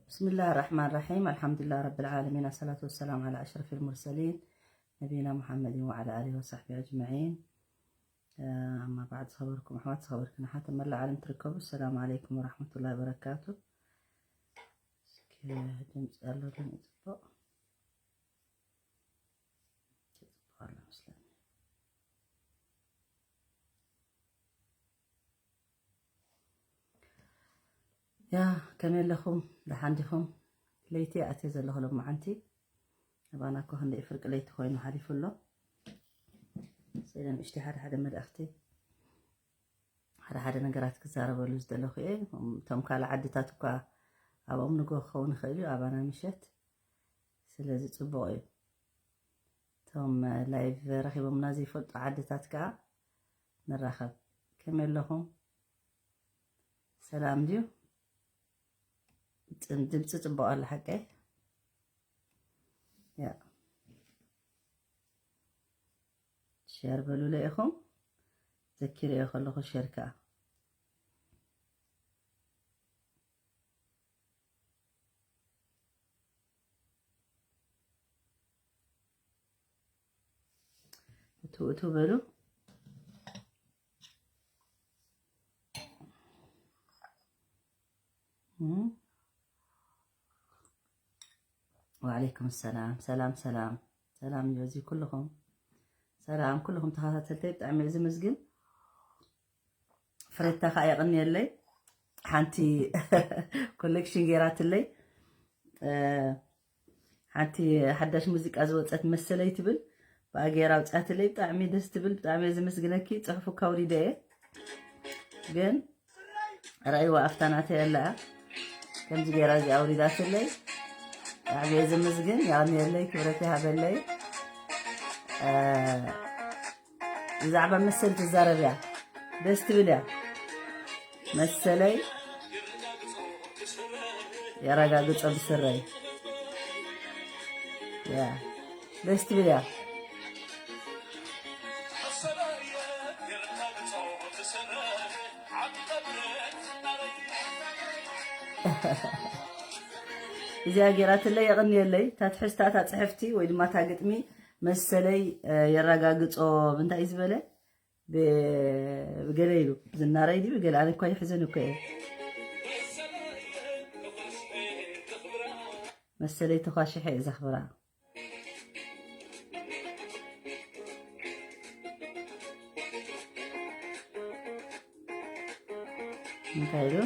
بسم الله الرحمن الرحيم. الحمد لله رب العالمين. الصلاة والسلام على أشرف المرسلين نبينا محمد وعلى آله وصحبه أجمعين. أما بعد، ዝኸበርኩም ኣሕዋት፣ ዝኸበርክን ኣሓት ኣብ መላእ ዓለም ትርከቡ፣ السلام عليكم ورحمة الله وبركاته. እስኪ ድምፂ ኣሎ ዶ ይፅቡቕ? ይፅቡቕ ኣሎ መስለኒ። ያ፣ ከመይ ኣለኹም? ደሓን ዲኹም? ለይቲ ኣትየ ዘለኹ ሎማዓንቲ። ኣባና እኮ ክንደይ ፍርቂ ለይቲ ኮይኑ ሓሊፉ ኣሎ። ስለ ንእሽተይ ሓደ ሓደ መልእኽቲ፣ ሓደ ሓደ ነገራት ክዛረበሉ ዝደለኹ እየ። እቶም ካልእ ዓድታት እኳ ኣብኦም ንግሆ ክኸውን ይኽእል እዩ፣ ኣባና ምሸት። ስለዚ ጽቡቕ እዩ። እቶም ላይቭ ረኺቦምና ዘይፈልጡ ዓድታት ከኣ ንራኸብ። ከመይ ኣለኹም? ሰላም ድዩ? ጽ-፣ ድምፂ ጽቡቕ ኣሎ ሓቀይ? ያ። ሼር በሉለ ኢኹም። ዘኪረዮ ከለኹ ሼር ከኣ። እቱ፣ እቱ በሉ። እም። ወዓለይኩም ሰላም፣ ሰላም፣ ሰላም። ሰላም እዩ እዚ ኩልኹም። ሰላም ኩልኹም ተኸታተልተይ፣ ብጣዕሚ እየ ዝምስግን። ፍሬታ ከኣ የቐንየለይ። ሓንቲ ኮሌክሽን ገይራትለይ። እ፣ ሓንቲ ሓዳሽ ሙዚቃ ዝወጸት መሰለይ ትብል። ብኣ ገይራ ኣውጻትለይ። ብጣዕሚ ደስ ትብል። ብጣዕሚ እየ ዝምስግነኪ። ጽሑፉ ካውሪደ እየ። ግን ረኣይዋ ኣፍታ ናተይ ኣላ። ከምዚ ገይራ እዚኣ ኣውሪዳትለይ። ብጣዕሚ እየ ዝምስግን። የቐንየለይ። ክብረት ይሃበለይ። እ፣ ብዛዕባ መሰል ትዛረብ እያ። ደስ ትብል እያ። መሰለይ የረጋግጾ ብስረይ። ያ፣ ደስ ትብል እያ። እዚኣ ገይራትለይ፣ የቐንየለይ። እታ ትሕዝታ እታ ጽሕፍቲ ወይ ድማ እታ ግጥሚ መሰለይ፣ እ፣ የረጋግጾ፣ እንታይ እዩ ዝበለ? ብ-፣ ብገለ ኢሉ ዝናረይ ድዩ ብገለ? ኣነ እኳ ይሕዘን እኮ እየ። መሰለይ ተኳሽሐ እየ ዘኽብራ። እንታይ ኢሉ?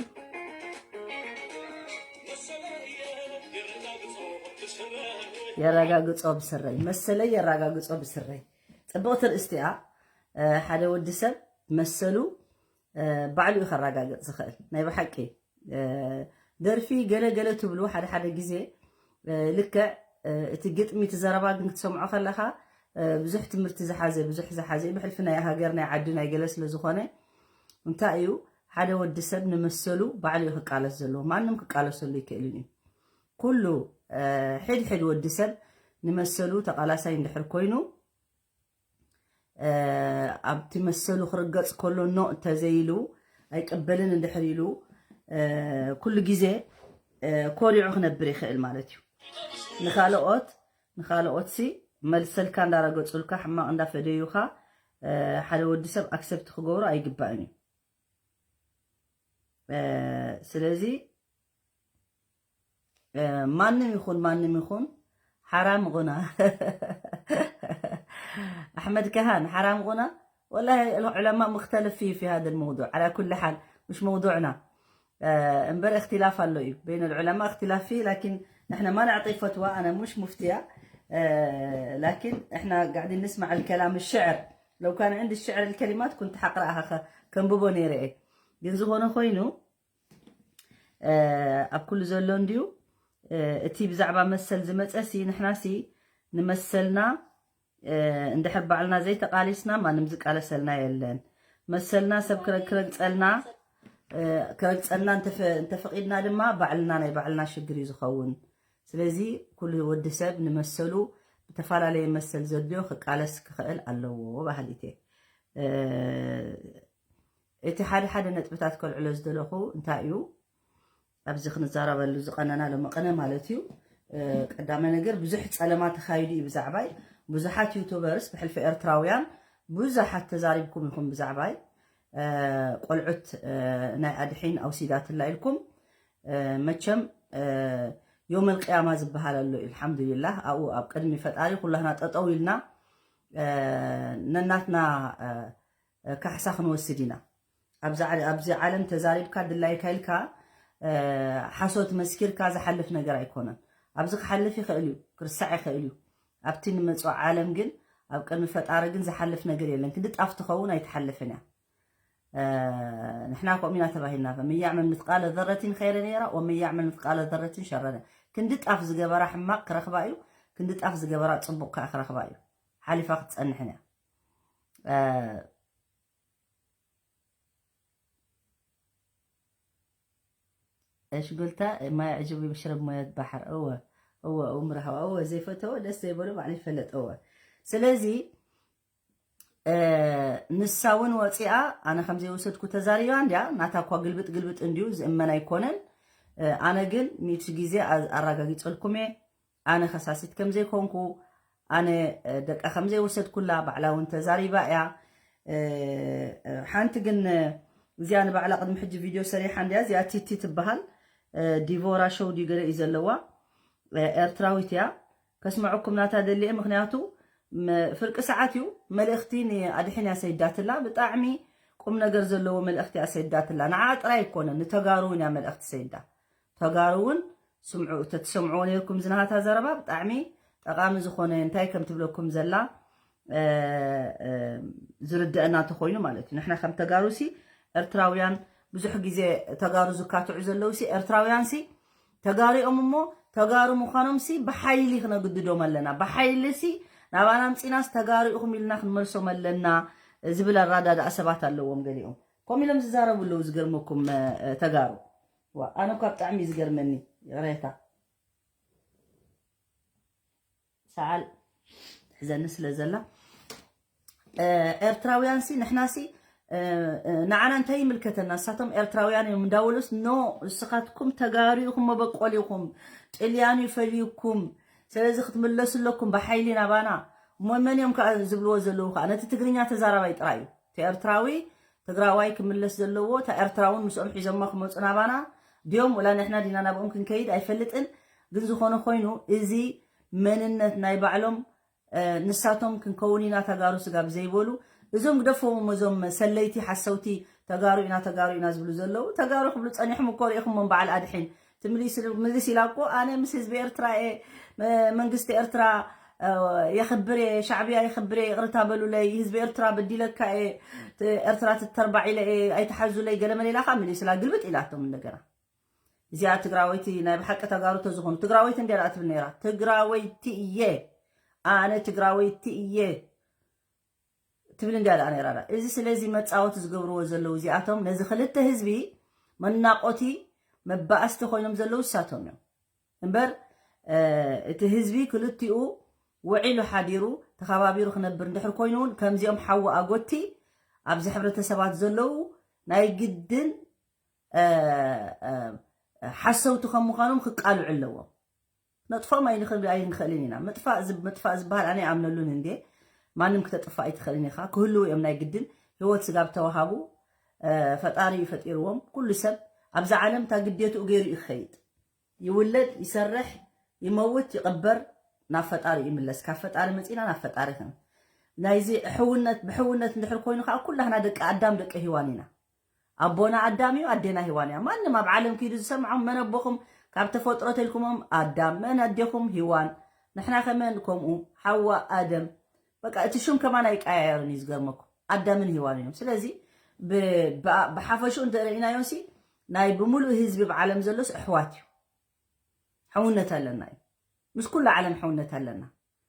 የረጋግጾ ብስረይ፣ መሰለይ የረጋግጾ ብስረይ። ጽብቕቲ ርእስቲ እያ። እ፣ ሓደ ወዲ ሰብ መሰሉ፣ እ፣ ባዕሉ እዩ ከረጋግጽ ዝኽእል። ናይ ብሓቂ፣ እ፣ ደርፊ ገለ ገለ ትብሉ ሓደ ሓደ ግዜ፣ እ፣ ልክዕ፣ እ፣ እቲ ግጥሚ፣ እቲ ዘረባ ግን ክትሰምዖ ከለኻ፣ እ፣ ብዙሕ ትምህርቲ ዝሓዘ፣ ብዙሕ ዝሓዘ እዩ። ብሕልፊ ናይ ሃገር፣ ናይ ዓዲ፣ ናይ ገለ ስለ ዝኾነ፣ እንታይ እዩ፣ ሓደ ወዲ ሰብ ንመሰሉ ባዕሉ እዩ ክቃለስ ዘለዎ። ማንም ክቃለሰሉ ኣይክእልን እዩ። ኩሉ፣ እ፣ ሕድ ሕድ ወዲ ሰብ ንመሰሉ ተቓላሳይ እንድሕር ኮይኑ፣ እ፣ ኣብቲ መሰሉ ክርገጽ ከሎ ኖ እንተዘይሉ፣ ኣይቅበልን እንድሕር ኢሉ፣ እ፣ ኩሉ ግዜ፣ እ፣ ኮሪዑ ክነብር ይኽእል ማለት እዩ። ንኻልኦት፣ ንኻልኦትሲ መልሰልካ እንዳረገጹልካ፣ ሕማቕ እንዳፈደዩኻ፣ እ፣ ሓደ ወዲ ሰብ ኣክሰፕት ክገብሮ ኣይግባእን እዩ። እ፣ ስለዚ፣ እ፣ ማንም ይኹን፣ ማንም ይኹን፣ ሓራም ጉና። ኣሕመድ ከሃን፣ ሓራም ጉና። ወላሂ፣ ዑለማ ሙኽተለፍ ፊ፣ ፊ ሃደ ልመውዱዕ። ዓላ ኩሊ ሓል፣ ሙሽ መውዱዕና። እ፣ እምበር እኽትላፍ ኣሎ እዩ። በይነ ልዑለማ እኽትላፍ ፊ፣ ላኪን ንሕና ማ ነዕጢ ፈትዋ፣ ኣነ ሙሽ ሙፍትያ። እ፣ ላኪን እሕና ጋዕዲ ንስማዕ ልከላም ሽዕር። ለው ካነ ዕንዲ ሽዕር ልከሊማት ኩንት ሓቕ ረኣኻ ከ-፣ ከንብቦ ነይረ እየ። ግን ዝኾነ ኮይኑ፣ እ፣ ኣብ ኩሉ ዘሎ እንድዩ፣ እ፣ እቲ ብዛዕባ መሰል ዝመጸሲ፣ ንሕናሲ ንመሰልና፣ እ፣ እንድሕር ባዕልና ዘይተቓሊስና፣ ማንም ዝቃለሰልና የለን። መሰልና ሰብ ክረ-፣ ክረግጸልና፣ እ፣ ክረግጸልና እንተፈ-፣ እንተፈቒድና ድማ፣ ባዕልና ናይ ባዕልና ሽግር እዩ ዝኸውን። ስለዚ፣ ኩሉ ወዲ ሰብ ንመሰሉ፣ ዝተፈላለየ መሰል ዘድልዮ ክቃለስ ክኽእል ኣለዎ፣ በሃሊት እየ። እ፣ እቲ ሓደ ሓደ ነጥብታት ከልዕሎ ዝደለኹ እንታይ እዩ? ኣብዚ ክንዛረበሉ ዝቐነና ሎሚ ቅነ ማለት እዩ። ቀዳመ ነገር ብዙሕ ጸለማ ተኻይዱ እዩ ብዛዕባይ። ብዙሓት ዩቱበርስ ብሕልፊ ኤርትራውያን ብዙሓት ተዛሪብኩም ኢኹም ብዛዕባይ። ቆልዑት ናይ ኣድሒን ኣውሲዳትላ ኢልኩም። መቸም ዮመል ቅያማ ዝበሃል ኣሎ እዩ። ኣልሓምዱሊላህ ኣብኡ ኣብ ቅድሚ ፈጣሪ ኩላህና ጠጠው ኢልና ነናትና ካሕሳ ክንወስድ ኢና። ኣብዚ ዓለም ተዛሪብካ ድላይካ ኢልካ ሓሶት መስኪርካ ዝሓልፍ ነገር ኣይኮነን። ኣብዚ ክሓልፍ ይኽእል እዩ፣ ክርሳዕ ይኽእል እዩ። ኣብቲ ንመፅኦ ዓለም ግን ኣብ ቅድሚ ፈጣሪ ግን ዝሓልፍ ነገር የለን። ክንዲ ጣፍ ትኸውን ኣይትሓልፍን እያ። ንሕና ከምኡ ኢና ተባሂልና። መን ያዕመል ምትቃለ ዘረቲን ኸይረን የራ ወመን ያዕመል ምትቃለ ዘረቲን ሸረን። ክንዲ ጣፍ ዝገበራ ሕማቕ ክረኽባ እዩ፣ ክንዲ ጣፍ ዝገበራ ፅቡቕ ከዓ ክረኽባ እዩ። ሓሊፋ ክትፀንሕን እያ። እሽጉልታ ማይ ዕጅቡ ይሽረብ ሞያት ባሕር። እወ እወ እወ ምራህዋ እወ ዘይፈተወ ደስ ዘይበሉ ባዕሉ ይፈለጥ። እወ ስለዚ ንሳ እውን ወፂኣ ኣነ ከም ዘይወሰድኩ ተዛሪባ እንዲያ። ናታ እኳ ግልብጥ ግልብጥ እንዲዩ ዝእመን ኣይኮነን። ኣነ ግን ሚእቲ ግዜ ኣራጋጊፀልኩም እየ። ኣነ ከሳሲት ከም ዘይኮንኩ፣ ኣነ ደቃ ከም ዘይወሰድኩላ ባዕላ እውን ተዛሪባ እያ። ሓንቲ ግን እዚኣ ንባዕላ ቅድሚ ሕጂ ቪድዮ ሰሪሓ እንዲያ። እዚኣ ቲቲ ትበሃል። ዲቮራ ሾው ድዩ ገለ እዩ ዘለዋ። ኤርትራዊት እያ። ከስምዐኩም ናታ ደሊየ፣ ምክንያቱ ፍርቂ ሰዓት እዩ። መልእክቲ ንኣድሒን እያ ሰይዳትላ። ብጣዕሚ ቁም ነገር ዘለዎ መልእክቲ እያ ሰይዳትላ። ንዓ ጥራይ ኣይኮነን፣ ንተጋሩ እውን እያ መልእክቲ ሰይዳ። ተጋሩ እውን ስምዑ፣ ተትሰምዕዎ ነይርኩም ዝናሃታ ዘረባ ብጣዕሚ ጠቃሚ ዝኾነ እንታይ ከም ትብለኩም ዘላ ዝርድአና እንተኾይኑ ማለት እዩ። ንሕና ከም ተጋሩ ሲ ኤርትራውያን ብዙሕ ግዜ ተጋሩ ዝካትዑ ዘለዉ ሲ ኤርትራውያን ሲ ተጋሪኦም እሞ ተጋሩ ምዃኖም ሲ ብሓይሊ ክነግድዶም ኣለና። ብሓይሊ ሲ ናባና ኣምፂናስ ተጋሩ ኢኹም ኢልና ክንመልሶም ኣለና ዝብል ኣራዳድኣ ሰባት ኣለዎም ገሊኦም። ከምኡ ኢሎም ዝዛረቡ ኣለዉ ዝገርመኩም ተጋሩ። ዋ ኣነ እኳ ብጣዕሚ እዩ ዝገርመኒ። ይቕሬታ ሰዓል ትሕዘኒ ስለ ዘላ ኤርትራውያን ሲ ንሕና ሲ ንዓና እንታይ ይምልከተና? እሳቶም ኤርትራውያን እዮም እንዳበሉስ ኖ ንስኻትኩም ተጋሩ ኢኹም መበቆል ኢኹም ጥልያን እዩ ፈልዩኩም። ስለዚ ክትምለሱ ኣለኩም ብሓይሊ ናባና። እሞ መን እዮም ከዓ ዝብልዎ ዘለዉ ከዓ ነቲ ትግርኛ ተዛራባይ ጥራይ እዩ። እቲ ኤርትራዊ ትግራዋይ ክምለስ ዘለዎ እታ ኤርትራውን ምስኦም ሒዞማ ክመፁ ናባና ድዮም ወላ ንሕና ዲና ናብኦም ክንከይድ ኣይፈልጥን። ግን ዝኾነ ኮይኑ እዚ መንነት ናይ ባዕሎም ንሳቶም ክንከውን ኢና ተጋሩ ስጋብ ዘይበሉ እዞም ግደፎም እዞም ሰለይቲ ሓሰውቲ ተጋሩ ኢና ተጋሩ ኢና ዝብሉ ዘለዉ ተጋሩ ክብሉ ፀኒሖም እኮ ርኢኹሞም በዓል ኣድሒን ትምልስ ኢላ እኮ ኣነ ምስ ህዝቢ ኤርትራ እየ መንግስቲ ኤርትራ የኽብር እየ ሻዕብያ የኽብር እየ ይቕርታ በሉለይ ህዝቢ ኤርትራ በዲለካ እየ ኤርትራ ትተርባዕ ኢለ እየ ኣይትሓዙለይ ገለመለ ኢላ ከዓ ምልስ ኢላ ግልብጥ ኢላቶም እንደገና እዚኣ ትግራወይቲ ናይ ብሓቂ ተጋሩ ተዝኾኑ ትግራወይቲ እንዲያ ደኣ ትብል ነይራ ትግራወይቲ እየ ኣነ ትግራወይቲ እየ ትብል እንዲያ ደኣ ነይራ ደኣ እዚ ስለዚ መፃወቲ ዝገብርዎ ዘለዉ እዚኣቶም ነዚ ክልተ ህዝቢ መናቆቲ መባእስቲ ኮይኖም ዘለዉ እሳቶም እዮም እምበር እቲ ህዝቢ ክልቲኡ ውዒሉ ሓዲሩ ተኸባቢሩ ክነብር እንድሕር ኮይኑ እውን ከምዚኦም ሓዊ ኣጎቲ ኣብዚ ሕብረተሰባት ዘለዉ ናይ ግድን ሓሰውቲ ከም ምዃኖም ክቃልዑ ኣለዎም ነጥፎም ኣይንኽእልን ኢና ምጥፋእ ዝበሃል ኣነ ይኣምነሉን እንዴ ማንም ክተጥፋእ ኣይትኽእልን ኢኻ ክህልው እዮም ናይ ግድን ህይወት ስጋብ ተዋሃቡ ፈጣሪ እዩ ፈጢርዎም ኩሉ ሰብ ኣብዛ ዓለም እታ ግዴትኡ ገይሩ እዩ ክኸይድ ይውለድ ይሰርሕ ይመውት ይቕበር ናብ ፈጣሪ ይምለስ ካብ ፈጣሪ መፂና ናብ ፈጣሪ ክን ናይዚ ሕውነት ብሕውነት እንድሕር ኮይኑ ከዓ ኩላህና ደቂ ኣዳም ደቂ ሂዋን ኢና ኣቦና ኣዳም እዩ ኣዴና ሂዋን እያ ማንም ኣብ ዓለም ክይዱ ዝሰምዖም መን ኣቦኹም ካብ ተፈጥሮ ተልኩሞም ኣዳም መን ኣዴኹም ሂዋን ንሕና ከመን ከምኡ ሓዋ ኣደም በቃ እቲ ሹም ከማን ኣይቀያየርን እዩ ዝገርመኩም ኣዳምን ሂዋን እዮም ስለዚ ብሓፈሽኡ እንተርእናዮ ሲ ናይ ብምሉእ ህዝቢ ብዓለም ዘሎስ ኣሕዋት እዩ ሕውነት ኣለና እዩ ምስ ኩሉ ዓለም ሕውነት ኣለና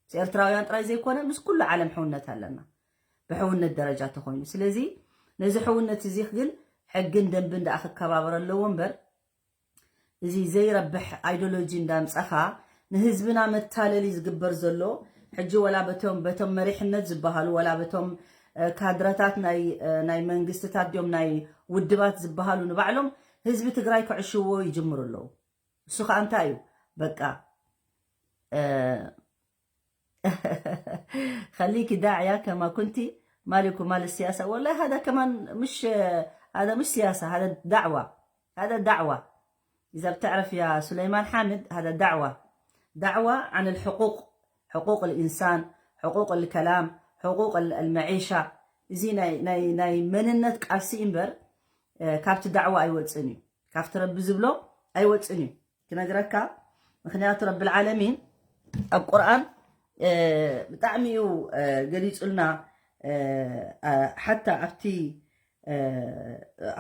ምስ ኤርትራውያን ጥራይ ዘይኮነ ምስ ኩሉ ዓለም ሕውነት ኣለና ብሕውነት ደረጃ ተኮይኑ ስለዚ ነዚ ሕውነት እዚ ግን ሕግን ደንብን ደኣ ክከባበር ኣለዎ እምበር እዚ ዘይረብሕ ኣይዶሎጂ እንዳምፀኻ ንህዝብና መታለሊ ዝግበር ዘሎ ሕጂ ወላ በቶም በቶም መሪሕነት ዝበሃሉ ወላ በቶም ካድረታት ናይ መንግስትታት ድዮም ናይ ውድባት ዝበሃሉ ንባዕሎም ህዝቢ ትግራይ ክዕሽዎ ይጅምሩ ኣለዉ። እሱ ከዓ እንታይ እዩ? በቃ خليكي داعية كما كنتي، مالك ومال السياسة. والله هذا كمان مش، هذا مش سياسة، هذا دعوة، هذا دعوة. إذا بتعرف يا سليمان حامد، هذا دعوة، دعوة عن الحقوق، حقوق الإنسان، حقوق الكلام، حقوق المعيشة. زي ناي ناي ناي مننت قاسي إمبر كابت دعوة أي وتسني كابت رب زبلو أي وتسني كنا جركا مخنيات رب العالمين. القرآن ብጣዕሚ እዩ ገሊጹልና። ሓታ ኣብቲ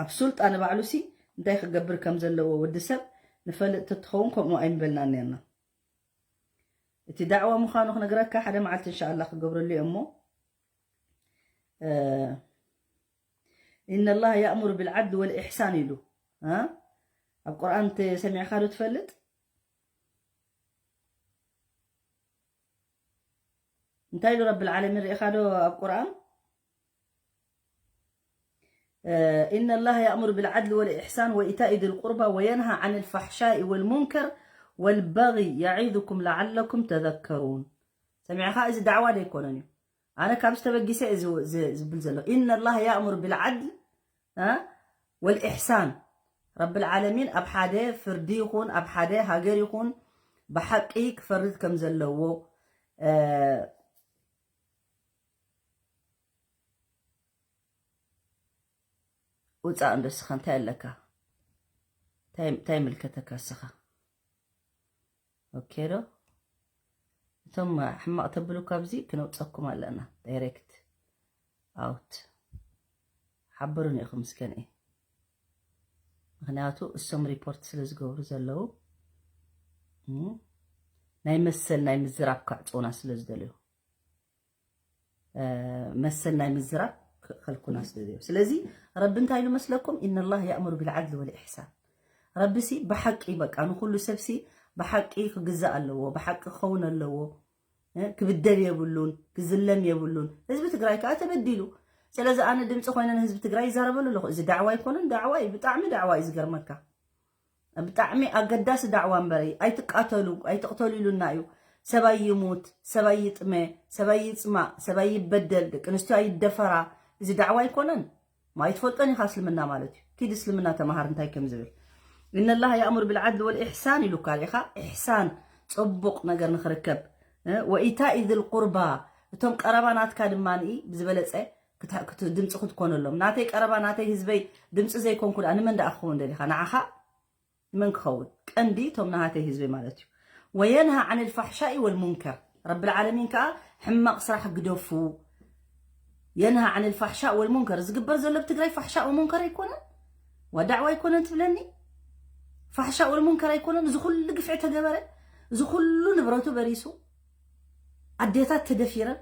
ኣብ ሱልጣን ባዕሉሲ እንታይ ክገብር ከም ዘለዎ ወዲ ሰብ ንፈልጥ ተትኸውን ከምኡ ኣይምበልና ነርና። እቲ ዳዕዋ ምዃኑ ክነግረካ ሓደ መዓልቲ እንሻኣላ ክገብረሉ እየ እሞ إن الله يأمر بالعدل والإحسان ኢሉ ኣብ ቁርኣን ሰሚዕካ ዶ ትፈልጥ? እንታይ ኢሉ ረብል ዓለሚን ርኢኻ ዶ ኣብ ቁርኣን إن الله يأمر بالعدل والإحسان وإيتاء ذي القربى وينهى عن الفحشاء والمنكر والبغي يعظكم لعلكم تذكرون። ሰሚዕኻ? እዚ ዳዕዋ ዶ ኣይኮነን እዩ? ኣነ ካብ ዝተበጊሰ እዚ ዝብል ዘሎ إن الله يأمر بالعدل والإحسان። ረብል ዓለሚን ኣብ ሓደ ፍርዲ ይኹን ኣብ ሓደ ሃገር ይኹን ብሓቂ ክፈርድ ከም ዘለዎ ውፃእ እንዶ ስኻ እንታይ ኣለካ? እንታይ ምልከተካ ስኻ? ኦኬ ዶ? እቶም ሕማቕ ተብሉ ካብዚ ክነውፀኩም ኣለና። ዳይሬክት ኣውት ሓብሩን ኢኹም እስከ ንኤ ምክንያቱ እሶም ሪፖርት ስለ ዝገብሩ ዘለዉ ናይ መሰል ናይ ምዝራብ ከዕፅውና ስለ ዝደልዩ መሰል ናይ ምዝራብ ክኸልኩና ስለ ዘዩ ስለዚ ረቢ እንታይ ኢሉ መስለኩም إن الله يأمر بالعدل والإحسان ረቢ ሲ ብሓቂ በቃ ንኩሉ ሰብ ሲ ብሓቂ ክግዛእ ኣለዎ ብሓቂ ክኸውን ኣለዎ ክብደል የብሉን ክዝለም የብሉን ህዝቢ ትግራይ ከዓ ተበዲሉ ስለዚ ኣነ ድምፂ ኮይነ ንህዝቢ ትግራይ ይዛረበሉ ኣለኹ እዚ ዳዕዋ ኣይኮነን ዳዕዋ እዩ ብጣዕሚ ዳዕዋ እዩ ዝገርመካ ብጣዕሚ ኣገዳሲ ዳዕዋ እምበረይ ኣይትቃተሉ ኣይትቅተሉ ኢሉና እዩ ሰባይ ይሙት ሰባይ ይጥመ ሰባይ ይፅማእ ሰባይ ይበደል ደቂ ኣንስትዮ ኣይደፈራ እዚ ዳዕዋ ኣይኮነን ማይትፈልጦን ኢኻ እስልምና ማለት እዩ ኪድ እስልምና ተማሃር እንታይ ከም ዝብል إن الله يأمر بالعدل والإحسان ኢሉካ ሪኢኻ إحسان ፅቡቕ ነገር ንኽርከብ وإيتاء ذي القربى እቶም ቀረባ ናትካ ድማ ብዝበለፀ ድምፂ ክትኮነሎም ናተይ ቀረባ ናተይ ህዝበይ ድምፂ ዘይኮንኩ ደኣ ንመን ደኣ ክኸውን ደሊኻ ንዓኻ ንመን ክኸውን ቀንዲ እቶም ናሃተይ ህዝበይ ማለት እዩ وينهى عن الفحشاء والمنكر ረቢ العالمين ከዓ ሕማቕ ስራሕ ግደፉ ينهى عن الفحشاء والمنكر ዝግበር ዘሎ ብትግራይ ፋሕሻእ ወሙንከር ኣይኮነን ዋዳዕዋ ኣይኮነን ትብለኒ ፋሕሻእ ወልሙንከር ኣይኮነን እዚ ኩሉ ግፍዒ ተገበረ እዚ ኩሉ ንብረቱ በሪሱ ኣዴታት ተደፊረን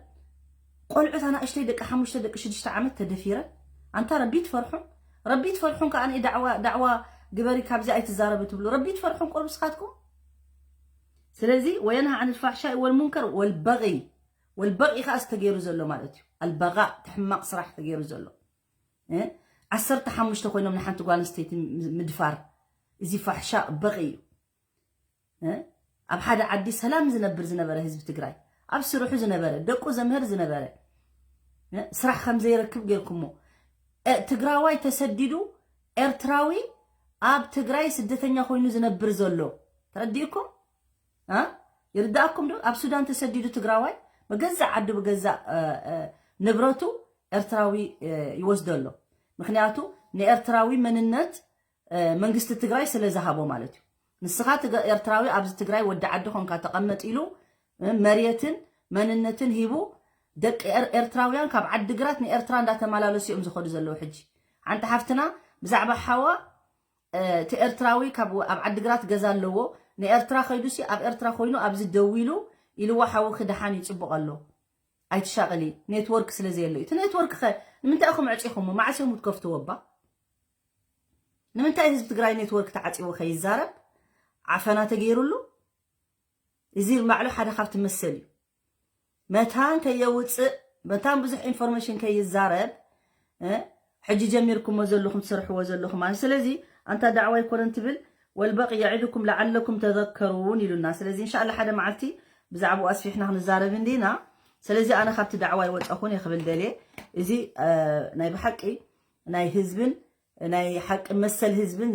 ቆልዑት ኣናእሽተይ ደቂ ሓሙሽተ ደቂ ሽዱሽተ ዓመት ተደፊረን ኣንታ ረቢ ትፈርሑን ረቢ ትፈርሑን ከዓ ንኢ ዳዕዋ ዳዕዋ ግበሪ ካብዚ ኣይትዛረቢ ትብሉ ረቢ ትፈርሑን ቁርብ ስኻትኩም ስለዚ وينهى عن الفحشاء والمنكر والبغي والبغي ከዓ ዝተገይሩ ዘሎ ማለት እዩ ኣልበቃእ ትሕማቕ ስራሕ ተገይሩ ዘሎ ዓሰርተ ሓሙሽተ ኮይኖም ንሓንቲ ጓል ኣንስተይቲ ምድፋር እዚ ፋሕሻ በቂ እዩ ኣብ ሓደ ዓዲ ሰላም ዝነብር ዝነበረ ህዝቢ ትግራይ ኣብ ስርሑ ዝነበረ ደቁ ዘምህር ዝነበረ ስራሕ ከም ዘይረክብ ጌርኩሞ ትግራዋይ ተሰዲዱ ኤርትራዊ ኣብ ትግራይ ስደተኛ ኮይኑ ዝነብር ዘሎ ተረዲእኩም ይርዳእኩም ዶ ኣብ ሱዳን ተሰዲዱ ትግራዋይ ብገዛእ ዓዱ ብገዛእ ንብረቱ ኤርትራዊ ይወስዶ ኣሎ ምክንያቱ ንኤርትራዊ መንነት መንግስቲ ትግራይ ስለ ዝሃቦ ማለት እዩ ንስኻ ኤርትራዊ ኣብዚ ትግራይ ወዲ ዓዲ ኮንካ ተቐመጥ ኢሉ መሬትን መንነትን ሂቡ ደቂ ኤርትራውያን ካብ ዓዲ ግራት ንኤርትራ እንዳተመላለሱ እዮም ዝኸዱ ዘለዉ ሕጂ ሓንቲ ሓፍትና ብዛዕባ ሓዋ እቲ ኤርትራዊ ካብ ኣብ ዓዲ ግራት ገዛ ኣለዎ ንኤርትራ ከይዱሲ ኣብ ኤርትራ ኮይኑ ኣብዚ ደው ኢሉ ኢልዋ ሓውኺ ደሓን ይፅቡቕ ኣሎ ኣይትሻቐሊ ኔትወርክ ስለ ዘየሎ እቲ ኔትወርክ ኸ ንምንታይ ኢኹም ዕፂኹሞ መዓስ እዮም ክትከፍትዎ እባ ንምንታይ ህዝቢ ትግራይ ኔትወርክ ተዓፂዎ ከይዛረብ ዓፈና ተገይሩሉ እዚ ባዕሉ ሓደ ካብቲ መሰል እዩ መታን ከየውፅእ መታን ብዙሕ ኢንፎርሜሽን ከይዛረብ ሕጂ ጀሚርኩሞ ዘለኹም ትሰርሕዎ ዘለኹም ማለት ስለዚ ኣንታ ዳዕዋ ኣይኮነን ትብል ወልበቕ የዒድኩም ለዓለኩም ተዘከሩን ኢሉና። ስለዚ እንሻላ ሓደ መዓልቲ ብዛዕባኡ ኣስፊሕና ክንዛረብ እንዲና። ስለዚ ኣነ ካብቲ ዳዕዋ ይወፀኹን እየ ክብል ደልየ። እዚ ናይ ብሓቂ ናይ ህዝብን ናይ ሓቂ መሰል ህዝብን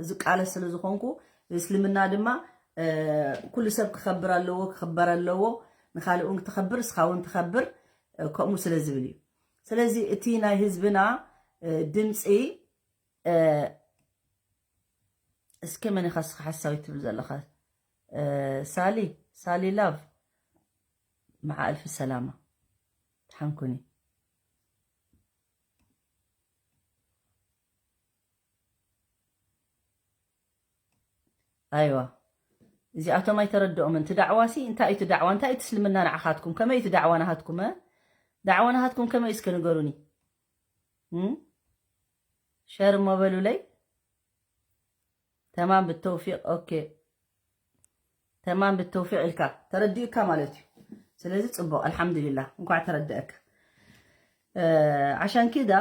ዝቃለስ ስለ ዝኾንኩ፣ እስልምና ድማ ኩሉ ሰብ ክኸብር ኣለዎ፣ ክኽበር ኣለዎ። ንኻልእ እውን ክትኸብር እስኻ እውን ትኸብር፣ ከምኡ ስለ ዝብል እዩ። ስለዚ እቲ ናይ ህዝብና ድምፂ፣ እስከ መን ኢኻ እስኻ ሓሳዊ ትብል ዘለኻ? ሳሊ ሳሊ ላቭ፣ መዓ ኣልፊ ሰላማ፣ ትሓንኩኒ። ኣይዋ፣ እዚኣቶም ኣይተረድኦምን። እቲ ዳዕዋሲ እንታይ እዩ? እቲ ዳዕዋ እንታይ እዩ? እቲ እስልምና ንዓኻትኩም ከመይ እዩ? እቲ ዳዕዋ ናሃትኩም እ ዳዕዋ ናሃትኩም ከመይ እዩ? እስከ ንገሩኒ። እም? ሸር እሞ በሉለይ። ተማም ብተውፊቅ። ኦኬ፣ ተማም ብተውፊቅ ኢልካ ተረዲኡካ ማለት እዩ። ስለዚ ፅቡቅ፣ ኣልሓምዱሊላህ፣ እንኳዕ ተረደአካ። ዓሻን ኪዳ፣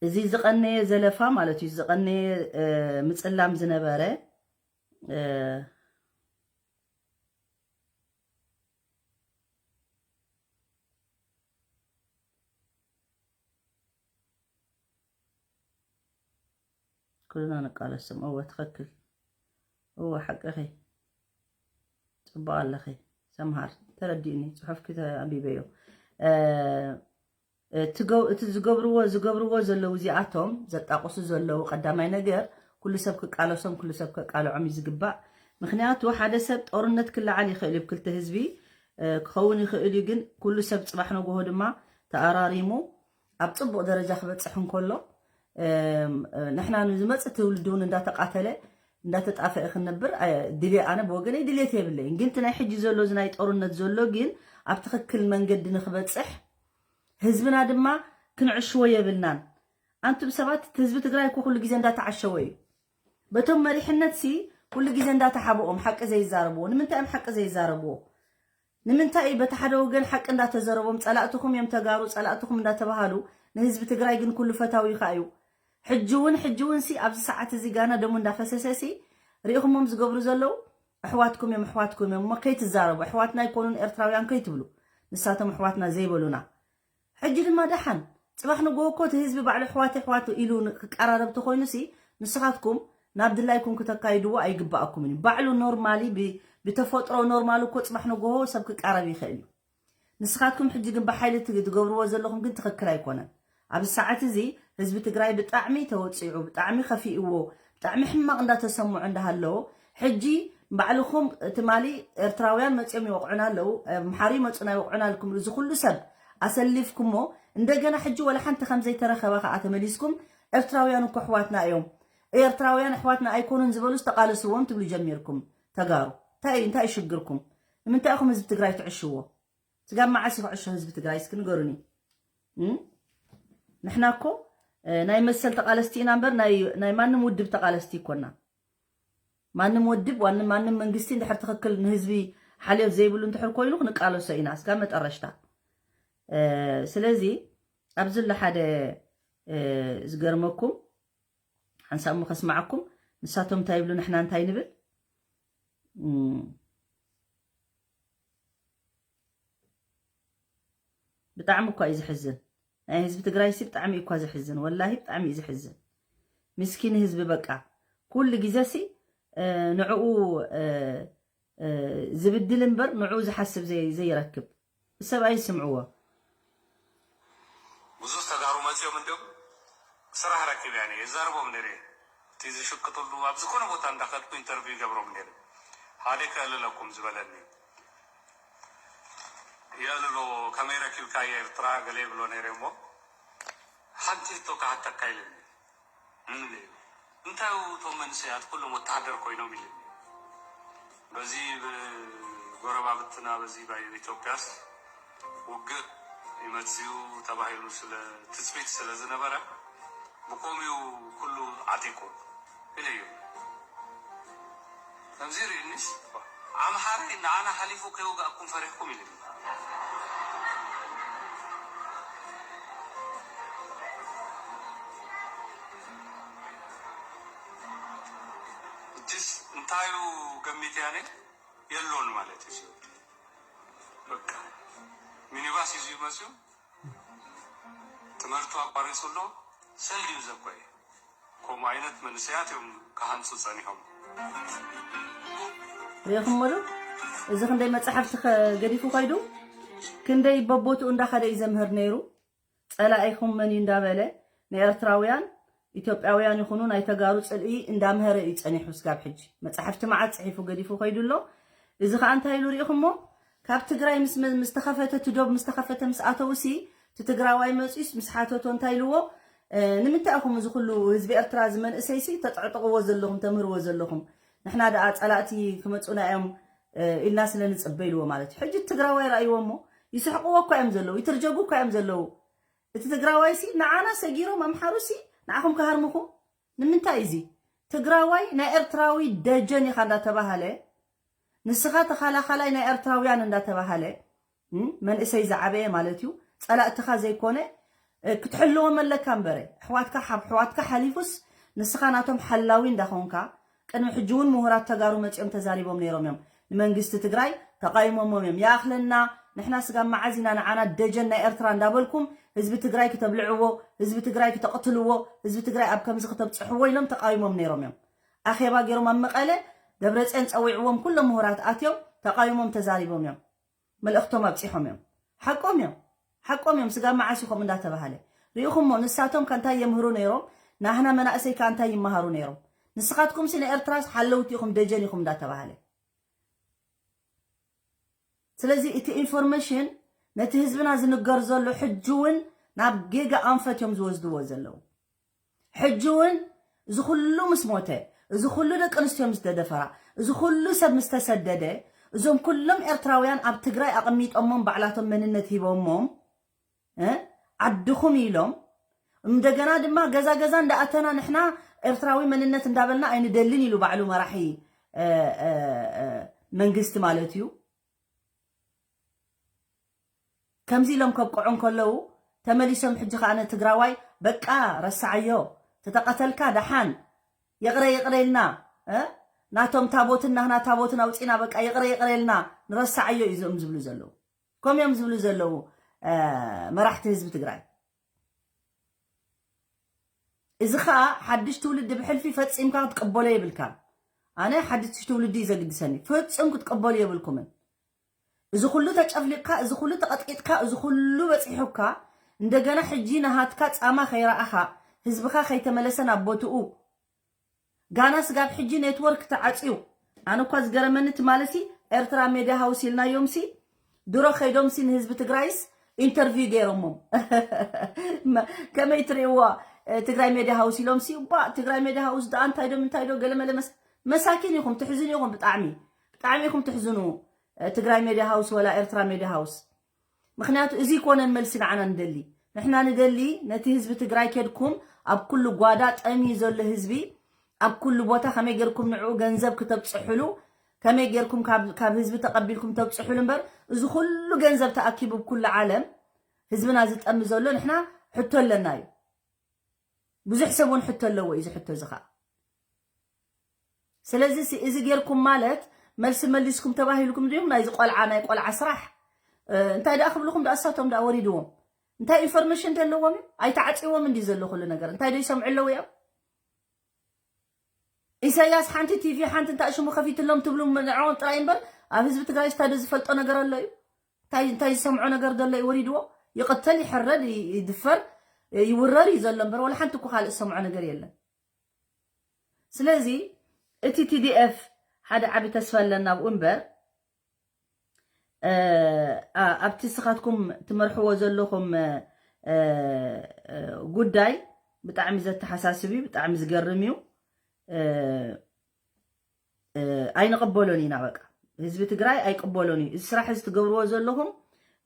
እዚ ዝቐነየ ዘለፋ ማለት እዩ፣ ዝቐነየ ምፅላም ዝነበረ፣ ኩልና ንቃለሶም። እወ፣ ትኽክል። እወ፣ ሓቅኺ። ፅቡቕ ኣለኺ። ሰምሃር፣ ተረዲእኒ። ፅሑፍኪ ተኣንቢበዮ። እቲ ዝገብርዎ፣ ዝገብርዎ ዘለዉ እዚኣቶም ዘጣቕሱ ዘለዉ፣ ቀዳማይ ነገር ኩሉ ሰብ ክቃለሶም፣ ኩሉ ሰብ ከቃልዖም እዩ ዝግባእ። ምኽንያቱ ሓደ ሰብ ጦርነት ክለዓል ይኽእል እዩ፣ ክልተ ህዝቢ ክኸውን ይኽእል እዩ። ግን ኩሉ ሰብ ፅባሕ ንጎሆ ድማ ተኣራሪሙ ኣብ ፅቡቕ ደረጃ ክበፅሕ እንከሎ፣ ንሕና ንዝመፅእ ትውልዲ እውን እንዳተቃተለ እንዳተጣፈአ ክንነብር ድልየ፣ ኣነ ብወገነይ ድልየት የብለይን። ግን እቲ ናይ ሕጂ ዘሎ፣ እዚ ናይ ጦርነት ዘሎ ግን ኣብ ትኽክል መንገዲ ንክበፅሕ ህዝብና ድማ ክንዕሽዎ የብልናን። ኣንቱም ሰባት፣ እቲ ህዝቢ ትግራይ እኮ ኩሉ ግዜ እንዳተዓሸወ እዩ። በቶም መሪሕነት ሲ ኩሉ ግዜ እንዳተሓብኦም ሓቂ ዘይዛረብዎ። ንምንታይ እዮም ሓቂ ዘይዛረብዎ? ንምንታይ እዩ በቲ ሓደ ወገን ሓቂ እንዳተዘረቦም፣ ጸላእትኹም እዮም ተጋሩ፣ ጸላእትኹም እንዳተባሃሉ፣ ንህዝቢ ትግራይ ግን ኩሉ ፈታዊኻ እዩ። ሕጂ እውን፣ ሕጂ እውን ሲ ኣብዚ ሰዓት እዚ ጋና ደሙ እንዳፈሰሰ ሲ ሪኢኹሞም ዝገብሩ ዘለዉ? ኣሕዋትኩም እዮም፣ ኣሕዋትኩም እዮም እሞ ከይትዛረቡ፣ ኣሕዋትና ኣይኮኑን ኤርትራውያን ከይትብሉ፣ ንሳቶም ኣሕዋትና ዘይበሉና። ሕጂ ድማ ደሓን፣ ጽባሕ ንግሆ እኮ እቲ ህዝቢ ባዕሉ ኣሕዋት፣ ኣሕዋት ኢሉ ክቀራረብ ተኾይኑ ሲ ንስኻትኩም ናብ ድላይኩም ክተካይድዎ ኣይግባኣኩምን እዩ። ባዕሉ ኖርማሊ ብተፈጥሮ ኖርማል እኮ ጽባሕ ንግሆ ሰብ ክቃረብ ይኽእል እዩ። ንስኻትኩም ሕጂ ግን ብሓይሊ ትገብርዎ ዘለኹም ግን ትኽክል ኣይኮነን። ኣብዚ ሰዓት እዚ ህዝቢ ትግራይ ብጣዕሚ ተወፂዑ፣ ብጣዕሚ ከፊእዎ፣ ብጣዕሚ ሕማቕ እንዳተሰምዖ እንዳሃለዎ፣ ሕጂ ባዕልኹም ትማሊ ኤርትራውያን መፂኦም ይወቕዑና ኣለዉ፣ ኣምሓሩ ይመፁና ይወቕዑና ኣለኩም፣ እዚ ኩሉ ሰብ ኣሰሊፍኩሞ፣ እንደገና ሕጂ ወላ ሓንቲ ከም ዘይተረኸበ ከዓ ተመሊስኩም፣ ኤርትራውያን እኮ ኣሕዋትና እዮም፣ ኤርትራውያን ኣሕዋትና ኣይኮኑን ዝበሉስ ተቓለስዎም ትብሉ ጀሚርኩም። ተጋሩ እንታይ እዩ፣ እንታይ እዩ ሽግርኩም? ንምንታይ ኢኹም ህዝቢ ትግራይ ትዕሽዎ? ስጋብ መዓስ እዩ ክዕሾ ህዝቢ ትግራይ? እስኪ ንገሩኒ። እም? ንሕና እኮ ናይ መሰል ተቓለስቲ ኢና እምበር ናይ ማንም ውድብ ተቓለስቲ ይኮና። ማንም ውድብ፣ ማንም መንግስቲ እንድሕር ትኽክል ንህዝቢ ሓልዮት ዘይብሉ እንድሕር ኮይኑ ክንቃለሶ ኢና እስካብ መጠረሽታ። ስለዚ ኣብዚ ሎ ሓደ ዝገርመኩም ሓንሳብ እሞ ከስማዓኩም። ንሳቶም እንታይ ይብሉ፣ ንሕና እንታይ ንብል? ብጣዕሚ እኳ እዩ ዝሕዝን። ናይ ህዝቢ ትግራይ ሲ ብጣዕሚ እዩ እኳ ዝሕዝን። ወላሂ ብጣዕሚ እዩ ዝሕዝን። ምስኪን ህዝቢ በቃ ኩሉ ግዜ ሲ ንዕኡ ዝብድል እምበር ንዕኡ ዝሓስብ ዘይረክብ። ሰብኣይ ስምዕዎ። ብዙሕ ተጋሩ መፅኦም እንዲም ስራሕ ረኪብ ያኔ የዛርቦም ነይረ። እቲ ዝሽቅጥሉ ኣብ ዝኾነ ቦታ እንዳኸድኩ ኢንተርቪው ይገብሮም ነይረ። ሓደ ከእልለኩም ዝበለኒ የእልሎ። ከመይ ረኪብካ ኤርትራ ገለ ይብሎ ነይረ እሞ ሓንቲ ህቶ ክሓተካ ኢለኒ። እንታይ እቶም መንእሰያት ኩሎም ወተሃደር ኮይኖም ኢሉ። በዚ ብጎረባብትና በዚ ኢትዮጵያስ ውግእ ይመፅዩ ተባሂሉ ስለ ትፅቢት ስለ ዝነበረ ብኮሚኡ ኩሉ ዓጢቁ ኢለዩ። ከምዚ ርእዩኒስ ኣምሓራይ ንዓና ሓሊፉ ከይወጋእኩም ፈሪሕኩም ኢሉኒ። ታዩ ገሚት ያኔ የለውን ማለት እዩ። በቃ ሚኒባስ ይዙ ይመፅኡ ትምህርቱ ኣቋሪፁ ኣሎ። ሰልድ እዩ ዘኮየ ከምኡ ዓይነት መንእሰያት እዮም ክሃንፁ ፀኒሖም። ሪኢኹሞ ዶ? እዚ ክንደይ መፅሓፍቲ ከ- ገዲፉ ከይዱ ክንደይ በቦትኡ እንዳኸደ እዩ ዘምህር ነይሩ። ፀላኢኹም መን እዩ እንዳበለ ንኤርትራውያን ኢትዮጵያውያን ይኹኑ ናይ ተጋሩ ፅልኢ እንዳምሀረ እዩ ፀኒሑ ስጋብ ሕጂ። መፅሓፍቲ መዓት ፅሒፉ ገዲፉ ከይዱ ኣሎ። እዚ ከዓ እንታይ ኢሉ ሪኢኹሞ? ካብ ትግራይ ምስ ምስ ተኸፈተ እቲ ዶብ ምስ ተኸፈተ ምስ ኣተውሲ እቲ ትግራዋይ መፂኡስ ምስ ሓተቶ እንታይ ኢልዎ? ንምንታይ ኢኹም እዚ ኩሉ ህዝቢ ኤርትራ እዚ መንእሰይሲ ተጠዕጥቕዎ ዘለኹም ተምህርዎ ዘለኹም? ንሕና ደኣ ፀላእቲ ክመፁና እዮም ኢልና ስለ ንፅበ ኢልዎ ማለት እዩ። ሕጂ ትግራዋይ ረኣይዎ እሞ ይስሕቅዎ እኳ እዮም ዘለዉ፣ ይትርጀጉ እኳ እዮም ዘለዉ። እቲ ትግራዋይ ሲ ንዓና ሰጊሮም ኣምሓሩ ሲ ንዓኹም ክሃርምኹም ንምንታይ እዚ ትግራዋይ ናይ ኤርትራዊ ደጀን ኢኻ እንዳተባሃለ ንስኻ ተኻላኻላይ ናይ ኤርትራውያን እንዳተባሃለ መንእሰይ ዝዓበየ ማለት እዩ። ፀላእትኻ ዘይኮነ ክትሕልዎም ኣለካ እምበረ ኣሕዋትካ ሓብ ኣሕዋትካ ሓሊፉስ ንስኻ ናቶም ሓላዊ እንዳኾንካ ቅድሚ ሕጂ እውን ምሁራት ተጋሩ መፂኦም ተዛሪቦም ነይሮም እዮም። ንመንግስቲ ትግራይ ተቃይሞሞም እዮም። ይኣኽለና ንሕና ስጋብ መዓዝ ኢና ንዓና ደጀን ናይ ኤርትራ እንዳበልኩም ህዝቢ ትግራይ ክተብልዕዎ፣ ህዝቢ ትግራይ ክተቕትልዎ፣ ህዝቢ ትግራይ ኣብ ከምዚ ክተብፅሕዎ ኢሎም ተቃይሞም ነይሮም እዮም። ኣኼባ ገይሮም ኣብ መቐለ ደብረፅዮን ፀዊዕዎም ኩሎም ምሁራት ኣትዮም ተቃይሞም ተዛሪቦም እዮም። መልእኽቶም ኣብፂሖም እዮም። ሓቆም እዮም። ሓቆም እዮም። ስጋብ መዓስ ኢኹም እንዳተባሃለ ርኢኹሞ። ንሳቶም ከ እንታይ የምህሩ ነይሮም? ናህና መናእሰይ ከ እንታይ ይመሃሩ ነይሮም? ንስኻትኩም ሲ ንኤርትራስ ሓለውቲ ኢኹም ደጀን ኢኹም እንዳተባሃለ ስለዚ እቲ ኢንፎርሜሽን ነቲ ህዝብና ዝንገር ዘሎ ሕጂ እውን ናብ ጌጋ ኣንፈት እዮም ዝወስድዎ ዘለዉ። ሕጂ እውን እዚ ኩሉ ምስ ሞተ፣ እዚ ኩሉ ደቂ ኣንስትዮ ምስ ተደፈራ፣ እዚ ኩሉ ሰብ ምስ ተሰደደ፣ እዞም ኩሎም ኤርትራውያን ኣብ ትግራይ ኣቐሚጦሞም ባዕላቶም መንነት ሂቦሞም እ ዓድኹም ኢሎም እንደገና ድማ ገዛ ገዛ እንዳኣተና ንሕና ኤርትራዊ መንነት እንዳበልና ኣይንደልን ኢሉ ባዕሉ መራሒ እ፣ እ፣ እ፣ መንግስቲ ማለት እዩ። ከምዚ ኢሎም ከብቅዑ እንከለዉ ተመሊሶም ሕጂ ከዓ ንትግራዋይ በቃ ረስዓዮ ተተቐተልካ ደሓን ይቕረ ይቕረ ኢልና እ ናቶም ታቦትን ናህና ታቦትን ኣውፂና በቃ ይቕረ ይቕረ ኢልና ንረስዓዮ እዩ እዞም ዝብሉ ዘለዉ። ከም እዮም ዝብሉ ዘለዉ እ፣ መራሕቲ ህዝቢ ትግራይ። እዚ ከዓ ሓድሽ ትውልዲ ብሕልፊ ፈፂምካ ክትቅበሎ የብልካን። ኣነ ሓድሽ ትውልዲ እዩ ዘግድሰኒ። ፍፁም ክትቅበሉ የብልኩምን። እዚ ኩሉ ተጨፍሊቕካ፣ እዚ ኩሉ ተቐጥቂጥካ፣ እዚ ኩሉ በፂሑካ፣ እንደገና ሕጂ ናሃትካ ፃማ ከይረኣኻ፣ ህዝብኻ ከይተመለሰ ናብ ቦትኡ፣ ጋና ስጋብ ሕጂ ኔትወርክ ተዓፅዩ። ኣነ እኳ ዝገረመኒ ትማልሲ ኤርትራ ሜድያ ሃውስ ኢልናዮም ሲ ድሮ ከይዶም ሲ ንህዝቢ ትግራይስ ኢንተርቪው ገይሮሞም። መ- ከመይ ትርእይዋ እ፣ ትግራይ ሜድያ ሃውስ ኢሎም ሲ ባ ትግራይ ሜድያ ሃውስ ደኣ እንታይ ዶ ምንታይ ዶ ገለመለ መስ- መሳኪን ኢኹም ትሕዝኑ ኢኹም ብጣዕሚ ብጣዕሚ ኢኹም ትሕዝኑ እ፣ ትግራይ ሜድያ ሃውስ ወላ ኤርትራ ሜድያ ሃውስ ምክንያቱ እዚ ይኮነን መልሲ ንዓና ንደሊ ንሕና ንደሊ ነቲ ህዝቢ ትግራይ ከድኩም ኣብ ኩሉ ጓዳ ጠምዩ ዘሎ ህዝቢ ኣብ ኩሉ ቦታ ከመይ ጌርኩም ንዕኡ ገንዘብ ክተብፅሕሉ ከመይ ጌርኩም ካብ ህዝቢ ተቐቢልኩም ተብፅሕሉ እምበር እዚ ኩሉ ገንዘብ ተኣኪቡ ብኩሉ ዓለም ህዝብና ዝጠሚ ዘሎ ንሕና ሕቶ ኣለና እዩ ብዙሕ ሰብ እውን ሕቶ ኣለዎ እዩ ዝሕቶ እዚ ከዓ ስለዚ እዚ ጌርኩም ማለት መልሲ መሊስኩም ተባሂልኩም ድም ናይዚ ቆልዓ ናይ ቆልዓ ስራሕ እንታይ ደኣ ክብልኩም ደኣ እሳቶም ደኣ ወሪድዎም እንታይ ኢንፎርሜሽን ዘለዎም እዩ ኣይተዓፅዎም እንዲ ዘሎ ኩሉ ነገር እንታይ ዶ ይሰምዑ ኣለዉ እዮም ኢሳያስ ሓንቲ ቲቪ ሓንቲ እንታይ ሽሙ ከፊትሎም ትብሉ ንዕኦም ጥራይ እምበር ኣብ ህዝቢ ትግራይ ስታዶ ዝፈልጦ ነገር ኣሎ እዩ እንታይ እንታይ ዝሰምዖ ነገር ዘሎ እዩ ወሪድዎ ይቕተል ይሕረድ ይድፈር ይውረር እዩ ዘሎ እምበር ወላ ሓንቲ እኮ ካልእ ዝሰምዖ ነገር የለን ስለዚ እቲ ቲዲኤፍ ሓደ ዓቢ ተስፋ ኣለና ኣብኡ እምበር ኣብቲ ስኻትኩም ትመርሕዎ ዘለኹም ጉዳይ ብጣዕሚ ዘተሓሳስብ እዩ ብጣዕሚ ዝገርም እዩ ኣይንቕበሎን ኢና በቃ ህዝቢ ትግራይ ኣይቅበሎን እዩ እዚ ስራሕ እዚ ትገብርዎ ዘለኹም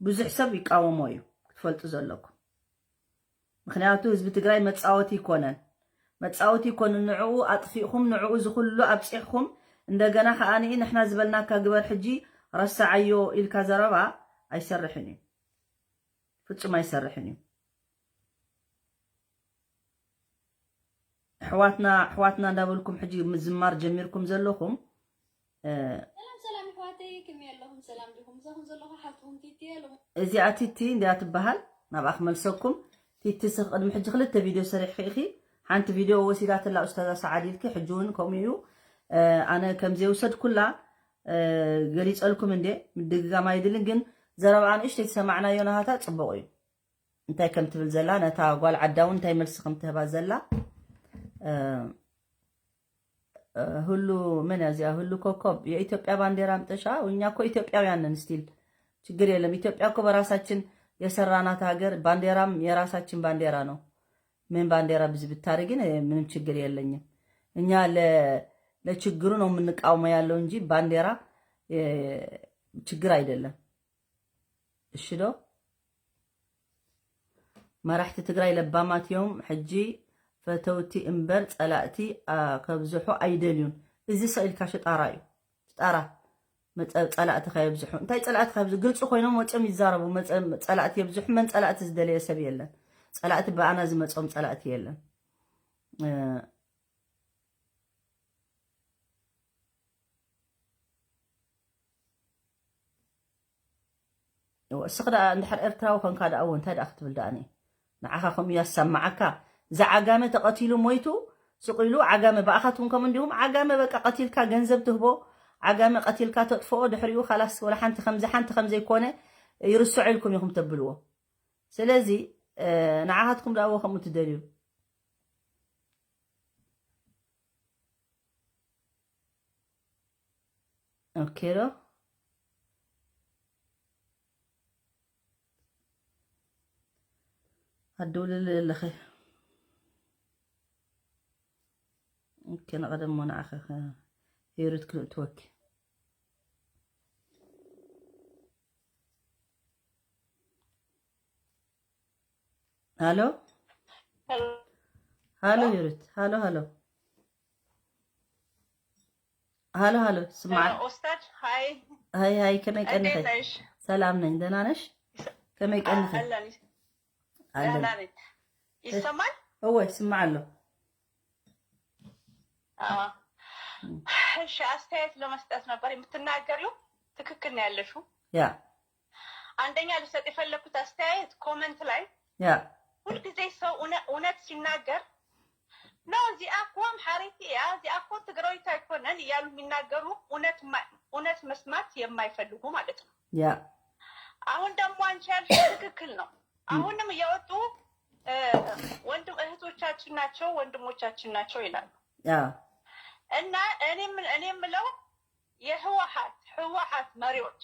ብዙሕ ሰብ ይቃወሞ እዩ ክትፈልጡ ዘለኩም ምክንያቱ ህዝቢ ትግራይ መፃወቲ ይኮነን መፃወቲ ይኮነን ንዕኡ ኣጥፊእኹም ንዕኡ ዝኩሉ ኣብፂሕኹም እንደገና ከዓኒ ንሕና ዝበልናካ ግበር ሕጂ ረስዓዮ ኢልካ ዘረባ ኣይሰርሕን እዩ ፍፁም ኣይሰርሕን እዩ ኣሕዋትና ኣሕዋትና እንዳበልኩም ሕጂ ምዝማር ጀሚርኩም ዘለኹም ሰላም ሰላም ኣሕዋተይ፣ ከመይ ኣለኹም? ሰላም ዲኹም? እዛ ከም ዘለኹ ሓፍትኹም ቲቲ እየ። ሎም- እዚኣ ቲቲ እንዲያ ትበሃል። ናብኣ ክመልሰኩም። ቲቲ፣ ስኽ ቅድሚ ሕጂ ክልተ ቪድዮ ሰሪሕኺ ኢኺ። ሓንቲ ቪድዮ ወሲዳትላ ኡስታዛ ሰዓድ ኢልኪ፣ ሕጂ እውን ከምኡ እዩ። ኣነ ከም ዘይወሰድኩላ ገሊጸልኩም እንዴ፣ ምድግጋም ኣይድልን። ግን ዘረባኣ ንእሽተይ ዝሰማዕናዮ ናሃታ ጽቡቕ እዩ። እንታይ ከም ትብል ዘላ፣ ነታ ጓል ዓዳ እውን እንታይ መልሲ ከም ትህባ ዘላ። ሁሉ መን እያ እዚኣ? ሁሉ ኮኮብ የኢትዮጵያ ባንዲራ አምጥሻ። እኛ እኮ ኢትዮጵያውያን ነን። ስቲል ችግር የለም። ኢትዮጵያ እኮ በራሳችን የሰራናት ሀገር፣ ባንዲራም የራሳችን ባንዲራ ነው። ምን ባንዲራ ብዚ ብታደርጊ ምንም ችግር የለኝም። እኛ ለችግሩ ነው የምንቃወመው ያለው እንጂ ባንዲራ ችግር አይደለም። እሺ ዶ? መራሕቲ ትግራይ ለባማት እዮም። ሕጂ ፈተውቲ እምበር ጸላእቲ ከብዝሑ ኣይደልዩን። እዚ ስቕ ኢልካ ሽጣራ እዩ። ሽጣራ። ጸላእቲ ከየብዝሑ። እንታይ ጸላእቲ ከየብዝሑ? ግልፂ ኮይኖም ወፂኦም ይዛረቡ። ጸላእቲ የብዝሑ። መን ጸላእቲ ዝደለየ ሰብ የለን። ጸላእቲ ብኣና ዝመፆም ጸላእቲ የለን። እስኺ ደኣ እንድሕር ኤርትራዊ ኮንካ ደኣ እዎ እንታይ ደኣ ክትብል ደኣ ኒ ንዓኻ ከምኡ ያሰማዓካ። እዚ ዓጋመ ተቐቲሉ ሞይቱ ስቕ ኢሉ ዓጋመ ብኣኻትኩም ከም እንዲሁም ዓጋመ በቃ ቀቲልካ ገንዘብ ትህቦ። ዓጋመ ቀቲልካ ተጥፍኦ። ድሕሪኡ ካላስ ወላ ሓንቲ ከምዚ ሓንቲ ከምዘይኮነ ይርስዖ ኢልኩም ኢኹም ተብልዎ። ስለዚ ንዓኻትኩም ደኣ እዎ ከምኡ ትደልዩ። ኦኬ ዶ? ኣደውልል ኣለኸ። ኦኬ፣ ንቐደም እሞ ንዓኸ ሄሩት ክልእትወኪ። ሃሎ ሃሎ፣ ሄሩት፣ ሃሎ ሃሎ። ሃሎ ሃሎ፣ ስማዕ። ኡስታድ፣ ሃይ። ሃይ ሃይ፣ ከመይ ቀንኺ? ሰላም ነኝ፣ ደህና ነሽ? ከመይ ቀንኺ? ኣለኒ። ደህና ነኝ። ይሰማል? እወ፣ ይስማዕ ኣሎ። እሺ፣ አስተያየት ለመስጠት ነበር። የምትናገሪው ትክክል ነው ያለሽው። ያ አንደኛ ልሰጥ የፈለኩት አስተያየት ኮመንት ላይ ያ ሁልጊዜ ሰው እውነ- እውነት ሲናገር ነው እዚኣ እኮ አምሓሪት እያ፣ እዚኣ እኮ ትግራዊት አይኮነን እያሉ የሚናገሩ እውነት ማ- እውነት መስማት የማይፈልጉ ማለት ነው። ያ አሁን ደግሞ አንቺ ያልሽው ትክክል ነው። አሁንም እየወጡ እ፣ ወንድም እህቶቻችን ናቸው ወንድሞቻችን ናቸው ይላሉ። ያ እና እኔ ምን- እኔ የምለው የህወሓት ህወሓት መሪዎች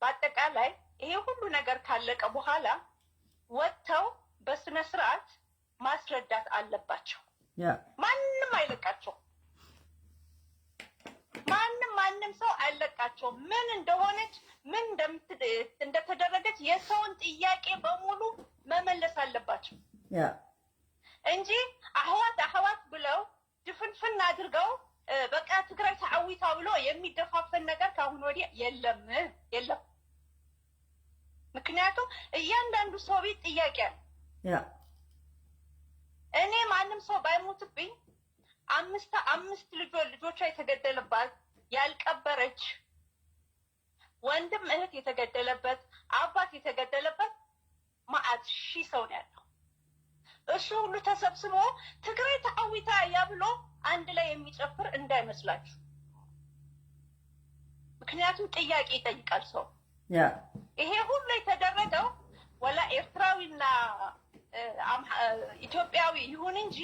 በአጠቃላይ ይሄ ሁሉ ነገር ካለቀ በኋላ ወጥተው በስነ ስርዓት ማስረዳት አለባቸው። ያ ማንም አይለቃቸው። ማንም ማንም ሰው አይለቃቸው። ምን እንደሆነች ምን እንደምት- እንደተደረገች የሰውን ጥያቄ በሙሉ መመለስ አለባቸው። ያ እንጂ አህዋት አህዋት ብለው ድፍንፍን አድርገው እ፣ በቃ ትግራይ ተዓዊታ ብሎ የሚደፋፈን ነገር ከአሁን ወዲህ የለም የለም። ምክንያቱም እያንዳንዱ ሰው ቤት ጥያቄ አለ። ያ እኔ ማንም ሰው ባይሞትብኝ አምስት አምስት ልጆ ልጆቿ የተገደለባት ያልቀበረች ወንድም እህት የተገደለበት አባት የተገደለበት መዓት ሺህ ሰው ነው ያለው። እሱ ሁሉ ተሰብስቦ ትግራይ ተዓዊታ ያብሎ አንድ ላይ የሚጨፍር እንዳይመስላችሁ። ምክንያቱም ጥያቄ ይጠይቃል ሰው። ያ ይሄ ሁሉ የተደረገው ወላ ኤርትራዊና እ፣ አምሃ- እ፣ ኢትዮጵያዊ ይሁን እንጂ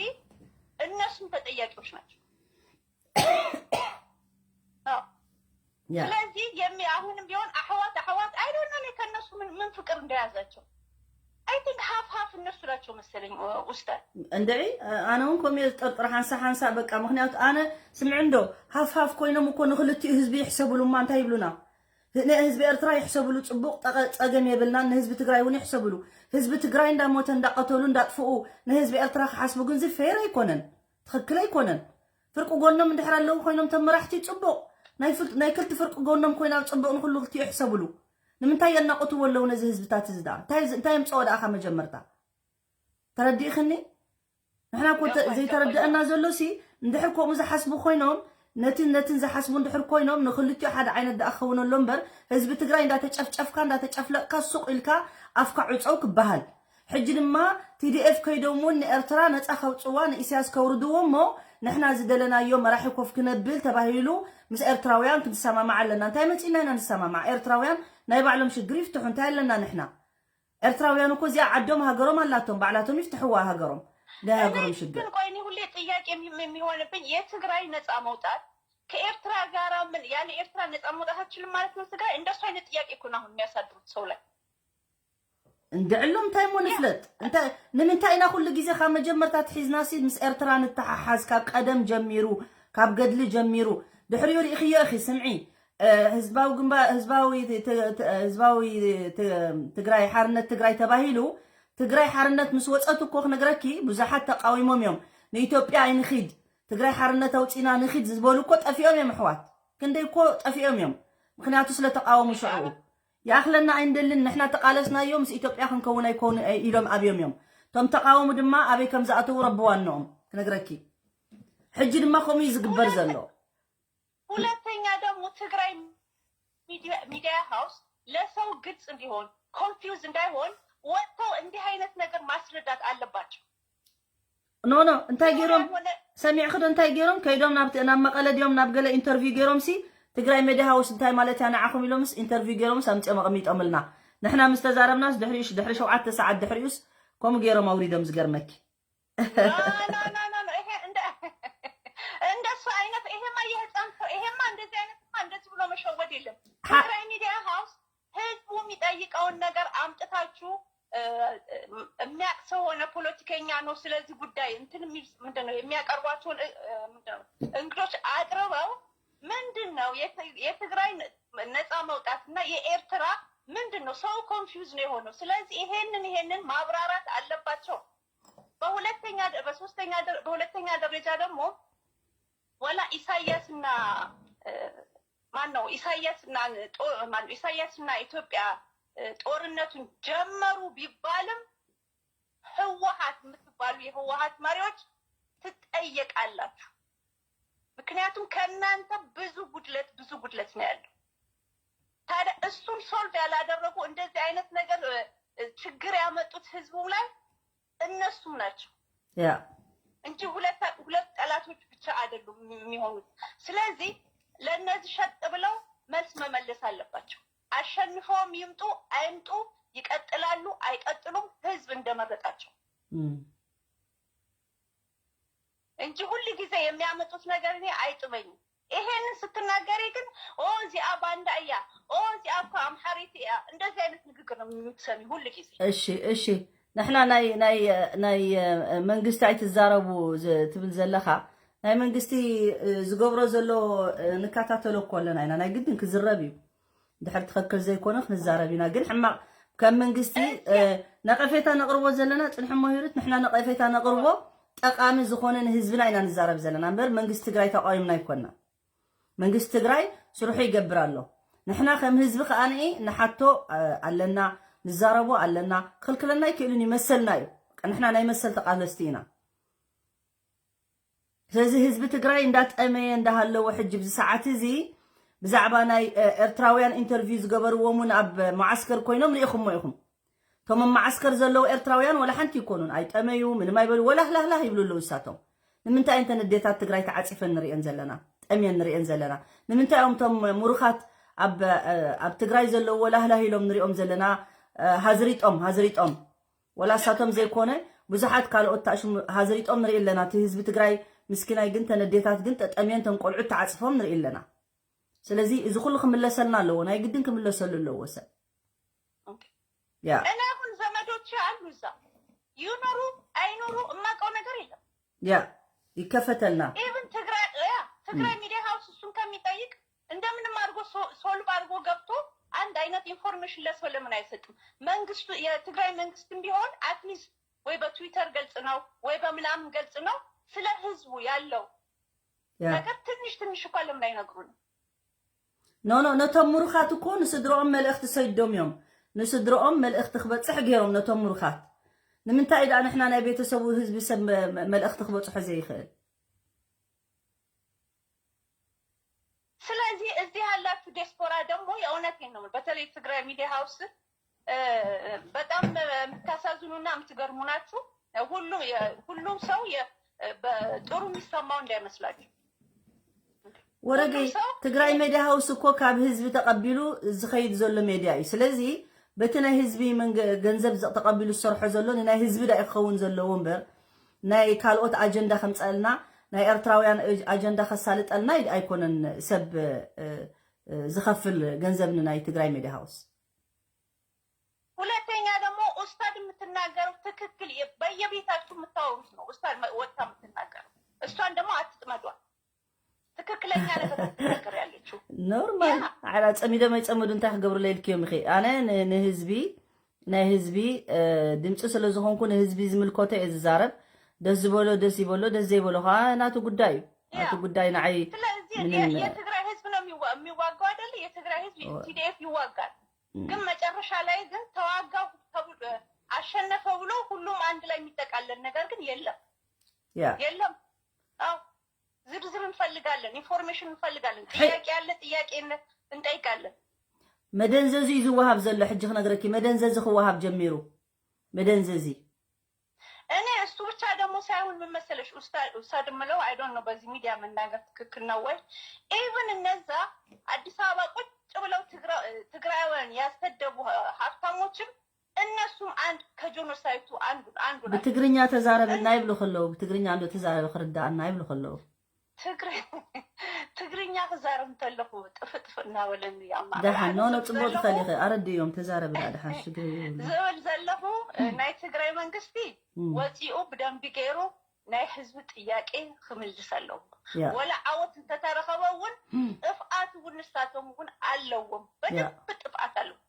እነሱም ተጠያቂዎች ናቸው። አዎ። ያ ስለዚህ የሚ አሁንም ቢሆን አህዋት አህዋት አይ ዶንት ኖ ከነሱ ምን ምን ፍቅር እንደያዛቸው አይ ቲንክ ሃፍ ሃፍ እነሱ ናቸው መሰለኝ። ኡ- ኡስታዝ እንድዒ ኣነ እውን ከምኡ እየ ዝጠርጥር ሓንሳ ሓንሳ በቃ። ምክንያቱ ኣነ ስምዒ እንዶ ሃፍ ሃፍ ኮይኖም እኮ ንክልቲኡ ህዝቢ ይሕሰብሉ እማ እንታይ ይብሉና? ንህዝቢ ኤርትራ ይሕሰብሉ፣ ጽቡቕ ጠቐ- ጸገም የብልናን። ንህዝቢ ትግራይ እውን ይሕሰብሉ። ህዝቢ ትግራይ እንዳሞተ እንዳቐተሉ እንዳጥፍኡ ንህዝቢ ኤርትራ ክሓስቡ ግን ዚ ፌር ኣይኮነን፣ ትኽክል ኣይኮነን። ፍርቂ ጎኖም እንድሕር ኣለዉ ኮይኖም ተመራሕቲ ጽቡቕ ናይ ፍል- ናይ ክልቲ ፍርቂ ጎኖም ኮይና ጽቡቕ ንኩሉ ክልቲኡ ይሕሰብሉ። ንምንታይ የናቑትዎ ኣለዉ ነዚ ህዝብታት እዚ ደኣ? እንታይ እንታይ የምጽኦ ደኣ ካብ መጀመርታ? ተረዲእኽኒ? ንሕና እኮ ተ- ዘይተረድአና ዘሎ ሲ እንድሕር ከምኡ ዝሓስቡ ኮይኖም ነትን ነትን ዝሓስቡ እንድሕር ኮይኖም ንክልቲኡ ሓደ ዓይነት ደኣ ክኸውን ኣሎ እምበር፣ ህዝቢ ትግራይ እንዳተጨፍጨፍካ እንዳተጨፍለቕካ ሱቕ ኢልካ ኣፍካ ዕፀው ክበሃል። ሕጂ ድማ ቲዲኤፍ ከይዶም እውን ንኤርትራ ነፃ ከውፅዋ ንኢሳያስ ከውርድዎ እሞ ንሕና ዝደለናዮ መራሒ ኮፍ ክነብል ተባሂሉ ምስ ኤርትራውያን ክንሰማማዕ ኣለና። እንታይ መፂና ኢና ንሰማማዕ? ኤርትራውያን ናይ ባዕሎም ሽግር ይፍትሑ። እንታይ ኣለና ንሕና? ኤርትራውያን እኮ እዚኣ ዓዶም ሃገሮም ኣላቶም፣ ባዕላቶም ይፍትሕዋ ሃገሮም፣ ናይ ሃገሮም ሽግር። ግን ቆይ እኔ ሁሌ ጥያቄ የሚ- የሚሆንብኝ የትግራይ ነፃ መውጣት ከኤርትራ ጋራ ምን ያለ ኤርትራ ነፃ መውጣት አትችልም ማለት ነው ትግራይ? እንደሱ አይነት ጥያቄ እኮ ነው አሁን የሚያሳድሩት ሰው ላይ። እንድዕሎም እንታይ እሞ ንፍለጥ? እንታይ ንምንታይ ኢና ኩሉ ግዜ ካብ መጀመርታ ትሒዝናሲ ምስ ኤርትራ ንተሓሓዝ? ካብ ቀደም ጀሚሩ፣ ካብ ገድሊ ጀሚሩ። ድሕሪኡ ርኢኽዮ ኢኺ፣ ስምዒ፣ እ፣ ህዝባዊ ግንባር፣ ህዝባዊ ት- ት- ት- ህዝባዊ ት- ትግራይ ሓርነት ትግራይ ተባሂሉ፣ ትግራይ ሓርነት ምስ ወፀት እኮ ክነግረኪ ብዙሓት ተቃዊሞም እዮም። ንኢትዮጵያ ኣይንኺድ፣ ትግራይ ሓርነት ኣውፂና ንኺድ ዝበሉ እኮ ጠፊኦም እዮም ኣሕዋት። ክንደይ እኮ ጠፊኦም እዮም። ምክንያቱ ስለ ተቃወሙ ሽዑ ይኣኽለና ኣይንደልን፣ ንሕና ተቃለስናዮ ምስ ኢትዮጵያ ክንከውን ኣይኮኑ ኢሎም ኣብዮም እዮም። እቶም ተቃወሙ ድማ ኣበይ ከም ዝኣተዉ ረቢ ዋንኦም ክነግረኪ። ሕጂ ድማ ከምኡ እዩ ዝግበር ዘሎ። ሁለተኛ ደግሞ ትግራይ ሚዲያ ሃውስ ለሰው ግልጽ እንዲሆን ኮንፊውዝ እንዳይሆን ወጥተው እንዲህ አይነት ነገር ማስረዳት አለባቸው። ኖ ኖ እንታይ ገይሮም ሰሚዕኺ ዶ እንታይ ገይሮም ከይዶም ናብ ናብ መቐለ ድዮም ናብ ገለ ኢንተርቪው ገይሮም ሲ ትግራይ ሜድያ ሃውስ እንታይ ማለት እያ ንዓኹም ኢሎምስ ኢንተርቪው ገይሮምስ ኣምፅኦም ኣቐሚጦምልና ንሕና ምስ ተዛረብናስ ድሕሪኡስ ድሕሪ ሸውዓተ ሰዓት ድሕሪኡስ ከምኡ ገይሮም ኣውሪዶም ዝገርመኪ ኖ ኖ ኖ ኖ ኖ፣ ይሄ እንደ እንደሱ አይነት ይሄማ የህፃን ሰው ይሄማ እንደዚህ አይነትማ እንደዚህ ብሎ መሸወድ የለም። ትግራይ ሚዲያ ሃውስ ህዝቡ የሚጠይቀውን ነገር አምጥታችሁ እ፣ የሚያውቅ ሰው ሆነ ፖለቲከኛ ነው ስለዚህ ጉዳይ እንትን የሚል ምንድን ነው የሚያቀርቧቸውን እ፣ እ፣ ምንድን ነው እንግዶች አቅርበው ምንድን ነው የት- የትግራይ ነ- ነፃ መውጣትና የኤርትራ ምንድን ነው ሰው ኮንፊውዝ ነው የሆነው። ስለዚህ ይሄንን ይሄንን ማብራራት አለባቸው። በሁለተኛ ደ- በሶስተኛ ደ- በሁለተኛ ደረጃ ደግሞ ወላ ኢሳያስና እ፣ ማን ነው ኢሳያስና ጦ- ማን ነው ኢሳያስና ኢትዮጵያ እ፣ ጦርነቱን ጀመሩ ቢባልም ህወሓት የምትባሉ የህወሓት መሪዎች ትጠየቃላችሁ። ምክንያቱም ከእናንተ ብዙ ጉድለት ብዙ ጉድለት ነው ያለው። ታዲያ እሱን ሶልቭ ያላደረጉ እንደዚህ አይነት ነገር እ፣ ችግር ያመጡት ህዝቡ ላይ እነሱም ናቸው ያ እንጂ ሁለት ሁለት ጠላቶች ብቻ አይደሉም የሚሆኑት። ስለዚህ ለእነዚህ ሸጥ ብለው መልስ መመለስ አለባቸው። አሸንፈውም ይምጡ አይምጡ፣ ይቀጥላሉ አይቀጥሉም፣ ህዝብ እንደመረጣቸው እም። እንጂ ሁል ጊዜ የሚያመጡት ነገር እኔ አይጥመኝም። ይሄንን ስትናገሪ ግን ኦ እዚኣ ባንዳ እያ፣ ኦ እዚኣ እኮ አምሓሪት እያ፣ እንደዚህ አይነት ንግግር ነው የምትሰሚ ሁል ጊዜ። እሺ እሺ ንሕና ናይ ናይ ናይ መንግስቲ ኣይትዛረቡ ዝ- ትብል ዘለኻ ናይ መንግስቲ እ፣ ዝገብሮ ዘሎ እ፣ ንከታተሎ እኮ ኣለና ኢና ናይ ግድን ክዝረብ እዩ ድሕር ትኽክል ዘይኮነ ክንዛረብ ኢና ግን ሕማቕ ከም መንግስቲ እ፣ ነቐፌታ ነቕርቦ ዘለና ፅንሒ ሞሂሩት ንሕና ነቐፌታ ነቕርቦ ጠቃሚ ዝኾነ ንህዝብና ኢና ንዛረብ ዘለና እምበር መንግስቲ ትግራይ ተቃዊምና ኣይኮና መንግስቲ ትግራይ ስርሑ ይገብር ኣሎ ንሕና ከም ህዝቢ ከኣ ንኢ ንሓቶ እ፣ ኣለና ንዛረቦ ኣለና ክልክለና ይክእልን ይመሰልና እዩ በቃ ንሕና ናይ መሰል ተቃለስቲ ኢና ስለዚ ህዝቢ ትግራይ እንዳጠመየ እንዳሃለወ ሕጂ ብዚ ሰዓት እዚ ብዛዕባ ናይ እ፣ ኤርትራውያን ኢንተርቪው ዝገበርዎም እውን ኣብ መዓስከር ኮይኖም ርኢኹሞ ኢኹም እቶም ኣብ መዓስከር ዘለዉ ኤርትራውያን ወላ ሓንቲ ይኮኑን ኣይጠመዩ ምንም ኣይበሉ ወላህላህላህ ይብሉ ኣለዉ እሳቶም ንምንታይ እንተን ኣዴታት ትግራይ ተዓፂፈን ንሪኤን ዘለና ጠምየን ንሪኤን ዘለና ንምንታይ እዮም እቶም ምሩኻት ኣብ እ፣ ኣብ ትግራይ ዘለዉ ወላህላህ ኢሎም ንሪኦም ዘለና እ፣ ሃዝሪጦም ሃዝሪጦም ወላ እሳቶም ዘይኮነ ብዙሓት ካልኦት ታሽሙ ሃዝሪጦም ንርኢ ኣለና እቲ ህዝቢ ትግራይ ምስኪናይ ግን ተነዴታት ግን ጠጠምየን ተንቆልዑት ተዓፅፎም ንርኢ ኣለና ስለዚ እዚ ኩሉ ክምለሰልና ኣለዎ ናይ ግድን ክምለሰሉ ኣለዎ ሰብ ያ እኔ አሁን ዘመዶች አሉ እዛ ይኑሩ አይኑሩ እማውቀው ነገር የለም ያ ይከፈተልና ኢቭን ትግራይ ያ ትግራይ ሚዲያ ሀውስ እሱን ከሚጠይቅ እንደምንም አድርጎ ሶልቭ አድርጎ ገብቶ አንድ አይነት ኢንፎርሜሽን ለሰው ለምን አይሰጥም? መንግስቱ የትግራይ መንግስትም ቢሆን አትሊስት ወይ በትዊተር ገልጽ ነው ወይ በምናምን ገልጽ ነው ስለ ህዝቡ ያለው ያ ነገር ትንሽ ትንሽ እኳ ለምን አይነግሩንም? ኖ ኖ ነቶም ምሩኻት እኮ ንስድሮኦም መልእኽቲ ሰይዶም እዮም ንስድሮኦም መልእኽቲ ክበፅሕ ገይሮም ነቶም ምሩኻት ንምንታይ ደኣ ንሕና ናይ ቤተሰቡ ህዝቢ ሰብ መ- መ- መልእኽቲ ክበፅሖ ዘይኽእል ዲያስፖራ ደግሞ የእውነቴን ነው። በተለይ ትግራይ ሚዲያ ሀውስ በጣም የምታሳዝኑና የምትገርሙ ናችሁ። ሁሉም ሰው ጥሩ የሚሰማው እንዳይመስላችሁ። ወረገይ ትግራይ ሜድያ ሀውስ እኮ ካብ ህዝቢ ተቐቢሉ ዝኸይድ ዘሎ ሜድያ እዩ። ስለዚ በቲ ናይ ህዝቢ ገንዘብ ተቐቢሉ ዝሰርሖ ዘሎ ንናይ ህዝቢ ዳ ክኸውን ዘለዎ እምበር ናይ ካልኦት ኣጀንዳ ከምፀልና ናይ ኤርትራውያን ኣጀንዳ ከሳልጠልና ኣይኮነን ሰብ ዝኸፍል ገንዘብ ንናይ ትግራይ ሜድያ ሀውስ። ሁለተኛ ደግሞ ኡስታድ የምትናገረው ትክክል በየቤታችሁ የምታወሩት ነው። ኡስታድ ወጥታ የምትናገረው እሷን ደግሞ አትጥመዷል። ትክክለኛ ነገር ትናገር ያለችው ኖርማል። ዓላ ፀሚዶም ኣይፀመዱ እንታይ ክገብሩ ለይልክዮም ኢኺ። ኣነ ንህዝቢ ናይ ህዝቢ ድምፂ ስለ ዝኾንኩ ንህዝቢ ዝምልከቶ እየ ዝዛረብ። ደስ ዝበሎ ደስ ይበሎ፣ ደስ ዘይበሎ ከዓ ናቱ ጉዳይ እዩ። ናቱ ጉዳይ ንዓይ ስለዚህ የትግራይ ህዝብ ነው የሚዋጋው አይደለ? የትግራይ ህዝብ ቲዲኤፍ ይዋጋል። ግን መጨረሻ ላይ ግን ተዋጋ ተብሎ አሸነፈ ብሎ ሁሉም አንድ ላይ የሚጠቃለል ነገር ግን የለም። የለም። አዎ ዝርዝር እንፈልጋለን፣ ኢንፎርሜሽን እንፈልጋለን። ጥያቄ ያለ ጥያቄ እንጠይቃለን። መደንዘዚ እዩ ዝወሃብ ዘሎ። ሕጂ ክነግረኪ መደንዘዚ ክወሃብ ጀሚሩ። መደንዘዚ እኔ እሱ ብቻ ደግሞ ሳይሆን ምን መሰለሽ ኡስታድ ምለው አይ ዶንት ኖ በዚህ ሚዲያ መናገር ትክክል ነው ወይ? ኢቭን እነዛ አዲስ አበባ ቁጭ ብለው ትግራውያን ያሰደቡ ሀብታሞችም እነሱም አንድ ከጆኖሳይቱ አንዱ አንዱ ናቸው። ብትግርኛ ተዛረብና ይብሉ ከለዉ ብትግርኛ እንዶ ተዛረቢ ክርዳእና ይብሉ ከለዉ ትግርኛ ክዛረብ እንተለኹ ጥፍጥፍ እናበለኒ ያማ ደሓን ኖ ኖ ፅቡቅ ትኸሊ ኢኸ ኣረድዮም ተዛረብና ደሓን ሽግር የብሉ ዝብል ዘለኹ ናይ ትግራይ መንግስቲ ወፂኡ ብደንቢ ገይሩ ናይ ህዝቢ ጥያቄ ክምልስ ኣለዎ። ወላ ዓወት እንተተረኸበ እውን ጥፍኣት እውን ንሳቶም እውን ኣለዎም፣ በደንብ ጥፍኣት ኣለዎም።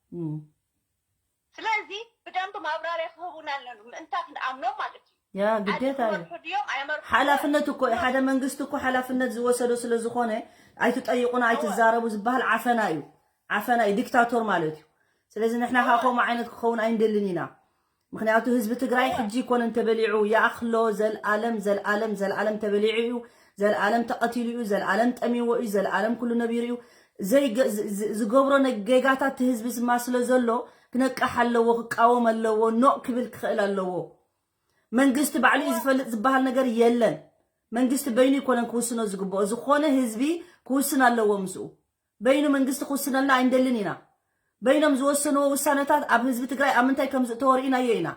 ስለዚ ብደንብ ማብራርያ ክህቡና ኣለኑ ምእንታ ክንኣምኖም ማለት እዩ። ያ ግዴታ እዩ። መርሑ ድዮም ኣይመርሑ ሓላፍነት እኮ እዩ። ሓደ መንግስቲ እኮ ሓላፍነት ዝወሰዶ ስለ ዝኾነ ኣይትጠይቁና ኣይትዛረቡ ዝበሃል ዓፈና እዩ። ዓፈና እዩ፣ ዲክታቶር ማለት እዩ። ስለዚ ንሕና ከዓ ከምኡ ዓይነት ክኸውን ኣይንደልን ኢና። ምክንያቱ ህዝቢ ትግራይ ሕጂ ይኮነን ተበሊዑ ይኣክሎ ዘልኣለም ዘልኣለም ዘልኣለም ተበሊዑ እዩ። ዘልኣለም ተቐቲሉ እዩ። ዘልኣለም ጠሚዎ እዩ። ዘልኣለም ኩሉ ነቢሩ እዩ። ዝገብሮ ጌጋታት ህዝቢ ስማ ስለ ዘሎ ክነቅሕ ኣለዎ፣ ክቃወም ኣለዎ፣ ኖቕ ክብል ክኽእል ኣለዎ። መንግስቲ ባዕሉ እዩ ዝፈልጥ ዝበሃል ነገር የለን። መንግስቲ በይኑ ይኮነን ክውስኖ ዝግብኦ፣ ዝኾነ ህዝቢ ክውስን ኣለዎ ምስኡ። በይኑ መንግስቲ ክውስነልና ኣይንደልን ኢና። በይኖም ዝወሰንዎ ውሳነታት ኣብ ህዝቢ ትግራይ ኣብ ምንታይ ከም ዝእተወ ርኢናዮ ኢና።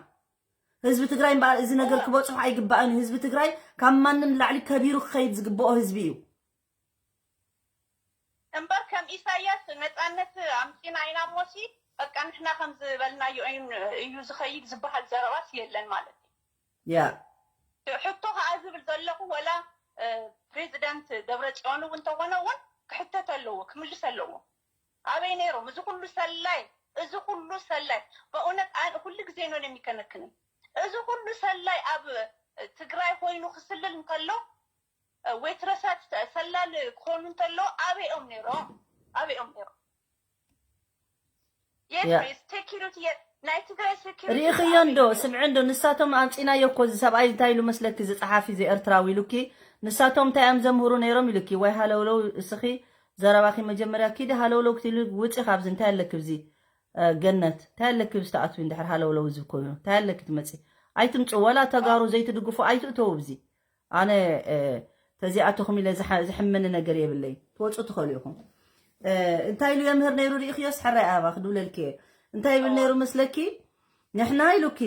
ህዝቢ ትግራይ እምበኣር እዚ ነገር ክበፅሖ ኣይግባእን እዩ። ህዝቢ ትግራይ ካብ ማንም ንላዕሊ ከቢሩ ክኸይድ ዝግብኦ ህዝቢ እዩ። እምበር ከም ኢሳያስ ነፃነት ኣምፂና ኢና እሞሲ በቃ ንሕና ከም ዝበልናዮ እዩ ዝኸይድ ዝበሃል ዘረባስ የለን ማለት እዩ። ያ ሕቶ ከዓ ዝብል ዘለኹ ወላ ፕሬዚደንት ደብረፅዮን እውን እንተኾነ እውን ክሕተት ኣለዎ ክምልስ ኣለዎ። ኣበይ ነይሮም እዚ ኩሉ ሰላይ እዚ ኩሉ ሰላይ በእውነት ኩሉ ግዜ ነው የሚከነክነኝ። እዚ ኩሉ ሰላይ ኣብ ትግራይ ኮይኑ ክስልል እንከሎ ወይትረሳት ሰላል ክኾኑ እንተሎ ኣበይኦም ነይሮም? ኣበይኦም ነይሮም? ሴኪሪቲ ናይ ትግራይ ሴኪሪቲ ርኢኽዮ እንዶ ስምዒ እንዶ ንሳቶም ኣምፂናዮ እኮ እዚ ሰብኣይ እንታይ ኢሉ መስለኪ እዚ ፀሓፊ እዚ ኤርትራዊ ኢሉኪ ንሳቶም እንታይ እዮም ዘምህሩ ነይሮም ኢሉኪ ወይ ሃለውለው እስኺ ዘረባኺ መጀመርያ ኪዲ ሃለውለው ክትሉ ውፂ ካብዚ እንታይ ኣለኪ ብዚ ገነት እንታይ ኣለኪ ብዚ ተኣትዊ እንድሕር ሃለውለው ዝብ ኮይኑ እንታይ ኣለኪ ትመፂ ኣይትምፁ ወላ ተጋሩ ዘይትድግፉ ኣይትእተው ብዚ ኣነ ተዚኣተኹም ኢለ ዝሕምኒ ነገር የብለይ ትወፁ ትኸሉ ኢኹም እንታይ ኢሉ የምህር ነይሩ ርኢኽዮስ ሕራይ ኣባ ክድብለልኪ እየ እንታይ ይብል ነይሩ መስለኪ ንሕና ኢሉኪ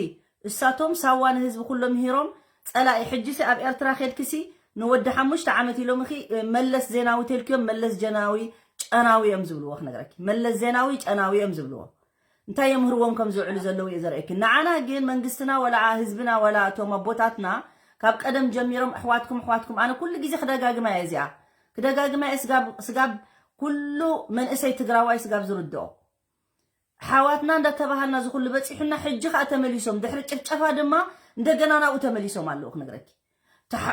እሳቶም ሳዋ ንህዝቢ ኩሎ ምሂሮም ጸላኢ ሕጂሲ ኣብ ኤርትራ ኬድክሲ ንወዲ ሓሙሽተ ዓመት ኢሎምኺ መለስ ዜናዊ ተልክዮም መለስ ጀናዊ ጨናዊ እዮም ዝብልዎ ክነግረኪ መለስ ዜናዊ ጨናዊ እዮም ዝብልዎ እንታይ የምህርዎም ከም ዝውዕሉ ዘለዉ እየ ዘርእኪ ንዓና ግን መንግስትና ወላ ህዝብና ወላ እቶም ኣቦታትና ካብ ቀደም ጀሚሮም ኣሕዋትኩም ኣሕዋትኩም ኣነ ኩሉ ግዜ ክደጋግማ እየ እዚኣ ክደጋግማ እየ ስጋብ ኩሉ መንእሰይ ትግራዋይ ስጋብ ዝርድኦ ሓዋትና እንዳተባሃልና ዝኩሉ በፂሑና ሕጂ ከዓ ተመሊሶም ድሕሪ ጭፍጨፋ ድማ እንደገና ናብኡ ተመሊሶም ኣለዉ ክነግረኪ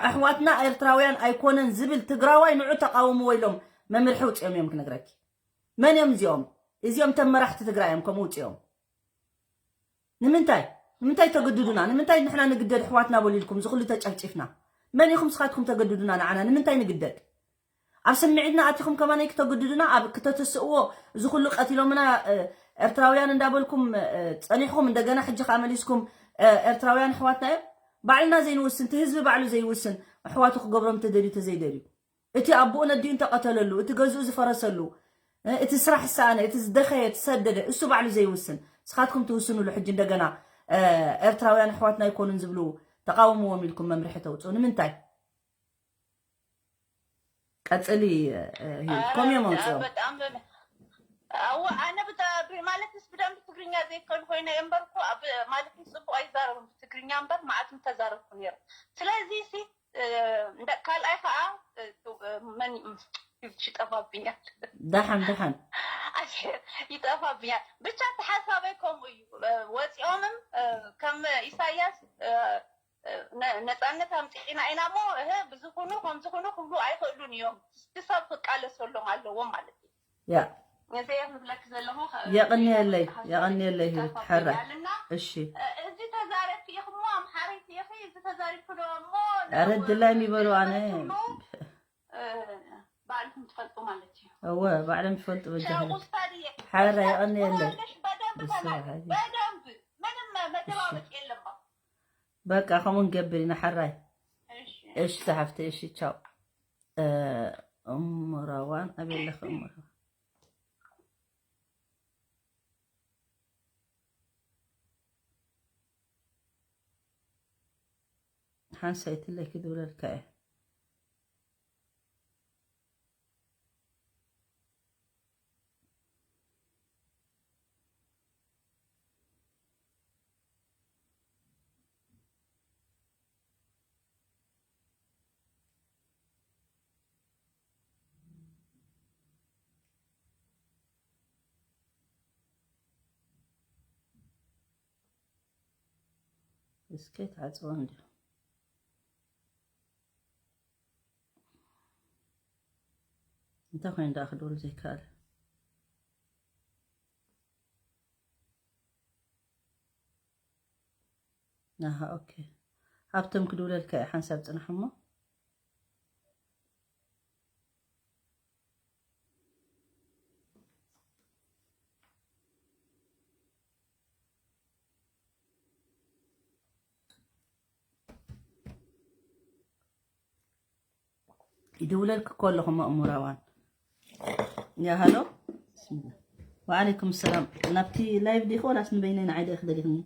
ኣሕዋትና ኤርትራውያን ኣይኮነን ዝብል ትግራዋይ ንዑ ተቃውምዎ ኢሎም መምርሒ ውፅኦም እዮም ክነግረኪ መን እዮም እዚኦም እዚኦም ተመራሕቲ ትግራይ እዮም ከምኡ ውፅኦም ንምንታይ ንምንታይ ተግድዱና ንምንታይ ንሕና ንግደድ ኣሕዋትና በሉ ኢልኩም ዝኩሉ ተጨፍጭፍና መን ኢኹም ስኻትኩም ተገድዱና ንዓና ንምንታይ ንግደድ ኣብ ስምዒትና ኣቲኹም ከማነይ ክተግድዱና ኣብ ክተተስእዎ እዚ ኩሉ ቀቲሎምና ኤርትራውያን እንዳበልኩም ጸኒሕኩም እንደገና ሕጂ ከኣ መሊስኩም ኤርትራውያን ኣሕዋትና እዮም። ባዕልና ዘይንውስን እቲ ህዝቢ ባዕሉ ዘይውስን ኣሕዋቱ ክገብሮም ተደልዩ ተዘይደልዩ እቲ ኣቦኡ ነዲኡ እንተቐተለሉ እቲ ገዝኡ ዝፈረሰሉ እቲ ስራሕ ዝሰኣነ እቲ ዝደኸየ ዝሰደደ እሱ ባዕሉ ዘይውስን ንስኻትኩም ትውስኑሉ ሕጂ እንደገና ኤርትራውያን ኣሕዋትና ኣይኮኑን ዝብሉ ተቃውምዎም ኢልኩም መምርሒ ተውፅኡ ንምንታይ? ቀጽሊ ሂሩት ኮም እዮም ኣውጽኦም። በጣም በ- ኣዎ ኣነ ብጣ- ብ- ማለትስ ብደንብ ትግርኛ ዘይከል ኮይነ እምበር እኮ ኣብ ማለት ጽቡቅ ኣይዛረብን ብትግርኛ እምበር መዓት ምተዛረብኩ ነይረ። ስለዚ ሲ እንደ ካልኣይ ከዓ መን ይጠፋብኛል። ደሓን ደሓን ይጠፋብኛል። ብቻ ተሓሳበይ ከምኡ እዩ። ወፂኦምም ከም ኢሳያስ ነፃነት ኣምፂእና ኢና እሞ እህ ብዝኹኑ ከምዝኹኑ ክብሉ ኣይኽእሉን እዮም። እቲ ሰብ ክቃለሰሎም ኣለዎም ማለት እዩ። ያ እዚያ ክብለክ ዘለኹ የቐንየለይ የቐንየለይ ህይወት ሓራ እሺ። እዚ ተዛረብቲ ኢኽሞ ኣምሓረይቲ ኢኺ እዚ ተዛሪብክዶ እሞ ኧረ ድላይ የሚበሉ ኣነ ባዕልኩም ትፈልጡ ማለት እዩ። እወ ባዕሎም ይፈልጡ በጃ ሓራ የቐንየለይ። በደንብ ምንም መደባበቅ የለማ በቃ ከምኡ ንገብር ኢና ሓራይ። እሺ ዝሓፍተይ እሺ ቻው። እሙራዋን ኣበይ ኣለኺ እሙራዋን? ሓንሳይትለይ ክድውለልካ እየ። እስከ ተዓፅዋ እንዲያ እንታይ ኮይኑ ደኣ ክድውል ዘይከኣለ? ኣሃ ኦኬ። ሃብቶም ክድውለልካ እየ ሓንሳብ ፅናሕ እሞ። ይድውለልክ እኮ ኣለኹ መእሙራዋን። ያ ሃሎ። ብስሚላ። ወዓለይኩም ሰላም። ናብቲ ላይቭ ዲኺ ወላስ ንበይነይ ንዓይ ዲኺ ደሊኽኒ?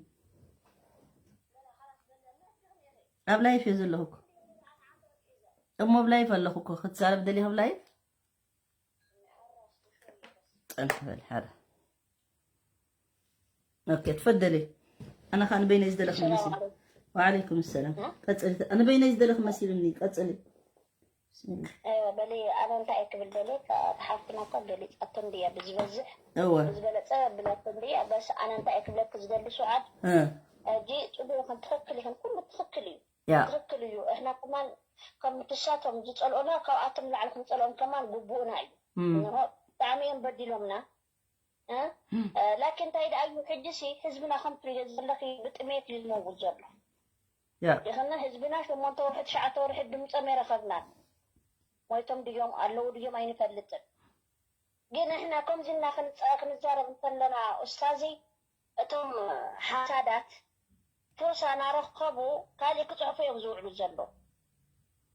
ኣብ ላይፍ እየ ዘለኹ እኮ። እሞ ኣብ ላይፍ ኣለኹ እኮ። ክትዛረብ ደሊኽ ኣብ ላይፍ? ጠንሕ በል ሓደ ኦኬ ትፈደሊ ኣነ ኸዓ ንበይነይ ዝደለኽ መሲል ወዓለይኩም ሰላም ቀፅሊ ኣነ በይነይ ዝደለኽ መሲልኒ ቀፅሊ በሊ ኣነ እንታይ ክብል ደሊ ተሓፍትና እኳ ገሊፃቶ እንድያ ብዝበዝሕ እወ ዝበለፀ ብለቶ እንድያ በስ ኣነ እንታይ ክብለክ ዝደሊ ሱዓድ ሕጂ ፅቡቅ ይኹን ትኽክል ይኹን ኩሉ ትኽክል እዩ ትኽክል እዩ እሕና ከማን ከም ንሳቶም ዝፀልኦና ካብኣቶም ላዕሊ ክንፀልኦም ከማን ግቡእና እዩ እንሆ ብጣዕሚ እዮም በዲሎምና ላኪን እንታይ ደኣ እዩ ሕጂ ሲ ህዝብና ከም ትሪኦ ዘለኺ ብጥሜት እዩ ዝመውት ዘሎ ይኽነ ህዝብና ሸሞንተ ወርሒ ትሽዓተ ወርሒ ድምፆም የረኸብናን ሞይቶም ድዮም ኣለዉ ድዮም ኣይንፈልጥን ግን ንሕና ከምዚ እና ክንዛረብ እንተለና ኡስታዚ እቶም ሓሳዳት ፖሳ ናረኸቡ ካሊእ ክፅሕፉ እዮም ዝውዕሉ ዘለዉ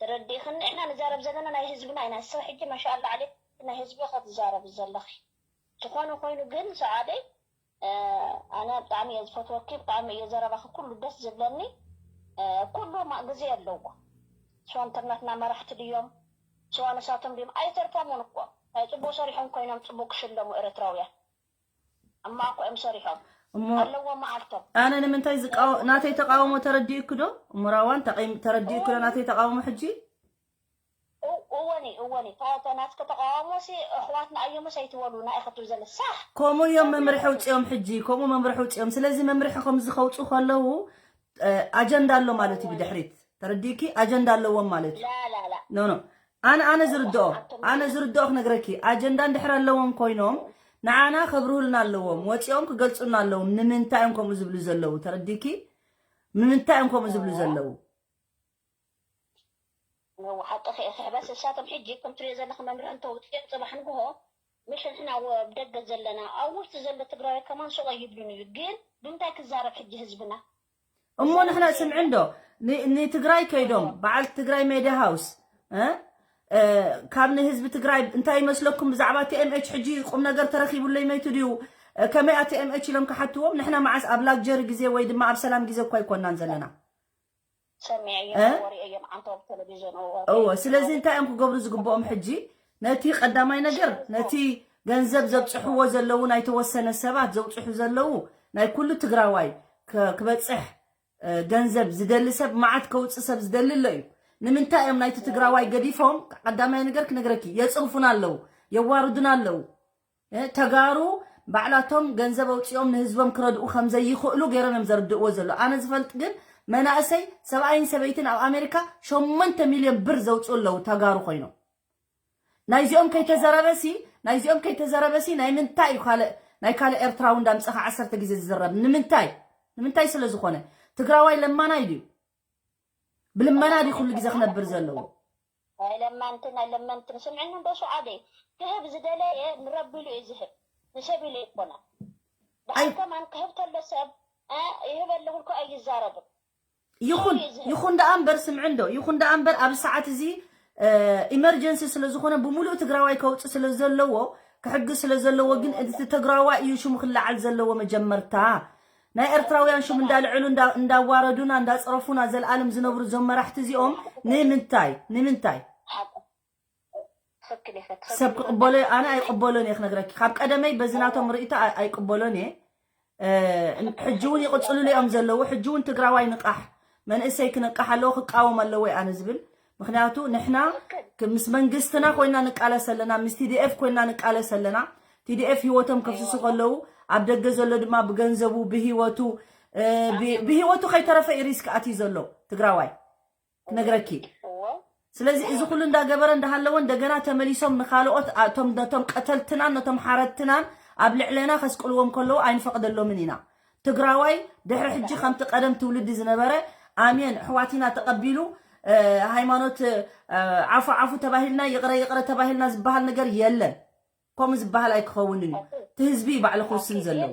ተረዲእኽኒ ንሕና ንዛረብ ዘለና ናይ ህዝብና ኢና ንስኺ ሕጂ ማሻኣላ ዓሌክ ናይ ህዝቢ ኢኻ ትዛረቢ ዘለኺ ዝኾነ ኮይኑ ግን ሰዓደይ ኣነ ብጣዕሚ እየ ዝፈትወኪ ብጣዕሚ እየ ዘረባኺ ኩሉ ደስ ዝብለኒ ኩሉ ግዜ ኣለዎ ስዋ እንተናትና መራሕቲ ድዮም ስዋ ንሳቶም ድዮም ኣይተርፎምን እኮ ናይ ፅቡቅ ሰሪሖም ኮይኖም ፅቡቅ ክሽለሙ ኤረትራውያን እማ እኮ እዮም ሰሪሖም እሞ ኣለዎ መዓልቶም ኣነ ንምንታይ ዝቃወ ናተይ ተቃውሞ ተረዲእክ ዶ እሙራዋን ተቂም ተረዲእክ ዶ ናተይ ተቃውሞ ሕጂ እወኒ እወኒ ታተ ናትክ ተቃውሞ ሲ ኣሕዋትና ኣዮምስ ኣይትበሉ ናይ ኢኸ ትብል ዘለ ሳሕ ከምኡ እዮም መምርሒ ውፅኦም ሕጂ ከምኡ መምርሒ ውፅኦም ስለዚ መምርሒ ከምዚ ከውፁ ከለዉ ኣጀንዳ ኣሎ ማለት እዩ ብድሕሪት ተረዲእኪ ኣጀንዳ ኣለዎም ማለት እዩ ኖ ኖ ኣነ ኣነ ዝርድኦ ኣነ ዝርድኦ ክነግረኪ ኣጀንዳ እንድሕር ኣለዎም ኮይኖም ንዓና ከብርሁልና ኣለዎም ወፂኦም ክገልፁና ኣለዎም ንምንታይ እዮም ከምኡ ዝብሉ ዘለዉ ተረዲእኪ ንምንታይ እዮም ከምኡ ዝብሉ ዘለዉ ሓቂ ክሕበስ እሳቶም ሕጂ ከም ትሪኦ ዘለኹ መምርሒ እንተውፅኦም ፅባሕ ንግሆ ምሽ ንሕና ብደገ ዘለና ኣብ ውሽጢ ዘሎ ትግራዊ ከማን ሱቕ ኣይብሉን እዩ። ግን ብምንታይ ክዛረብ ሕጂ ህዝብና? እሞ ንሕና ስምዒ እንዶ ንትግራይ ከይዶም በዓል ትግራይ ሜድያ ሃውስ ካብ ንህዝቢ ትግራይ እንታይ ይመስለኩም ብዛዕባ ቲኤምኤች ሕጂ ቁም ነገር ተረኪቡለይ መይቱ ድዩ ከመይ ኣቲኤምኤች ኢሎም ክሓትዎም ንሕና መዓስ ኣብ ላግጀሪ ግዜ ወይ ድማ ኣብ ሰላም ግዜ እኳ ኣይኮናን ዘለና። እወ ስለዚ እንታይ እዮም ክገብሩ ዝግብኦም ሕጂ ነቲ ቀዳማይ ነገር ነቲ ገንዘብ ዘብፅሕዎ ዘለዉ ናይ ተወሰነ ሰባት ዘውፅሑ ዘለዉ ናይ ኩሉ ትግራዋይ ክበፅሕ ገንዘብ ዝደሊ ሰብ መዓት ከውፅእ ሰብ ዝደሊ ኣሎ እዩ። ንምንታይ እዮም ናይቲ ትግራዋይ ገዲፎም ቀዳማይ ነገር ክነግረኪ የፅርፉና ኣለዉ የዋርዱና ኣለዉ። ተጋሩ ባዕላቶም ገንዘብ ኣውፂኦም ንህዝቦም ክረድኡ ከም ዘይኽእሉ ገይሮም እዮም ዘርድእዎ ዘሎ። ኣነ ዝፈልጥ ግን መናእሰይ ሰብኣይን ሰበይትን ኣብ ኣሜሪካ ሸሞንተ ሚልዮን ብር ዘውፅኡ ኣለዉ ተጋሩ ኮይኖም። ናይዚኦም ከይተዘረበሲ ናይዚኦም ከይተዘረበሲ ናይ ምንታይ እዩ ካልእ ናይ ካልእ ኤርትራዊ እንዳምፀኻ ዓሰርተ ግዜ ዝዝረብ ንምንታይ ንምንታይ ስለ ዝኾነ ትግራዋይ ለማናይ ድዩ? ብልመና ድዩ ኩሉ ግዜ ክነብር ዘለዎ? ናይ ለማንትን ናይ ለመንትን ስምዕኒ እንዶ ሱዓደይ ክህብ ዝደለየ ንረቢ ኢሉ እዩ ዝህብ ንሰብ ኢሉ ኣይኮነን። ብሓይ ከማን ክህብ ተሎ ሰብ ይህብ ኣለኹ ኢልኩ ኣይዛረብን። ይኹን ይኹን ደኣ እምበር ስምዒ እንዶ ይኹን ደኣ እምበር ኣብ ሰዓት እዚ ኢመርጀንሲ ስለ ዝኾነ ብምሉእ ትግራዋይ ከውፅእ ስለ ዘለዎ ክሕግዝ ስለ ዘለዎ ግን እቲ ትግራዋይ እዩ ሽሙ ክለዓል ዘለዎ መጀመርታ ናይ ኤርትራውያን ሽም እንዳልዕሉ እንዳዋረዱና እንዳፀረፉና ዘለኣለም ዝነብሩ እዞም መራሕቲ እዚኦም ንምንታይ ንምንታይ ሰብ ክቕበሎ ኣነ ኣይቕበሎን እየ ክነግረኪ ካብ ቀደመይ በዚ ናቶም ርእይቶ ኣይቅበሎን እየ ሕጂ እውን ይቕፅልሉ እዮም ዘለዉ ሕጂ እውን ትግራዋይ ንቃሕ መንእሰይ ክነቃሕ ኣለዎ ክቃወም ኣለዎ ኣነ ዝብል ምክንያቱ ንሕና ምስ መንግስትና ኮይና ንቃለስ ኣለና ምስ ቲዲኤፍ ኮይና ንቃለስ ኣለና ቲዲኤፍ ህይወቶም ከፍስሱ ከለዉ ኣብ ደገ ዘሎ ድማ ብገንዘቡ ብህይወቱ ብህይወቱ ከይተረፈ እዩ ሪስክ ኣትዩ ዘሎ ትግራዋይ ክነግረኪ ስለዚ እዚ ኩሉ እንዳገበረ እንዳሃለወ እንደገና ተመሊሶም ንካልኦት ነቶም ቀተልትናን ነቶም ሓረትናን ኣብ ልዕለና ከስቅልዎም ከለዉ ኣይንፈቅደሎምን ኢና ትግራዋይ ድሕሪ ሕጂ ከምቲ ቀደም ትውልዲ ዝነበረ ኣሜን ኣሕዋቲና ተቐቢሉ ሃይማኖት ዓፉ ዓፉ ተባሂልና ይቕረ ይቕረ ተባሂልና ዝበሃል ነገር የለን ከምኡ ዝበሃል ኣይክኸውንን እዩ እቲ ህዝቢ እዩ ባዕሉ ክውስን ዘለዎ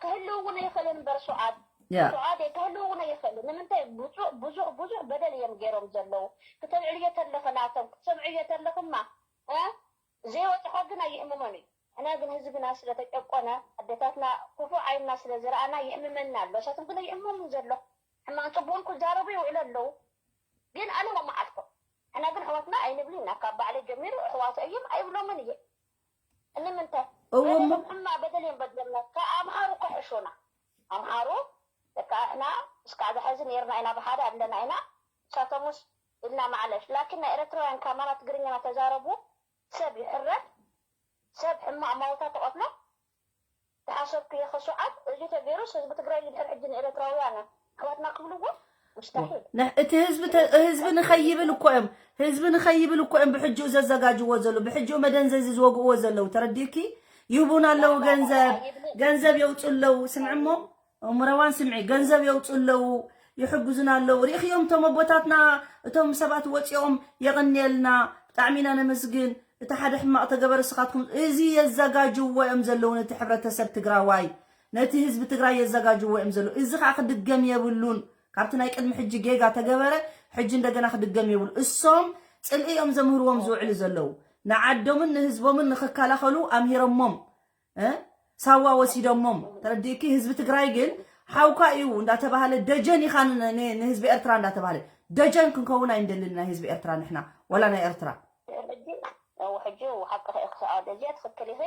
ክህልው እውን ኣይኽእልን እምበር ሱዓድ ሱዓድ ክህልው እውን ኣይኽእልን ንምንታይ ብዙሕ ብዙሕ ብዙሕ በደል እዮም ገይሮም ዘለዉ ክተልዕልዮ ተለኺ ናቶም ክትሰምዕዮ ተለኽማ ዘይወፅሖ ግን ኣይሕምሞን እዩ ሕና ግን ህዝብና ስለተጨቆነ ኣዴታትና ክፉእ ዓይንና ስለዝረኣና ይሕምመና ኣሎ እሳቶም ግን ኣይሕመሙን ዘሎ ሕማን ፅቡቅን ክዛረቡ ይውዕሉ ኣለዉ ግን ኣነ መማዓልኮ ሕና ግን ኣሕዋትና ኣይንብል ኢና ካብ ባዕለይ ጀሚሩ ኣሕዋቱ እዮም ኣይብሎምን እየ ንምንታይ እዎም ሕማቅ በደል እዮም በድለምና ካብ ኣምሃሩ ክሕሹና ኣምሃሩ ደካ ኣሕና እስካዕ ዝሐዚ ነርና ኢና ብሓደ ኣለና ኢና ሳተሙስ ኢልና ማዕለሽ ላኪን ናይ ኤረትራውያን ካማራ ትግርኛና ተዛረቡ ሰብ ይሕረድ ሰብ ሕማቅ ማውታ ተቀትሎ ተሓሰብክዮ ከስዓብ እዚ ተገይሩስ ህዝቢ ትግራይ ድሕር ሕጂ ንኤረትራውያን ኣሕዋትና ክብልዎ ሙስታሒል እቲ ህዝቢ ንኸይብል እኮ እዮም ህዝቢ ንኸይብል እኮ እዮም ብሕጅኡ ዘዘጋጅዎ ዘለዉ ብሕጅኡ መደንዘዚ ዝወግእዎ ዘለዉ ተረዲእኪ ይህቡን ኣለዉ ገንዘብ ገንዘብ የውፁ ኣለዉ ስምዕሞ እምረዋን ስምዒ ገንዘብ የውፁ ኣለዉ ይሕግዙና ኣለዉ ርኢኽዮም እቶም ኣቦታትና እቶም ሰባት ወፂኦም የቐንየልና ብጣዕሚ ኢና ነመስግን እቲ ሓደ ሕማቕ ተገበረ ስኻትኩም እዚ የዘጋጅዎ እዮም ዘለዉ ነቲ ሕብረተሰብ ትግራዋይ ነቲ ህዝቢ ትግራይ የዘጋጅዎ እዮም ዘለዉ እዚ ከዓ ክድገም የብሉን ካብቲ ናይ ቅድሚ ሕጂ ጌጋ ተገበረ ሕጂ እንደገና ክድገም የብሉ እሶም ፅልኢ እዮም ዘምህርዎም ዝውዕሉ ዘለዉ ንዓዶምን ንህዝቦምን ንክከላኸሉ ኣምሂረሞም ሳዋ ወሲዶሞም ተረዲእኪ ህዝቢ ትግራይ ግን ሓውካ እዩ እንዳተባሃለ ደጀን ኢኻ ንህዝቢ ኤርትራ እንዳተባሃለ ደጀን ክንከውን ኣይንደልን ናይ ህዝቢ ኤርትራ ንሕና ወላ ናይ ኤርትራ ሕጂ ሕጂ ሓቂ ክሰኣል እዚኣ ትኽክል ኢኺ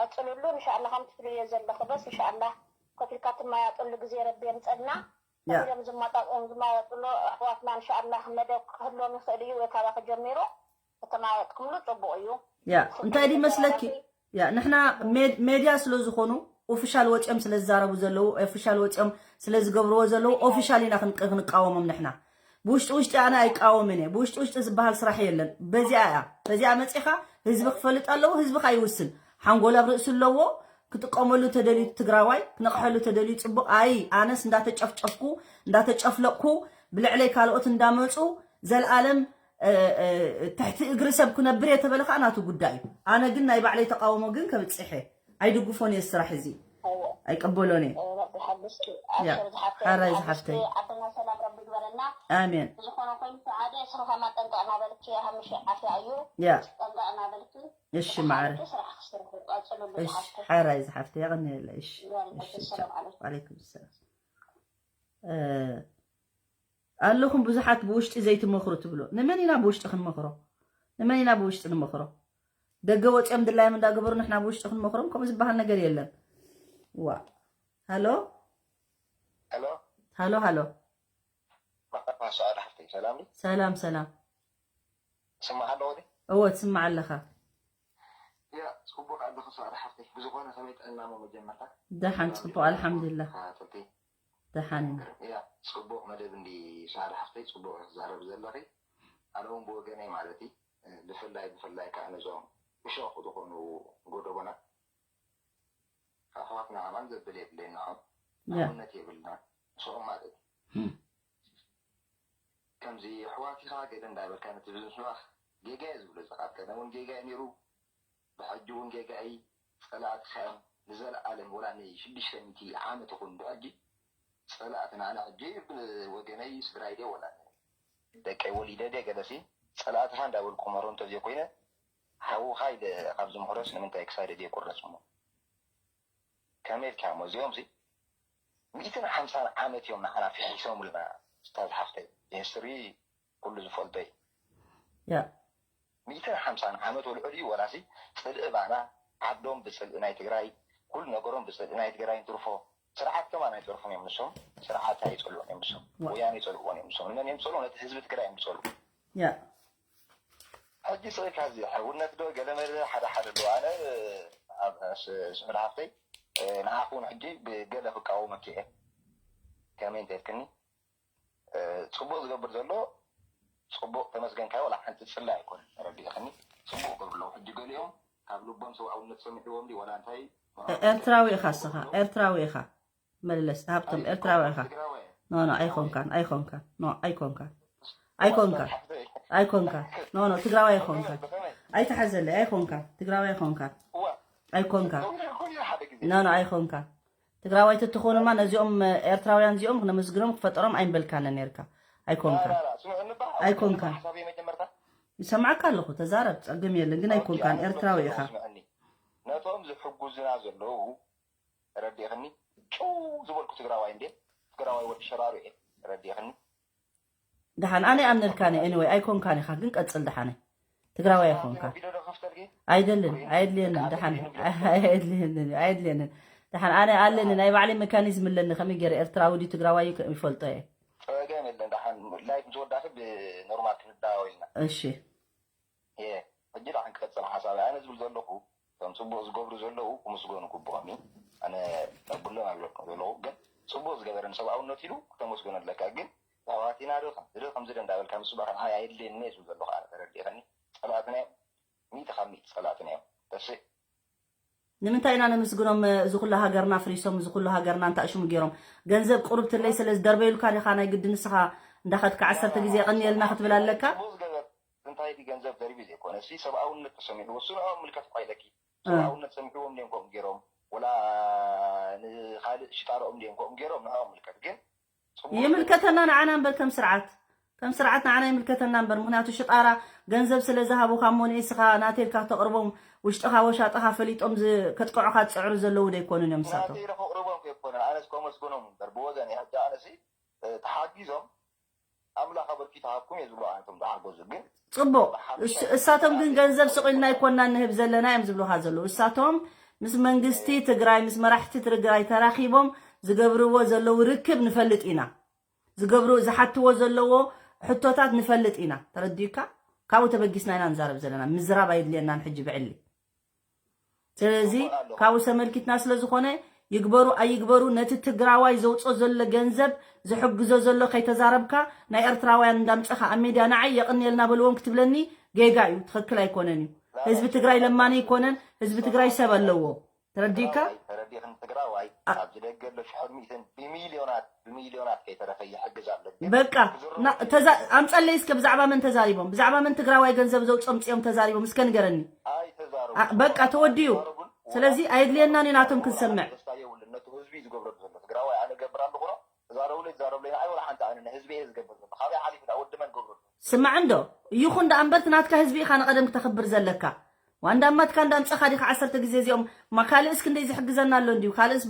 ቀፅልሉ እንሻኣላ ከም ትብልዮ ዘለኺ በስ እንሻኣላ ከፊልካ ትመያጠሉ ግዜ ረቢ የምፀልና እዮም ዝመጣጠን ዝመያጠሉ ኣሕዋትና እንሻኣላ መደብ ክህልዎም ይኽእል እዩ ወይ ካባኺ ጀሚሩ ከተመያየጥኩምሉ ፅቡቕ እዩ ያ እንታይ ድዩ መስለኪ ያ ንሕና ሜድያ ስለ ዝኾኑ ኦፊሻል ወፂኦም ስለ ዝዛረቡ ዘለዉ ኦፊሻል ወፂኦም ስለ ዝገብርዎ ዘለዉ ኦፊሻል ኢና ክንቃወሞም ንሕና ብውሽጢ ውሽጢ ኣነ ኣይቃወምን እየ ብውሽጢ ውሽጢ ዝበሃል ስራሕ የለን በዚኣ እያ በዚኣ መፂኻ ህዝቢ ክፈልጥ ኣለዎ ህዝቢ ከዓ ይውስን ሓንጎል ኣብ ርእሲ ኣለዎ ክጥቀመሉ ተደልዩ ትግራዋይ ክነቕሐሉ ተደልዩ ፅቡቕ ኣይ ኣነስ እንዳተጨፍጨፍኩ እንዳተጨፍለቕኩ ብልዕለይ ካልኦት እንዳመፁ ዘልኣለም ትሕቲ እግሪ ሰብ ክነብር እየ ተበለ ከዓ ናቱ ጉዳይ እዩ። ኣነ ግን ናይ ባዕለይ ተቃውሞ ግን ከብፅሐ ኣይድግፎን እየ። ስራሕ እዚ ኣይቀበሎን እየ። ሓራይ ዝሓፍተይ። ኣሜን። ያ እሺ ማዕረ። እሺ ሓራይ ዝሓፍተይ የቐንየለ። እሺ ዋለይኩም ሰላም። ኣለኹም ብዙሓት ብውሽጢ ዘይትመኽሩ ትብሉ። ንመን ኢና ብውሽጢ ክንመኽሮ? ንመን ኢና ብውሽጢ ንመኽሮ? ደገ ወፂኦም ድላዮም እንዳገበሩ ንሕና ብውሽጢ ክንመኽሮም ከምኡ ዝበሃል ነገር የለን። ዋ ሃሎ ሄሎ ሃሎ ሃሎ ማዕረፋ ሰዓድ ሓፍተይ ሰላም ዲ ሰላም ሰላም። ስማዕ ኣለኹ ዲ እወ ትስማዕ ኣለኻ። ያ ጽቡቕ ኣለኹ ሰዓድ ሓፍተይ። ብዝኾነ ከመይ ጥዕና እሞ መጀመርታ ደሓን ጽቡቕ ኣልሓምዱሊላህ። ተከታተልቲ ደሓን ኢና። ያ ጽቡቕ መደብ እንዲ ሰዓድ ሓፍተይ ጽቡቕ ትዛረብ ዘለኺ። ኣነ እውን ብወገነይ ማለት እዩ ብፍላይ ብፍላይ ከዓ ነዞም እሾኽ ዝኾኑ ጎደቦና ኣሕዋትና ከማን ዘብል የድልየና ያ ኣብነት የብልና። ንስኦም ማለት እዩ ከምዚ ኣሕዋት ኢኻ ገለ እንዳበልካ ነቲ ብምስባኽ ጌጋ እየ ዝብሎ። እዚ ካብ ቀደም እውን ጌጋ እዩ ነይሩ። ብሕጂ እውን ጌጋ እዩ። ጸላእትኻ እዮም ንዘለኣለም ወላ ንሽዱሽተ ሚእቲ ዓመት ይኹን ብሕጂ ጸላእትና ኣነ ሕጂ ብወገነይ ስድራይ ድየ ወላ ደቀይ ወሊደ ድየ ገለሲ ጸላእትኻ እንዳበልኩ መሮ እንተዘይኮይነ ሓውኻ ኢለ ካብ ዝምሕረስ ንምንታይ ክሳደ ድየ ቁረጽ እሞ ከመይ ኢልካ እሞ እዚኦም ሲ ሚእትን ሓምሳን ዓመት እዮም ንዓና ፊሒሶምልና ስታዝ ሓፍተይ ብሂስትሪ ኩሉ ዝፈልጦ እዩ ያ ሚእትን ሓምሳን ዓመት ወልዕሉ እዩ ወላሲ ፅልኢ ባና ዓዶም ብፅልኢ ናይ ትግራይ ኩሉ ነገሮም ብፅልኢ ናይ ትግራይ እንትርፎ ስርዓት ከማን ኣይፀርፉን እዮም ንሶም ስርዓት ኣይፀልኡን እዮም ንሶም ወያነ ይፀልእዎን እዮም ንሶም ንመን እዮም ዝፀልኡ ነቲ ህዝቢ ትግራይ እዮም ዝፀልኡ ያ ሕጂ ስቕልካ እዚ ሕውነት ዶ ገለመለ ሓደ ሓደ ኣሎ ኣነ ኣብ ስምር ሃፍተይ ንዓኹ እውን ሕጂ ብገለ ክቃወመኪ እየ ከመይ እንተልክኒ ፅቡቅ ዝገብር ዘሎ ፅቡቅ ተመስገንካዮ ዋላ ሓንቲ ፅላ ኣይኮነ ተረዲእክኒ ፅቡቅ ገብር ኣለዉ ሕጂ ገሊኦም ካብ ልቦም ሰብኣውነት ሰሚዕዎም ዲ ዋላ እንታይ ኤርትራዊ ኢኻ እስኻ ኤርትራዊ ኢኻ መልለስ ሃብቶም ኤርትራዊ ኢኻ ኖ ኖ ኣይኮንካን ኣይኮንካን ኖ ኣይኮንካን ኣይኮንካን ኣይኮንካን ኖ ኖ ትግራዋይ ኣይኮንካን ኣይተሓዘለይ ኣይኮንካን ትግራዋይ ኣይኮንካን ኣይኮንካን ኖ ኖ ኣይኮንካን ትግራዋይ ተትኾንማ ነዚኦም ኤርትራውያን እዚኦም ክነመስግኖም ክፈጠሮም ኣይምበልካነ ነርካ ኣይኮንካን ኣይኮንካን ይሰማዕካ ኣለኹ ተዛረብ ፀገም የለን ግን ኣይኮንካን ኤርትራዊ ኢኻ ነቶም ዝሕጉዝና ዘለዉ ረዲእኽኒ ጭው ዝበልኩ ትግራዋይ እንዴ ትግራዋይ ወዲ ሸራሩ እየ ረዲእኽኒ ደሓን ኣነ ኣምነልካኒ ኤኒወይ ኣይኮንካን ኢኻ ግን ቀፅል ደሓነ ትግራዋይ ኣይኮንካ ቪዲዮ ዶ ከፍተልኪ ኣይደልን ኣየድልየንን ደሓን ኣየድልየንን ኣየድልየንን ደሓን ኣነ ኣለኒ ናይ ባዕለይ መካኒዝም ኣለኒ ከመይ ገይረ ኤርትራዊ ድዩ ትግራዋይ ይፈልጦ እየ ፀገም የለን ደሓን ላይፍ ምስ ወዳእኺ ብኖርማል ክንዳወልና እሺ ሕጂ ደሓን ክቐፅል ሓሳብ ኣነ ዝብል ዘለኹ እቶም ፅቡቅ ዝገብሩ ዘለዉ ክምስገኑ ግብኦም እዩ ኣነ ነብሎም ኣይብለኩም ዘለኹ ግን ፅቡቅ ዝገበረ ንሰብኣውነት ኢሉ ክተመስገኑ ኣለካ ግን ኣሕዋቲና ዶ ከምዚ ዶ ከምዚ ዶ እንዳበልካ ምስባኽ ንዓይ ኣየድልየኒ እየ ዝብል ዘለኹ ኣነ ተረዲእኸኒ ፀላእትና እዮም ሚእቲ ካብ ሚእቲ ፀላእትና እዮም ተስእ ንምንታይ ኢና ነመስግኖም እዚ ኩሉ ሃገርና ፍሪሶም እዚ ኩሉ ሃገርና እንታይ ሽሙ ገይሮም ገንዘብ ቁርብትለይ ስለ ዝደርበዩልካ ዲኻ ናይ ግዲ ንስኻ እንዳኸድካ ዓሰርተ ግዜ የቐንየልና ክትብል ኣለካ እንታይ ዲ ገንዘብ ደሪቢ ዘይኮነ ሲ ሰብኣውነት ተሰሚዑ ወሱ ንኦም ምልከት እኳ ኢለኪ ሰብኣውነት ሰሚዕዎም እንዲዮም ከምኡ ገይሮም ወላ ንካልእ ሽጣሮኦም እንዲዮም ከምኡ ገይሮም ንኦም ምልከት ግን ይምልከተና ንዓና እምበር ከም ስርዓት ከም ስርዓት ንዓና ይምልከተና እምበር ምክንያቱ ሽጣራ ገንዘብ ስለ ዝሃቡካ እሞ ንእስኻ ናተልካ ተቕርቦም ውሽጥኻ ወሻጥኻ ፈሊጦም ከጥቅዑኻ ዝፅዕሩ ዘለዉ ዶ ኣይኮኑን እዮም ንሳቶም ከቕርቦም ከይኮነ ኣነስ ከመስግኖም እምበር ብወገን ሕጂ ኣነሲ ተሓጊዞም ኣምላኽ ኣበርኪቱ ሃብኩም እየ ዝብሎ ኣነቶም ዝሓገዙ ግን ፅቡቅ እሳቶም ግን ገንዘብ ስቕ ኢልና ኣይኮንና ንህብ ዘለና እዮም ዝብሉኻ ዘለዉ እሳቶም ምስ መንግስቲ ትግራይ ምስ መራሕቲ ትግራይ ተራኺቦም ዝገብርዎ ዘለዉ ርክብ ንፈልጥ ኢና ዝገብሩ ዝሓትዎ ዘለዎ ሕቶታት ንፈልጥ ኢና ተረዲእካ ካብኡ ተበጊስና ኢና ንዛረብ ዘለና ምዝራብ ኣይድልየናን ሕጂ ብዕሊ ስለዚ ካብኡ ተመልኪትና ስለ ዝኾነ ይግበሩ ኣይግበሩ ነቲ ትግራዋይ ዘውፅኦ ዘሎ ገንዘብ ዝሕግዞ ዘሎ ከይተዛረብካ ናይ ኤርትራውያን እንዳምፀኻ ኣብ ሜድያ ንዓይ የቕንየልና በልዎም ክትብለኒ ጌጋ እዩ ትኽክል ኣይኮነን እዩ ህዝቢ ትግራይ ለማኒ ኣይኮነን ህዝቢ ትግራይ ሰብ ኣለዎ ተረዲካ? ተረዲኽን ትግራዋይ ኣብዚ ደገ ኣሎ ሽሕን ሚእትን ብሚልዮናት ብሚልዮናት ከይተረፈ ይሕግዝ ኣሎ። በቃ ኣምፀለይ እስከ ብዛዕባ መን ተዛሪቦም? ብዛዕባ መን ትግራዋይ ገንዘብ ዘውፅኦም ፅኦም ተዛሪቦም እስከ ንገረኒ። በቃ ተወዲኡ። ስለዚ ኣየድልየናን እዩ ናቶም ክንሰምዕ። ህዝቢ ዝገብረሉ ዘሎ ትግራዋይ ኣነ ገብር ኣለኹ ተዛረብለይ ተዛረብለይ ንዓይ ወላ ሓንቲ ኣነ ንህዝቢ እየ ዝገብር ዘሎ ካበይ ሓሊፉ ዳ ወዲ መን ገብረሉ ስማዕ እንዶ ይኹን ደኣ እምበር ናትካ ህዝቢ ኢኻ ንቐደም ክተኽብር ዘለካ ዋንዳ ማትካ እንዳምፀኻ ዲኻ ዓሰርተ ግዜ እዚኦም ማ ካልእስ ክንደይ ዝሕግዘና ኣሎ እንዲዩ ካልእስ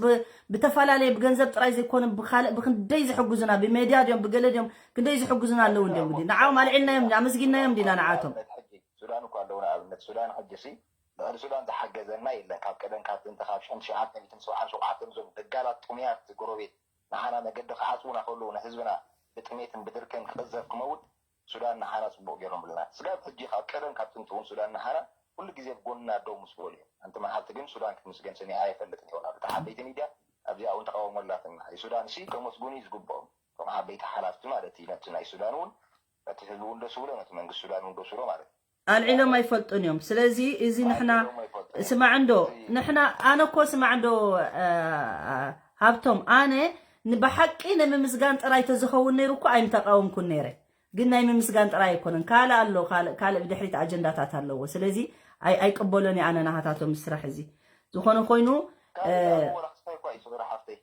ብተፈላለየ ብገንዘብ ጥራይ ዘይኮነ ብካልእ ብክንደይ ዝሕጉዙና ብሜድያ ድዮም ብገለ ድዮም ክንደይ ዝሕጉዙና ኣለዉ እንዲዮም እንዲ ንዓኦም ኣልዒልናዮም ኣመስጊናዮም እንዲና ንዓቶም ሱዳን እኳ ኣለዉ ንኣብነት ሱዳን ሕጂ ሲ ልዕሊ ሱዳን ዝሓገዘና የለን ካብ ቀደም ካብ ጥንቲ ካብ ሽሕን ትሽዓተ ሚእትን ሰብዓን ሸውዓተን እዞም ደጋላት ጥሙያት ጎረቤት ንዓና መገዲ ክዓፅዉና ከለዉ ንህዝብና ብጥሜትን ብድርቅን ክቕዘፍ ክመውት ሱዳን ንዓና ፅቡቕ ገይሮምልና ስጋብ ሕጂ ካብ ቀደም ካብ ጥንቲ እውን ሱዳን ንዓና ኩሉ ግዜ ብጎንና ደው ምስ በሉ እዮም ኣንቲ መዓልቲ ግን ሱዳን ክትምስገን ስሚዓ ኣይፈልጥን ይሆና ብቲ ዓበይቲ ሚድያ ኣብዚኣ እውን ተቃውሞ ኣላትና የሱዳን ሲ ከመስጉኑ እዩ ዝግብኦም ከም ዓበይቲ ሓላፍቲ ማለት እዩ ነቲ ናይ ሱዳን እውን ነቲ ህዝቢ እውን ደስ ብሎ ነቲ መንግስቲ ሱዳን እውን ደስ ብሎ ማለት እዩ ኣልዒሎም ኣይፈልጡን እዮም ስለዚ እዚ ንሕና ስማዕ እንዶ ንሕና ኣነ እኮ ስማዕ እንዶ ሃብቶም ኣነ ብሓቂ ንምምስጋን ጥራይ ተዝኸውን ነይሩ እኮ ኣይምተቃወምኩን ነይረ ግን ናይ ምምስጋን ጥራይ ኣይኮነን ካልእ ኣሎ ካልእ ብድሕሪት ኣጀንዳታት ኣለዎ ስለዚ ኣይቅበሎን ኣነ ናሃታቶም ስራሕ እዚ ዝኾነ ኮይኑ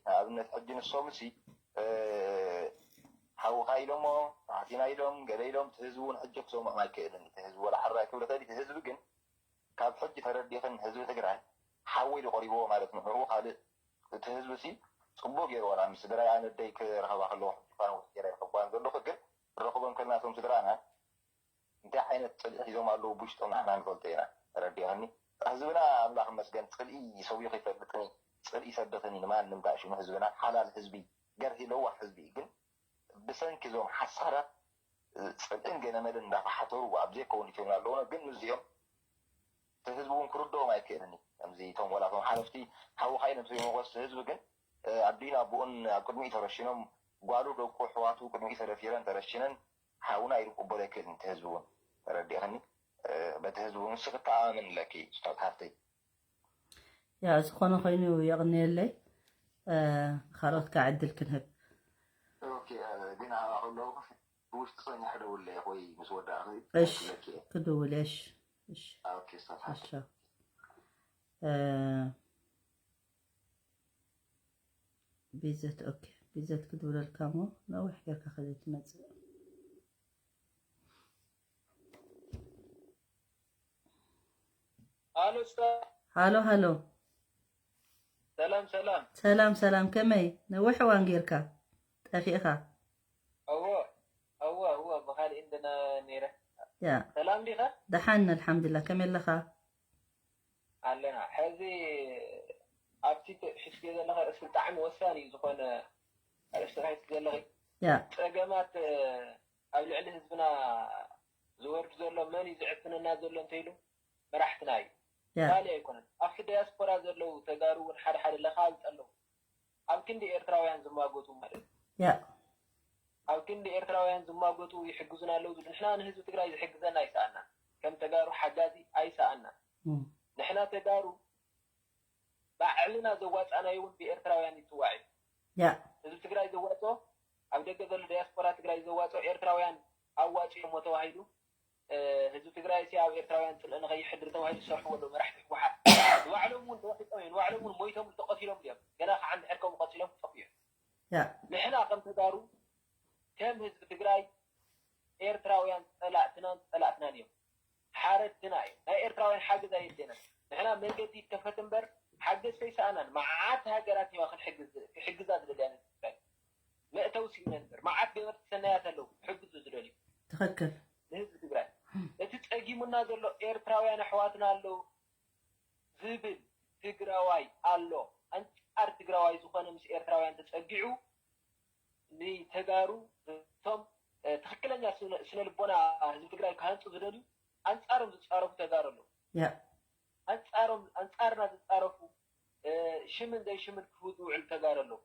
ንኣብነት ሕጂ ንሶም ሲ ሓውኻ ኢሎሞ ራሕቲና ኢሎም ገለ ኢሎም እቲ ህዝቢ እውን ሕጂ ክሰምዖም ኣይክእልን እቲ ህዝቢ ወላ ሕራይ ክብል ይኽእል እቲ ህዝቢ ግን ካብ ሕጂ ተረዲኽን ህዝቢ ትግራይ ሓወይ ዶ ቀሪብዎ ማለት ንዕኡ ካልእ እቲ ህዝቢ ሲ ፅቡቅ ገይሩ ወላ ምስ ስድራይ ኣነ ኣደይ ክረኸባ ከለኹ ሕጂ እኳ ነዊሕ ገይረ ይረኸብኳን ዘለኹ ግን ክረኽቦም ከለና እቶም ስድራና እንታይ ዓይነት ፅልኢ ሒዞም ኣለዉ ብውሽጦም ንሕና ንፈልጦ ኢና ተረዲእኽኒ ህዝብና ኣምላኽ መስገን ፅልኢ ሰብዩ ከይፈልጥኒ ፅልኢ ሰብኽኒ ንማንም ዳሽኑ ህዝብና ሓላል ህዝቢ ገርሂ ለዋህ ህዝቢ ግን ብሰንኪ እዞም ሓሳራት ፅልእን ገለመልን እንዳፈሓተሩ ኣብ ዘይከውን እትዮም ኣለውና ግን ምስዚኦም እቲ ህዝቢ እውን ክርድኦም ኣይክእልን እዩ ከምዚ እቶም ወላ እቶም ሓለፍቲ ሓውካ ኢሎም ስለ መቆስ ህዝቢ ግን ኣዲን ኣቦኡን ኣብ ቅድሚኡ ተረሽኖም ጓሉ ደቁ ኣሕዋቱ ቅድሚኡ ተደፊረን ተረሽነን ሓውና ኢሉ ክቅበሎ ኣይክእልን እቲ ህዝቢ እውን ተረዲእክኒ በቲ ህዝቢ እውን ንስኺ ተኣማመን ኣለኪ ስታት ሓፍተይ ያ ዝኾነ ኮይኑ የቕንየለይ ካልኦት ከዓ ዕድል ክንህብ ግን ኣብኣ ከለዉ ብውሽጢ ፀኒሐ ደውለይ ወይ ምስ ወዳእኺ እሺ ክድውል እሺ እሺ ስታት ሓፍተይ ቢዘት ኦኬ ቢዘት ክድውለልካ እሞ ነዊሕ ጌርካ ከዘይትመፅእ ኣሎ ሃሎ ሃሎ ሰላም ሰላም ሰላም ሰላም ከመይ ነዊሕ እዋን ጌርካ ጠፊእኻ እዎ እዎ እዎ ብካሊእ እንደና ነይረ ያ ሰላም ዲኻ ደሓን ኣልሓምዱላ ከመይ ኣለኻ ኣለና ሕዚ ኣብቲ ሒዝክዮ ዘለኻ ርእሲ ብጣዕሚ ወሳኒ እዩ ዝኾነ ኣርእስቲ ሒዝክ ዘለኺ ያ ፀገማት ኣብ ልዕሊ ህዝብና ዝወርድ ዘሎ መን እዩ ዝዕፍነና ዘሎ እንተኢሉ መራሕትና እዩ ካልእ ኣይኮነን ኣብቲ ዳያስፖራ ዘለዉ ተጋሩ እውን ሓደ ሓደ ለኻብጥ ኣለዉ ኣብ ክንዲ ኤርትራውያን ዝማጎቱ ማለት እዩ ያ ኣብ ክንዲ ኤርትራውያን ዝማጎቱ ይሕግዙና ኣለዉ ዝብል ንሕና ንህዝቢ ትግራይ ዝሕግዘና ኣይሰኣና ከም ተጋሩ ሓጋዚ ኣይሰኣና ንሕና ተጋሩ ባዕልና ዘዋፃእናዮ እውን ብኤርትራውያን ይፅዋዕ እዩ ያ ህዝቢ ትግራይ ዘዋፅኦ ኣብ ደገ ዘሎ ዳያስፖራ ትግራይ ዘዋፅኦ ኤርትራውያን ኣዋፂኦሞ ተባሂሉ ህዝቢ ትግራይ ሲ ኣብ ኤርትራውያን ፅልኢ ንኸይሕድር ተባሂሉ ዝሰርሕዎ ኣለዉ መራሕቲ ህወሓት ንባዕሎም እውን ተዋሒጦም እዮም ንባዕሎም እውን ሞይቶም ተቐቲሎም እዮም ገና ከዓ እንድሕር ከምኡ ቀፂሎም ክጠፍኡ እዮም ያ ንሕና ከም ተጋሩ ከም ህዝቢ ትግራይ ኤርትራውያን ፀላእትናን ፀላእትናን እዮም ሓረድትና እዮም ናይ ኤርትራውያን ሓገዝ ኣየድልየናን ንሕና መንገዲ ይከፈት እምበር ሓገዝ ከይሰኣናን መዓት ሃገራት እየዋ ክንሕግዝ ክሕግዛ ዝደልያ ንህዝቢ ትግራይ መእተዊ ስኢነን እምበር መዓት ገበርቲ ሰናያት ኣለዉ ክሕግዙ ዝደልዩ ትኽክል ንህዝቢ ትግራይ እቲ ፀጊሙና ዘሎ ኤርትራውያን ኣሕዋትና ኣለዉ ዝብል ትግራዋይ ኣሎ ኣንፃር ትግራዋይ ዝኾነ ምስ ኤርትራውያን ተፀጊዑ ንተጋሩ እቶም ትኽክለኛ ስነ ልቦና ህዝቢ ትግራይ ክሃንፁ ዝደልዩ ኣንፃሮም ዝፃረፉ ተጋሩ ኣለዉ ያ ኣንፃሮም ኣንፃርና ዝፃረፉ ሽምን ዘይሽምን ክህቡ ዝውዕሉ ተጋሩ ኣለዉ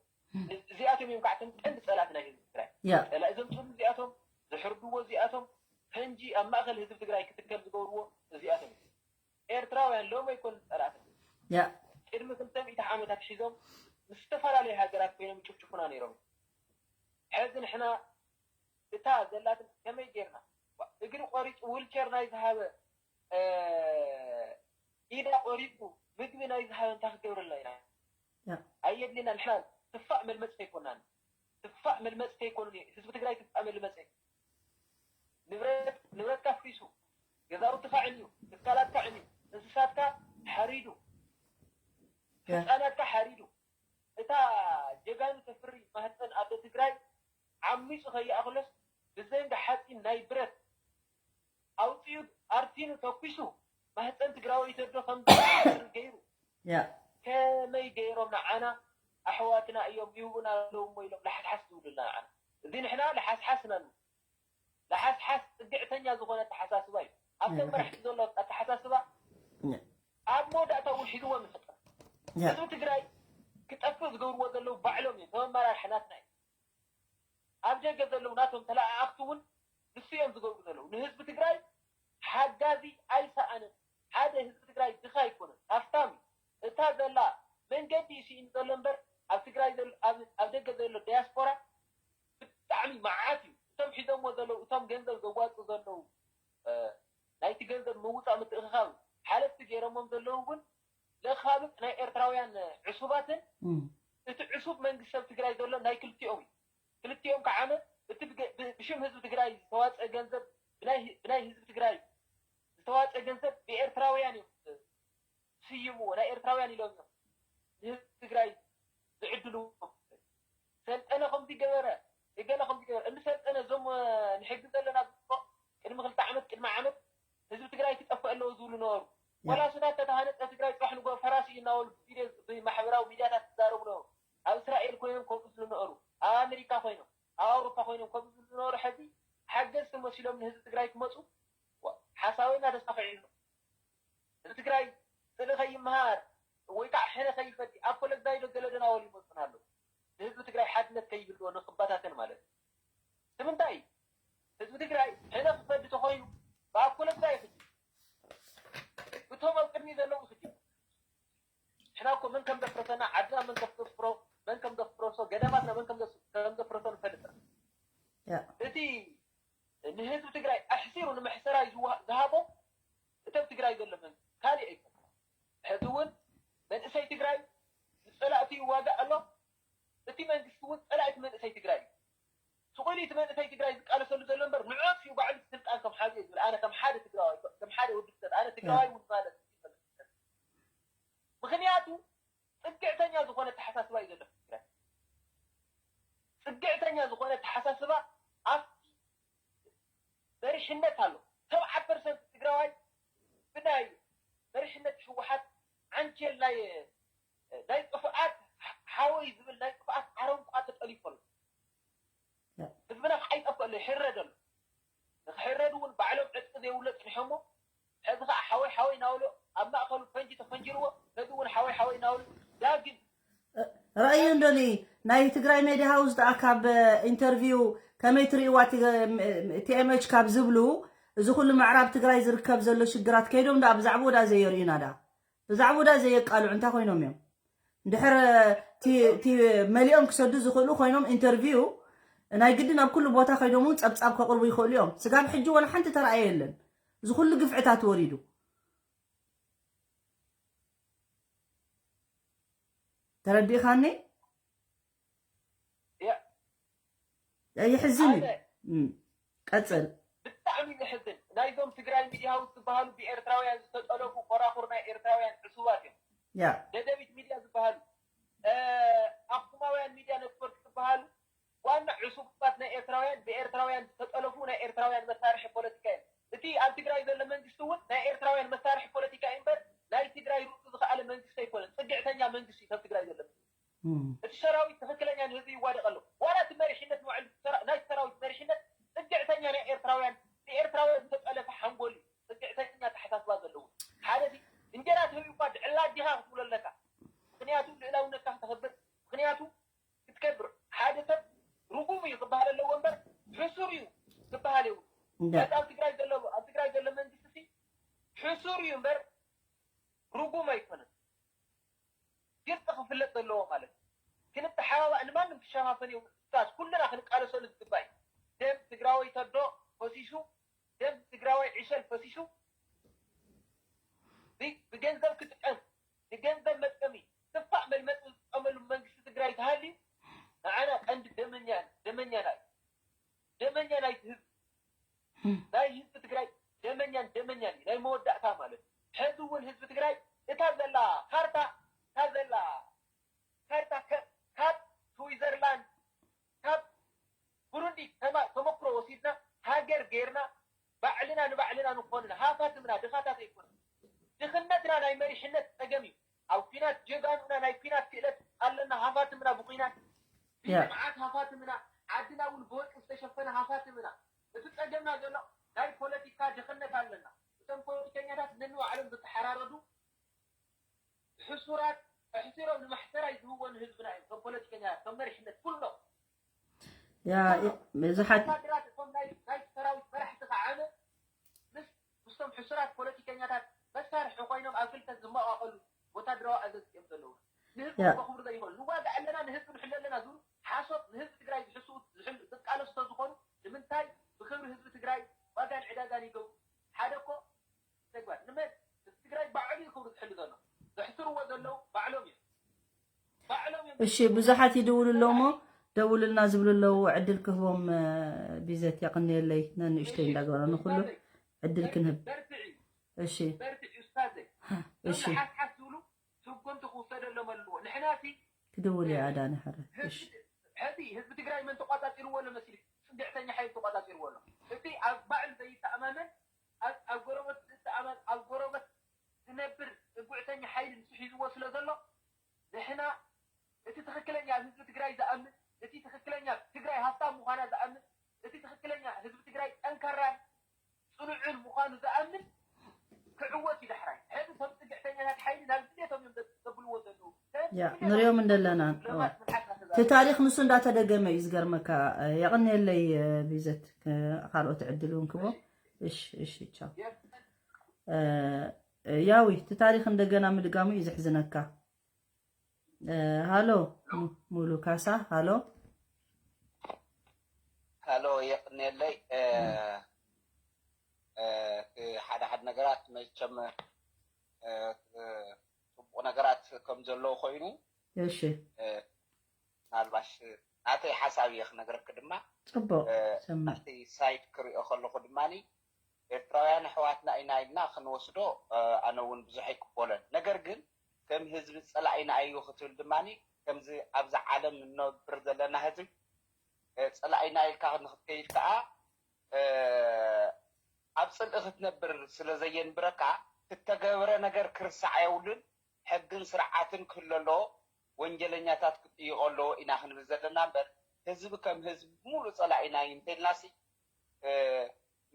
እዚኣቶም እዮም ከዓ እቶም ቀንዲ ፀላእቲ ናይ ህዝቢ ትግራይ ያ ፀላኢ ዘምፅሉ እዚኣቶም ዝሕርድዎ እዚኣቶም ፈንጂ ኣብ ማእኸል ህዝቢ ትግራይ ክትከል ዝገብርዎ እዚኣቶም እዮም ኤርትራውያን ሎም ኣይኮኑ ፀላእቲ ያ ቅድሚ ክልተ ሚእቲ ዓመታት ሒዞም ምስ ዝተፈላለዩ ሃገራት ኮይኖም ይጭፍጭፉና ነይሮም። ሕዚ ንሕና እታ ዘላትን ከመይ ጌርና እግሪ ቆሪፁ ዊልቸር ናይ ዝሃበ ኢዳ ቆሪፁ ምግቢ ናይ ዝሃበ እንታይ ክገብረልና ኢና? ኣየድልና። ንሕና ትፋእ መልመፅ ኣይኮናን። ትፋእ መልመፅ ኣይኮኑን። ህዝቢ ትግራይ ትፋእ መልመፅ እዩ። ንብረትካ ፍሪሱ፣ ገዛውትካ ዕንዩ፣ ትካላትካ ዕንዩ፣ እንስሳትካ ሓሪዱ፣ ህፃናትካ ሓሪዱ፣ እታ ጀጋኑ ተፍሪ ማህፀን ኣደ ትግራይ ዓሚፁ ከይኣኽሎስ ብዘንጊ ሓፂን ናይ ብረት ኣውፂኡ ኣርቲኑ ተኩሱ ማህፀን ትግራወይቲ ኣዶ ከም ገይሩ ከመይ ገይሮም ንዓና ኣሕዋትና እዮም ይህቡና ኣለዉ እሞ ኢሎም ለሓስሓስ ዝብሉልና ንዓና። እዚ ንሕና ለሓስሓስ ኢና ንብል። ለሓስሓስ ፅግዕተኛ ዝኾነ ኣተሓሳስባ እዩ። ኣብቶም መራሕቲ ዘሎ ኣተሓሳስባ ኣብ መወዳእታ እውን ሒዝዎም ይፈጠር። ህዝቢ ትግራይ ክጠፍእ ዝገብርዎ ዘለዉ ባዕሎም እዮም። ተመመራርሒ ናትና እዩ። ኣብ ደገ ዘለዉ ናቶም ተለኣኣኽቲ እውን ንሱ እዮም ዝገብሩ ዘለዉ። ንህዝቢ ትግራይ ሓጋዚ ኣይሰኣንን። ሓደ ህዝቢ ትግራይ ድኻ ኣይኮነን፣ ሃፍታም እዩ። እታ ዘላ መንገዲ እዩ ስኢኑ ዘሎ እምበር ኣብ ትግራይ ዘሎ፣ ኣብ፣ ኣብ ደገ ዘሎ ዲያስፖራ ብጣዕሚ መዓት እዩ። እቶም ሒዞምዎ ዘለዉ፣ እቶም ገንዘብ ዘዋፅኡ ዘለዉ፣ እ፣ ናይቲ ገንዘብ ምውፃእ ምትእኽኻብ ሓለፍቲ ገይሮሞም ዘለዉ እውን ለኻብጥ ናይ ኤርትራውያን ዕሱባትን እም። እቲ ዕሱብ መንግስቲ ኣብ ትግራይ ዘሎ ናይ ክልቲኦም እዩ። ክልቲኦም ከዓ እቲ ብገ-፣ ብ-፣ ብሽም ህዝቢ ትግራይ ዝተዋፀ ገንዘብ ብናይ ህ-፣ ብናይ ህዝቢ ትግራይ ዝተዋፀ ገንዘብ ብኤርትራውያን እዮም ዝስይምዎ፣ ናይ ኤርትራውያን ኢሎም እዮም ንህዝቢ ትግራይ ዝዕድልዎ። ሰልጠነ ከምዚ ገበረ፣ እገለ ከምዚ ገበረ። እንዲ ሰልጠነ እዞም፣ እ፣ ንሕጊ ዘለና ዝብሎ ቅድሚ ክልተ ዓመት፣ ቅድሚ ዓመት ህዝቢ ትግራይ ክጠፍእ ኣለዎ ዝብሉ ነበሩ። ያ። ዋላ ሱዳን ተተሃነፀ ትግራይ ፅባሕ ንግሆ ፈራሲ እዩ እናበሉ ብቪድዮ፣ ብማሕበራዊ ሚድያታት ዝዛረቡ ነበሩ። ኣብ እስራኤል ኮይኖም ከምኡ ዝብሉ ነበሩ። ኣብ ኣሜሪካ ኮይኖም፣ ኣብ ኣውሮፓ ኮይኖም ከምኡ ዝብሉ ነበሩ። ሕዚ ሓገዝቲ መሲሎም ንህዝቢ ትግራይ ክመፁ ዋ፣ ሓሳዊ እናተሳኺዑ ኣለዉ። ህዝቢ ትግራይ ስእሊ ከይምሃር ወይ ከዓ ሕነ ከይፈዲ ኣብ ኮለግዛይ ዶ ገለ ዶ እናበሉ ይመፁና ኣለዉ። ንህዝቢ ትግራይ ሓድነት ከይህልዎ ንክበታተን ማለት እዩ። ንምንታይ? ህዝቢ ትግራይ ሕነ ክፈዲ ተኾይኑ ብኣብ ኮለግዛይ ይፍዲ። እቶም ኣብ ቅድሚ ዘለዉ ይፍዲ። ንሕና እኮ መን ከም ዘፍረሰና፣ ዓድና መን ከም ዘፍሮ-፣ መን ከም ዘፍረሶ፣ ገዳማትና መን ከም ዘስ-፣ ከም ዘፍረሶ ንፈልጥ ኢና። ያ። እቲ ንህዝቢ ትግራይ ኣሕሲሩ ንምሕሰራይ ዝዋ-፣ ዝሃቦ እቶም ትግራይ ዘሎ መንግስቲ፣ ካሊእ ኣይኮነን። ሕዚ እውን መንእሰይ ትግራይ ንፀላእቱ ይዋጋእ ኣሎ። እቲ መንግስቲ እውን ፀላእቲ መንእሰይ ትግራይ እዩ። ስቕ ኢሉ እቲ መንእሰይ ትግራይ ዝቃለሰሉ ዘሎ እምበር ንዑ ኣጥፊኡ ባዕሉ እቲ ስልጣን ከም ሓዘ እዩ ዝብል። ኣነ ከም ሓደ ትግራዋይ፣ ከም ሓደ ወዲ ፍጥረት፣ ኣነ ትግራዋይ እውን ማለት እዩ። ምኽንያቱ ፅግዕተኛ ዝኾነ ኣተሓሳስባ እዩ ዘሎ ትግራይ። ፅግዕተኛ ዝኾነ ኣተሓሳስባ ኣብቲ መሪሕነት ኣሎ። ሰብዓ ፐርሰንት ትግራዋይ ብናይ መሪሕነት ህወሓት ዓንኬል ናይ፣ ናይ ጥፍኣት ሓወይ ዝብል ናይ ጥፍኣት ኣረንቋ ተጠሊፉ ኣሎ። ያ። ህዝብና ከዓ ይጠፍእ ኣሎ፣ ይሕረድ ኣሎ። ንክሕረድ እውን ባዕሎም ዕጥቂ ዘይብሎ ፅኒሖሞ፣ ሕዚ ከዓ ሓወይ ሓወይ እናበሉ ኣብ ማእኸሉ ፈንጂ ተፈንጂርዎ፣ ነዚ እውን ሓወይ ሓወይ እናበሉ ዳግም ራእዩ እንዶኒ ናይ ትግራይ ሜድያ ሃውስ ደኣ ካብ ኢንተርቪው ከመይ ትርእይዋ ቲ-፣ ቲ ኤም ኤች ካብ ዝብሉ፣ እዚ ኩሉ ምዕራብ ትግራይ ዝርከብ ዘሎ ሽግራት ከይዶም ደኣ ብዛዕባኡ ደኣ ዘየርእዩና ደኣ? ብዛዕባኡ ደኣ ዘየቃልዑ እንታይ ኮይኖም እዮም? እንድሕር እቲ፣ እቲ መሊኦም ክሰዱ ዝኽእሉ ኮይኖም ኢንተርቪው ናይ ግድን ኣብ ኩሉ ቦታ ከይዶም እውን ጸብጻብ ከቕርቡ ይኽእሉ እዮም። ስጋብ ሕጂ ወላ ሓንቲ ተራእየ የለን። እዚ ኩሉ ግፍዕታት ወሪዱ። ተረዲእኻኒ? ያ። የሕዝን እዩ። ኣነ እም፣ ቀጽል። ብጣዕሚ ዘሕዝን። ናይዞም ትግራይ ሚድያ ሃውስ ዝበሃሉ ብኤርትራውያን ዝተጠለፉ ኮራኹር ናይ ኤርትራውያን ዕሱባት እዮም። ያ። ደደቢት ሚድያ ዝበሃሉ፣ እ፣ ኣኽሱማውያን ሚድያ ኔትወርክ ዝበሃሉ ዋና ዕሱባት ናይ ኤርትራውያን፣ ብኤርትራውያን ዝተጠለፉ ናይ ኤርትራውያን መሳርሒ ፖለቲካ እዮም። እቲ ኣብ ትግራይ ዘሎ መንግስቲ እውን ናይ ኤርትራውያን መሳርሒ ፖለቲካ እዩ እምበር ናይ ትግራይ ርእሱ ዝኸኣለ መንግስቲ ኣይኮነን። ፅግዕተኛ መንግስቲ እዩ ኣብ ትግራይ ዘሎ መንግስቲ። እም። እቲ ሰራዊት ትኽክለኛ ንህዝቢ ይዋደቕ ኣሎ። ዋላ እቲ መሪሕነት ንባዕሉ ሰራ-፣ ናይ ሰራዊት መሪሕነት ፅግዕተኛ ናይ ኤርትራውያን፣ ብኤርትራውያን ዝተጠለፈ ሓንጎል እዩ። ፅግዕተኛ ኣተሓሳስባ ዘለዎ። ሓደ እዚ እንጀራ ተህቢኳ ድዕላ ኣዴኻ ክትብሎ ኣለካ። ምኽንያቱ ልእላውነትካ ክተኽብር፣ ምኽንያቱ ክትከብር። ሓደ ሰብ ርጉም እዩ ክበሃል ኣለዎ እምበር ሕሱር እዩ ክበሃል የብሉ። እንዳ- በዚ ኣብ ትግራይ ዘሎ፣ ኣብ ትግራይ ዘሎ መንግስቲ ሕሱር እዩ እምበር ርጉም ኣይኮነን። ክፍለጥ ዘለዎ ማለት እዩ። ክንተሓባባእ ንማንም ክሸፋፈን እዩ። ኡስታዝ፣ ኩልና ክንቃለሰሉ ዝግባእ እዩ። ደም ትግራወይ ተዶ ፈሲሱ፣ ደም ትግራወይ ዕሸል ፈሲሱ፣ ብ- ብገንዘብ ክጥቀም፣ ብገንዘብ መጥቀሚ፣ ክፋእ መልመፂ ዝጥቀመሉ መንግስቲ ትግራይ ተሃልዩ፣ ንዓና ቀንዲ ደመኛ፣ ደመኛና እዩ። ደመኛ ናይቲ ህዝቢ፣ ናይ ህዝቢ ትግራይ ደመኛን ደመኛን እዩ። ናይ መወዳእታ ማለት እዩ። ሕዚ እውን ህዝቢ ትግራይ እታ ዘላ ካርታ፣ እታ ዘላ ካርታ ከ- ካብ ስዊዘርላንድ፣ ካብ ብሩንዲ ተማ- ተመክሮ ወሲድና፣ ሃገር ጌርና፣ ባዕልና ንባዕልና ንኾንና፣ ሃፋትምና ድኻታት ኣይኮነን። ድኽነትና ናይ መሪሕነት ፀገም እዩ። ኣብ ኲናት ጀጋኑና ናይ ኲናት ክእለት ኣለና፣ ሃፋትምና ብኲናት፣ ያ። ብልምዓት ሃፋትምና፣ ዓድና እውን ብወርቂ ዝተሸፈነ ሃፋትምና። እቲ ፀገምና ዘሎ ናይ ፖለቲካ ድኽነት ኣለና። እቶም ፖለቲከኛታት ነንባዕሎም ዝተሓራረዱ፣ ሕሱራት ኣሕሲሮም ንማሕሰራ ይዝህዎ ንህዝብና እዮም። እቶም ፖለቲከኛታት፣ እቶም መሪሕነት ኩሎም። ያ፣ ኩሎም። ብዙሓት ወታደራት እቶም ናይ ናይ ሰራዊት መራሕቲ ከዓ ምስ ምስቶም ሕሱራት ፖለቲከኛታት መሳርሒ ኮይኖም ኣብ ክልተ ዝመቓቐሉ ወታደራዊ ኣዘዝቲ እዮም ዘለዉ። ንህዝቢ ያ። ከኽብሩ ዘይኽእሉ፣ ንዋጋ ኣለና፣ ንህዝቢ ንሕሉ ኣለና ዝብሉ ሓሶት፣ ንህዝቢ ትግራይ ዝሕስዉ፣ ዝሕሉ፣ ዝቃለሱ ተዝኾኑ፣ ንምንታይ ብክብሪ ህዝቢ ትግራይ ዋጋን ዕዳጋን ይገብሩ? ሓደ እኮ ተግባር። ንመን? ህዝቢ ትግራይ ባዕሉ እዩ ክብሩ ዝሕሉ ዘሎ። ዘሕስርዎ ዘለዉ ባዕሎም እዮም። ባዕሎም እዮም። እሺ፣ ብዙሓት ይድውሉ ኣለዉ እሞ፣ ደውሉልና ዝብሉ ኣለዉ፣ ዕድል ክህቦም። እ፣ ቢዘት የቕንየለይ፣ ነንእሽተይ እሺ፣ እንዳገበረ ንኹሉ ኡስታዘይ፣ ዕድል በር- ክንህብ። በርትዒ፣ እሺ፣ በርትዒ ኡስታዘይ። እሺ። እዞም ሓስሓስ ዝብሉ ስጉምቲ ክውሰደሎም ኣለዎ። ንሕና እቲ ክድውል እየ ኣዳነ ሕረ። ሕዚ እሺ። ሕዚ ህዝቢ ትግራይ መን ተቋጻጺርዎ ኣሎ መሲሉ? ጽግዕተኛ ሓይሊ ተቋጻጺርዎ ኣሎ። እቲ ኣብ ባዕሉ ዘይተኣማመን፣ ኣብ ኣብ ጎረበት ዝተኣማመን፣ ኣብ ጎረበት ዝነብር ጽግዕተኛ ሓይሊ ንሱ ሒዝዎ ስለ ዘሎ፣ ንሕና እቲ ትኽክለኛ ኣብ ህዝቢ ትግራይ ዝኣምን፣ እቲ ትኽክለኛ ትግራይ ሃፍታም ምዃና ዝኣምን፣ እቲ ትኽክለኛ ህዝቢ ትግራይ ጠንካራን ጽኑዕን ምዃኑ ዝኣምን ክዕወት እዩ ዳሕራይ። ሕዚ ከም ጽግዕተኛታት ሓይሊ ናብ ድሌቶም እዮም ዘ- ዘብልዎ ዘለዉ። ያ፣ ንሪኦም እንደለና። ለማት ምልሓስ እቲ ታሪኽ ንሱ እንዳተደገመ እዩ ዝገርመካ። የቕንየለይ ቢዘት፣ ካልኦት ዕድል እውን ክቦ። እሺ፣ እሺ፣ ቻው። የስ- እ፣ ያዊ፣ እቲ ታሪኽ እንደገና ምድጋሙ እዩ ዘሕዝነካ። እ፣ ሃሎ፣ ሙ- ሙሉ ካሳ፣ ሃሎ። ሃሎ፣ የቕንየለይ። እ፣ እ፣ እቲ ሓደ ሓደ ነገራት መቸም፣ እ፣ እ፣ ጽቡቕ ነገራት ከም ዘለዉ ኮይኑ፣ እሺ። እ፣ ምናልባሽ ናተይ ሓሳብ እየ ክነግረኪ ድማ፣ ጽቡቕ፣ እ፣ ሰማዕ። ናተይ ሳይድ ክሪኦ ከለኹ ድማኒ፣ ኤርትራውያን ኣሕዋትና ኢና ኢልና ክንወስዶ፣ እ፣ ኣነ እውን ብዙሕ ኣይቅበሎን። ነገር ግን ከም ህዝቢ ጸላኢና እዩ ክትብል ድማኒ፣ ከምዚ ኣብዛ ዓለም እንነብር ዘለና ህዝቢ፣ እ፣ ጸላኢና ኢልካ ንክትከይድ ከኣ፣ እ፣ ኣብ ጽልኢ ክትነብር ስለ ዘየንብረካ፣ እተገብረ ነገር ክርሳዕ የብሉን። ሕግን ስርዓትን ክህሉ ኣለዎ። ወንጀለኛታት ክጥይቑ ኣለዎ ኢና ክንብል ዘለና እምበር፣ ህዝቢ ከም ህዝቢ ሙሉእ ጸላኢና እዩ እንተኢልናሲ፣ እ፣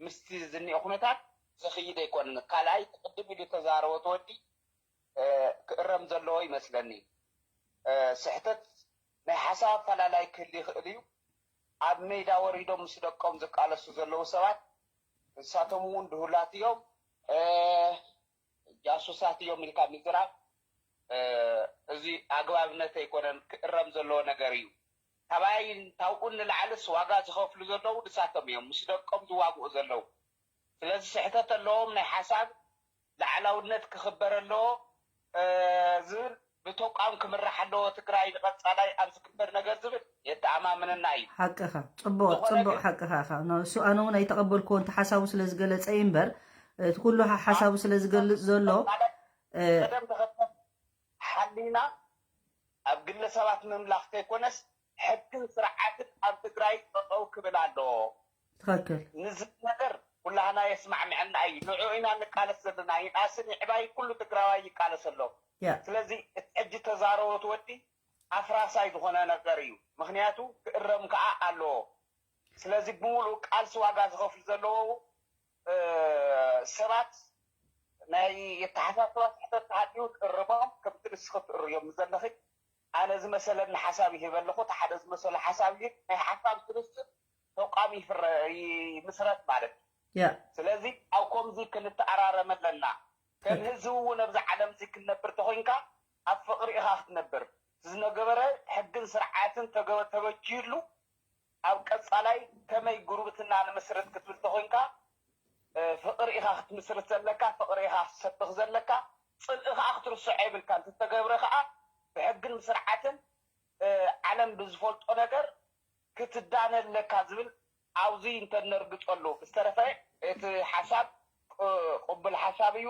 ምስቲ ዝኒኦ ኩነታት ዘኽይድ ኣይኮነን። ካልኣይ፣ ቅድም ኢሉ ዝተዛረቦ እቲ ወዲ፣ እ፣ ክእረም ዘለዎ ይመስለኒ። እ፣ ስሕተት ናይ ሓሳብ ኣፈላላይ ክህሉ ይኽእል እዩ። ኣብ ሜዳ ወሪዶም ምስ ደቆም ዝቃለሱ ዘለዉ ሰባት፣ ንሳቶም እውን ድሁላት እዮም። እ፣ ጃሱሳት እዮም ኢልካ ምዝራብ፣ እ፣ እዚ ኣግባብነት ኣይኮነን፣ ክእረም ዘለዎ ነገር እዩ። ካባይን ካብኡን ንላዕልስ ዋጋ ዝኸፍሉ ዘለዉ ንሳቶም እዮም፣ ምስ ደቆም ዝዋግኡ ዘለዉ። ስለዚ ስሕተት ኣለዎም፣ ናይ ሓሳብ ላዕላውነት ክኽበር ኣለዎ፣ እ፣ ዝብል ብተቋም ክምራሕ ኣለዎ። ትግራይ ንቐጻላይ ኣብ ዝግበር ነገር ዝብል የተኣማምነና እዩ። ሓቅኻ፣ ጽቡቕ፣ ዝኾነ ጽቡቕ፣ ግን ሓቅኻ ኢኻ። ንሱ ኣነ እውን ኣይተቐበልክዎን፣ እቲ ሓሳቡ ስለ ዝገለጸ እዩ እምበር፣ እቲ ኩሉ ሓ-፣ ሓሳቡ ስለ ዝገልጽ ዘሎ፣ ማለት እ፣ ቅደም ተኸተል ሓሊና ኣብ ግለሰባት ምምላኽ ከይኮነስ፣ ሕግን ስርዓትን ኣብ ትግራይ ጠጠው ክብል ኣለዎ። ትኽክል። ንዚ ነገር ኩላህና የስማዕምዐና እዩ። ንዑ ኢና ንቃለስ ዘለና። ይንኣስን ይዕባይ ኩሉ ትግራዋይ ይቃለስ ኣሎ። ያ። ስለዚ እቲ ሕጂ ተዛረቦ እቲ ወዲ ኣፍራሳይ ዝኾነ ነገር እዩ። ምኽንያቱ ክእረም ከዓ ኣለዎ። ስለዚ ብምሉእ ቃልሲ ዋጋ ዝኸፍሉ ዘለዉ፣ እ፣ ሰባት ናይ የተሓሳስባ ስሕተት ተሃልዩ ክእርሞም ከምቲ ንስኺ ትእርዮም ዘለኺ ኣነ ዝመሰለኒ ሓሳብ ይህብ ኣለኹ። እቲ ሓደ ዝመሰሎ ሓሳብ ይህብ። ናይ ሓሳብ ስብስብ ተቋም ይፍረ-፣ ይምስረት ማለት እዩ። ያ። ስለዚ ኣብ ከምዚ ክንተኣራረም ኣለና። ከም ትክክል። ህዝቢ እውን ኣብዚ ዓለም እዚ ክንነብር ተኾይንካ ኣብ ፍቕሪ ኢኻ ክትነብር። ዝነገበረ ሕግን ስርዓትን ተገ- ተበጅዩሉ ኣብ ቀጻላይ ከመይ ጉርብትና ንምስርት ክትብል ተኾይንካ፣ እ፣ ፍቕሪ ኢኻ ክትምስርት ዘለካ፣ ፍቕሪ ኢኻ ክትሰብኽ ዘለካ፣ ጽልኢ ኸኣ ክትርስዖ የብልካን። እቲ ተገብረ ኸኣ ብሕግን ብስርዓትን፣ እ፣ ዓለም ብዝፈልጦ ነገር ክትዳነ ኣለካ ዝብል ኣብዚ እንተነርግጸሉ። ብዝተረፈ እቲ ሓሳብ ቅ- ቅቡል ሓሳብ እዩ።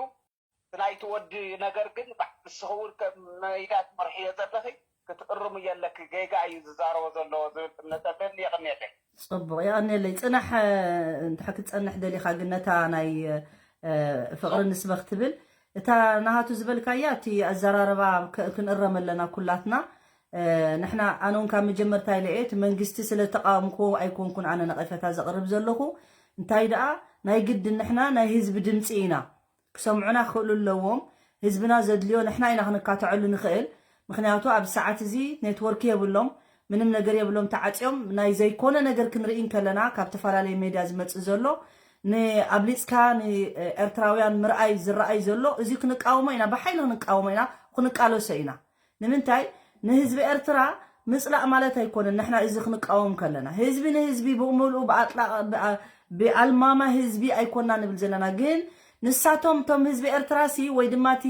እቲ ናይቲ ወዲ ነገር ግን ባ- ንስኺ እውን ከም መይዳ ትመርሕዮ ዘለኺ ክትእርምዮ ኣለኪ። ጌጋ እዩ ዝዛረቦ ዘለዎ ዝብል እምነት ኣለኒ። የቐንየለይ። ጽቡቕ፣ የቐንየለይ። ጽናሕ፣ እ፣ እንድሕር ክትጸንሕ ደሊኻ ግን ነታ ናይ፣ እ፣ ፍቕሪ ንስበኽ ትብል እታ ናሃቱ ዝበልካያ፣ እቲ ኣዘራረባ ክ- ክንእረም ኣለና ኩላትና። እ፣ ንሕና፣ ኣነ እውን ካብ መጀመርታ ኢለ እየ፣ እቲ መንግስቲ ስለ ተቃወምኩ ኣይኮንኩን ኣነ ነቐፈታ ዘቕርብ ዘለኹ። እንታይ ደኣ፣ ናይ ግድን ንሕና ናይ ህዝቢ ድምፂ ኢና። ክሰምዑና ክኽእሉ ኣለዎም። ህዝብና ዘድልዮ ንሕና ኢና ክንካተዐሉ ንኽእል። ምኽንያቱ ኣብ ሰዓት እዚ ኔትወርክ የብሎም፣ ምንም ነገር የብሎም፣ ተዓፅዮም። ናይ ዘይኮነ ነገር ክንርኢ እንከለና ካብ ተፈላለየ ሜድያ ዝመፅእ ዘሎ ንኣብሊፅካ ንኤርትራውያን ምርኣይ ዝረኣይ ዘሎ እዚ ክንቃወሞ ኢና፣ ብሓይሊ ክንቃወሞ ኢና፣ ክንቃለሶ ኢና። ንምንታይ ንህዝቢ ኤርትራ ምጽላእ ማለት ኣይኮነን። ንሕና እዚ ክንቃወም ከለና ህዝቢ ንህዝቢ ብምሉኡ ብኣጥላ- ብኣ- ብኣልማማ ህዝቢ ኣይኮና ንብል ዘለና። ግን ንሳቶም እቶም ህዝቢ ኤርትራ ሲ ወይ ድማ እቲ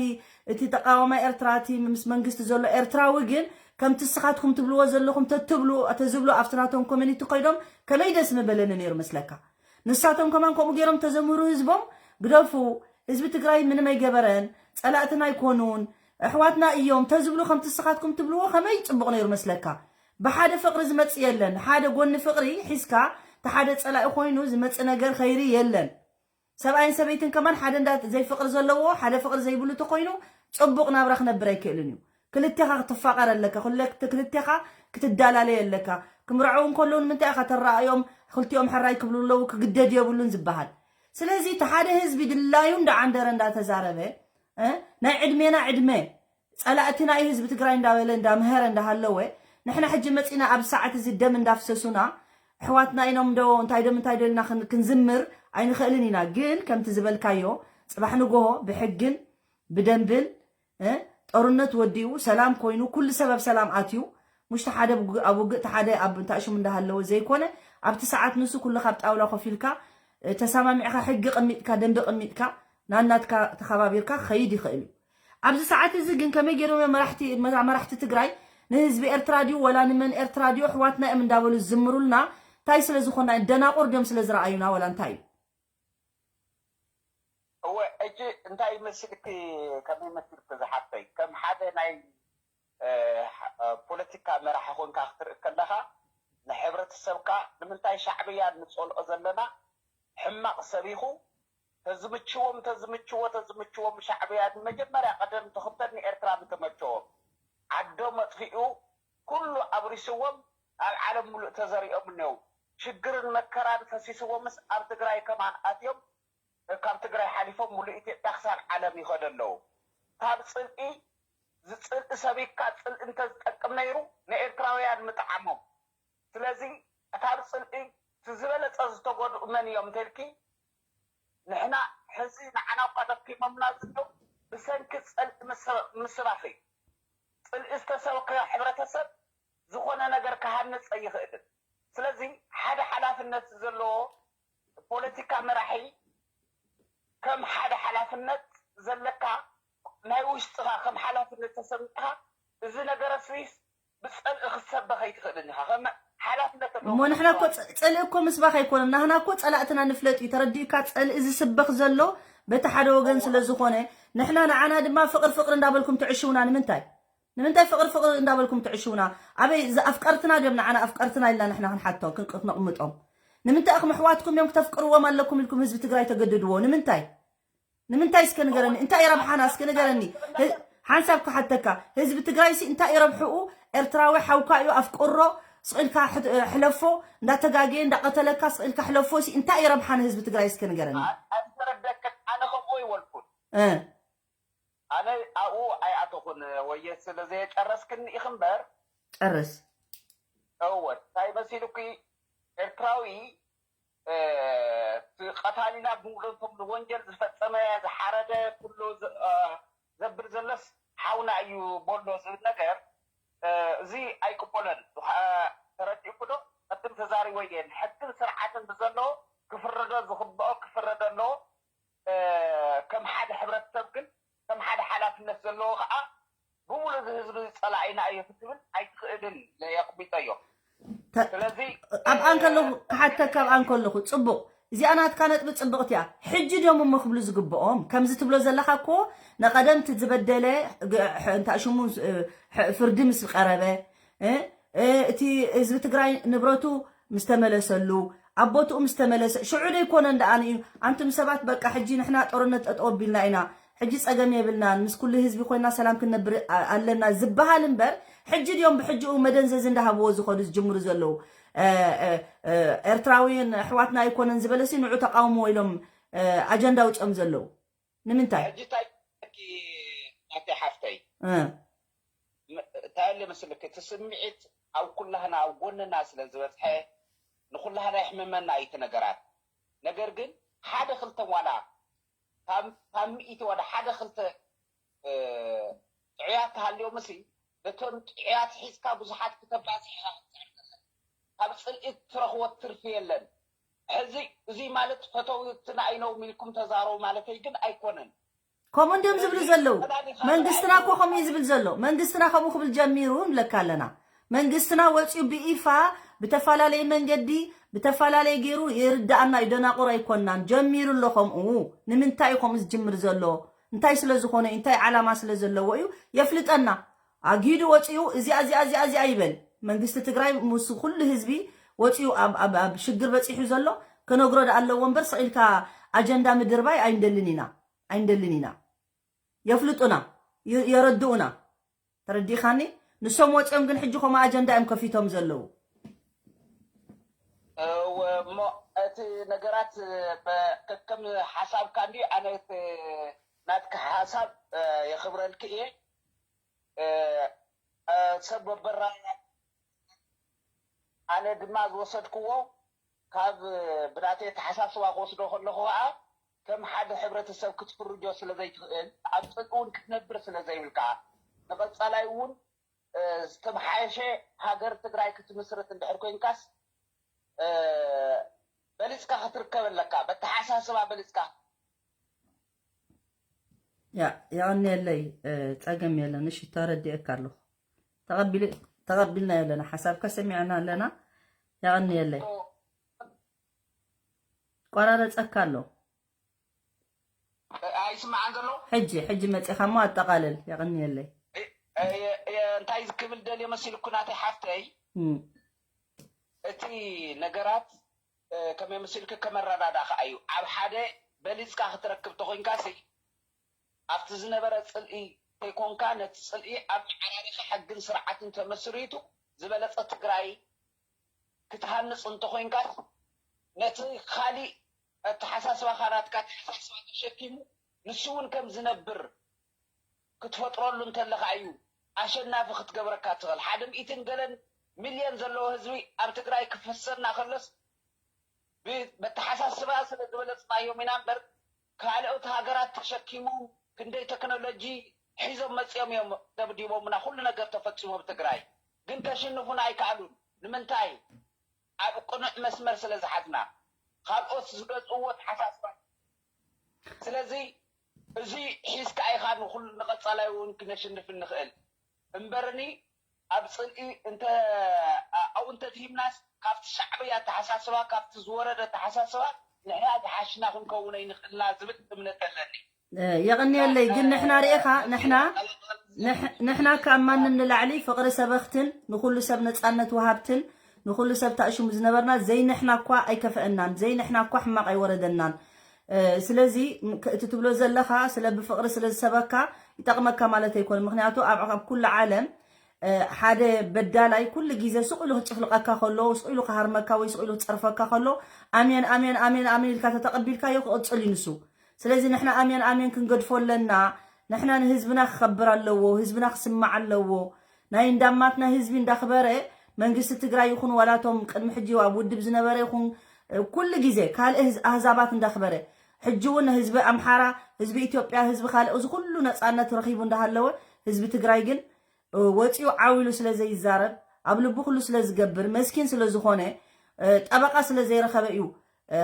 እቲ ተቃዋማይ ኤርትራ እቲ ምስ መንግስቲ ዘሎ ኤርትራዊ ግን ከምቲ ንስኻትኩም ትብልዎ ዘለኹም ተትብሉ ተዝብሉ ኣብቲ ናቶም ኮሚኒቲ ኮይዶም ከመይ ደስ ምበለኒ ነይሩ መስለካ። ንሳቶም ከማን ከምኡ ገይሮም ተዘምህሩ ህዝቦም ግደፉ፣ ህዝቢ ትግራይ ምንም ኣይገበረን፣ ጸላእትና ኣይኮኑን፣ ኣሕዋትና እዮም ተዝብሉ ከምቲ ንስኻትኩም ትብልዎ ከመይ ጽቡቕ ነይሩ መስለካ። ብሓደ ፍቕሪ ዝመጽእ የለን። ሓደ ጎኒ ፍቕሪ ሒዝካ እቲ ሓደ ጸላኢ ኮይኑ ዝመጽእ ነገር ኸይሪ የለን። ሰብኣይን ሰበይትን ከማን ሓደ እንዳ ዘይፍቕሪ ዘለዎ ሓደ ፍቕሪ ዘይብሉ ተኮይኑ ጽቡቕ ናብራ ክነብር ኣይክእልን እዩ። ክልቴኻ ክትፋቐር ኣለካ፣ ክልቴኻ ክትዳላለይ ኣለካ። ክምርዐው እንከለዉ ንምንታይ ኢኻ ተረኣዮም ክልቲኦም ሕራይ ክብሉ ኣለዉ ክግደድ የብሉን ዝበሃል። ስለዚ እቲ ሓደ ህዝቢ ድላዩ እንዳዓንደረ እንዳተዛረበ እ፣ ናይ ዕድሜና ዕድመ ጸላእትና እዩ ህዝቢ ትግራይ እንዳበለ እንዳምሀረ እንዳሃለወ ንሕና ሕጂ መፂና ኣብ ሰዓት እዚ ደም እንዳፍሰሱና ኣሕዋትና ኢኖም ዶ እንታይ ደም እንታይ ዶ ኢልና ክን- ክንዝምር ኣይንኽእልን ኢና። ግን ከምቲ ዝበልካዮ ፅባሕ ንጎሆ ብሕግን ብደንብን እ፣ ጦርነት ወዲኡ ሰላም ኮይኑ ኩሉ ሰበብ ሰላም ኣትዩ ምሽቲ ሓደ ብግ- ኣብ ውግእ እቲ ሓደ ኣብ እንታይ ሽሙ እንዳሃለወ ዘይኮነ ኣብቲ ሰዓት ንሱ ኩልኻ ኣብ ጣውላ ኮፍ ኢልካ እ፣ ተሰማሚዕካ ሕጊ ቅሚጥካ ደንቢ ቅሚጥካ ናናትካ ተኸባቢርካ ክኸይድ ይኽእል እዩ። ኣብዚ ሰዓት እዚ ግን ከመይ ገይሮም እዮም መራሕቲ መራ- መራሕቲ ትግራይ ንህዝቢ ኤርትራ ድዩ ወላ ንመን ኤርትራ ድዩ ኣሕዋትና እዮም እንዳበሉ ዝዝምሩልና እንታይ ስለ ዝኾና ደናቁር ድዮም ስለ ዝረኣዩና ወላ እንታይ እዩ? እወ ሕጂ እንታይ ይመስልኪ ከመይ መስልኪ ዝሓፍተይ ከም ሓደ ናይ ፖለቲካ መራሒ ኮንካ ክትርኢ ከለኻ ንሕብረተሰብካ ንምንታይ ሻዕብያ ንፀልኦ ዘለና ሕማቕ ሰብ ኢኹ ተዝምችዎም ተዝምችዎ ተዝምችዎም ሻዕብያ ንመጀመርያ ቀደም ተኽተል ንኤርትራ ምተመቸዎም ዓዶም ኣጥፊኡ ኩሉ ኣብሪስዎም ኣብ ዓለም ሙሉእ ተዘሪኦም እነው ሽግርን መከራን ፈሲስዎምስ ኣብ ትግራይ ከማን ኣትዮም ካብ ትግራይ ሓሊፎም ሙሉእ ኢትዮጵያ ክሳብ ዓለም ይኸዱ ኣለዉ። ካብ ፅልኢ ዝፅልኢ ሰቢካ ፅልኢ እንተዝጠቅም ነይሩ ንኤርትራውያን ምጠዓሞም። ስለዚ ካብ ፅልኢ እቲ ዝበለፀ ዝተጎድኡ መን እዮም እንተልኪ ንሕና ሕዚ ንዓና እኳ ደኪሞምና ዘለዉ ብሰንኪ ፅልኢ ምስባኽ እዩ። ፅልኢ ዝተሰብከ ሕብረተሰብ ዝኾነ ነገር ክሃንፅ ኣይኽእልን። ስለዚ ሓደ ሓላፍነት ዘለዎ ፖለቲካ መራሒ ከም ሓደ ሓላፍነት ዘለካ ናይ ውሽጥኻ ከም ሓላፍነት ተሰሚዕካ እዚ ነገር ስዊስ ብፀልኢ ክትሰበኽ ኣይትኽእልን ኢኻ። ከም ሓላፍነት ኣለዎ እሞ ንሕና እኮ ፀልኢ እኮ ምስባኽ ኣይኮነን። ናህና እኮ ፀላእትና ንፍለጥ እዩ። ተረዲእካ? ፀልኢ ዝስበኽ ዘሎ በቲ ሓደ ወገን ስለ ዝኾነ ንሕና ንዓና ድማ ፍቕር ፍቕር እንዳበልኩም ትዕሽውና ንምንታይ? ንምንታይ ፍቕሪ ፍቕሪ እንዳበልኩም ትዕሽውና? ኣበይ ኣፍቀርትና ድዮም ንዓና ኣፍቀርትና ኢልና ንሕና ክንሓቶም ክንቅት ነቕምጦም? ንምንታይ ኢኹም ኣሕዋትኩም እዮም ክተፍቅርዎም ኣለኩም ኢልኩም ህዝቢ ትግራይ ተገድድዎ? ንምንታይ? ንምንታይ እስከ ንገረኒ? እንታይ ረብሓና እስከ ንገረኒ? ሓንሳብ ክሓተካ ህዝቢ ትግራይ ሲ እንታይ ረብሕኡ? ኤርትራዊ ሓውካ እዩ ኣፍቅሮ ስቕ ኢልካ ሕለፎ እንዳተጋገየ እንዳቐተለካ ስቕ ኢልካ ሕለፎ ሲ እንታይ ረብሓ ንህዝቢ ትግራይ እስከ ንገረኒ? ኣይተረደክን ኣነ ከምኡ ይወልኩን ኣነ ኣብኡ ኣይኣተኹን ወየ ስለ ዘየጨረስክኒ ኢኺ እምበር ጨርስ እወ እንታይ መሲሉኪ ኤርትራዊ እቲ ቀታሊና ብምሉእ እቶም ወንጀል ዝፈጸመ ዝሓረደ ኩሉ ዘብል ዘሎስ ሓውና እዩ ቦሎ ዝብል ነገር እዚ ኣይቅበሎን። ተረዲእኩ ዶ? ቅድም ተዛሪቦ እየ። ሕግን ስርዓትን ብዘለዎ ክፍረዶ ዝግብኦ ክፍረዶ ኣለዎ። ከም ሓደ ሕብረተሰብ ግን ከም ሓደ ሓላፍነት ዘለዎ ከዓ ብምሉእ እዚ ህዝቢ ጸላኢና እዩ ክትብል ኣይትኽእልን። የቕቢጠዮ። ስለዚ ኣብኣ እንከለኹ ክሓተካ ኣብኣ እንከለኹ ጽቡቕ እዚኣ ናትካ ነጥቢ ጽብቕቲ እያ። ሕጂ ዶም እሞ ክብሉ ዝግብኦም ከምዚ ትብሎ ዘለካ እኮ ንቐደምቲ ዝበደለ እንታይ ሽሙ ፍርዲ ምስ ቀረበ እቲ ህዝቢ ትግራይ ንብረቱ ምስ ተመለሰሉ ኣብ ቦትኡ ምስ ተመለሰ ሽዑ ዶ ይኮነን ደኣ ንዩ ኣንቱም ሰባት በቃ ሕጂ ንሕና ጦርነት ጠጠው ኣቢልና ኢና ሕጂ ጸገም የብልናን ምስ ኩሉ ህዝቢ ኮይና ሰላም ክንነብር ኣለና ዝበሃል እምበር ሕጂ ድዮም ብሕጂኡ መደንዘዚ እንዳሃብዎ ዝኸዱ ዝጅምሩ ዘለዉ ኤርትራውያን ኣሕዋትና ኣይኮነን ዝበለሲ ንዑ ተቃውሞ ኢሎም ኣጀንዳ ኣውፅኦም ዘለዉ ንምንታይ? ሕጂ እንታይ ናተ ሓፍተይ እንታይ ኣለ መስልክ እቲ ስምዒት ኣብ ኩላህና ኣብ ጎንና ስለ ዝበፅሐ ንኩላህና ይሕምመና እዩ እቲ ነገራት። ነገር ግን ሓደ ክልተ ዋላ ካብ ሚእቲ ወደ ሓደ ክልተ ጥዑያት ተሃልዮም ሲ ነቶም ጥዑያት ሒዝካ ብዙሓት ክተባዝሕ ኢኻ ክትፅዕር ዘለካ። ካብ ፅልኢ ትረኽቦ ትርፊ የለን። ሕዚ እዙይ ማለት ፈተውትና ኢነውም ኢልኩም ተዛረቡ ማለተይ ግን ኣይኮነን። ከምኡ እንድም ዝብሉ ዘለዉ መንግስትና እኮ ከምኡ እዩ ዝብል ዘሎ መንግስትና ከምኡ ክብል ጀሚሩ ንብለካ ኣለና መንግስትና ወፂኡ ብኢፋ ብተፈላለየ መንገዲ ብተፈላለየ ገይሩ ይርዳእና እዩ ደናቁር ኣይኮናን ጀሚሩ ኣሎ ከምኡ ንምንታይ እዩ ከምኡ ዝጅምር ዘሎ እንታይ ስለ ዝኾነ እንታይ ዓላማ ስለ ዘለዎ እዩ የፍልጠና ኣጊዱ ወፂኡ እዚኣ እዚኣ እዚኣ እዚኣ ይበል መንግስቲ ትግራይ ምስ ኩሉ ህዝቢ ወፂኡ ኣብ ሽግር በፂሑ ዘሎ ክነግሮ ዳ ኣለዎ እምበር ስቕ ኢልካ ኣጀንዳ ምድርባይ ኣይንደልን ኢና ኣይንደልን ኢና የፍልጡና የረድኡና ተረዲኻኒ ንሶም ወፂኦም ግን ሕጂ ከምኡ ኣጀንዳ እዮም ከፊቶም ዘለዉ እሞ እቲ ነገራት ከከም ሓሳብካ እንዲ ኣነ ናትካ ሓሳብ የኽብረልክ እየ ሰብ በበራ ኣነ ድማ ዝወሰድክዎ ካብ ብናተይ ኣተሓሳስባ ክወስዶ ከለኹ ከዓ ከም ሓደ ሕብረተሰብ ክትፍርጆ ስለ ዘይትኽእል ኣብ ፅልኢ እውን ክትነብር ስለ ዘይብልካ ንቐፃላይ እውን ዝተምሓየሸ ሃገር ትግራይ ክትምስርት እንድሕር ኮይንካስ በሊፅካ ክትርከብ ኣለካ በተሓሳስባ በሊፅካ ያ የቐንየለይ ጸገም የለን እሺ ተረዲእካ ኣለኹ ተቐቢልና ኣለና ሓሳብካ ሰሚዕና ኣለና የቐንየለይ ቆራረፀካ ኣሎ ኣይስማዓን ዘሎ ሕጂ ሕጂ መፂኻ እሞ ኣጠቓልል የቐንየለይ እንታይ ክብል ደልየ መሲልኩ ናተይ ሓፍተይ እቲ ነገራት ከመይ መሲልክ ከመረዳዳእካ እዩ ኣብ ሓደ በሊፅካ ክትረክብ ተኮይንካ ሲ ኣብቲ ዝነበረ ፅልኢ ተይኮንካ ነቲ ፅልኢ ኣብ መዓራሪኺ ሕግን ስርዓትን ተመስሪቱ ዝበለፀ ትግራይ ክትሃንፅ እንተኮይንካ ነቲ ካሊእ ኣተሓሳስባኻ ናትካ ኣተሓሳስባ ተሸኪሙ ንሱ እውን ከም ዝነብር ክትፈጥረሉ እንተለካ እዩ ኣሸናፊ ክትገብረካ ትኽእል ሓደ ሚእትን ገለን ሚልዮን ዘለዎ ህዝቢ ኣብ ትግራይ ክፍሰና ከሎስ በተሓሳስባ ስለ ዝበለፅናዮም ኢና እምበር ካልኦት ሃገራት ተሸኪሞም ክንደይ ቴክኖሎጂ ሒዞም መፂኦም እዮም ደብዲቦምና ኩሉ ነገር ተፈፂሙ ኣብ ትግራይ ግን ከሽንፉና ኣይከኣሉን ንምንታይ ኣብ ቅኑዕ መስመር ስለ ዝሓዝና ካልኦት ዝገዝእዎ ተሓሳስባ ስለዚ እዚ ሒዝካ ኢኻ ንኩሉ ንቐፃላይ እውን ክነሽንፍ እንኽእል እምበርኒ ኣብ ፅልኢ እንተ ኣብኡ እንተትሂብናስ ካብቲ ሻዕብያ ኣተሓሳስባ ካብቲ ዝወረደ ኣተሓሳስባ ንሕና ዝሓሽና ክንከውን ኣይንኽእልና ዝብል እምነት ኣለኒ የቐንየለይ ግን ንሕና ርኢኻ ንሕና ንሕና ካብ ማንም ንላዕሊ ፍቕሪ ሰበኽትን ንኹሉ ሰብ ነፃነት ወሃብትን ንኹሉ ሰብ ታእሽሙ ዝነበርና ዘይንሕና እኳ ኣይከፍአናን ዘይንሕና እኳ ሕማቕ ኣይወረደናን ስለዚ እቲ ትብሎ ዘለኻ ስለ ብፍቕሪ ስለ ዝሰበካ ይጠቕመካ ማለት ኣይኮነ ምክንያቱ ኣብ ኩሉ ዓለም ሓደ በዳላይ ኩሉ ግዜ ስቕ ኢሉ ክጭፍልቐካ ከሎ ስቕ ኢሉ ክሃርመካ ወይ ስቕ ኢሉ ክፀርፈካ ከሎ ኣሜን ኣሜን ኣሜን ኣሜን ኢልካ ተተቐቢልካዮ ክቕፅል እዩ ንሱ ስለዚ ንሕና ኣሜን ኣሜን ክንገድፎ ኣለና ንሕና ንህዝብና ክኸብር ኣለዎ ህዝብና ክስማዕ ኣለዎ ናይ እንዳማትና ህዝቢ እንዳኽበረ መንግስቲ ትግራይ ይኹን ዋላቶም ቅድሚ ሕጂ ኣብ ውድብ ዝነበረ ይኹን ኩሉ ግዜ ካልእ ኣህዛባት እንዳኽበረ ሕጂ እውን ህዝቢ ኣምሓራ ህዝቢ ኢትዮጵያ ህዝቢ ካልእ እዚ ኩሉ ነፃነት ረኺቡ እንዳሃለወ ህዝቢ ትግራይ ግን ወፂኡ ዓው ኢሉ ስለ ዘይዛረብ፣ ኣብ ልቡ ኩሉ ስለ ዝገብር፣ መስኪን ስለ ዝኾነ፣ ጠበቃ ስለ ዘይረኸበ እዩ።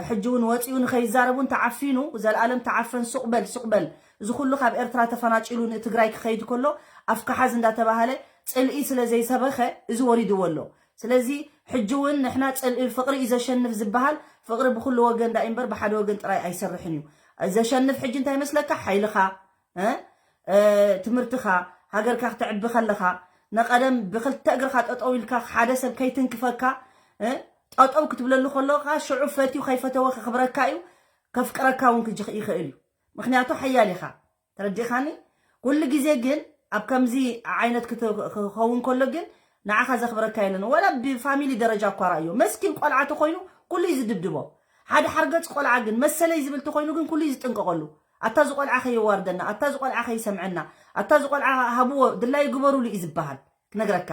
ሕጂ እውን ወፂኡ ንኸይዛረብ እውን ተዓፊኑ፣ ዘላለም ተዓፈን፣ ሱቕ በል ሱቕ በል፣ እዚ ኩሉ ካብ ኤርትራ ተፈናጭሉ ንትግራይ ክኸይድ ከሎ ኣፍካ ሓዝ እንዳተባሃለ ፅልኢ ስለ ዘይሰበኸ እዚ ወሪድዎ ኣሎ። ስለዚ ሕጂ እውን ንሕና ፅልኢ ፍቅሪ እዩ ዘሸንፍ ዝበሃል። ፍቅሪ ብኩሉ ወገን ዳይ እምበር ብሓደ ወገን ጥራይ ኣይሰርሕን እዩ። ዘሸንፍ ሕጂ እንታይ መስለካ? ሓይልኻ፣ እ? እ፣ ትምህርትኻ፣ ሃገርካ ክተዕቢ ከለኻ፣ ንቐደም ብክልተ እግርኻ ጠጠው ኢልካ ሓደ ሰብ ከይትንክፈካ፣ እ? ጠጠው ክትብለሉ ከለኻ ሽዑ ፈትዩ ከይፈተወ ከኽብረካ እዩ፣ ከፍቅረካ እውን ክጅ- ይኽእል እዩ። ምክንያቱ ሓያል ኢኻ። ተረዲእኻኒ? ኩሉ ግዜ ግን ኣብ ከምዚ ዓይነት ክት- ክኸውን ከሎ ግን ንዓኻ ዘኽብረካ የለን። ወላ ብፋሚሊ ደረጃ እኳ ራእዮ። መስኪን ቆልዓ ተኾይኑ ኩሉ እዩ ዝድብድቦ። ሓደ ሓርገፅ ቆልዓ ግን መሰለይ ዝብል ተኾይኑ ግን ኩሉ እዩ ዝጥንቀቐሉ። ኣታ ዝቆልዓ ከየዋርደና፣ ኣታ ዝቆልዓ ከይሰምዐና፣ ኣታ ዝቆልዓ ሃብዎ ድላይ ግበሩሉ እዩ ዝበሃል። ክነግረካ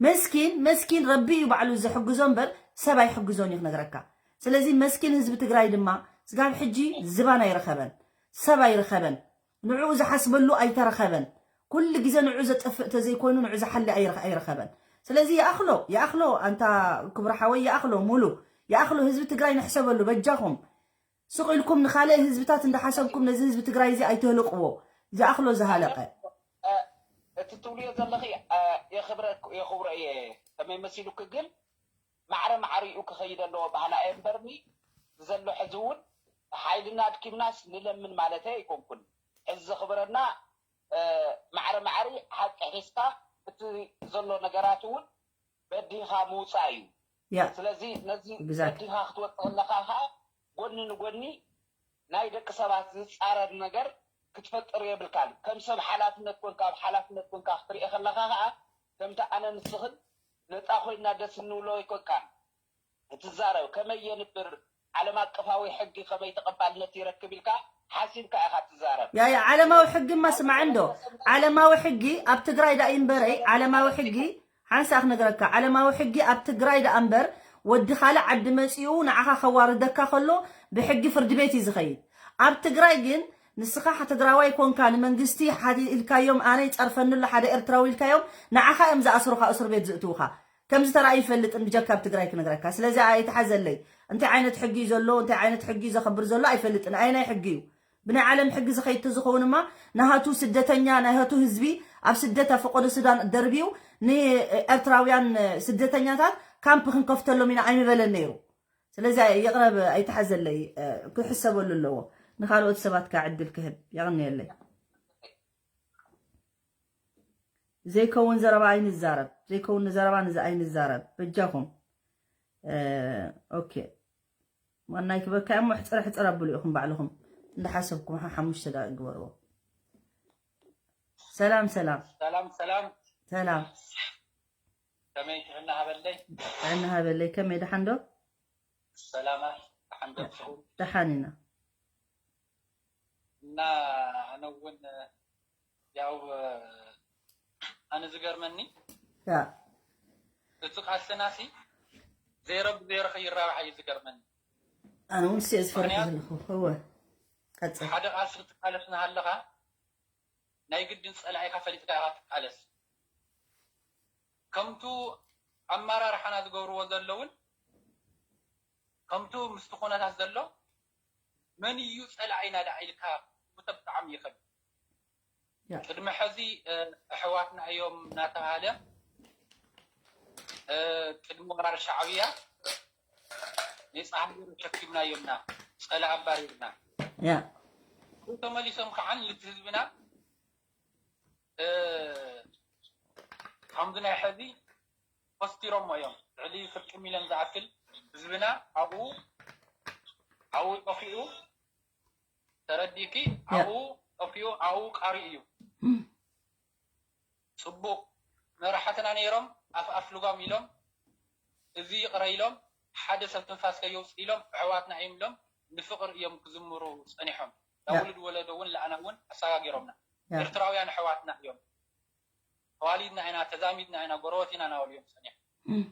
መስኪን መስኪን ረቢ እዩ ባዕሉ ዝሕግዞ እምበር ሰብ ኣይሕግዞን እዩ ክነግረካ። ስለዚ መስኪን ህዝቢ ትግራይ ድማ ስጋብ ሕጂ ዝባን ኣይረኸበን፣ ሰብ ኣይረኸበን፣ ንዕኡ ዝሓስበሉ ኣይተረኸበን። ኩሉ ግዜ ንዑ ዘጥፍእ ተዘይኮይኑ ንዑ ዝሓሊ ኣይረ- ኣይረኸበን። ስለዚ ይኣኽሎ ይኣኽሎ፣ ኣንታ ክቡር ሓወይ ይኣኽሎ፣ ሙሉ ይኣኽሎ፣ ህዝቢ ትግራይ ንሕሰበሉ በጃኹም። ስቕ ኢልኩም ንኻልእ ህዝብታት እንዳሓሰብኩም ነዚ ህዝቢ ትግራይ እዚ ኣይተህልቕዎ። ዝኣኽሎ ዝሃለቐ። እቲ ትብልዮ ዘለኺ የኽብረ የኽብሮ እየ ከመይ መሲሉኪ፣ ግን ማዕረ ማዕሪኡ ክኸይድ ኣለዎ ባህላ እየ እምበርኒ፣ ዘሎ ሕዚ እውን ሓይልና ኣድኪምናስ ንለምን ማለተይ ኣይኮንኩን። ሕዚ ዘኽብረና ማዕረ ማዕሪ ሓቂ ሒዝካ እቲ ዘሎ ነገራት እውን በዲህኻ ምውፃእ እዩ። ያ ስለዚ ነዚ Exactly. በዲህኻ ክትወፅእ ከለኻ ከዓ ጎኒ ንጎኒ ናይ ደቂ ሰባት ዝፃረር ነገር ክትፈጥር የብልካን። ከም ሰብ ሓላፍነት ኮንካ ኣብ ሓላፍነት ኮንካ ክትሪኦ ከለኻ ከዓ ከምቲ ኣነ ንስኽን ነፃ ኮይና ደስ እንብሎ ኣይኮንካን። እትዛረብ ከመይ የንብር፣ ዓለም ኣቀፋዊ ሕጊ ከመይ ተቐባልነት ይረክብ ኢልካ ሓሲብካ ኢኻ ትዛረብ። ያ ያ ዓለማዊ ሕጊማ ስማዕ እንዶ ዓለማዊ ሕጊ ኣብ ትግራይ ዳ እምበረይ ዓለማዊ ሕጊ ሓንሳ ክነግረካ ዓለማዊ ሕጊ ኣብ ትግራይ ዳ እምበር ወዲ ካልእ ዓዲ መፂኡ ንዓኻ ከዋርደካ ከሎ ብሕጊ ፍርዲ ቤት እዩ ዝኸይድ። ኣብ ትግራይ ግን ንስኻ ትግራዋይ ኮንካ ንመንግስቲ ሓቲ ኢልካዮም ኣነ ይፀርፈኒ ኣሎ ሓደ ኤርትራዊ ኢልካዮም ንዓኻ እዮም ዝኣስሩኻ እስር ቤት ዝእትውኻ። ከምዚ ተራእዩ ይፈልጥን ብጀካ ኣብ ትግራይ ክነግረካ። ስለዚ ኣይትሓዘለይ። እንታይ ዓይነት ሕጊ እዩ ዘሎ፣ እንታይ ዓይነት ሕጊ እዩ ዘኽብር ዘሎ ኣይፈልጥን። ኣየናይ ሕጊ እዩ? ብናይ ዓለም ሕጊ ዝኸይድ ተዝኸውን እማ ናሃቱ ስደተኛ ናይሃቱ ህዝቢ ኣብ ስደት ኣብ ፈቆዶ ሱዳን ደርቢዩ ንኤርትራውያን ስደተኛታት ካምፕ ክንከፍተሎም ኢና ኣይምበለን ነይሩ። ስለዚ ይቕረብ ኣይትሓዘለይ፣ ክሕሰበሉ ኣለዎ። ንኻልኦት ሰባት ከ ዕድል ክህብ። የቕንየለይ። ዘይከውን ዘረባ ኣይንዛረብ ዘይከውን ዘረባ ንዚ ኣይንዛረብ በጃኹም። ኦኬ ዋናይ ክበካ እሞ ሕፅረ ሕፅረ ኣብሉ ኢኹም ባዕልኹም እንዳሓሰብኩም ሓ ሓሙሽተ ደቂቅ ግበርዎ። ሰላም ሰላም ሰላም ሰላም ሰላም ከመይ ጥዕና ሃበለይ። ጥዕና ሃበለይ ከመይ ደሓን ዶ? ሰላማ ደሓን ዶ? ደሓን ኢና። እና ኣነ እውን ያው ኣነ ዝገርመኒ ያ እቲ ቃልስናሲ ዜሮ ብዜሮ ከይራባሕ እዩ ዝገርመኒ። ኣነ እውን ስየ ዝፈርሕ ዘለኹ እወ ቀፅል። ሓደ ቃልሲ ክትቃለስ እናሃለኻ ናይ ግድን ፀላኢኻ ፈሊጥካ ኢኻ ትቃለስ። ከምቱ ኣመራርሓና ዝገብርዎ ዘለውን ከምቱ ምስቲ ኩነታት ዘሎ መን እዩ ፀላኢና ደኣ ኢልካ ምተ ብጣዕሚ ይኸብድ። ቅድሚ ሕዚ ኣሕዋትና እዮም እናተባሃለ ቅድሚ ወራር ሻዕብያ ናይ ፀሃይ ተሸኪምናዮምና ፀላ ኣባሪርና ያ ተመሊሶም ከዓ ልቲ ህዝብና ከምዚ ናይ ሕዚ ኮስቲሮሞ እዮም ልዕሊ ፍርቂ ሚልዮን ዝኣክል ህዝብና ኣብኡ ኣብኡ ጠፊኡ ተረዲእኪ ኣብኡ ጠፊኡ ኣብኡ ቃሪ እዩ ፅቡቅ መራሕትና ነይሮም ኣፍ ኣፍ ልጓም ኢሎም እዚ ይቕረ ኢሎም ሓደ ሰብ ትንፋስ ከየውፅእ ኢሎም ኣሕዋትና እዮም ኢሎም ንፍቕር እዮም ክዝምሩ ፀኒሖም ናብ ውሉድ ወለዶ እውን ለኣና እውን ኣሰጋጊሮምና ኤርትራውያን ኣሕዋትና እዮም ተዋሊድና ኢና ተዛሚድና ኢና ጎረበት ኢና ናበሉ እዮም ፀኒሖም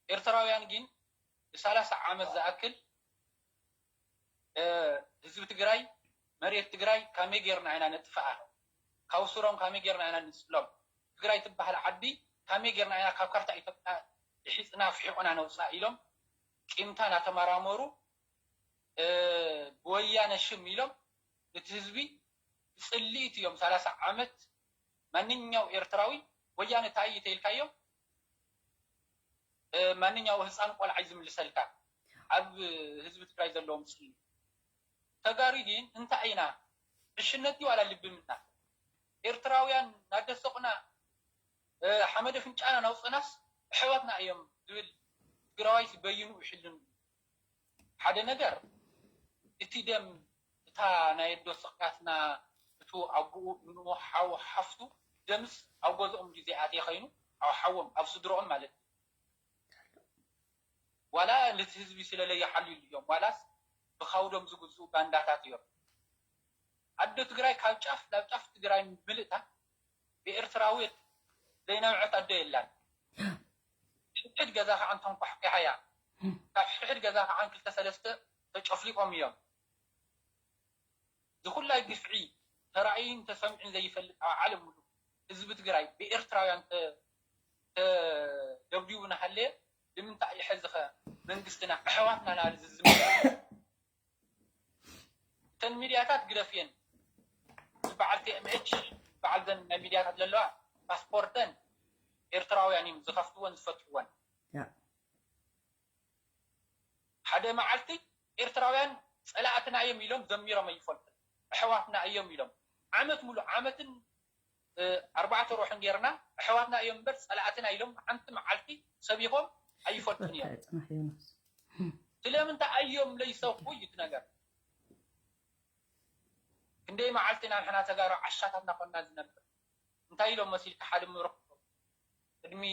ኤርትራውያን ግን ንሰላሳ ዓመት ዝኣክል ህዝቢ ትግራይ መሬት ትግራይ ካመይ ጌርና ኢና ነጥፍኣ ካብ ስሮም ካመይ ጌርና ኢና ንፅሎም? ትግራይ ትበሃል ዓዲ ካመይ ጌርና ኢና ካብ ካርታ ኢትዮጵያ ሒፅና ፍሒቆና ነውፅኣ ኢሎም ቂምታ እናተመራመሩ ብወያነ ሽም ኢሎም እቲ ህዝቢ ብፅልኢት እዮም ሰላሳ ዓመት ማንኛው ኤርትራዊ ወያነ እንታይ እዩ ተይልካዮም ማንኛው ህፃን ቆልዓ እዩ ዝምልሰልካ ኣብ ህዝቢ ትግራይ ዘለዎም ፅልኢ ተጋሩ ግን እንታይ ኢና ዕሽነት እዩ ዋላ ልብምና ኤርትራውያን ናደሰቑና ሓመደ ፍንጫና ናውፅናስ ኣሕዋትና እዮም ዝብል ትግራዋይ በይኑ ይሕልን ሓደ ነገር እቲ ደም እታ ናይ ኣዶ ስቕያትና እቱ ኣቦኡ እንኡ ሓው ሓፍቱ ደምስ ኣብ ገዝኦም ድዩ ዘይኣትየ ኸይኑ ኣብ ሓዎም ኣብ ስድርኦም ማለት እዩ ዋላ ነቲ ህዝቢ ስለለይሓልዩሉ እዮም ዋላስ ብኻውዶም ዝግዝኡ ባንዳታት እዮም ኣዶ ትግራይ ካብ ጫፍ ናብ ጫፍ ትግራይ ምልእታ ብኤርትራዊ ዘይነብዐት ኣዶ የላን ሕድሕድ ገዛ ከዓ እንተንኳሕኪሓያ ካብ ሕድሕድ ገዛ ከዓ ክልተ ሰለስተ ተጨፍሊቆም እዮም ዝኩላይ ግፍዒ ተራእይን ተሰሚዑን ዘይፈልጥ ኣብ ዓለም ሙሉ ህዝቢ ትግራይ ብኤርትራውያን ተደብዲቡ ናሃለየ ንምንታይ ይሐዝኸ መንግስትና ኣሕዋትና ናበል ዝዝምር እተን ሚድያታት ግደፍየን በዓል ቲኤምኤች በዓል ዘን ናይ ሚድያታት ዘለዋ ፓስፖርተን ኤርትራውያን እዮም ዝኸፍትወን ዝፈትሕወን ሓደ መዓልቲ ኤርትራውያን ፀላእትና እዮም ኢሎም ዘሚሮም ኣይፈልጡን ኣሕዋትና እዮም ኢሎም ዓመት ሙሉ ዓመትን ኣርባዕተ ሮሕን ጌርና ኣሕዋትና እዮም እምበር ፀላእትና ኢሎም ሓንቲ መዓልቲ ሰቢኾም ኣይፈልጡን እዮም ስለምንታይ ኣዮም ለይሰብኩ እዩ እቲ ነገር ክንደይ መዓልቲ ኢና ንሕና ተጋሩ ዓሻታት እናኾንና ዝነብር እንታይ ኢሎም መሲልካ ሓደ ምሩኽ ቅድሚ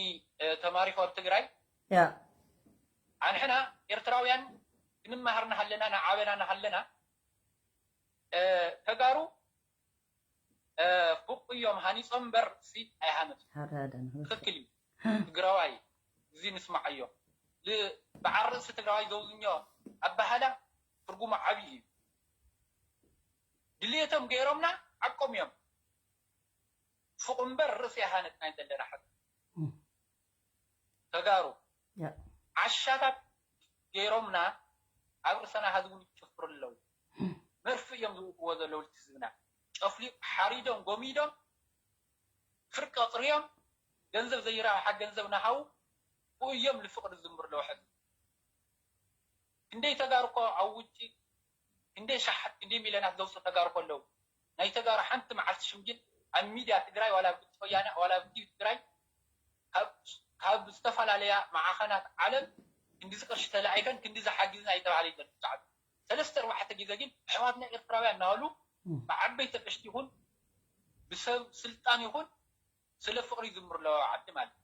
ተማሪኹ ኣብ ትግራይ ኣንሕና ኤርትራውያን ክንመሃር ናሃለና ንዓበና ናሃለና ተጋሩ ፉቅ እዮም ሃኒፆም እምበር ርእሲ ኣይሃነፁ ትክክል እዩ ትግራዋይ እዚ ንስማዓዮ በዓል ርእሲ ትግራዋይ ዘውዝኞ ኣባሃላ ትርጉሙ ዓብዪ እዩ ድልየቶም ገይሮምና ዓቆም እዮም ፉቅ እምበር ርእሲ ኣይሃነፅናይ ዘለና ሓ ተጋሩ ዓሻታት ገይሮምና ኣብ ርእሰና ሀዝቡን ይጭፍሩ ኣለዉ መርፍእ እዮም ዝውቅዎ ዘለዉ ህዝብና ጨፍሊቅ ሓሪዶም ጎሚዶም ፍርቂ ኣፅርዮም ገንዘብ ዘይረብሓ ገንዘብ ናሃው ብኡ እዮም ልፍቅሪ ዝምር ኣለዉ ሕዚ ክንደይ ተጋሩ እኮ ኣብ ውጭ ክንደይ ሸሓት ክንደይ ሚልዮናት ዘውፅኡ ተጋሩ ከለዉ ናይ ተጋሩ ሓንቲ መዓልቲ ሽም ግን ኣብ ሚድያ ትግራይ ዋላ ኣብ ድምፂ ወያነ ዋላ ኣብ ቲቪ ትግራይ ካብ ዝተፈላለያ ማዕኸናት ዓለም ክንዲዚ ቅርሺ ተላኢከን ክንዲዚ ሓጊዝና ኣይተባሃለ ይዘል ብዛዕባ ሰለስተ ኣርባዕተ ግዜ ግን ኣሕዋትና ኤርትራውያን እናበሉ ብዓበይቲ ኣቅሽቲ ይኹን ብሰብ ስልጣን ይኹን ስለ ፍቅሪ ይዝምሩ ኣለዋ ዓዲ ማለት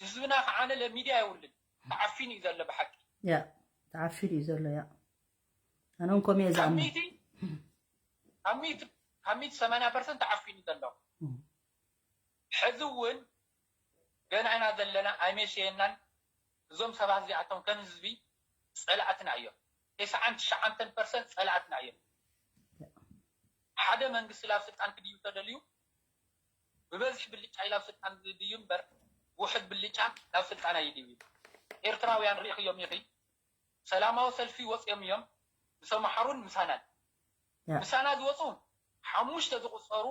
ህዝብና ከዓ ነለ ሚድያ የውልን ተዓፊኑ እዩ ዘሎ ብሓቂ ያ ተዓፊኑ እዩ ዘሎ ያ ኣነን ኮም እየ ዝኣምን ካብ ሚእቲ ሰማንያ ፐርሰንት ተዓፊኑ ዘሎ ሕዚ እውን ገና ኢና ዘለና ኣይመሸየናን እዞም ሰባት እዚኣቶም ከም ህዝቢ ፀላእትና እዮም ተስዓን ትሽዓተን ፐርሰንት ፀላእትና እዮም ሓደ መንግስቲ ላብ ስልጣን ክድዩ ተደልዩ ብበዝሒ ብልጫ እዩ ላብ ስልጣን ዝድዩ እምበር ውሕድ ብልጫ ላብ ስልጣን ኣይድዩ ኤርትራውያን ርኢኽዮም ኢኺ ሰላማዊ ሰልፊ ወፅዮም እዮም ምስ ኣምሓሩን ምሳናን ምሳና ዝወፁ ሓሙሽተ ዝቁፀሩ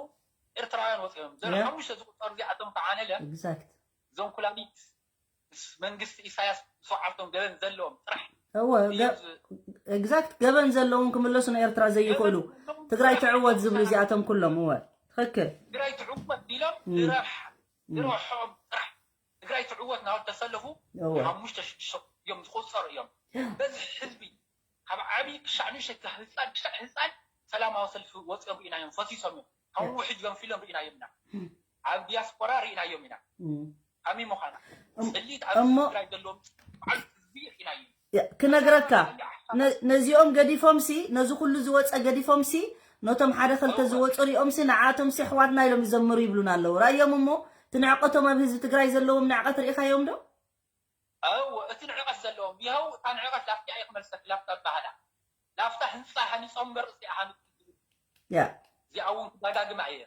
ኤርትራውያን ወፅዮም እዮም ዘን ሓሙሽተ ዝቁፀሩ እዚኣቶም ከዓ ነለ እዞም ኩላሊት ምስ መንግስቲ ኢሳያስ ምስ ወዓልቶም ገበን ዘለዎም ጥራሕ እወ exact ገበን ዘለዎም ክምለሱ ንኤርትራ ዘይኽእሉ ትግራይ ትዕወት ዝብሉ እዚኣቶም ኩሎም እወ ትኽክል ትግራይ ትዕወት ኢሎም ንረብሓ ንረብሖም ጥራሕ ትግራይ ትዕወት ናበሉ ተሰለፉ ሓሙሽተ ሽዱሽተ እዮም ዝቁፀሩ እዮም በዚ ህዝቢ ካብ ዓብዪ ክሻዕ ንእሽተይ ህፃን ክሻዕ ህፃን ሰላማዊ ሰልፊ ወፂኦም ርኢናዮም ፈሲሶም እዮም ካብ ውሕጅ ገንፊሎም ርኢናዮም ኢና ኣብ ዲያስፖራ ርኢናዮም ኢና ከመይ ምዃና ፅሊት ኣብ ትግራይ ዘለዎም በዓል ህዝቢ ርኢናዮም ክነግረካ ነዚኦም ገዲፎምሲ ነዚ ኩሉ ዝወፀ ገዲፎምሲ ነቶም ሓደ ክልተ ዝወፁ ሪኦምሲ ንዓቶምሲ ኣሕዋትና ኢሎም ይዘምሩ ይብሉና ኣለዉ ራእዮም እሞ እቲ ንዕቀቶም ኣብ ህዝቢ ትግራይ ዘለዎም ንዕቀት ርኢኻዮም ዶ እወ እቲ ንዕቀት ዘለዎም ይኸው እታ ንዕቀት ላፍቲኣ እየ ክመልሰኪ ላፍታ ኣባህላ ላፍታ ህንፃ ሃኒፆም እምበር እዚኣ ሃኒፁ ትብል ያ እዚኣ እውን ክዳጋግማ እየ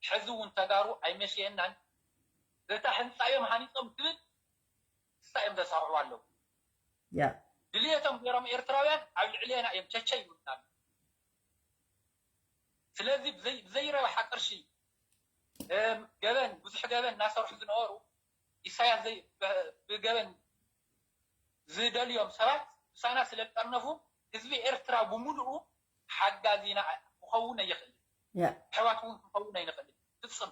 ሕዚ እውን ተጋሩ ኣይመሸየናን። እታ ህንፃ እዮም ሃኒፆም ትብል ንሳ እዮም ዘሰርሕዋ ኣለዉ። ያ ድልየቶም ገይሮም ኤርትራውያን ኣብ ልዕሌና እዮም ቸቸ ይብሉና ኣለዉ። ስለዚ ብዘይ- ብዘይረብሓ ቅርሺ እም፣ ገበን ብዙሕ ገበን እናሰርሑ ዝነበሩ ኢሳያስ ዘይ- ብ- ብገበን ዝደልዮም ሰባት ምሳና ስለ ዝጠርነፉ ህዝቢ ኤርትራ ብምሉኡ ሓጋዚና ክኸውን ኣይኽእልን። ያ ኣሕዋት እውን ክኸውን ኣይንኽእልን ፍፅም።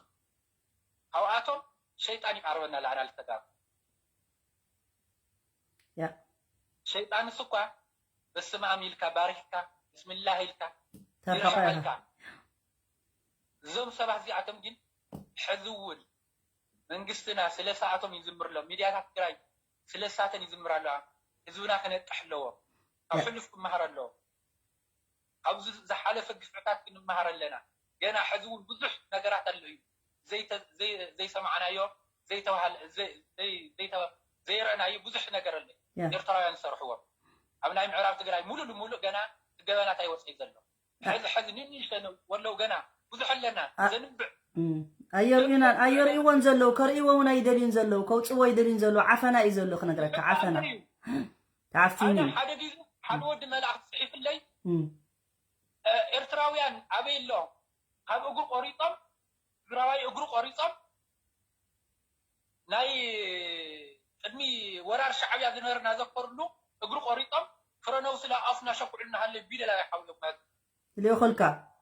ካብኣቶም ሸይጣን ይቃርበና ለዓላል ተጋሩ ያ ሸይጣንስ እኳ በስመ ኣብ ኢልካ ባሪኽካ ብስምላህ ኢልካ ተርሕቆ ኢኻ ይርሕቀልካ። እዞም ሰባት እዚኣቶም ግን ሕዚ እውን መንግስትና ስለ ሰኣቶም ይዝምር ኣሎ። ሚድያታት ትግራይ ስለ ሳተን ይዝምር ኣለዋ። ህዝብና ክነቅሕ ኣለዎ። ካብ ሕሉፍ ክመሃር ኣለዎ። ካብዚ ዝሓለፈ ግፍዕታት ክንመሃር ኣለና። ገና ሕዚ እውን ብዙሕ ነገራት ኣሎ እዩ ዘይተ- ዘይ- ዘይሰማዕናዮ ዘይተባህለ ዘይ- ዘይ- ዘይተ- ዘይረእናዮ ብዙሕ ነገር ኣሎ። ያ ኤርትራውያን ዝሰርሕዎ ኣብ ናይ ምዕራብ ትግራይ ሙሉ ንሙሉእ ገና ገበናት ኣይወፀይ ዘሎ። ሕዚ ሕዚ ንንሽተን ወለው ገና ብዙሕ ኣለና ኣ- ዘንብዕ እም። ኣየርእዩናን ኣየርእይዎን ዘለዉ ከርእይዎ እውን ኣይደልዩን ዘለዉ ከውፅዎ ኣይደልዩን ዘለዉ ዓፈና እዩ ዘሎ ክነግረካ ዓፈና እዩ። ተዓፊኑ ኣነ እዩ ሓደ ግዜ ሓደ ወዲ መልእኽቲ ፅሒፍለይ እም። ኤርትራውያን ኣበይ ኣሎ ካብ እግሩ ቆሪጦም ትግራዋይ እግሩ ቆሪጦም ናይ ቅድሚ ወራር ሻዕብያ ዝነበረ እናዘከርሉ እግሩ ቆሪጦም ፍረነው ስለ ኣፉ እናሸኩዑ እናሃለ ቢለላ ይሓውሎም ልእኹልካ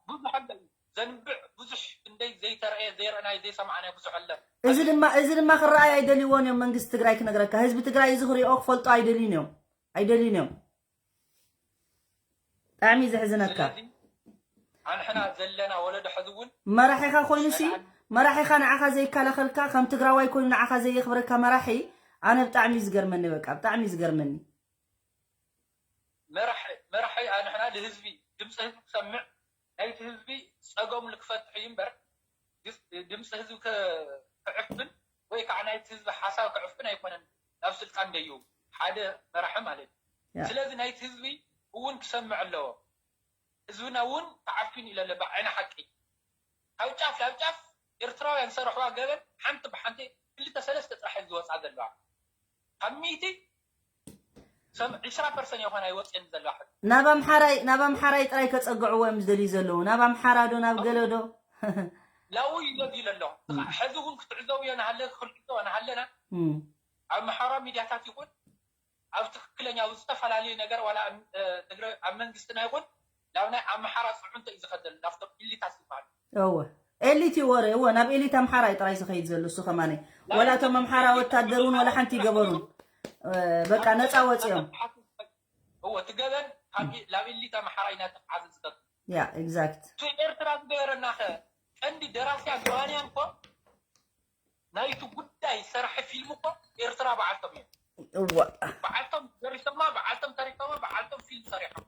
ብዙሕ ኣለ ዘንብዕ ብዙሕ ክንደይ ዘይተረእየ ዘይረእናዮ ዘይሰማዕናዮ ብዙሕ ኣለ እዚ ድማ እዚ ድማ ክረኣይ ኣይደልይዎን እዮም መንግስቲ ትግራይ ክነግረካ ህዝቢ ትግራይ እዚ ክሪኦ ክፈልጦ ኣይደልዩን እዮም ኣይደልዩን እዮም ብጣዕሚ እዩ ዘሕዝነካ ስለዚ ኣንሕና ዘለና ወለዶ ሕዚ እውን መራሒኻ ኮይኑሲ መራሒኻ ንዓኻ ዘይከላኸልካ ከም ትግራዋይ ኮይኑ ንዓኻ ዘየኽብረካ መራሒ ኣነ ብጣዕሚ እዩ ዝገርመኒ በቃ ብጣዕሚ እዩ ዝገርመኒ መራሒ መራሒ ኣንሕና ንህዝቢ ድምፂ ህዝቢ ክሰምዕ ናይቲ ህዝቢ ፀገሙ ንክፈትሕ እዩ እምበር ድምፂ ህዝቢ ክዕፍን ወይ ከዓ ናይቲ ህዝቢ ሓሳብ ክዕፍን ኣይኮነን ናብ ስልጣን ደይቡ ሓደ መራሒ ማለት እዩ ስለዚ ናይቲ ህዝቢ እውን ክሰምዕ ኣለዎ ህዝብና እውን ተዓፊኑ ኢለ ኣለባ ዓይነ ሓቂ ካብ ጫፍ ናብ ጫፍ ኤርትራውያን ዝሰርሕዋ ገበን ሓንቲ ብሓንቲ ክልተ ሰለስተ ጥራሕ ዝወፃ ዘለዋ ካብ ሚእቲ ዕስራ ፐርሰንት ይኾን ኣይወፅን ዘለዋ ሕዚ ናብ ኣምሓራይ ናብ ኣምሓራይ ጥራይ ከፀግዕዎ እዮም ዝደልዩ ዘለዉ ናብ ኣምሓራ ዶ ናብ ገለ ዶ ላው ይዘዝ ኢለ ኣሎ ሕዚ እውን ክትዕዘቡ እዮ ናሃለ ክልዕዘቦ ናሃለና ኣብ ኣምሓራ ሚድያታት ይኹን ኣብ ትክክለኛ ኣብ ዝተፈላለዩ ነገር ዋላ ኣብ መንግስትና ይኹን ናብ ናይ ኣምሓራ ፅዕንቶ እዩ ዝኸደል ናብቶም ኢሊታት ዝበሃል እወ ኤሊት ይወረ እወ ናብ ኤሊት ኣምሓራ እዩ ጥራይ ዝኸይድ ዘሎ እሱ ከማነ ዋላ እቶም ኣምሓራ ወታደር እውን ዋላ ሓንቲ ይገበሩን በቃ ነፃ ወፂኦም እወ ትገበን ናብ ኢሊት ኣምሓራ ኢና ተዓዘ ዝገብ ያ ኤግዛክት ኤርትራ ዝገበረና ከ ቀንዲ ደራሲያን ተዋንያን ኮ ናይቲ ጉዳይ ዝሰርሐ ፊልም እኮ ኤርትራ በዓልቶም እዮም እዋ በዓልቶም ደሪሶማ በዓልቶም ተሪኮማ በዓልቶም ፊልም ሰሪሖም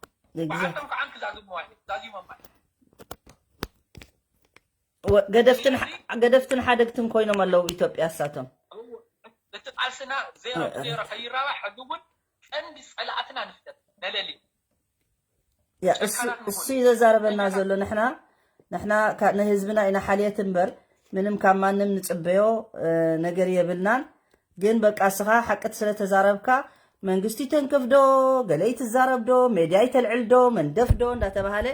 በዓልቶም ከዓ ክዛዝሙዋ እዮም ዛዚሞማ እዮም ገደፍትን ገደፍትን ሓደግትን ኮይኖም ኣለዉ ኢትዮጵያ እሳቶም እቲ ቃልስና ዜሮ ብዜሮ ከይራባሕ ሕዚ እውን ቀንዲ ፀላእትና ንፍለጥ ነለሊ እሱ እዩ ዘዛረበና ዘሎ ንሕና ንሕና ንህዝብና ኢና ሓልየት እምበር ምንም ካብ ማንም ንፅበዮ ነገር የብልናን ግን በቃ እስኻ ሓቂ ስለተዛረብካ መንግስቲ ተንክፍ ዶ ገለይ ትዛረብ ዶ ሜድያ ይተልዕል ዶ መንደፍ ዶ እንዳተባሃለ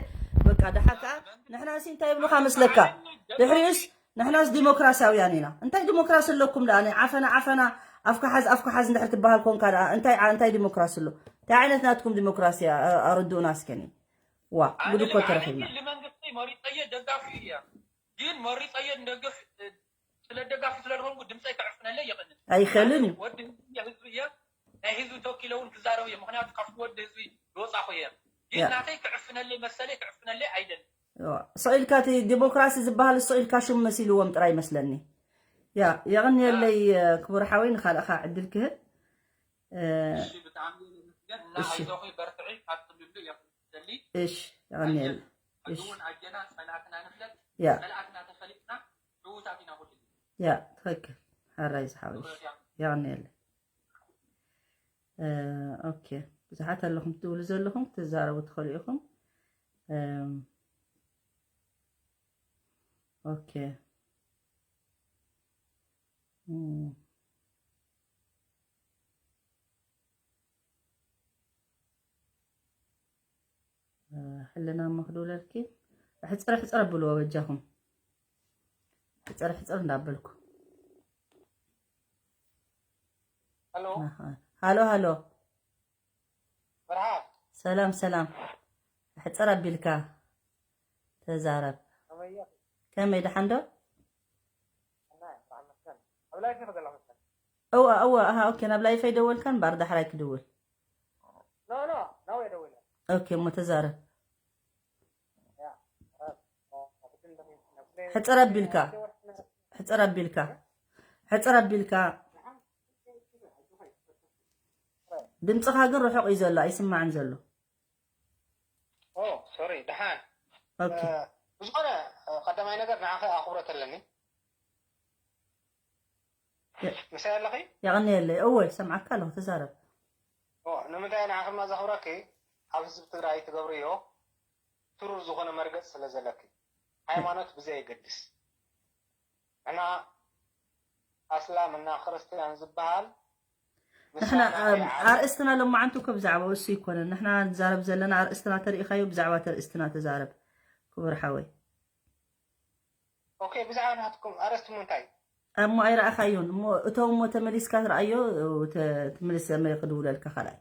በቃ ደሓ ከዓ ንሕና ሲ እንታይ ይብሉካ መስለካ ድሕሪኡስ ንሕናስ ዲሞክራሲያውያን ኢና እንታይ ዲሞክራሲ ኣለኩም ደኣ ዓፈና ዓፈና ኣፍካ ሓዝ ኣፍካ ሓዝ እንድሕር ትበሃል ኮንካ ደኣ እንታይ እንታይ ዲሞክራሲ ኣሎ እንታይ ዓይነት ናትኩም ዲሞክራሲ ኣረድኡና እስከኒ ዋ ጉድ እኮ ተረኺብና መንግስቲ መሪፀየ ደጋፊ እያ ግን መሪፀየ ንደግፍ ስለ ደጋፊ ስለ ዝኾንኩ ድምፀይ ክዕፍነለይ ይኽእል ኣይኽእልን እዩ ወዲ ህዝቢ እየ ህዝቢ እየ ናይ ህዝቢ ተወኪለ እውን ክዛረብ እየ ምክንያቱ ካብቲ ወዲ ህዝቢ ዝወፃኹ እየ ግን ናተይ ክዕፍነለይ መሰለይ ክዕፍነለይ ኣይደልን ስቕ ኢልካ እቲ ዲሞክራሲ ዝበሃል ስቕ ኢልካ ሽም መሲልዎም ጥራይ ይመስለኒ ያ የቕንየለይ ክቡር ሓወይ ንኻልእኻ ዕድል ክህብ ብጣዕሚ ይመስገን እና ኣይዞኺ በርትዒ ቀፅልሉ እየ ክደሊ እሽ የቕንየለይ እውን ኣጀና ፀላእትና ንፍለጥ ያ ፀላእትና ተፈሊጥና ዕዉታት ኢና ኩሉ ያ ትኽክል ሓራይ ዝሓወሽ የቕንየለይ ኦኬ ብዙሓት ኣለኹም ትብሉ ዘለኹም ክትዛረቡ ትኽእሉ ኢኹም ኦኬ እም። ሕልና እሞ ክድውለልኪ። ሕፅር ሕፅር ኣብልዎ በጃኹም። ሕፅር ሕፅር እንዳበልኩ። ሄሎ። ሃሎ ሃሎ። መርሓባ። ሰላም ሰላም። ሕፅር ኣቢልካ ተዛረብ። ከመይ ኢኺ? ከመይ ደሓን ዶ? እና እየ፣ በዓል መስቀል። ኣብ ላይፍ ኢኺ ዘለኺ መሰለኝ። እዋ እዋ። ኣሃ ኦኬ። ናብ ላይፍ ኣይደወልካን? ባር ዳሕራይ ክድውል። ኖ ኖ፣ ናው እየ ደዊለ። ኦኬ እሞ ተዛረብ። ያ፣ እ፣ እ፣ ሕፅር ኣቢልካ። ሕፅር ኣቢልካ። ሕፅር ኣቢልካ። ድምፅኻ ግን ርሑቕ እዩ ዘሎ፣ ኣይስማዕን ዘሎ። ኦ ሶሪ፣ ደሓን። ኦኬ። እ፣ ብዝኾነ፣ እ፣ ቀዳማይ ነገር ንዓኸ ኣኽብሮት ኣለኒ። የ- ምሳይ ኣለኺ? የቐንየለይ። እወ፣ ይሰምዓካ ኣለኹ፣ ተዛረብ። ኦ፣ ንምንታይ ንዓኽማ ዘኽብረኪ? ኣብ ህዝቢ ትግራይ ትገብርዮ ትሩር ዝኾነ መርገጽ ስለ ዘለኪ። ሃይማኖት ብዘየገድስ። ንሕና ኣስላም እና ክርስትያን ዝበሃል ንሕና ምሳና ኣም፣ ኣይዓብን። ኣርእስትና ሎማዓንቲ እኮ ብዛዕባ እሱ ኣይኮነን። ንሕና ንዛረብ ዘለና ኣርእስትና ተሪኢኻዮ፣ ብዛዕባ እቲ ኣርእስትና ተዛረብ ክቡር ሓወይ። ኦኬ፣ ብዛዕባ ናትኩም ኣርእስቲ እንታይ? እሞ ኣይረኣኻዮን። እሞ እቶም እሞ ተመሊስካ ትረኣዮ፣ ተ-፣ ትምልስ መ-፣ ክድውለልካ ካልኣይ።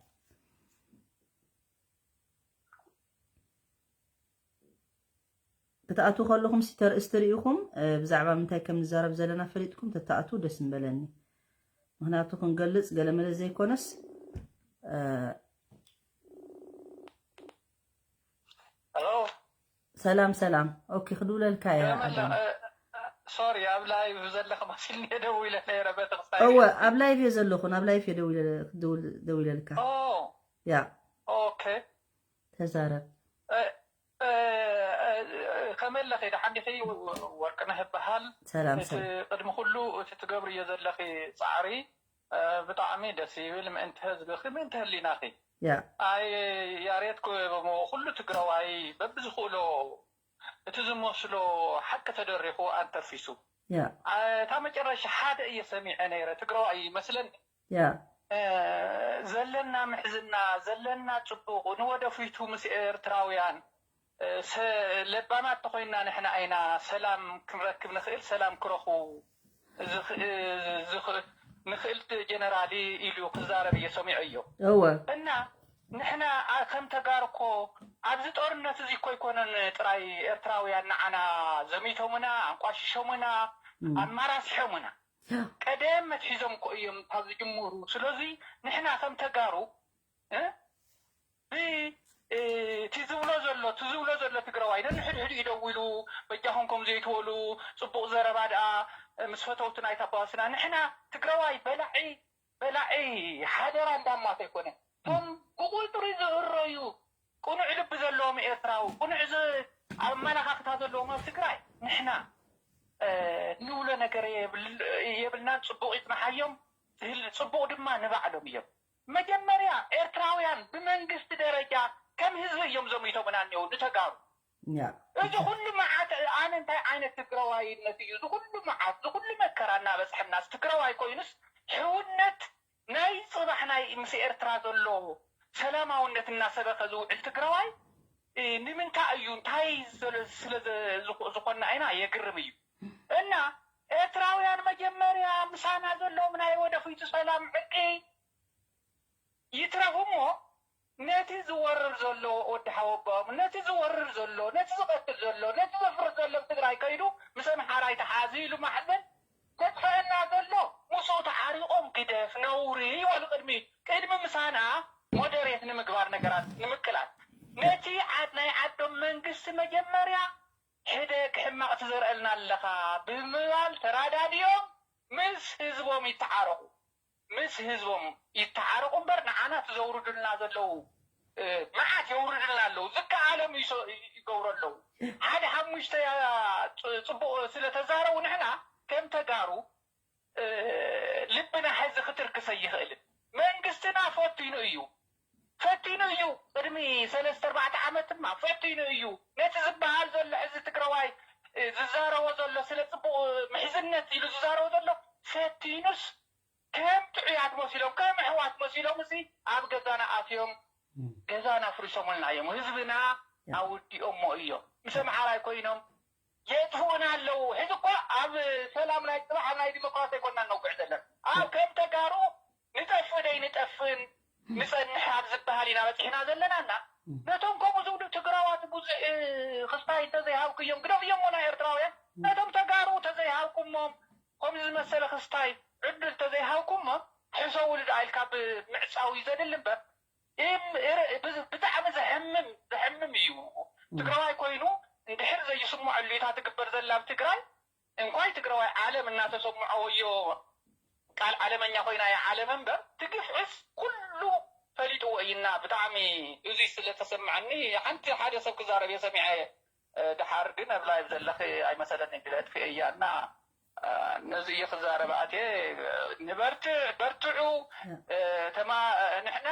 ክትኣትዉ ከለኹም ሲ ተርእስቲ ርኢኹም፣ እ፣ ብዛዕባ ምንታይ ከም ንዛረብ ዘለና ፈሊጥኩም ተተኣትዉ ደስ ምበለኒ። ምኽንያቱ ክንገልጽ ገለመለ ዘይኮነስ፣ እ፣ ሄሎ። ሰላም ሰላም። ኦኬ፣ ክድውለልካ እየ ከመላ፣ ኣዳም። እ፣ እ፣ ሶሪ፣ ኣብ ላይቭ ዘለኺ መሲልኒ እየ ደዊለ ነይረ፣ በቲ ክሳይ እወ፣ ርእስቲ። ኣብ ላይቭ እየ ዘለኹ፣ ናብ ላይቭ እየ ደዊለ-፣ ክድውል-፣ ደዊለልካ። ኦ፣ ያ፣ ኦኬ። ተዛረብ። እ፣ እ፣ እ፣ ከመይ ኣለኺ? ደሓን ዲኺ? ወርቅነህ እበሃል። ሰላም እቲ ሰላም። ቅድሚ ኩሉ እቲ ትገብርዮ ዘለኺ ጻዕሪ፣ እ፣ ብጣዕሚ ደስ ይብል። ምእንቲ ህዝብኺ፣ ምእንቲ ህሊናኺ። ያ፣ ኣይ ያሬድ፣ ኩ-፣ ኩሉ ትግራዋይ በብዝኽእሎ እቲ ዝመስሎ ሓቂ ተደሪኹ ኣንተርፊሱ። ያ፣ ኣ-፣ እታ መጨረሻ ሓደ እየ ሰሚዐ ነይረ፣ ትግራዋይ ይመስለኒ። ያ፣ እ፣ ዘለና ምሕዝና፣ ዘለና ጽቡቕ፣ ንወደፊቱ ምስ ኤርትራውያን፣ እ፣ ሰ-፣ ለባማት ተኾይንና ንሕና ኢና ሰላም ክንረክብ ንኽእል፣ ሰላም ክረኽቡ ዝኽ-፣ ዝኽ-፣ ንኽእል ጀነራል ኢሉ ክዛረብ እየ ሰሚዐዮ። እወ። እና ንሕና ኣ-፣ ከም ተጋሩ እኮ ኣብዚ ጦርነት እዚ እኮ ኣይኮነን ጥራይ ኤርትራውያን ንዓና ዘሚቶምና፣ ኣንቋሽሾምና፣ እም። ኣማራሲሖምና። ያ። ቀደም መትሒዞም እኮ እዮም ካብ ዝጅምሩ። ስለዚ ንሕና ከም ተጋሩ፣ እ፣ ብ-፣ እ፣ እቲ ዝብሎ ዘሎ፣ እቲ ዝብሎ ዘሎ ትግራዋይ ነንሕድሕዱ እዩ ደዊሉ፣ በጃኹም ከም ዘይትበሉ፣ ጽቡቕ ዘረባ ደኣ፣ እ፣ ምስ ፈተውትና ኣይተባስና። ንሕና ትግራዋይ በላዒ፣ በላዒ ሓደራ እንዳማት ኣይኮነን። እቶም ብቁጽሪ ዝእረዩ፣ ቅኑዕ ልቢ ዘለዎም ኤርትራዊ፣ ቅኑዕ ዝ-፣ ኣመለኻኽታ ዘለዎም ኣብ ትግራይ ንሕና፣ እ፣ ንብሎ ነገር የብል-፣ የብልናን። ጽቡቕ ይጽንሓዮም፣ ህል-፣ ጽቡቕ ድማ ንባዕሎም እዮም። መጀመርያ ኤርትራውያን ብመንግስቲ ደረጃ ከም ህዝቢ እዮም ዘሚቶምና እኒአው ንተጋሩ። ያ። እዚ ኩሉ መዓት ኣነ እንታይ ዓይነት ትግራዋይነት እዩ? እዚ ኩሉ መዓት፣ እዚ ኩሉ መከራ እናበፅሐናስ ትግራዋይ ኮይኑስ ሕውነት ናይ ፅባሕ ናይ ምስ ኤርትራ ዘሎ ሰላማውነት እናሰበኸ ዝውዕል ትግራዋይ፣ እ፣ ንምንታይ እዩ? እንታይ ስለ፣ ስለ ዘ-፣ ዝኾ-፣ ዝኾንና ኢና? የግርም እዩ። እና ኤርትራውያን መጀመርያ ምሳና ዘለዎም ናይ ወደፊቱ ሰላም ዕርቂ ይትረፍ እሞ ነቲ ዝወርር ዘሎ ወዲ ሓወቦኦም፣ ነቲ ዝወርር ዘሎ፣ ነቲ ዝቐትል ዘሎ፣ ነቲ ዘፍርስ ዘሎ ኣብ ትግራይ ከይዱ ምስ ኣምሓራይ ተሓዙ ኢሉ ማሕዘን ዘጥፈአና ዘሎ ምስኡ ተዓሪቖም ግደፍ ነውሪ ይበሉ። ቅድሚ፣ ቅድሚ ምሳና ሞደሬት ንምግባር ነገራት ንምቅላል ነቲ ዓድ ናይ ዓዶም መንግስቲ መጀመርያ ሕደግ ሕማቕ ትዘርእልና ኣለኻ ብምባል ተራዳዲኦም ምስ ህዝቦም ይተዓረቑ። ምስ ህዝቦም ይተዓረቑ እምበር ንዓና እቲ ዘውርዱልና ዘለዉ፣ እ፣ መዓት የውርዱልና ኣለዉ። ዝከኣሎም ይሶ-፣ ይገብሩ ኣለዉ። ሓደ ሓሙሽተ ያ-፣ ጽ-፣ ጽቡቕ ስለ ተዛረቡ ንሕና ከም ተጋሩ፣ እ፣ ልብና ሕዚ ክትርክስ ኣይኽእልን። መንግስትና ፈቲኑ እዩ። ፈቲኑ እዩ። ቅድሚ ሰለስተ ኣርባዕተ ዓመት ድማ ፈቲኑ እዩ። ነቲ ዝበሃል ዘሎ ሕዚ ትግራዋይ፣ እ፣ ዝዛረቦ ዘሎ ስለ ጽቡቕ ምሕዝነት ኢሉ ዝዛረቦ ዘሎ ፈቲኑስ ከም ጥዑያት መሲሎም ከም ኣሕዋት መሲሎም እዚ ኣብ ገዛና ኣትዮም ገዛና ኣፍሪሶምልና እዮም። ህዝብና ኣውዲኦሞ እዮም። ምስ ኣምሓራይ ኮይኖም የጥፍኡና ኣለዉ። ሕዚ እኮ ኣብ ሰላም ናይ ፅባሕ ኣብ ናይ ዲሞክራሲ ኣይኮንና ነውግዕ ዘለና። ኣብ ከም ተጋሩ ንጠፍእ ደይ ንጠፍእን ንፀንሕ ኣብ ዝበሃል ኢና በፂሕና ዘለና እና ነቶም ከምኡ ዝብሉ ትግራዋት ብዙሕ ክስታይ እንተዘይሃብክዮም ግደፍዮሞ ናይ ኤርትራውያን ነቶም ተጋሩ ተዘይሃብኩሞም ከምዚ ዝመሰለ ክስታይ ዕድል ተዘይሃብኩሞም ሕሰውሉ ደኣ ኢልካ ብምዕፃው እዩ ዘድሊ እምበር ብጣዕሚ ዘሕምም ዘሕምም እዩ። ትግራዋይ ኮይኑ እንድሕር ዘይስምዐሉ እታ ትግበር ዘላ ኣብ ትግራይ እንኳይ ትግራዋይ ዓለም እናተሰምዖ ወዮ ቃል ዓለመኛ ኮይና እያ ዓለም እምበር ትግፍዕስ ኩሉ ፈሊጥዎ እዩና ብጣዕሚ እዙይ ስለተሰምዐኒ ሓንቲ ሓደ ሰብ ክዛረብ እየ ሰሚዐ። ድሓር ግን ኣብ ላይቭ ዘለኺ ኣይመሰለኒ ግለ ኣጥፊኤያ እና ነዚ እዩ ክዛረብ ኣትየ። ንበርትዕ በርትዑ ተማ ንሕና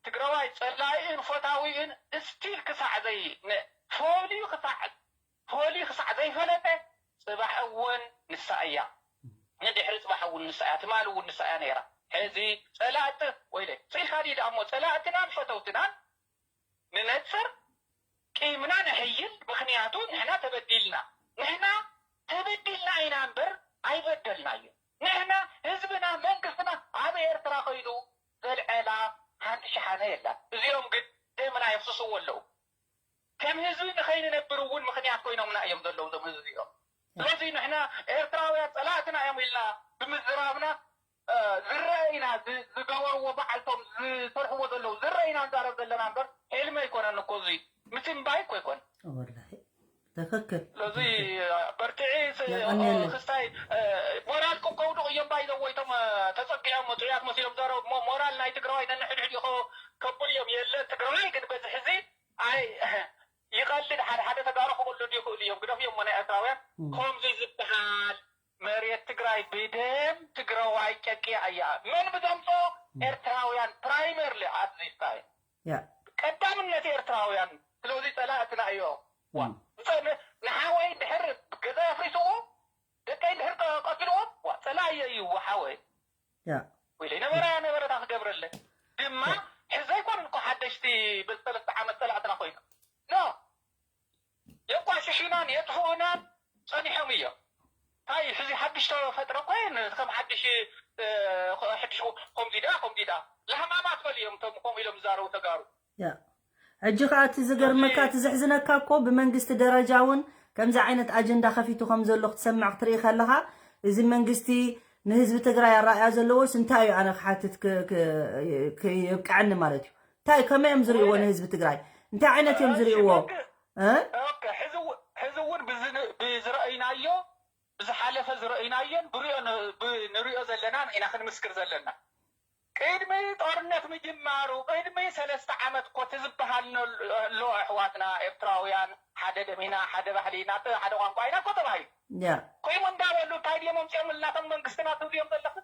ትግራዋይ ፀላኢን ፈታዊን እስቲል ክሳዕ ዘይ ፎሊ ክሳዕ ፎሊ ክሳዕ ዘይፈለጠ ፅባሕ እውን ንሳ እያ ንድሕሪ ፅባሕ እውን ንሳ እያ ትማሊ እውን ንሳ እያ ነይራ ሕዚ ፀላእቲ ወይለ ስኢልካ ድዩ ደኣ እሞ ፀላእትናን ፈተውትናን ንነፅር ቂምና ነሕይል ምክንያቱ ንሕና ተበዲልና ንሕና ተበዲልና ኢና እምበር ኣይበደልናዮ ንሕና ህዝብና መንግስትና ኣብ ኤርትራ ከይዱ ዘልዐላ ሓንቲ ሸሓነ የላን እዚኦም ግን ደምና የፍስስዎ ኣለዉ ከም ህዝቢ ንኸይንነብር እውን ምክንያት ኮይኖምና እዮም ዘለዉ እዞም ህዝቢ እዚኦም ስለዚ ንሕና ኤርትራውያን ፀላእትና እዮም ኢልና ብምዝራብና ዝረአ ኢና ዝገበርዎ በዓልቶም ዝሰርሕዎ ዘለዉ ዝረአ ኢና ንዛረብ ዘለና እምበር ሕልሚ ኣይኮነን እኮ እዚ ምትንባይ እኮ ኣይኮነ ትክክል ስለዚ በርትዒ ክስታይ ሞራልኩም ከውድቑ እዮም ባይዘወይቶም ተፀጊዖም ጥዑያት መሲሎም ዘረቡ ሞራል ናይ ትግራዋይ ነንሕድሕድ ኢኹ ከብሉ እዮም የለን ትግራዋይ ግን በዚ ሕዚ ኣይ ይቐልድ ሓደ ሓደ ተጋሩ ክቕልዱ ይኽእሉ እዮም ግደፍዮም ናይ ኤርትራውያን ከምዚ ዝበሃል መሬት ትግራይ ብደም ትግራዋይ ጨቅያ እያ መን ብዘምፆ ኤርትራውያን primarily at this time ቀዳምነት ኤርትራውያን ስለዚ ፀላእትና እዮም ንሓወይ ድሕር ገዛ ኣፍሪስዎ ደቀይ ድሕር ቀትልዎ ፀላእየ እዩ ሓወይ ወይ ዘይነበረ ነበረታ ክገብረለ ድማ ሕዘይ ኮን እኮ ሓደሽቲ በዚ ሰለስተ ዓመት ፀላእትና ኮይና ኖ የቋሽሹናን የጥፍኡናን ፀኒሖም እዮም እንታይ ሕዚ ሓድሽ ተፈጥረ እኮ ከም ሓድሽ ሕድሽ ከምዚ ደኣ ከምዚ ደኣ ላህማማት በል እዮም እቶም ከምኡ ኢሎም ዝዛረቡ ተጋሩ ሕጂ ከዓ እቲ ዝገርመካ እቲ ዘሕዝነካ እኮ ብመንግስቲ ደረጃ እውን ከምዚ ዓይነት ኣጀንዳ ከፊቱ ከም ዘሎ ክትሰምዕ ክትርኢ ከለካ እዚ መንግስቲ ንህዝቢ ትግራይ ኣረኣያ ዘለዎስ እንታይ እዩ ኣነ ክሓትት የብቅዐኒ ማለት እዩ እንታይ ከመይ እዮም ዝርእዎ ንህዝቢ ትግራይ እንታይ ዓይነት እዮም ዝርእዎ ሕዚ እውን ብዝረእይናዮ ብዝሓለፈ ዝረእይናዮን ንሪኦ ዘለና ኢና ክንምስክር ዘለና ቅድሚ ጦርነት ምጅማሩ ቅድሚ ሰለስተ ዓመት ኮቲ ዝበሃል ኣሎ ኣሕዋትና ኤርትራውያን ሓደ ደም ኢና ሓደ ባህሊ ኢና ሓደ ቋንቋ ኢና እኮ ተባሂሉ ኮይኑ እንዳበሉ እንታይ ድዮም ኣምፅኦምልና እቶም መንግስትና ትብልዮም ዘለኹ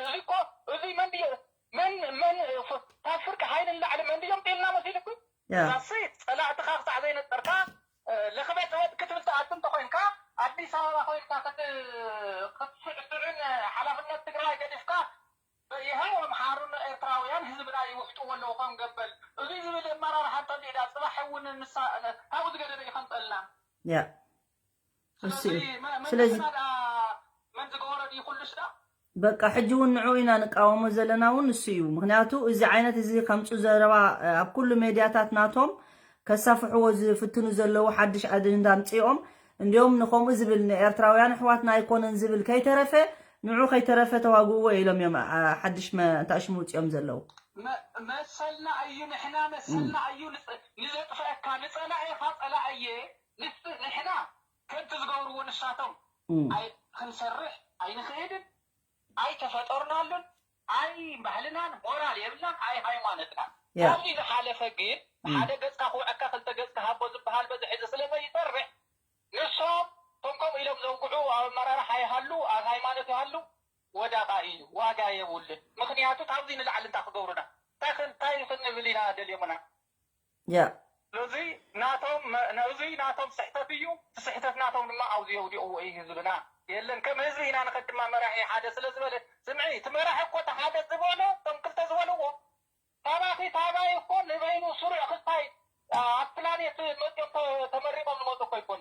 እዚ እኮ እዚ መን ድዮ መን መን ካብ ፍርቂ ሓይሊ ንላዕሊ መን ድዮም ጢልና መሲልኩም እዛሲ ፀላእትኻ ክሳዕ ዘይነፀርካ ለኽበጥበጥ ክትብል ትኣቱ እንተኮይንካ ኣዲስ ኣበባ ኮይንካ ክትስዕስዕን ሓላፍነት ትግራይ ገዲፍካ ይሃው ኣምሓሩን ኤርትራውያን ህዝብና ይውሕጥዎ ኣለዉ ከም ገበል እዙይ ዝብል ኣመራርሓ እንተሊዳ ፅባሕ እውን ንሳ ካብኡ ዝገደደ ይኸምፀልና ያ ስለዚ መን ዝገበረ ድዩ ኩሉስ ዳ በቃ ሕጂ እውን ንዑ ኢና ንቃወሞ ዘለና እውን እሱ እዩ ምክንያቱ እዚ ዓይነት እዚ ከምፁ ዘረባ ኣብ ኩሉ ሜድያታት ናቶም ከሳፍሕዎ ዝፍትኑ ዘለዉ ሓድሽ ኣጀንዳ ኣምፅኦም እንዲኦም ንከምኡ ዝብል ንኤርትራውያን ኣሕዋትና ኣይኮነን ዝብል ከይተረፈ ንዑ ከይተረፈ ተዋግእዎ ኢሎም እዮም ሓድሽ መታእሽሙ ውፅኦም ዘለዉ መሰልና እዩ ንሕና መሰልና እዩ ንዘጥፈአካ ንፀላኢኻ ፀላእየ ንሕና ከምቲ ዝገብርዎ ንሳቶም ክንሰርሕ ኣይንኽእልን ኣይተፈጠርናሉን ኣይ ባህልናን ሞራል የብልናን ኣይ ሃይማኖትናን ካብዚ ዝሓለፈ ግን ሓደ ገፅካ ክውዐካ ክልተ ገፅካ ሃቦ ዝበሃል በዚ ሕዚ ስለ ዘይሰርሕ ንሶም ከም ከምኡ ኢሎም ዘውግዑ ኣብ ኣመራርሓ ይሃሉ ኣብ ሃይማኖት ይሃሉ ወዳቃ እዩ ዋጋ የብሉን ምክንያቱ ካብዚ ንላዕሊ እንታይ ክገብሩና እንታይ እንታይ ክንብል ኢና ደልዮምና ያ ነዚ ናቶም ነዚ ናቶም ስሕተት እዩ እቲ ስሕተት ናቶም ድማ ኣብዚ የውዲቕዎ እዩ ህዝብና የለን፣ ከም ህዝቢ ኢና ንኸድ ድማ መራሒ ሓደ ስለ ዝበለ፣ ስምዒ፣ እቲ መራሒ እኮ እቲ ሓደ ዝበሎ፣ እቶም ክልተ ዝበልዎ፣ ታባኺ ታባይ እኮ ንበይኑ ስሩዕ ክስታይ ኣብ ፕላኔት መፅኦም ተ- ተመሪቆም ዝመፁ እኮ ይኮኑ።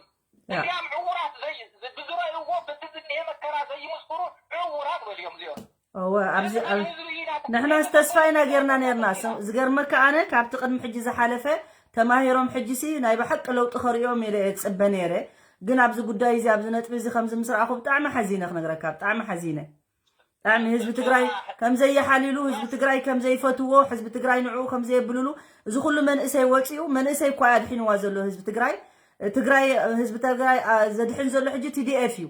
ያ። እዚኣም ዕውራት ዘይ- ብዝረእዎ በቲ ዝኒሄ መከራ ዘይምስክሩ ዕውራት በልዮም እዚኦም። እወ፣ ኣብዚ እዚ ኣብ- ህዝቢ ኢና ንሕናስ ተስፋ ኢና ጌርና ነርና። ስ- ዝገርመካ ኣነ ካብቲ ቅድሚ ሕጂ ዝሓለፈ ተማሂሮም ሕጂሲ ናይ ብሓቂ ለውጢ ከርእዮም ኢለ እየ ዝጽበ ነይረ። ግን ኣብዚ ጉዳይ እዚ ኣብዚ ነጥቢ እዚ ከምዚ ምስ ረኣኹ ብጣዕሚ ሓዚነ ክነግረካ፣ ብጣዕሚ ሓዚነ። ብጣዕሚ ህዝቢ ትግራይ ከም ዘይሓልሉ፣ ህዝቢ ትግራይ ከም ዘይፈትዎ፣ ህዝቢ ትግራይ ንዕኡ ከም ዘየብልሉ፣ እዚ ኩሉ መንእሰይ ወፂኡ፣ መንእሰይ እኳ ኣድሒንዋ ዘሎ ህዝቢ ትግራይ። ትግራይ፣ ህዝቢ ትግራይ ኣ፣ ዘድሕን ዘሎ ሕጂ ቲ ዲ ኤፍ እዩ።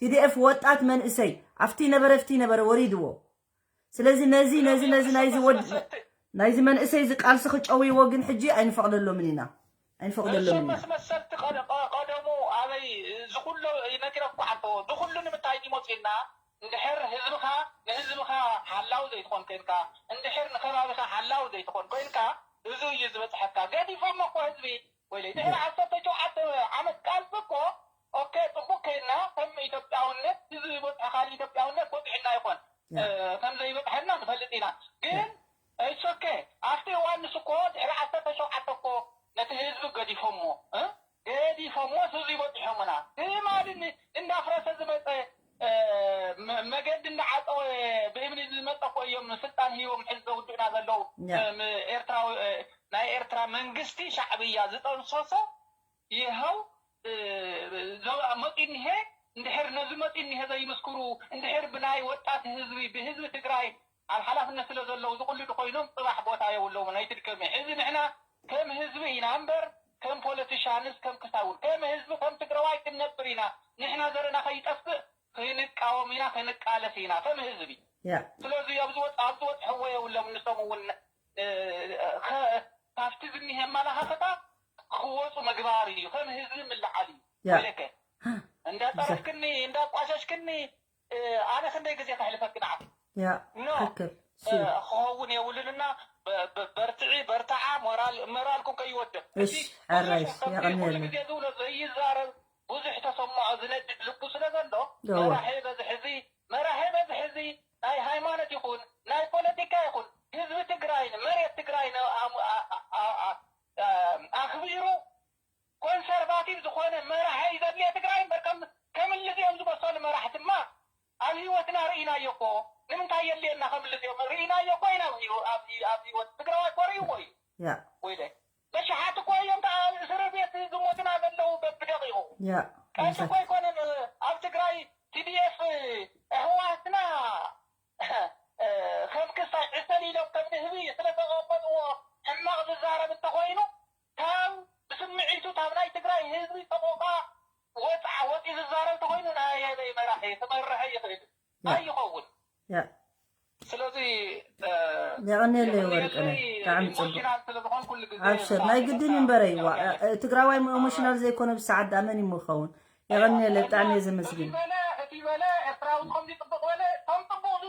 ቲ ዲ ኤፍ ወጣት መንእሰይ ኣብቲ ነበረ፣ ኣብቲ ነበረ ወሪድዎ። ስለዚ ነዚ ነዚ ነዚ ናይዚ ወድ ናይዚ መንእሰይ እዚ ቃልሲ ክጨውይዎ ግን ሕጂ ኣይንፈቕደሎምን ኢና። ኣይንፈቕደሎምን እዞም ኢና። መስመሰልቲ ቀደ- ቀ- ቀደሙ ኣበይ ዝኩሎ ይነግረኩ ኣንተ ዝኩሉ ንምንታይ ይመፁ ኢልና እንድሕር ህዝብኻ ንህዝብኻ ሓላው ዘይትኾን ኮይንካ እንድሕር ንከባቢኻ ሓላው ዘይትኾን ኮይንካ እዚ እዩ ዝበፅሐካ። ገዲፎሞ እኮ ህዝቢ ወይለይ ድሕሪ ዓሰርተ ሸውዓተ ዓመት ቃልሲ እኮ ኦኬ ፅቡቅ ከይድና ከም ኢትዮጵያውነት እዚ ዝበፅሐ ካልእ ኢትዮጵያውነት በፂሑና ይኾን ያ። እ፣ ከም ዘይበፅሐና ንፈልጥ ኢና ግን ኦኬ ኣብቲ እዋን ንሱ እኮ ድሕሪ ዓሰርተ ሸውዓተ እኮ ነቲ ህዝቢ ገዲፎሞ እ? ገዲፎሞ ህዝቢ ይበፅሖምና ትማሊ ን- እንዳፍረሰ ዝመፀ እ፣ መ- መገዲ እንዳዓፀወ ብእምኒ ዝመፀ እኮ እዮም ስልጣን ሂቦም ሕዚ ዘውድእና ዘለዉ ያ። እ፣ ም- ኤርትራዊ እ፣ ናይ ኤርትራ መንግስቲ ሻዕብያ ዝጠንሰሶ ይኸው መፂ እኒሀ እንድሕር ነዚ መፂ እኒሀ ዘይምስክሩ እንድሕር ብናይ ወጣት ህዝቢ ብህዝቢ ትግራይ ኣብ ሓላፍነት ስለ ዘለዉ ዝቕልዱ ኮይኖም ፅባሕ ቦታ የብሎም ኣይትድከሚ ሕዚ ንሕና ከም ህዝቢ ኢና እምበር ከም ፖለቲሻንስ ከም ክሳውን ከም ህዝቢ ከም ትግራዋይ ክንነብር ኢና ንሕና ዘረና ከይጠፍእ ክንቃወም ኢና ክንቃለስ ኢና ከም ህዝቢ ስለዚ ኣብዚ ወፅ ኣብዚ ወፅሕዎ የብሎም ንሶም እውን ካብቲ ዝኒሀ ኣመላኻኽታ ክወፁ ምግባር እዩ ከም ህዝቢ ምልዓል እዩ ወለከ እንዳፀረፍክኒ እንዳቋሸሽክኒ ኣነ ክንደይ ግዜ ከሕልፈኪ ንዓኺ ኖ ክኸውን የብሉንና በርትዒ በርትዓ ሞራልኩም ከይወድቕ እቲ ብዙሕ ከቢድ ኩሉ ግዜ ዝብሎ ዘይዛረብ ብዙሕ ተሰምዖ ዝነድድ ልቡ ስለ ዘሎ መራሒ በዚ ሕዚ መራሒ በዚ ሕዚ ናይ ሃይማኖት ይኹን ናይ ፖለቲካ ይኹን ህዝቢ ትግራይን መሬት ትግራይን ኣኽቢሩ ኮንሰርቫቲቭ ዝኾነ መራሒ ዘድልየ ትግራይ እምበር ከም እዚኦም ዝበሰሉ መራሕቲ ድማ ኣብ ህይወትና ርኢናዮ እኮ ንምንታይ የድልየና ከም እዚኦም ርኢናዮ እኮ ኢና ኣብ ህይወት ትግራዋይ እኮ ርእይዎ እዩ ወይለ በሽሓት እኮ እዮም ኣብ እስር ቤት ዝሞትና ዘለዉ በብደቂቑ ቀልዲ እኮ ኣይኮነን ኣብ ትግራይ ቲዲኤፍ ኣሕዋትና ከም ክሳይ ዕሰል ኢሎም ከም ንህቢ ስለተቐመጥዎ ሕማቕ ዝዛረብ እንተኾይኑ ካብ ብስምዒቱ ካብ ናይ ትግራይ ህዝቢ ሰቆቃ ወፅዓ ወፂ ዝዛረብ ተኾይኑ ናይ ኣበይ መራሒ ክመርሐ ይኽእል ኣይኸውን ስለዚ የቐንየለይ ወርቅነ ብጣዕሚ ፅቡቅ ኢሞሽናል ስለዝኾን ኩሉ ግዜ ኣብሽር ናይ ግድን እዩ እምበረ ይዋ ትግራዋይ ኢሞሽናል ዘይኮነ ብሰዓት ዳ መን ይምኸውን የቐንየለይ ብጣዕሚ እየ ዘመስግን በለ እቲ በለ ኤርትራዊ ከምዚ ፅቡቅ በለ ከም ፅቡቅ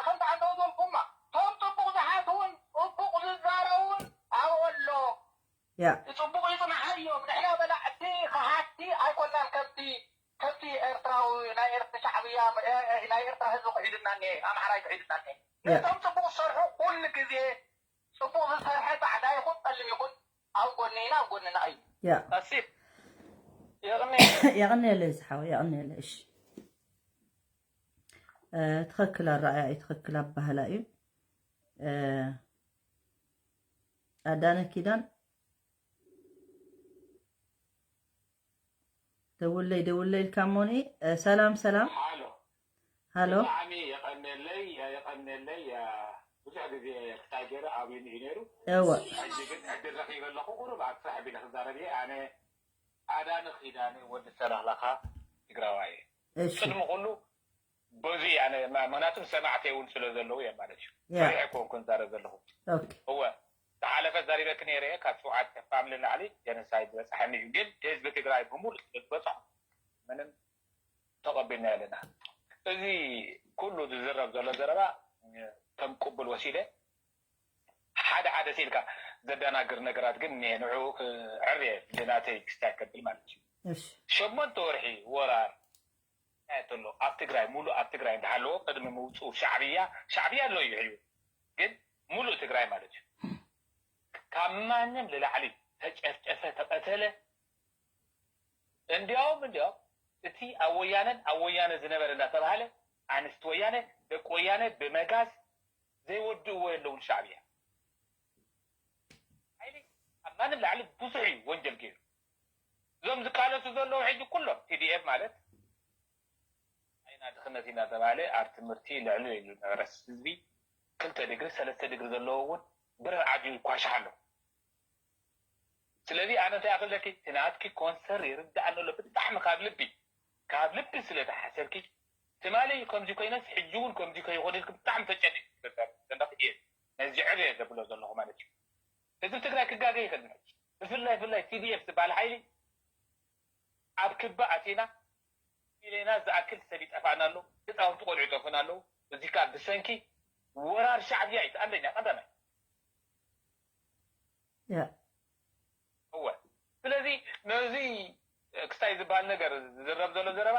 ከምቲ ዓንተው ዝበልኩማ ከም ፅቡቅ ዝሓትውን ፅቡቅ ዝዛረውን ኣብኡ ኣሎ ያ ፅቡቅ ይፅናሓዮም ንሕና በላዕቲ ከሃድቲ ኣይኮናን ከምቲ ከምቲ ኤርትራዊ ናይ ኤርትራ ሻዕብያ ናይ ኤርትራ ህዝቢ ክሒዱና እኒሀ ኣምሓራይ ክሒዱና እኒሀ ነቶም ፅቡቅ ዝሰርሑ ኩሉ ግዜ ፅቡቅ ዝሰርሐ ፃዕዳ ይኹን ፀልም ይኹን ኣብ ጎኒ ኢና ኣብ ጎንና እዩ ያ ኣሲብ የቕኔ የቐኔለይ ዝሓወ የቐኔለይ እሺ ትኽክል ኣረኣያ እዩ ትኽክል ኣባህላ እዩ ኣዳነ ኪዳን ደውለይ ደውለይ ኢልካ ሞኒ ሰላም ሰላም ሃሎ ሃሎ ብጣዕሚ የቐንየለይ የቐንየለይ ብዙሕ ግዜ ክታይ ገይረ ኣብዩኒ እዩ ነይሩ እወ ሕጂ ግን ዕድል ረኺበ ኣለኹ ቁሩብ ኣብ ስራሕ ቢለ ክዛረብ እየ ኣነ ኣዳነ ኪዳነ ወዲ ሰላላኻ ትግራዋይ እየ እሺ ቅድሚ ኩሉ በዚ ኣነ ምክንያቱ ሰማዕተይ እውን ስለ ዘለዉ እየ ማለት እዩ ፈሪሐ ኮንኩ ንዛረብ ዘለኹ እወ ዝሓለፈ ዛሪበኪ ነይረ እየ ካብ ሸውዓተ ፋምሊ ንላዕሊ ጀነሳይድ ዝበፅሐኒ እዩ ግን ህዝቢ ትግራይ ብሙሉእ ስለ ዝበፅሖ ምንም ተቐቢልናዮ ኣለና እዚ ኩሉ ዝዝረብ ዘሎ ዘረባ ከም ቅቡል ወሲደ ሓደ ሓደ ሲልካ ዘደናግር ነገራት ግን እኒሀ ንዕኡ ክዕርየ ብናተይ ክስታይ ከብል ማለት እዩ ሸሞንተ ወርሒ ወራር እንታይ ኣሎ ኣብ ትግራይ፣ ሙሉእ ኣብ ትግራይ እንዳሃለዎ ቅድሚ ምውፅኡ ሻዕብያ፣ ሻዕብያ ኣሎ እዩ ሕዩ፣ ግን ሙሉእ ትግራይ ማለት እዩ። ካብ ማንም ልላዕሊ ተጨፍጨፈ፣ ተቐተለ። እንዲያውም እንዲያውም እቲ ኣብ ወያነን ኣብ ወያነ ዝነበረ እንዳተባሃለ ኣንስቲ ወያነ፣ ደቂ ወያነ ብመጋዝ ዘይወድእዎ የለውን። ሻዕብያ ሓይሊ ኣብ ማንም ላዕሊ ብዙሕ እዩ ወንጀል ገይሩ። እዞም ዝቃለሱ ዘለዉ ሕጂ ኩሎም ቲ ዲ ኤፍ ማለት ኣይና ድኽነት ኢና ተባሃለ ኣብ ትምህርቲ ልዕሉ ኢሉ ነበረስ ህዝቢ ክልተ ድግሪ ሰለስተ ድግሪ ዘለዎ እውን ብረት ዓጅቡ ይኳሻሕ ኣሎ። ስለዚ ኣነ እንታይ ክብለኪ እቲ ናትኪ ኮንሰር ይርዳእኒ ኣሎ ብጣዕሚ ካብ ልቢ ካብ ልቢ ስለ ተሓሰብኪ ትማሊ ከምዚ ኮይነስ ሕጂ እውን ከምዚ ከይኾነ ኢልክ ብጣዕሚ ተጨኒቅ ዘለኽ እየ ነዚ ዕብየ ዘብሎ ዘለኹ ማለት እዩ። ህዝቢ ትግራይ ክጋገ ይኽእል ብፍላይ ብፍላይ ቲ ዲ ኤፍ ዝበሃል ሓይሊ ኣብ ክቢ ኣቲና ሚልዮናት ዝኣክል ሰብ ይጠፋእና ኣሎ። ህፃውንቲ ቆልዑ ይጠፍእና ኣለዉ። እዚ ከዓ ብሰንኪ ወራር ሻዕብያ እዩ። ኣንደኛ ቀዳማይ እወ። ስለዚ ነዚ ክስታይ ዝበሃል ነገር ዝዝረብ ዘሎ ዘረባ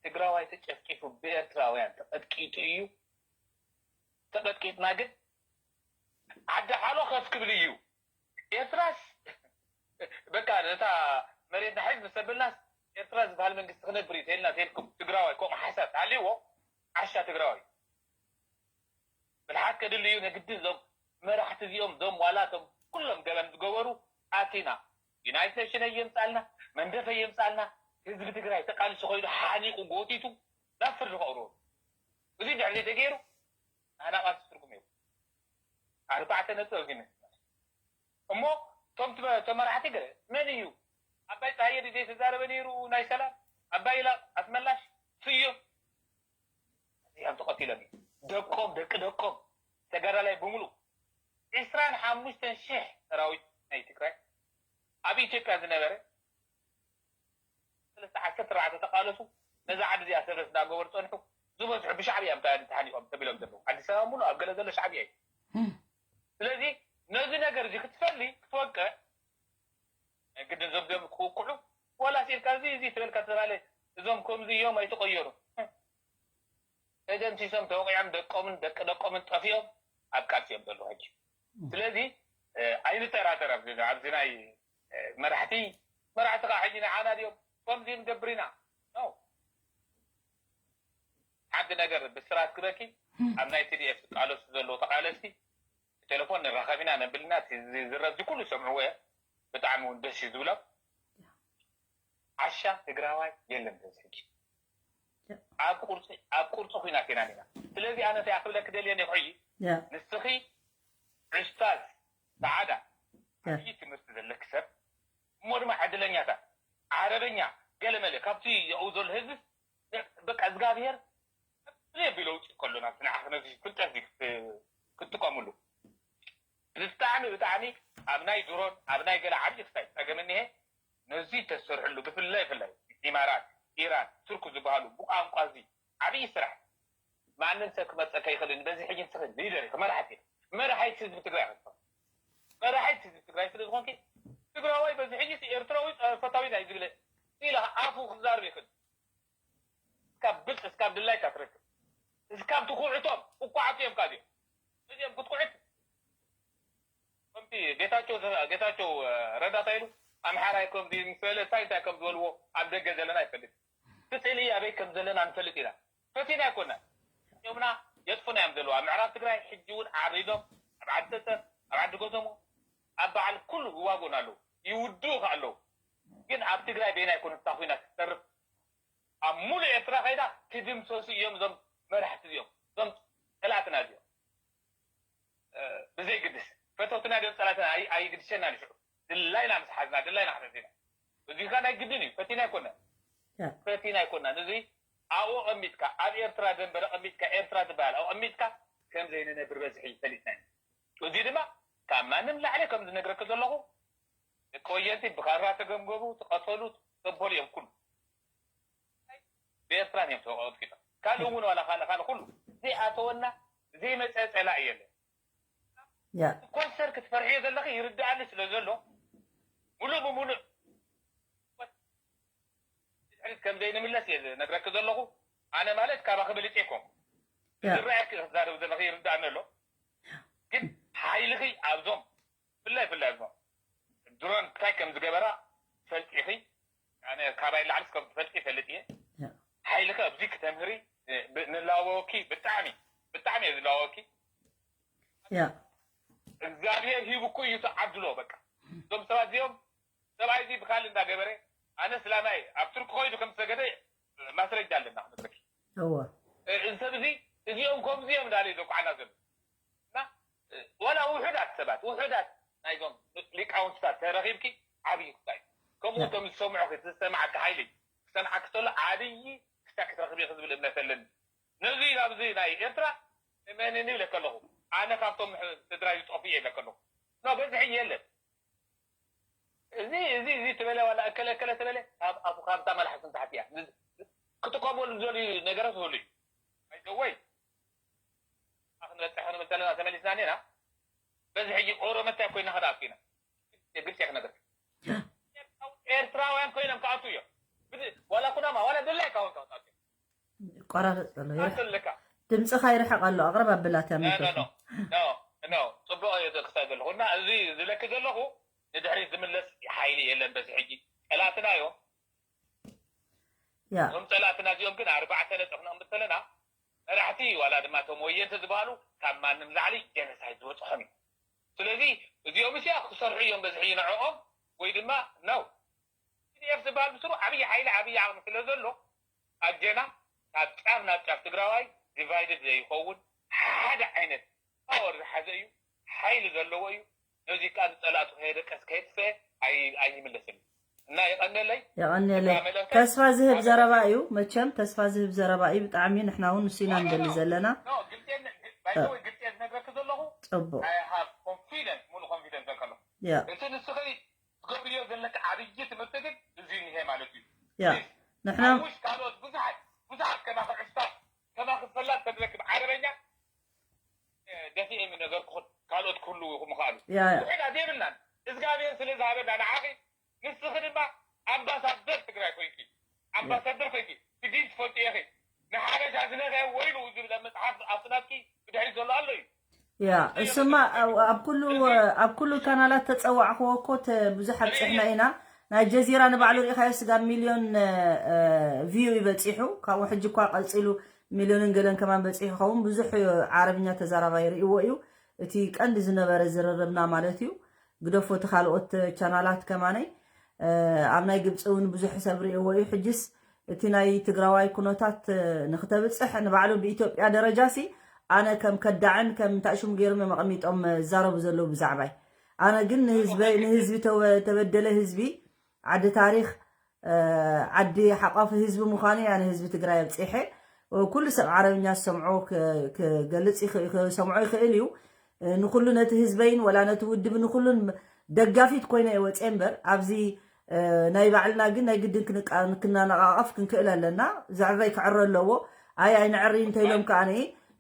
ትግራዋይ ተጨፍቂፉ ብኤርትራውያን ተቐጥቂጡ እዩ። ተቐጥቂጥና ግን ዓዲ ሓሎ ከፍ ክብል እዩ። ኤርትራስ በቃ ነታ መሬትና ሕዝ ምስ ኣበልናስ ኤርትራ ዝበሃል መንግስቲ ክነብር እዩ ተልና ተልኩም ትግራዋይ ከምኡ ሓሳብ ተሃልይዎ ዓሻ ትግራዋይ ብልሓት ከድሊ እዩ ነግዲ እዞም መራሕቲ እዚኦም እዞም ዋላ እቶም ኩሎም ገበን ዝገበሩ ኣቲና ዩናይትድ ኔሽን የምፃልና መንደፈ የምፃልና ህዝቢ ትግራይ ተቃልሱ ኮይኑ ሓኒቁ ጎቲቱ ናብ ፍርዲ ከቅርቦ እዚ ድሕሪ ተገይሩ ናና ቃልሲ ትርጉም የብሉ ኣርባዕተ ነጥቢ ኣብዚ እሞ እቶም ተመራሕቲ ገለ መን እዩ ኣባይ ፀሃየ ድዩ ዘይተዛረበ ነይሩ ናይ ሰላም ኣባይ ኢላ ኣስመላሽ ስዮም እዚኦም ተቐቲሎም እዩ ደቆም ደቂ ደቆም ተጋዳላይ ብምሉ ዕስራን ሓሙሽተን ሽሕ ሰራዊት ናይ ትግራይ ኣብ ኢትዮጵያ ዝነበረ ሰለስተ ዓሰርተ ኣርባዕተ ተቃለሱ ነዛ ዓዲ እዚኣ ሰብረት እንዳገበሩ ፀንሑ ዝበዝሑ ብሻዕብያ እዮም ተሃኒቆም ተቢሎም ዘለዉ ኣዲስ ኣበባ ሙሉ ኣብ ገለ ዘሎ ሻዕብያ እዩ ስለዚ ነዚ ነገር እዚ ክትፈሊ ክትወቅዕ ናይ ግድን ዘብዚኦም ክውቅዑ ዋላ ሲልካ እዚ እዚ ትበልካ ተባለ እዞም ከምዚ እዮም ኣይተቀየሩ ተደምሲሶም ተወቂዖም ደቆምን ደቂ ደቆምን ጠፊኦም ኣብ ቃልሲ እዮም ዘለዉ ሕጂ ስለዚ ኣይንጠራጠር ኣብዚ ናይ መራሕቲ መራሕቲ ከዓ ሕጂ ንዓና ድዮም ከምዚ ንገብር ኢና ሓንቲ ነገር ብስራት ክበኪ ኣብ ናይ ቲ ዲ ኤፍ ዝቃለሱ ዘለዉ ተቃለስቲ ብቴሌፎን ንራኸብ ኢና ነብልና ዝረብዚ ኩሉ ዝሰምዕዎ እየ ብጣዕሚ እውን ደስ እዩ ዝብሎም ዓሻ ትግራዋይ የለን በዚ ሕጂ ኣብ ቁርፂ ኣብ ቁርፂ ኩናት ኢና ኔና ስለዚ ኣነ እንታይ ክብለክ ደልየ ኔኩ ሕጂ ንስኺ ዑስታዝ ሰዓዳ ዓብዪ ትምህርቲ ዘለክ ሰብ እሞ ድማ ዕድለኛታት ዓረበኛ ገለመለ ካብቲ ኣብኡ ዘሎ ህዝብስ በቃ እግዚኣብሄር ብለይ ቢሎ ውፅእ ከሎ ናብቲ ንዓኽ ነዚ ፍልጠት እዚ ክት- ክትጥቀምሉ ብጣዕሚ ብጣዕሚ ኣብ ናይ ድሮን ኣብ ናይ ገለ ዓብዪ ክስታይ ፀገም እኒሀ ነዚ ተሰርሕሉ ብፍላይ ብፍላይ ኢማራት ኢራን ቱርክ ዝበሃሉ ብቋንቋ እዚ ዓብዪ ስራሕ ማንም ሰብ ክመፀካ ይኽእል እዩ በዚ ሕጂ ንስኺ ሊደር ኢኺ መራሕቲ ኢኺ መራሒት ህዝቢ ትግራይ ኢኺ መራሒት ህዝቢ ትግራይ ስለ ዝኾንኪ ትግራዋይ በዚ ሕጂ ኤርትራዊ ፈታዊና እዩ ዝብለ ኢለ ኣፉ ክዛርብ ይኽእል እስካብ ብልፂ እስካብ ድላይካ ትረክብ እስካብ ትኩዕቶም እኳዓቱ እዮም ካዚኦም እዚኦም ክትኩዕት ከምቲ ጌታቸው ጌታቸው ረዳ እንታይ ኢሉ ኣምሓራይ ከምዚ ምስ በለ እንታይ እንታይ ከም ዝበልዎ ኣብ ደገ ዘለና ይፈልጥ ስፅሊ ኣበይ ከም ዘለና ንፈልጥ ኢና ፈቲና ኣይኮናን እዚኦምና የጥፉና እዮም ዘለዉ ኣብ ምዕራብ ትግራይ ሕጂ እውን ዓሪዶም ኣብ ዓዲ ፀፀር ኣብ ዓዲ ጎተሞ ኣብ በዓል ኩሉ ይዋግኡና ኣለዉ ይውድኡ ከ ኣለዉ ግን ኣብ ትግራይ በየናይ ኮነት እታ ኩናት ትተርፍ ኣብ ሙሉእ ኤርትራ ከይዳ ክድምሰሱ እዮም እዞም መራሕቲ እዚኦም እዞም ፀላእትና እዚኦም ብዘይግድስ ፈተውትና ድዮም ፀላእትና ኣይግድሸና ንሽዑ ድላይና ምስ ሓዝና ድላይና ክተት ኢና እዚ ከ ናይ ግድን እዩ ፈቲና ኣይኮናን ፈቲና ኣይኮናን እዚ ኣብኡ ቀሚጥካ ኣብ ኤርትራ ደንበረ ቀሚጥካ ኤርትራ ትበሃል ኣብኡ ቀሚጥካ ከም ዘይንነብር በዝሒ ፈሊጥና እዚ ድማ ካብ ማንም ላዕሊ ከም ዝነግረኪ ዘለኹ ደቂ ወየንቲ ብኻራ ተገምገቡ፣ ተቐተሉ፣ ተበሉ እዮም ኩሉ። ብኤርትራን እዮም ተቐጥቂጦም። ካልእ እውን ዋላ ካልእ ካልእ ኩሉ ዘይኣተወና ዘይመፀ ፀላኢ የለን። ያ ኮንሰር ክትፈርሕዮ ዘለኺ ይርድኣኒ ስለ ዘሎ ሙሉእ ብሙሉእ ድሕሪት ከም ዘይንምለስ እየ ዝነግረኪ ዘለኹ። ኣነ ማለት ካባኺ በሊፀ ኣይኮንኩ። ዝረኣየኪ ክዛረብ ዘለኺ ይርዳእኒ ኣሎ። ግን ሓይልኺ ኣብዞም ብፍላይ ብፍላይ ኣብዞም ድሮን እንታይ ከም ዝገበራ ፈልጢኺ፣ ኣነ ካባይ ላዕሊ ከም ትፈልጢ ይፈልጥ እየ። ሓይልኺ ኣብዚ ክተምህሪ ንላበወኪ ብጣዕሚ ብጣዕሚ እየ ዝላበወኪ። እግዚኣብሔር ሂብኩ እዩ ተዓድሎ። በቃ እዞም ሰባት እዚኦም ሰብኣይ እዚ ብካል እንዳገበረ ኣነ ስላማይ ኣብ ቱርኪ ኮይዱ ከም ዝሰገደ ማስረጃ ኣለና ክነግረኪ። እወ። እዚ ሰብ እዚ እዚኦም ከምዚ እዮም እንዳለ ዘኩዓና ዘሎ። እና ዋላ ውሑዳት ሰባት ውሑዳት ናይዞም ሊቃውንትታት ተረኺብኪ ዓብዪ ክስታይ ከምኡ ከም ዝሰምዑ ዝሰማዓካ ሓይሊ ክሰምዓኪ ከሎ ዓብዪ ክስታይ ክትረኽቢ ኢኺ ዝብል እምነት ኣለኒ። ነዚ ኣብዚ ናይ ኤርትራ እመንኒ ይብለካ ኣለኹ። ኣነ ካብቶም ትግራይ ዝጠፍኡ እየ ይብለካ ኣለኹ። ኖ በዝሒ የለን። እዚ እዚ እዚ ትበለ ዋላ እከለ እከለ ትበለ ካብ ኣፉ ካብታ መልሓስ ንታሕቲ እያ። ክትቀበሉ ዝደልዩ ነገራት ይህሉ እዩ። ኣይዘወይ ኣኽንበፅሕ ክንብል ከለና ተመሊስና ኔና በዚ ሕጂ ኦሮመታይ ኮይና ክነኣቱ ኢና። ግልፂ ክነግር ኤርትራውያን ኮይኖም ክኣቱ እዮም። ዋላ ኩናማ ዋላ ድላይ ካውን ክኣቱ እዮም። ይቆራረፅ ዘሎ ይርሕ- ኣለካ ድምፅኻ ይርሕቕ ኣሎ ኣቕርብ ኣብላትያ ኖ ኖ ኖ ሚክሮፎን ኖ ኖ ጽቡቕ እየ ዘክሳ ዘለኹ እና እዚ ዝብለኪ ዘለኹ ንድሕሪት ዝምለስ ሓይሊ የለን በዚ ሕጂ ጸላእትና እዮም ያ እዞም ጸላእትና እዚኦም ግን ኣርባዕተ ነጥብ ክነቕምጥ ከለና መራሕቲ ዋላ ድማ እቶም ወየንቲ ዝበሃሉ ካብ ማንም ላዕሊ ጀነሳይድ ዝበፅሖም እዩ ስለዚ እዚኦም እዚኣ ክሰርሑ እዮም በዚ ሕጂ ንዕኦም ወይ ድማ ነው ፒዲኤፍ ዝበሃል ብስሩ ዓብዪ ሓይሊ ዓብዪ ዓቕሚ ስለ ዘሎ ኣጀና ካብ ጫፍ ናብ ጫፍ ትግራዋይ ዲቫይድድ ዘይኸውን ሓደ ዓይነት ፓወር ዝሓዘ እዩ ሓይሊ ዘለዎ እዩ ነዚ ከዓ ንፀላእቱ ከየደቀስ ከየጥፈ ኣይምለስን እና የቐነለይ የቐንየለይ ተስፋ ዝህብ ዘረባ እዩ መቸም ተስፋ ዝህብ ዘረባ እዩ ብጣዕሚ ንሕና እውን ንሱ ኢና ንደሊ ዘለና ግልፅየት ነግረክ ዘለኹ ፅቡቅ ኮንፊደንስ ሙሉ ኮንፊደንስ ከሎ ያ እቲ ንስኺ ትገብርዮ ዘለኪ ዓብዪ ትምህርቲ ግን እዚ እኒሀ ማለት እዩ። ያ ንሕና ሙሽ ካልኦት ብዙሓት ብዙሓት ከማኺ ዕስታት ከማኺ ፈላጥ ተድረክብ ዓረበኛ ደፊኤ ምነገርኩኽን ካልኦት ክህልዉ ይኹ ምኽኣሉ ያ ያ ውሕዳት የብልናን እግዚኣብሔር ስለ ዝሃበና ንዓኺ ንስኺ ድማ ኣምባሳደር ትግራይ ኮይንኪ ኣምባሳደር ኮይንኪ ትዲን ትፈልጡ ኢኺ ንሓበሻ ዝነገ ወይሉ ዝብል ኣብ መፅሓፍ ኣብቲ ናትኪ ብድሕሪት ዘሎ ኣሎ እዩ ያ እስማ ኣብ ኩሉ ኣብ ኩሉ ቻናላት ተፀዋዕክዎ እኮ ብዙሕ ኣብፅሕና ኢና ናይ ጀዚራ ንባዕሉ ሪኢኻዮ ስጋብ ሚልዮን ቪው ይበፂሑ ካብኡ ሕጂ እኳ ቀፂሉ ሚልዮንን ገለን ከማን በፂሑ ይኸውን ብዙሕ ዓረብኛ ተዛራባይ ርእዎ እዩ እቲ ቀንዲ ዝነበረ ዝርርብና ማለት እዩ ግደፎ እቲ ካልኦት ቻናላት ከማነይ ኣብ ናይ ግብፂ እውን ብዙሕ ሰብ ርእዎ እዩ ሕጅስ እቲ ናይ ትግራዋይ ኩነታት ንክተብፅሕ ንባዕሉ ብኢትዮጵያ ደረጃ ሲ ኣነ ከም ከዳዕን ከም እንታይ ሽሙ ገይሮም እዮም ኣቐሚጦም ዝዛረቡ ዘለዉ ብዛዕባይ ኣነ ግን ንህዝበይ ንህዝቢ ተበደለ ህዝቢ ዓዲ ታሪክ ዓዲ ሓቋፊ ህዝቢ ምዃኑ እያ ንህዝቢ ትግራይ ኣብፂሐ ኩሉ ሰብ ዓረብኛ ዝሰምዖ ክገልፅ ክሰምዖ ይኽእል እዩ ንኩሉ ነቲ ህዝበይን ወላ ነቲ ውድብ ንኩሉን ደጋፊት ኮይነ እየ ወፅየ እምበር ኣብዚ ናይ ባዕልና ግን ናይ ግድን ክነቃቐፍ ክንክእል ኣለና ዘዕረይ ክዕረ ኣለዎ ኣይ ኣይንዕሪ እንተኢሎም ከዓ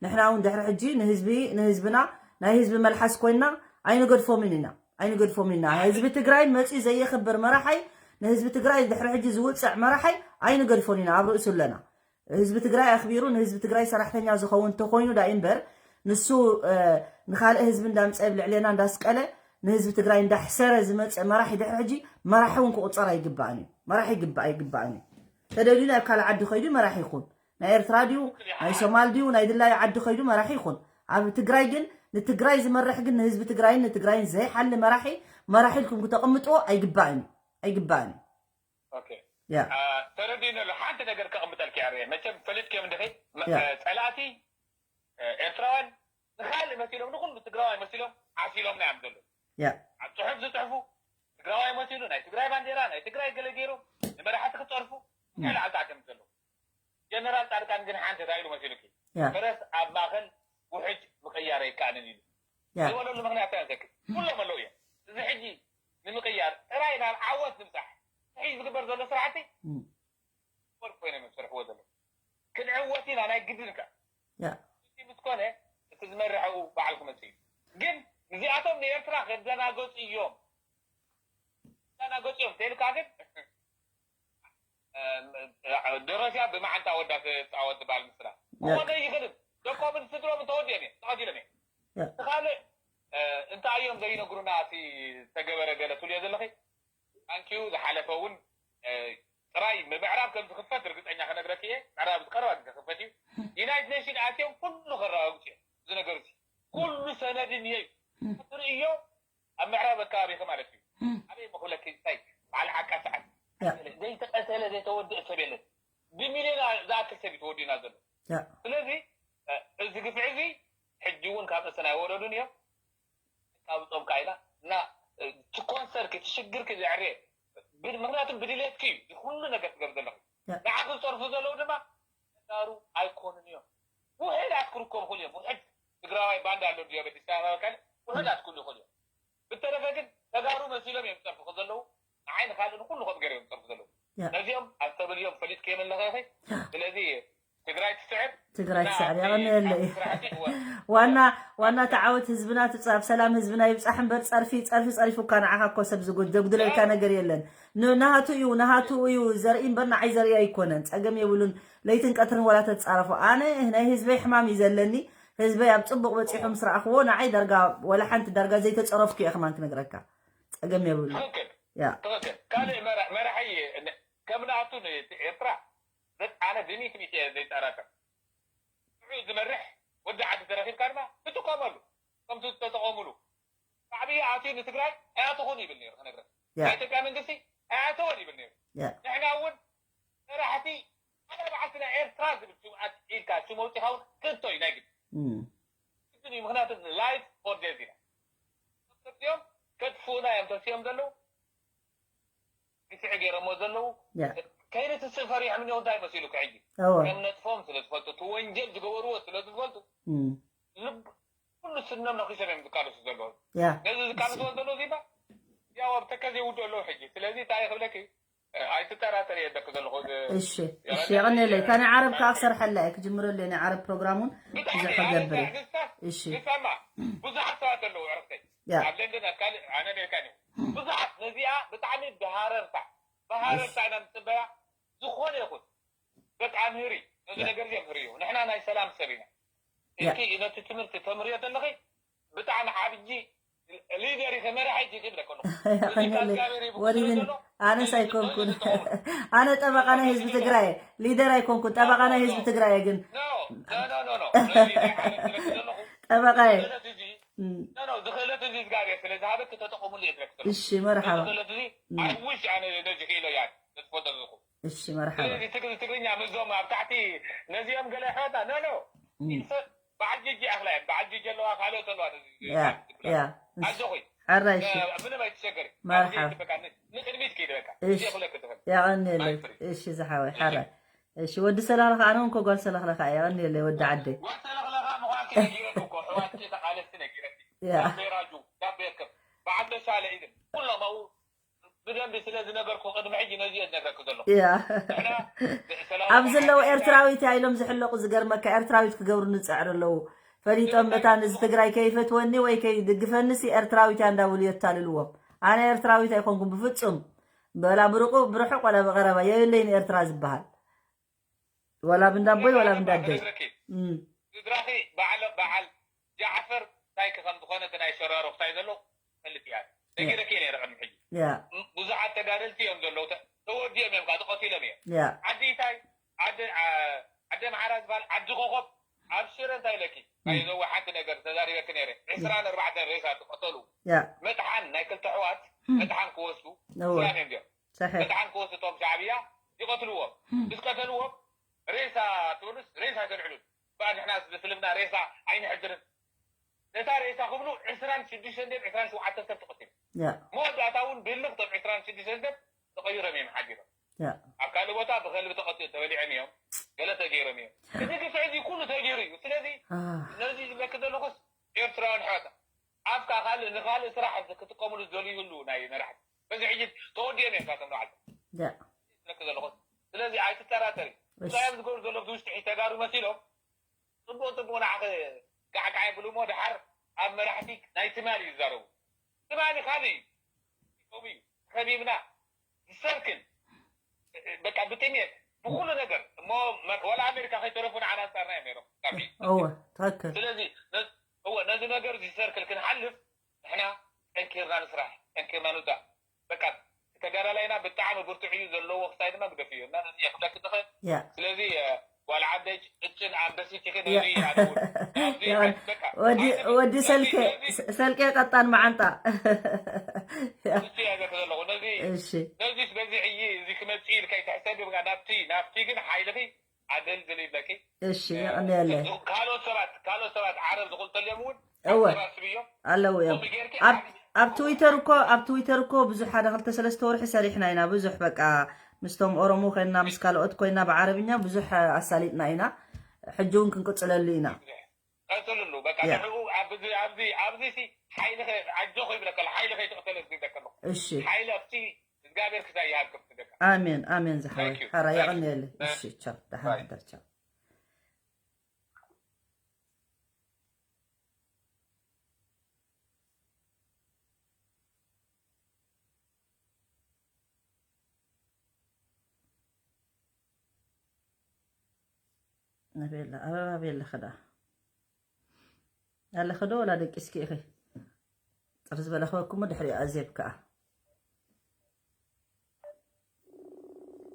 ንሕና እውን ድሕሪ ሕጂ ንህዝቢ ንህዝብና ናይ ህዝቢ መልሓስ ኮይንና ኣይንገድፎምን ኢና ኣይንገድፎም ኢና ህዝቢ ትግራይ መፅኡ ዘየኽብር መራሓይ ንህዝቢ ትግራይ ድሕሪ ሕጂ ዝውፅዕ መራሓይ ኣይንገድፎን ኢና ኣብ ርእሱ ኣለና ህዝቢ ትግራይ ኣኽቢሩ ንህዝቢ ትግራይ ሰራሕተኛ ዝኸውን እንተኾይኑ ዳኢ እምበር ንሱ ንኻልእ ህዝቢ እንዳምፀ ኣብ ልዕሌና እንዳስቀለ ንህዝቢ ትግራይ እንዳሕሰረ ዝመፀ መራሒ ድሕሪ ሕጂ መራሒ እውን ክቁፀር ኣይግባእን እዩ መራሒ ይግባእ ኣይግባእን እዩ ተደልዩ ናብ ካልእ ዓዲ ከይዱ መራሒ ይኹን ናይ ኤርትራ ድዩ ናይ ሶማል ድዩ ናይ ድላዩ ዓዲ ከይዱ መራሒ ይኹን ኣብ ትግራይ ግን ንትግራይ ዝመርሕ ግን ንህዝቢ ትግራይን ንትግራይን ዘይሓሊ መራሒ መራሒ ኢልኩም ክተቕምጥዎ ኣይግባእን እዩ ኣይግባእን እዩ ተረዲእኒ ኣሎ ሓንቲ ነገር ከቕምጠልኪ እያ መቸም ፈሊጥክዮም እንድኺ ፀላእቲ ኤርትራውያን ንካልእ መሲሎም ንኩሉ ትግራዋይ መሲሎም ዓሲሎምና እዮም ዘለዉ ኣብ ፅሑፍ ዝፅሕፉ ትግራዋይ መሲሉ ናይ ትግራይ ባንዴራ ናይ ትግራይ ገለ ገይሮም ንመራሕቲ ክፀርፉ እንታይ ላዓል ተዓከም ዘለዉ ጀነራል ፃድቃን ግን ሓንቲ እንታይ ኢሉ መሲሉኪ ፈረስ ኣብ ማእከል ውሕጅ ምቅያር ኣይከኣልን ኢሉ ዝበለሉ ምክንያት እንታይ ዘክር ኩሎም ኣለዉ እዮም እዚ ሕጂ ንምቅያር ጥራይ ናብ ዓወት ንምፃሕ ሕጂ ዝግበር ዘሎ ስራሕቲ ወርቅ ኮይኖም እዮም ዝሰርሕዎ ዘለዉ ክንዕወት ኢና ናይ ግድን ከ ምስ ኮነ እቲ ዝመርሐኡ በዓል ክመፅእ እዩ ግን እዚኣቶም ንኤርትራ ከደናገፁ እዮም ከደናገፁ እዮም ተይልካ ግን ደረስያ ብመዓንጣ ወዳ ትፃወት ትበሃል ምስላ። ክኾነ ይኽእልን ደቆምን ስድሮምን ተወዲኦም እዮም፣ ተቐቲሎም እዮም። ያ። ካልእ እንታይ እዮም ዘይነግሩና? እቲ ዝተገበረ ገለ ትብልዮ ዘለኺ? ታንኪዩ። ዝሓለፈ እውን ጥራይ ምምዕራብ ከም ዝኽፈት ርግፀኛ ክነግረኪ እየ። ምዕራብ ዝቀረባ ግዜ ክኽፈት እዩ። ዩናይት ኔሽን ኣትዮም ኩሉ ከረጋግፁ እዮም። እዚ ነገር እዚ ኩሉ ሰነድ እኒሀ እዩ። ትርእዮ ኣብ ምዕራብ ኣካባቢኺ ማለት እዩ። ኣበይ መኽብለኪ እንታይ በዓል ሓቃ ሰዓት ዘይተቀተለ ዘይተወድአ ሰብ የለን። ብሚልዮን ዝኣክል ሰብ እዩ ተወዲኡና ዘሎ። ስለዚ እዚ ግፍዒ እዚ ሕጂ እውን ካብ ርእስና ኣይወረዱን እዮም። ካብ ጾም ካይና እና እቲ ኮንሰርኪ እቲ ሽግርኪ ዘዕርየ ምክንያቱ ብድሌትኪ እዩ እዚ ኩሉ ነገር ትገብር ዘለኹ። ንዓኺ ዝጸርፉ ዘለዉ ድማ ተጋሩ ኣይኮኑን እዮም። ውሕዳት ክርከቡ ይኽእሉ እዮም። ውሕድ ትግራዋይ ባንዳ ኣሎ ድዮ ኣዲስ ኣበባ ካልእ ውሕዳት ክህሉ ይኽእሉ እዮም። ብተረፈ ግን ተጋሩ መሲሎም እዮም ዝጸርፉ ዘለዉ። ንዓይ ንካልእ ንኩሉ ከም ገይሮም ዝጸርፉ ዘለዉ። ነዚኦም ኣብ ተብል እዮም ፈሊጥክዮም ኣለኸ ኢኺ። ስለዚ ትግራይ ትስዕር። ትግራይ ትስዕር። የቐንየለይ። ዋና ዋና ተዓወት ህዝብና ትብጻ ኣብ ሰላም ህዝብና ይብጻሕ እምበር ጸርፊ ጸርፊ ጸሪፉካ ንዓኻ እኮ ሰብ ዝጎ- ዘጉድለልካ ነገር የለን። ን- ናሃቱ እዩ ናሃቱ እዩ ዘርኢ እምበር ንዓይ ዘርኢ ኣይኮነን። ጸገም የብሉን። ለይትን ቀትርን ወላ ተጻረፎ ኣነ ናይ ህዝበይ ሕማም እዩ ዘለኒ። ህዝበይ ኣብ ጽቡቕ በጺሑ ምስ ረኣኽዎ ንዓይ ዳርጋ ወላ ሓንቲ ዳርጋ ዘይተጸረፍኩ እየ ከማን ክነግረካ። ጸገም የብሉ። ትኽክል ያ ትኽክል። ካልእ መራ- መራሒ ከም ንኣቱ ንኤርትራ ዘጣነ ብሚእቲ ሚእቲ እየ ዘይጠራጠር። ንዑ ዝመርሕ ወዲ ዓዲ ተረኺብካ ድማ ትጥቀመሉ ከምቲ ዝተጠቐሙሉ። ሻዕብያ ኣትዩ ንትግራይ ኣይኣተኹን ይብል ነይሩ ክነግረካ። ያ ናይ ኢትዮጵያ መንግስቲ ኣይኣተወን ይብል ነይሩ። ያ ንሕና እውን መራሕቲ ኣነ በዓልቲ ናይ ኤርትራ ዝብል ሽም ኣት ኢልካ ሽም ኣውፂኻ እውን ክእቶ እዩ ናይ ግድ እም፣ ግድን እዩ። ምክንያቱ ላይፍ ኦር ዴዝ ኢና። ተሲኦም ከጥፍኡና እዮም ተሲኦም ዘለዉ ግፍዒ ገይሮሞ ዘለዉ ያ ከይንትስእ ፈሪሖም እኒሆ እንታይ መሲሉካ ሕጂ እወ ከም ነጥፎም ስለ ዝፈልጡ እቲ ወንጀል ዝገበርዎ ስለ ዝፈልጡ እም፣ ልብ ኩሉ ስኖም ነኪሶም እዮም ዝቃለሱ ዘለዉ ያ ነዚ ዝቃለስዎ ዘለዉ ዜማ ያው ኣብ ተከዘ ይውድኦ ኣለዉ ሕጂ ስለዚ እንታይ ክብለኪ ኣይትጠራጠር እየ ደቂ ዘለኹ እሺ እሺ የቐንየለይ እታ ናይ ዓረብ ከዓ ክሰርሐላ እየ ክጅምረሉ እየ ናይ ዓረብ ፕሮግራሙን ብዙሕ ክገብር እየ እሺ ይሰማ ብዙሓት ሰባት ኣለዉ ዕረፍተይ ያ ኣብ ለንደን ኣብ ካልእ ኣነ ኣሜሪካ ኒ ብዙሓት ነዚኣ ብጣዕሚ ብሃረርታ ብሃረርታ ኢና ንፅበያ ዝኾነ ይኹን በቃ ምህሪ ነዚ ነገር እዚ ምህሪ እዩ ንሕና ናይ ሰላም ሰብ ኢና ያ። እቲ ነቲ ትምህርቲ ተምርዮ ዘለኺ ብጣዕሚ ዓብዪ ሊደር ኢኺ መራሒ ኢኺ ክብለካ ኣለኹ ወሪድን ኣነስ ኣይኮንኩን ኣነ ጠበቃ ናይ ህዝቢ ትግራይ ሊደር ኣይኮንኩን ጠበቃ ናይ ህዝቢ ትግራይ ግን ጠበቃ ዝኽእለት እዚ እግዚኣብሔር ስለ ዝሃበክ ተጠቀሙሉ እየ ትረክብ እሺ መርሓባ ዝኽእለት እዚ ኣይ ውሽ ኣነ ነዚ ክኢሎ እያ ዝፈልጦ ዘለኹ እሺ መርሓባ ስለዚ ትግ- ትግርኛ ምስዞም ኣብ ታሕቲ ነዚኦም ገለ ኣሕዋታ ኖ ኖ ሰብ በዓል ጅጂ ኣኽላ እዮም በዓል ጅጂ ኣለዋ ካልኦት ኣለዋ ነዚ ያ ያ ኣጆኺ ሕራይ እሺ ምንም ኣይትሸገሪ መርሓባ በቃ ን- ንቅድሚት ከይድ በቃ እሺ እዚኣ ክብለክ ዝኽእል የቐንየለይ እሺ ዝሓወይ ሕራይ እሺ ወዲ ሰላልኻ ኣነ እውን ኮጓል ሰለኽለኻ እየ የቐንየለይ ወዲ ዓደይ ጓል ሰለኽለኻ ምዃንኪ ነጊረኒ እኮ ኣሕዋትኪ ተቓለስቲ ነጊረኒ ያ ዳቤ ራጁ ዳቤ እክብ በዓል መሻለ ኢድን ኩሎም ኣብኡ ብደንቢ ስለ ዝነበርኩ ቅድሚ ሕጂ ነዚ እየ ዝነግረኪ ዘለኹ ያ ንሕና ሰላም ኣብ ዘለዉ ኤርትራዊት እያ ኢሎም ዝሕለቁ ዝገርመካ ኤርትራዊት ክገብሩ ንፅዕር ኣለዉ ፈሊጦም መታን እዚ ትግራይ ከይፈትወኒ ወይ ከይድግፈኒ ሲ ኤርትራዊት እያ እንዳበሉ የታልልዎም ኣነ ኤርትራዊት ኣይኮንኩም ብፍፁም ወላ ብርቁ ብርሑቅ ወላ ብቀረባ የብለይ ንኤርትራ ዝበሃል ወላ ብንዳቦይ ወላ ብንዳደይ ክነግረኪ ስድራኺ በዓል በዓል ጃዕፈር እንታይ ከም ዝኾነ እቲ ናይ ሸራሮ ክታይ ዘሎ ፈልጥ እያ ነጊረኪ ነይረ ቅድሚ ሕጂ ያ ብዙሓት ተጋደልቲ እዮም ዘለዉ ተ- ተወዲኦም እዮም ከዓ ተቐቲሎም እዮም ያ ዓዲ እንታይ ዓዲ ዓ- ዓዲ ኣምሓራ ዝበሃል ዓዲ ኮኾብ ኣብ ሽረ እንታይ ኢለኪ ናይ ዘዋ ሓንቲ ነገር ተዛሪበኪ ነይረ ዕስራን ኣርባዕተን ሬሳ ተቐተሉ ያ መጥሓን ናይ ክልተ ኣሕዋት መጥሓን ክወስዱ እወ ስራም እዮም ዲኦም ሰሒሕ መጥሓን ክወስዱ እቶም ሻዕብያ ይቐትልዎም ምስ ቀተልዎም ሬሳ ትብሉስ ሬሳ ኣይተልዕሉን በኣ ንሕና ብስልምና ሬሳ ኣይንሕድርን ነታ ሬሳ ክብሉ ዕስራን ሽዱሽተን ድዮም ዕስራን ሸውዓተን ሰብ ተቐቲሉ ያ መወዳእታ እውን ብህልኽ እቶም ዕስራን ሽዱሽተን ሰብ ተቐይሮም እዮም ሓዲሮም ያ ኣብ ካልእ ቦታ ብኸልቢ ተቐቲሉ ተበሊዖም እዮም ገለ ተገይሮም እዮም እዚ ግፍዒ እዚ ኩሉ ተገይሩ እዩ ስለዚ አ፣ ነዚ ዝብለክ ዘለኹስ ኤርትራውያን ኣሕዋት ኣብካ ካልእ ንካልእ ስራሕ ክትጥቀምሉ ዝደልዩ ይህልዉ ናይ መራሕቲ በዚ ሕጂ ተወዲኦም እዮም ካቶም ንባዕልቶም ያ ዝብለክ ዘለኹስ ስለዚ ኣይትጠራጠሪ እሺ እንታይ እዮም ዝገብሩ ዘለዉ ብውሽጢ ሕጂ ተጋሩ መሲሎም ፅቡቅ ፅቡቅ ንዓኸ ጋዕጋዕ የብሉ እሞ ድሓር ኣብ መራሕቲ ናይ ትማሊ ይዛረቡ ትማሊ ካልእ እዩ ከምኡ እዩ ከቢብና ዝሰርክል በቃ ብጥሜት ብኩሉ ነገር እሞ መ- ወላ ኣሜሪካ ከይተረፉ ንዓና ኣንጻርና እዮም ነይሮም። ካብ እወ ትኽክል። ስለዚ ነዚ- እወ ነዚ ነገር እዚ ሰርክል ክንሓልፍ ንሕና ጠንኪርና ንስራሕ፣ ጠንኪርና ንውፃእ። በቃ ተጋዳላይና ብጣዕሚ ብርቱዕ እዩ፣ ዘለዎ ክሳይ ድማ ግደፍ እዩ እና ነዚ እየ ክብለኪ ዝኽእል። ያ ስለዚ እ፣ ጓል ዓደይ ቅጭን ኣንበሲት ኢኺ። ነዚ ኣነ እውን ኣብዚ ያን በቃ ወዲ ኣነ ወዲ ነዚ ሰልኬ ነዚ ሰልኬ ቀጣን መዓንጣ። እሱ እየ ዘክ ዘለኹ ነዚ እሺ ነዚስ በዚ ዕዪ እዚ ክመጽእ ኢልካ ይትሕሰብ። ናብቲ ናብቲ ግን ሓይልኺ ኣደልድል ይብለኪ። እሺ የቐንየለይ። ካልኦት ሰባት ካልኦት ሰባት ዓረብ ዝቕልጠልዮም እውን እወ ኣሰባስብዮም። ኣለዉ እዮም። ከምኡ ጌርኪ ኣብ ኣብ ትዊተር እኮ ኣብ ትዊተር እኮ ብዙሕ ሓደ ክልተ ሰለስተ ወርሒ ሰሪሕና ኢና። ብዙሕ በቃ ምስቶም ኦሮሞ ኮይና ምስ ካልኦት ኮይና ብዓረብኛ ብዙሕ ኣሳሊጥና ኢና። ሕጂ እውን ክንቅፅለሉ ኢና። ቀፅልሉ በቃ ያ ንዕኡ ኣብዚ ኣብዚ ኣብዚ ሲ ሓይሊ ከ- ኣጆኹ ይብለካ ኣሎ። ሓይሊ ከይትቕተለ ዝብለካ ኣለኹ። እሺ ሓይሊ ኣብቲ እግዚኣብሔር ክሳይ ይሃብክም ትደካ። ኣሜን ኣሜን ዝሓወይ Thank you. ሓራ Thank you. የቐንየለይ። እሺ ቻው ደሓን ባይ። ሕደር ቻው። ነቤላ ኣበባ ቤላ ኸዳ ኣለኸ ዶ ወላ ደቂስኪ ኢኺ? ጥርዝ በለ ክበኩሞ ድሕሪኡ ኣዜብ ከኣ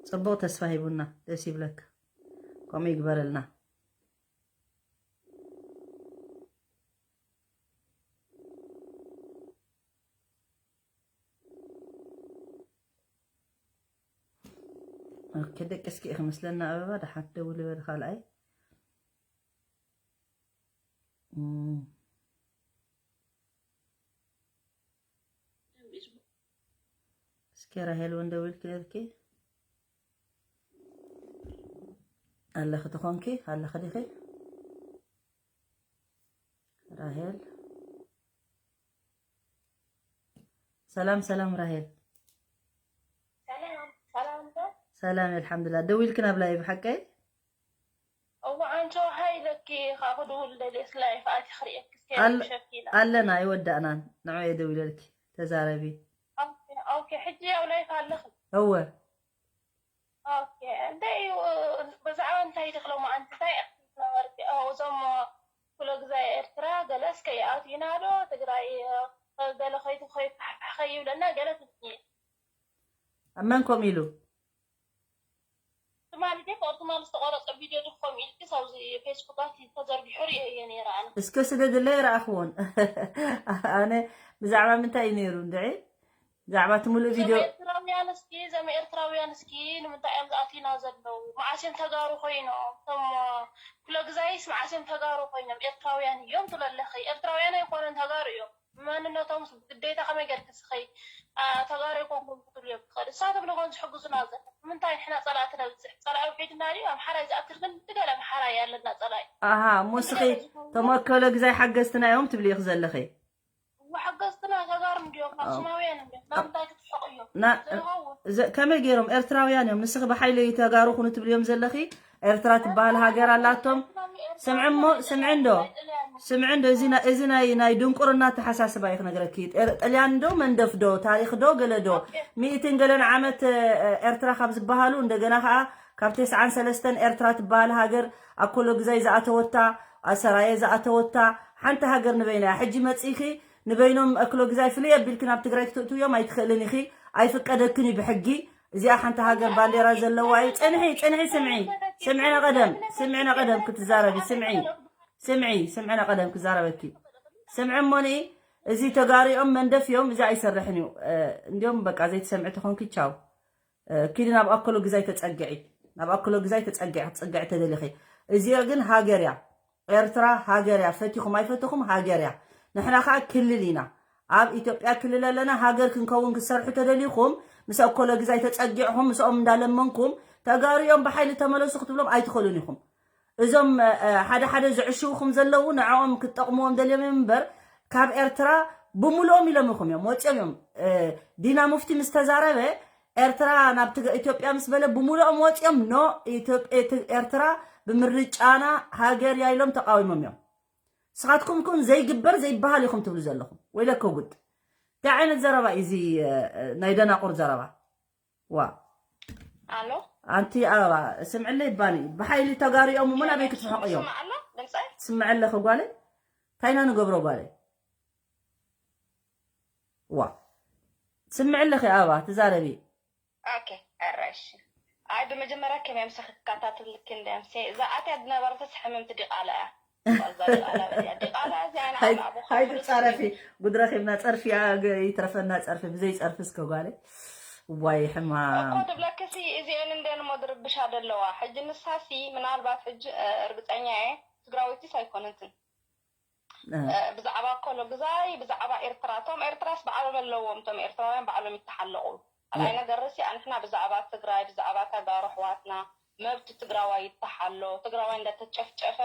ጽቡቕ ተስፋ ሂቡና። ደስ ይብለካ። ከምኡ ይግበረልና። ኦኬ፣ ደቂ እስኪ ኢኺ መስለና ኣበባ፣ ደሓን ደውል በል ካልኣይ። እም። እስኪ ራሄል እውን ደዊልኪ ነርኪ? ኣለኺ ትኾንኪ? ኣለኺ ዲኺ? ራሄል። ሰላም፣ ሰላም ራሄል። ሰላም፣ ሰላም ዶ? ሰላም፣ ኣልሓምዱሊላህ። ደዊልኪ ናብ ላይቭ ሓቀይ? እዋ፣ ኣንቺ ሃይለኪ፣ ካብ ክድውል ደልየ፣ ስለ ላይፍ ኣቲ ክርእየኪ፣ እስከ ኣል-፣ ሸኪላ። ኣለና፣ ኣይወዳእናን። ንዑ እየ ደዊለልኪ። ተዛረቢ። ኦኬ፣ ኦኬ፣ ሕጂ ኣብ ላይፍ ኣለኺ? እወ። ኦኬ፣ እንታይ እዩ፣ ብዛዕባ እንታይ ድኺ ሎማዓንቲ እንታይ ኢኺ ትነበርኪ? ኦ፣ እዞም ኩለ ግዜ ኤርትራ ገለ እስከ ይኣትዩና ዶ? ትግራይ፣ እ፣ ገለ ከይቱ-፣ ከይፋሕፋሕ ከይብለና ገለ ትብልኒ። መን ከምኡ ኢሉ? ትማሊ ዲኺ፣ ትማሊ ዝተቆረጸ ቪድዮ ዲኺ ከምኡ ኢልኪ፣ ኣብዚ ፌስቡክ ኣትዩ ተዘርጊሑ ርእየዮ ነይረ ኣነ። እስከ ስደድለይ፣ ረኣኽዎን። ኣነ ብዛዕባ ምንታይ እዩ ነይሩ እንድዒ? ብዛዕባ እቲ ሙሉእ ቪድዮ። ዘም ኤርትራውያን እስኪ፣ ዘም ኤርትራውያን እስኪ፣ ንምንታይ እዮም ዝኣትዩና ዘለዉ? መዓስ እዮም ተጋሩ ኮይኖም? እቶም ኩለ ግዛይስ መዓስ እዮም ተጋሩ ኮይኖም? ኤርትራውያን እዮም ትብሉ ኣለኺ። ኤርትራውያን ኣይኮኑን፣ ተጋሩ እዮም። መንነቶም ግዴታ ከመይ ጌርኪ እስኺ፣ ኣ፣ ተጋሩ ኣይኮንኩን ክትብሉ እዮም ትኽእሉ። ንሳቶም ንኾን ዝሕግዙና ዘለዉ። ንምንታይ ንሕና ጸላእቲ ነብዝሕ? ጸላኢ ውሒድና ድዩ? ኣምሓራይ ዝኣክል ክንዲ ገለ ኣምሓራይ ኣለና ጸላኢ። ኣሃ፣ እሞ እስኺ እቶም ኩለ ግዛይ ሓገዝትና እዮም ትብሊ ኢኺ ዘለኺ? እወ፣ ሓገዝትና ተጋሩ እንድዮም፣ ኣው። ኣኽሱማውያን እንድዮም፣ ናብ እንታይ ክትስሕቑ እዮም? ና-፣ ዘይኸውን። ዘ-፣ ከመይ ገይሮም? ኤርትራውያን እዮም። ንስኺ ብሓይሊ ተጋሩ ኩኑ ትብልዮም ዘለኺ? ኤርትራ ትበሃል ሃገር ኣላቶም። ስምዒ እሞ፣ ስምዒ እንዶ። ስምዒ እንዶ፣ እዚ ና-፣ እዚ ናይ፣ ናይ ድንቁርና ኣተሓሳስባ እዩ ክነግረኪ። ኤር-፣ ጥልያን ዶ፣ መንደፍ ዶ፣ ታሪኽ ዶ፣ ገለ ዶ። ኦኬ። ሚእትን ገለን ዓመት፣ እ፣ ኤርትራ ካብ ዝበሃሉ፣ እንደገና ኸዓ ካብ ተስዓን ሰለስተን ኤርትራ ትበሃል ሃገር ኣብ ኮሎ ግዛይ ዝኣተወታ፣ ኣሰራየ ዝኣተወታ፣ ሓንቲ ሃገር ንበይና እያ። ሕጂ መጺእኺ ንበይኖም ኣክሎ ግዛይ ፍልይ ኣቢልኪ ናብ ትግራይ ክተእትውዮም ኣይትኽእልን ኢኺ፣ ኣይፍቀደክን እዩ ብሕጊ። እዚኣ ሓንቲ ሃገር ባንዴራ ዘለዋ እዩ። ጽንሒ፣ ጽንሒ፣ ስምዒ፣ ስምዒ፣ ነቐደም፣ ስምዒ፣ ነቐደም ክትዛረቢ፣ ስምዒ፣ ስምዒ፣ ስምዒ፣ ነቐደም ክዛረበኪ፣ ስምዒ። እሞኒ፣ እዚ ተጋሪኦም መንደፍ እዮም፣ እዚ ኣይሰርሕን እዩ። እ፣ እንዲዮም በቃ ዘይትሰምዒ ተኾንኪ ቻው። እ፣ ኪዲ ናብ ኣክሎ ግዛይ ተጸግዒ፣ ናብ ኣክሎ ግዛይ ተጸግዒ፣ ክትጽግዒ ተደሊኺ። እዚኣ ግን ሃገር እያ። ኤርትራ ሃገር እያ፣ ፈቲኹም ኣይፈተኹም ሃገር እያ። ንሕና ኸኣ ክልል ኢና። ኣብ ኢትዮጵያ ክልል ኣለና፣ ሃገር ክንከውን ክትሰርሑ ተደሊኹም፣ ምስ ኣኮሎ ግዛይ ተጸጊዕኹም፣ ምስኦም እንዳለመንኩም፣ ተጋሩ እዮም ብሓይሊ ተመለሱ ክትብሎም ኣይትኽእሉን ኢኹም። እዞም፣ እ፣ እ፣ ሓደ ሓደ ዝዕሽውኹም ዘለዉ ንዕኦም ክትጠቕምዎም ደልዮም እዮም እምበር፣ ካብ ኤርትራ ብምልኦም ኢሎምኹም እዮም፣ ወጺኦም እዮም። እ፣ ዲና ሙፍቲ ምስ ተዛረበ፣ ኤርትራ ናብ ትግ-፣ ኢትዮጵያ ምስ በለ ብምልኦም ወጺኦም፣ ኖ፣ ኢትዮጵ-፣ ኤት-፣ ኤርትራ ብምርጫና ሃገር እያ ኢሎም ተቃዊሞም እዮም። ንስኻትኩም ኩን ዘይግበር ዘይበሃል ኢኹም ትብሉ ዘለኹም። ወይለከ ጉድ። እንታይ ዓይነት ዘረባ እዩ እዚ፣ እ፣ እ፣ ናይ ደናቁር ዘረባ? ዋ። ኣሎ። ኣንቲ ኣበባ ስምዕለይ ባኒ ብሓይሊ ተጋሪኦም እሞ ናበይ ክትስሕቕ እዮም? ስማዕ ኣሎ ድምፀይ። ትስምዐለኺ ጓለይ? እንታይ ኢና ንገብሮ ጓለይ? ዋ ትስምዕለኺ ኣበባ ትዛረቢ። ኦኬ፣ እረሽ። ኣይ ብመጀመርያ ከመይ ምሳኺ ክከታተልኪ እንደ ምሴ እዛ ኣትያ ዝነበረትስ ሕምምቲ ዲቓላ እያ። እዛ ዲቓላ እያ። ዲቓላ እዚኣ ንዓ ሃይ ኣብ ኣቦኻ ሃይ ፍሉጥ ትጻረፊ እዩ። ጉድ ረኺብና ጸርፊ ያ ገ- ይትረፈና ጸርፊ ብዘይ ጸርፊ እስከ ጓለይ ዋይ ሕማ እኮ ትብለክሲ እዚኤን እንደን እሞ ድርብሻ ደለዋ ሕጂ ንሳሲ ምናልባት ሕጂ እ፣ እርግፀኛ እየ ትግራወይቲስ ኣይኮነትን እ፣ እ፣ ብዛዕባ ኮሎግዛይ ብዛዕባ ኤርትራ እቶም ኤርትራስ ባዕሎም ኣለዎም እቶም ኤርትራውያን ባዕሎም ይተሓለቑ ካልኣይ ነገር ሲ ኣንሕና ብዛዕባ ትግራይ ብዛዕባ ተጋሩ ኣሕዋትና መብት ትግራዋይ ይተሓሎ ትግራዋይ እንዳተጨፍጨፈ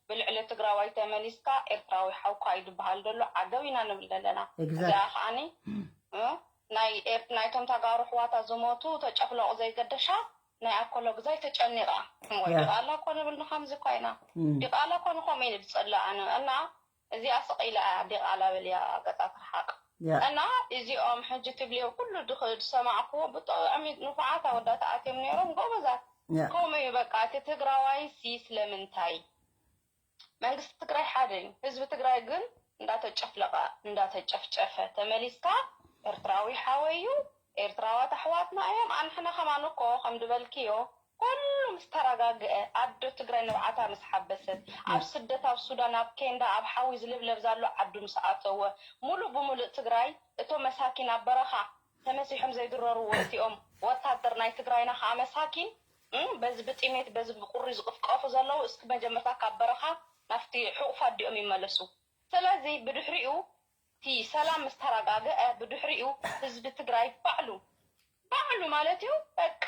ብልዕሊ ትግራዋይ ተመሊስካ ኤርትራዊ ሓውካ እዩ ዝበሃል ዘሎ ዓገብ ኢና ንብል ዘለና Exactly. እዚኣ ከዓኒ እ፣ ናይ ኤር- ናይቶም ተጋሩ ኣሕዋታ ዝሞቱ ተጨፍለቑ ዘይገደሻ ናይ ኣኮሎግዛይ ተጨኒቓ ወይ Yeah. ዲቓላ እኮ ንብል ንከምዚ እኳ ኢና እም፣ ዲቓላ እኮ ንከምኡ እዩ ዝፅላእ ኣነ እና እዚኣ ስቕ ኢላ እያ ዲቓላ በልያ ገፃ ትርሓቕ yeah. እና እዚኦም ሕጂ ትብልዮ ኩሉ ድኽ- ዝሰማዕክዎ ብጣዕሚ ንፉዓት ኣወዳት ኣትዮም ነይሮም ጎበዛት Yeah. ከምኡ እዩ በቃ እቲ ትግራዋይ ሲ ስለምንታይ መንግስቲ ትግራይ ሓደ እዩ ህዝቢ ትግራይ ግን እንዳተጨፍለቐ እንዳተጨፍጨፈ ተመሊስካ ኤርትራዊ ሓወይ እዩ ኤርትራዋት ኣሕዋትና እዮም ኣንሕና ከማን እኮ ከም ድበልክዮ ኩሉ ምስ ተረጋግአ ኣዶ ትግራይ ንብዓታ ምስ ሓበሰት ኣብ ስደት ኣብ ሱዳን ኣብ ኬንዳ ኣብ ሓዊ ዝልብለብ ዘሎ ዓዱ ምስ ኣተወ ሙሉእ ብሙሉእ ትግራይ እቶም መሳኪን ኣብ በረኻ ተመሲሖም ዘይድረሩ ወቲኦም ወታደር ናይ ትግራይና ከዓ መሳኪን እም፣ በዚ ብጥሜት በዚ ብቁሪ ዝቅፍቀፉ ዘለዉ እስኪ መጀመርታ ካብ በረኻ ናብቲ ሕቑፋ ኣዲኦም ይመለሱ ስለዚ ብድሕሪኡ እቲ ሰላም ምስ ተረጋገአ ብድሕሪኡ ህዝቢ ትግራይ ባዕሉ ባዕሉ ማለት እዩ በቃ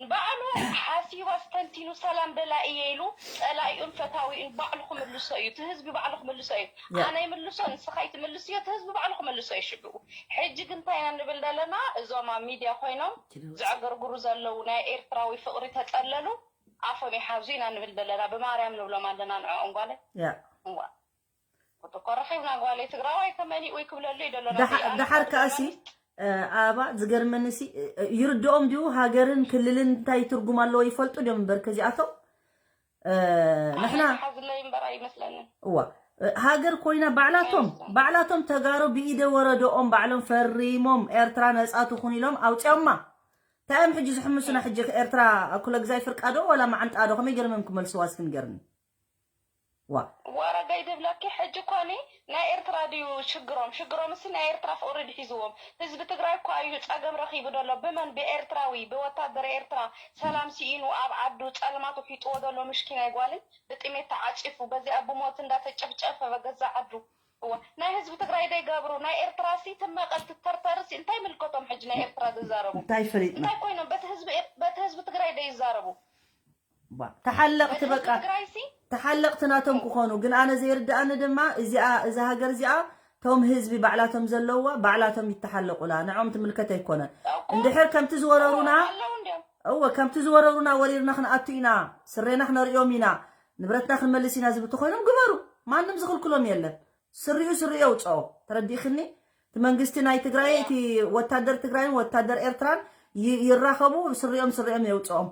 ባዕሉ ሓሲቡ ኣስተንቲኑ ሰላም ደላኢ እየ ኢሉ ፀላኢኡን ፈታዊኡን ባዕሉ ክምልሶ እዩ እቲ ህዝቢ ባዕሉ ክምልሶ እዩ ያ። ኣነ ይምልሶ ንስኻ ይትምልስዮ እቲ ህዝቢ ባዕሉ ክምልሶ እዩ ሽግኡ ሕጂ ግን እንታይ ኢና ንብል ዘለና እዞም ኣብ ሚድያ ኮይኖም ዘዕገርግሩ ዘለዉ ናይ ኤርትራዊ ፍቕሪ ተፀለሉ ኣፎም ይሓብዙ ኢና ንብል ዘለና ብማርያም ንብሎም ኣለና ንዕኦም ጓለ ያ እዋ ወትኮ ረኺብና ጓለይ ትግራዋይ ከመሊኡ ይክብለሉ እዩ ደሎ ደሓ- ደሓር ከኣሲ ኣባ ዝገርመንሲ ይርድኦም ድዩ ሃገርን ክልልን እንታይ ትርጉም ኣለዎ ይፈልጡ ድዮም እምበር ከዚኣቶም ንሕና ሓዝለይ እምበር ኣይመስለንን እዋ ሃገር ኮይና ባዕላቶም ባዕላቶም ተጋሩ ብኢደ ወረደኦም ባዕሎም ፈሪሞም ኤርትራ ነፃ ትኹን ኢሎም ኣውፅኦማ እንታይ እዮም ሕጂ ዝሕምሱና ሕጂ ኤርትራ ኩለ ግዛይ ፍርቃዶ ወላ መዓንጣዶ ከመይ ገርመም ክመልስዋ እስኪ ንገርኒ ዋ ወረ ገይ ድብለኪ ሕጂ ኮኒ ናይ ኤርትራ ድዩ ሽግሮም ሽግሮም እሲ ናይ ኤርትራ ፍቅሪ ድሒዝዎም ህዝቢ ትግራይ እኳ እዩ ፀገም ረኪቡ ደሎ ብመን ብኤርትራዊ ብወታደር ኤርትራ ሰላም ሲኢኑ ኣብ ዓዱ ፀልማት ውሒጥዎ ደሎ ምሽኪናይ ጓልን ብጥሜት ተዓፂፉ በዚኣ ብሞት እንዳተጨፍጨፈ በገዛ ዓዱ እዋ ናይ ህዝቢ ትግራይ ደይገብሩ ናይ ኤርትራ ሲ ትመቀል ትተርተር ሲ እንታይ ምልከቶም ሕጂ ናይ ኤርትራ ዝዛረቡ እንታይ ፈሊጥና እንታይ ኮይኖም በቲ ህዝቢ ኤር- በቲ ህዝቢ ትግራይ ደይዛረቡ ባ ተሓለቕቲ በቲ ህዝቢ በቃ ትግራይ ሲ ተሓለቕቲ ናቶም ክኾኑ ግን ኣነ ዘይርድኣኒ ድማ እዚኣ እዛ ሃገር እዚኣ ቶም ህዝቢ ባዕላቶም ዘለውዋ ባዕላቶም ይተሓለቑላ ንዖም ትምልከት ኣይኮነን እኮ እንድሕር ከምቲ ዝወረሩና ኣለዉ እንዲዮም እወ ከምቲ ዝወረሩና ወሪርና ክንኣቱ ኢና ስሬና ክነርእዮም ኢና ንብረትና ክንመልስ ኢና ዝብል ተኮይኖም ግበሩ ማንም ዝኽልክሎም የለን ስሪኡ ስሪኡ የውፅኦ ተረዲእክኒ እቲ መንግስቲ ናይ ትግራይ እቲ ወታደር ትግራይን ወታደር ኤርትራን ይ- ይራኸቡ ስሪኦም ስሪኦም የውፅኦም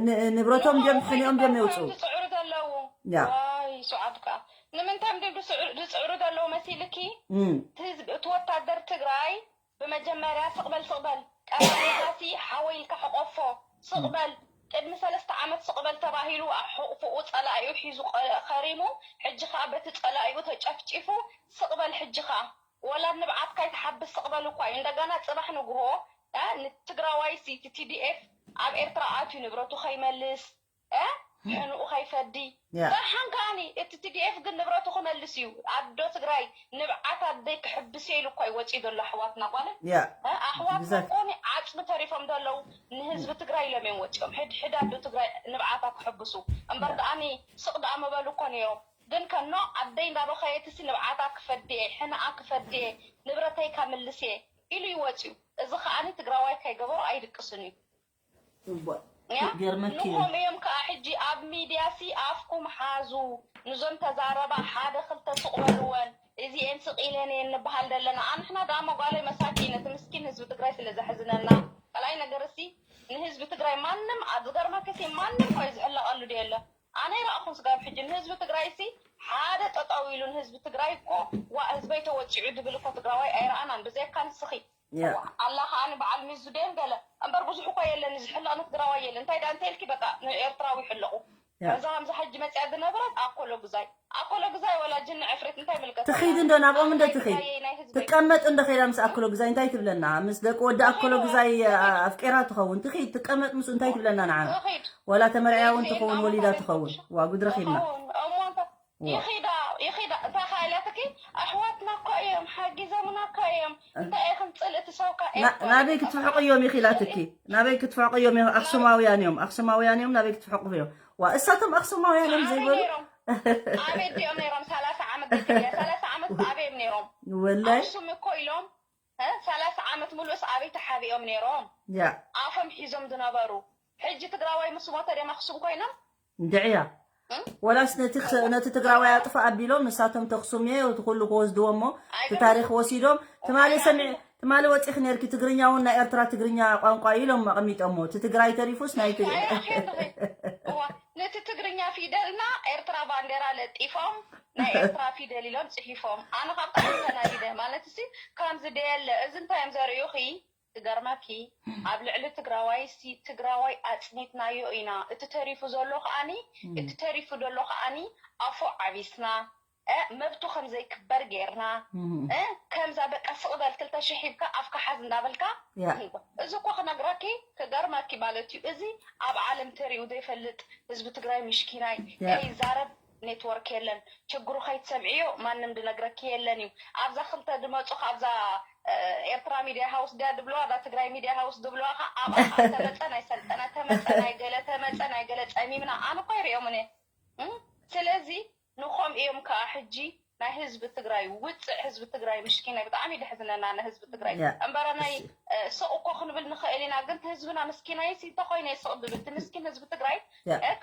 ን- ንብረቶም ድዮም ሕኒኦም ድዮም የውፅኡ ዝፅዕሩ ዘለዉ ያ ዋይ ሱዓድ ከዓ ንምንታይ ድም ዝፅዕሩ ዘለዉ መሲልኪ እም፣ እቲ ህዝቢ እቲ ወታደር ትግራይ ብመጀመርያ ስቕበል ስቕበል ቀዳሚታሲ ሓወይ ኢልካ ሕቆፎ ስቕበል ቅድሚ ሰለስተ ዓመት ስቕበል ተባሂሉ ኣብ ሕቑፍኡ ፀላኢኡ ሒዙ ቀ- ከሪሙ ሕጂ ከዓ በቲ ፀላኢኡ ተጨፍጪፉ ስቕበል ሕጂ ከዓ ወላድ ንብዓትካ ይትሓብስ ስቕበል እኳ እዩ እንደገና ፅባሕ ንግሆ እ፣ ንትግራዋይ ሲ ቲ ዲ ኤፍ ኣብ ኤርትራ ኣትዩ ንብረቱ ከይመልስ እ፣ ሕንኡ ከይፈዲ ያ። ደሓን ከዓኒ እቲ ቲ ዲ ኤፍ ግን ንብረቱ ክመልስ እዩ ኣዶ ትግራይ ንብዓት ኣደይ ክሕብስ እየ ኢሉ እኳ እዩ ወፂኡ ዘሎ ኣሕዋትና ጓለ ያ እ፣ ኣሕዋትና ብዛት- ኮኒ ዓፅሚ ተሪፎም ዘለዉ ንህዝቢ ትግራይ ኢሎም እዮም ወፂኦም ሕድሕድ ኣዶ ትግራይ ንብዓታ ክሕብሱ እምበር ደኣኒ ስቕ ደኣ ምበሉ እኮ ነይሮም ግን ከኖ ኣደይ እንዳበኸየትሲ ንብዓታ ክፈድየ ሕንኣ ክፈድየ ንብረተይ ከምልስየ ኢሉ ይወፅዩ እዚ ከዓኒ ትግራዋይ ከይገበሮ ኣይድቅስን እዩ እወ፣ ያ ገርመኪ እዩ። ንኾም እዮም ከዓ ሕጂ ኣብ ሚድያ ሲ ኣፍኩም ሓዙ ንዞም ተዛረባ ሓደ ክልተ ስቕ በልወን እዚኤን ስቕ ኢለን እየን ንበሃል ዘለና ኣንሕና ደኣ መጓለይ መሳኪን እቲ ምስኪን ህዝቢ ትግራይ ስለ ዘሕዝነና ካልኣይ ነገር ሲ ንህዝቢ ትግራይ ማንም ዝገርመክሲ ማንም ኮይ ዝሕለቐሉ ዶ የለ። ኣነ ይረእኹም ስጋብ ሕጂ ንህዝቢ ትግራይ ሲ ሓደ ጠጠው ኢሉ ንህዝቢ ትግራይ እኮ ዋ ህዝበይ ተወፂዑ ድብል እኮ ትግራዋይ ኣይረኣናን ብዘይካ ንስኺ ኣላ ከዓኒ በዓል ሚዙ ደን ገለ እምበር ብዙሕ እኮ የለን ዝሕለቕ ንትግራዋይ የለን እንታይ ዳ እንተልኪ በቃ ንኤርትራዊ ይሕለቑ እዛ ከምዚ ሕጂ መፅያ ዝነብረት ኣኮሎ ግዛይ ኣኮሎ ግዛይ ወላ ጅን ዕፍሪት እንታይ ምልከት ትኺድ እንዶ ናብኦም እንዶ ትኺድ ትቀመጥ እንዶ ኸይዳ ምስ ኣኮሎ ግዛይ እንታይ ትብለና ምስ ደቂ ወዲ ኣኮሎ ግዛይ ኣፍቄራ ትኸውን ትኺድ ትቀመጥ ምስ እንታይ ትብለና ንዓና ወላ ተመርዕያ እውን ትኸውን ወሊዳ ትኸውን ዋ ጉድ ረኺብና ይኺዳ ይኺዳ እታ ካይላትኪ ኣሕዋትና እኮ እዮም ሓጊዘምና እኮ እዮም እንታይ ኢኽን ፅልእቲ ሰውካ ናበይ ክትፍሕቕዮም ይኺላትኪ ናበይ ክትፍሕቕዮም ኣክሱማውያን እዮም ኣክሱማውያን እዮም ናበይ ክትፍሕቕዮም ዋ እሳቶም ኣክሱማውያን እዮም ዘይበሉ ኣበይ ድኦም ነይሮም ሰላሳ ዓመት ዘይትብያ ሰላሳ ዓመት ኣበይ እዮም ነይሮም ወላይ ኣክሱም እኮ ኢሎም ሰላሳ ዓመት ሙሉእስ ኣበይ ተሓቢኦም ነይሮም ያ ኣፎም ሒዞም ዝነበሩ ሕጂ ትግራዋይ ምስ ሞተ ደም ኣክሱም ኮይኖም እንድዕያ ወላስ ነቲ ትግራዋይ ኣጥፋ ኣቢሎም ንሳቶም ተክሱም እየ እቲ ኩሉ ክወስድዎ እሞ እቲ ታሪክ ወሲዶም ትማሊ ሰሚዕ ትማሊ ወፂኺ ነርኪ ትግርኛ እውን ናይ ኤርትራ ትግርኛ ቋንቋ ኢሎም ኣቐሚጦሞ እቲ ትግራይ ተሪፉስ ናይ ነቲ ትግርኛ ፊደልና ኤርትራ ባንዴራ ለጢፎም ናይ ኤርትራ ፊደል ኢሎም ፅሒፎም ኣነ ካብ ጣዕሚ ተናዲደ ማለት ሲ ከምዚ ደየለ እዚ እንታይ እዮም ዘርእዩኺ ክገርመኪ ኣብ ልዕሊ ትግራዋይ ሲ ትግራዋይ ኣፅኒትናዮ ኢና እቲ ተሪፉ ዘሎ ከዓኒ እቲ ተሪፉ ዘሎ ከዓኒ ኣፎ ዓቢስና መብቱ ከም ዘይክበር ጌርና ከምዛ በቃ ስቕ በል ክልተ ሽሕ ሂብካ ኣፍካ ሓዝ እንዳበልካ እዚ እኮ ክነግረኪ ክገርመኪ ማለት እዩ እዚ ኣብ ዓለም ተሪኡ ዘይፈልጥ ህዝቢ ትግራይ ምሽኪናይ ከይዛረብ ኔትወርክ የለን ችግሩ ከይትሰምዕዮ ማንም ድነግረኪ የለን እዩ ኣብዛ ክልተ ድመፁ ካብዛ ኤርትራ ሚድያ ሃውስ ድያ ድብለዋ እዛ ትግራይ ሚድያ ሃውስ ድብለዋ ከ ኣብኣ ተመፀ ናይ ሰልጠነ ተመፀ ናይ ገለ ተመፀ ናይ ገለ ፀሚምና ኣነ እኮ ይሪኦምን እየ ስለዚ ንኾም እዮም ከዓ ሕጂ ናይ ህዝቢ ትግራይ ውፅዕ ህዝቢ ትግራይ ምሽኪናይ ብጣዕሚ ደሕዝነና ንህዝቢ ትግራይ እምበረ ናይ ስቕ እኮ ክንብል ንኽእል ኢና ግን ህዝብና ምስኪናይ እንተኮይነ ስቕ ድብል እቲ ምስኪን ህዝቢ ትግራይ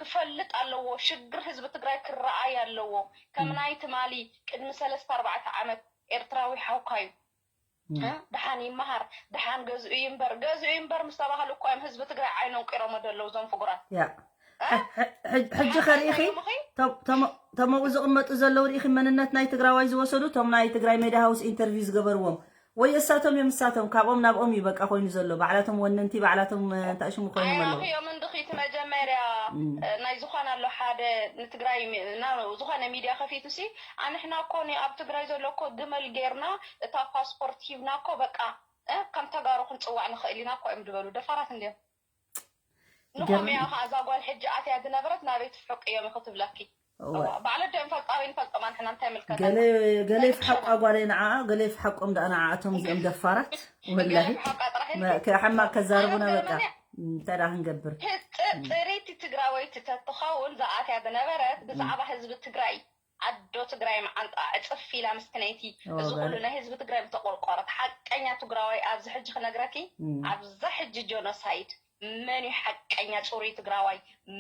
ክፈልጥ ኣለዎ ሽግር ህዝቢ ትግራይ ክረኣይ ኣለዎ ከም ናይ ትማሊ ቅድሚ ሰለስተ ኣርባዕተ ዓመት ኤርትራዊ ሓውካ እዩ ደሓን ይመሃር ደሓን ገዝኡ ይንበር ገዝኡ ይንበር ምስ ተባህሉ እኮ እዮም ህዝቢ ትግራይ ዓይኖም ቂሮሞ ደለዉ እዞም ፍጉራት ሕጂ ከርኢኺ ተምኡ ዝቕመጡ ዘለዉ ርኢኺ መንነት ናይ ትግራዋይ ዝወሰዱ ቶም ናይ ትግራይ ሜድያ ሃውስ ኢንተርቪው ዝገበርዎም ወይ እሳቶም እዮም እሳቶም ካብኦም ናብኦም እዩ በቃ ኮይኑ ዘሎ ባዕላቶም ወነንቲ ባዕላቶም እንታይ ሽሙ ኮይኖም ኣለዉ ኣያኺኦም እንድኺ እቲ መጀመርያ ናይ ዝኾነ ኣሎ ሓደ ንትግራይ ዝኾነ ሚድያ ከፊቱ ሲ ኣንሕና እኮ ኣብ ትግራይ ዘሎ እኮ ግመል ጌርና እታ ፓስፖርት ሂብና እኮ በቃ ከም ተጋሩ ክንፅዋዕ ንኽእል ኢና እኮ እዮም ዝበሉ ደፋራት እንድዮም ንኸምያ ከዓ እዛ ጓል ሕጂ ኣትያ ዝነበረት ናበይ ትፍሕቅ እዮም ክትብለኪ ባዕለ ዶ ንፈልጦ ኣበይ ንፈልጦም ኣንሕና እንታይ ምልከታ ገለ ይፍሓቋ ጓለይ ንዓ ገለ ይፍሓቆም ደኣ ንዓኣቶም እዚኦም ደፋራት ወላሂ ሕማቅ ከዛርቡና በቃ እንታይ ደኣ ክንገብር ጽሪቲ ትግራወይቲ ተትኸውን ዝኣትያ ዝነበረት ብዛዕባ ህዝቢ ትግራይ ኣዶ ትግራይ መዓንጣ ዕፅፍ ኢላ ምስክነይቲ እዚ ኩሉ ናይ ህዝቢ ትግራይ ዝተቆርቆረት ሓቀኛ ትግራዋይ ኣብዚ ሕጂ ክነግረኪ ኣብዛ ሕጂ ጆኖሳይድ መን እዩ ሓቀኛ ፅሩይ ትግራዋይ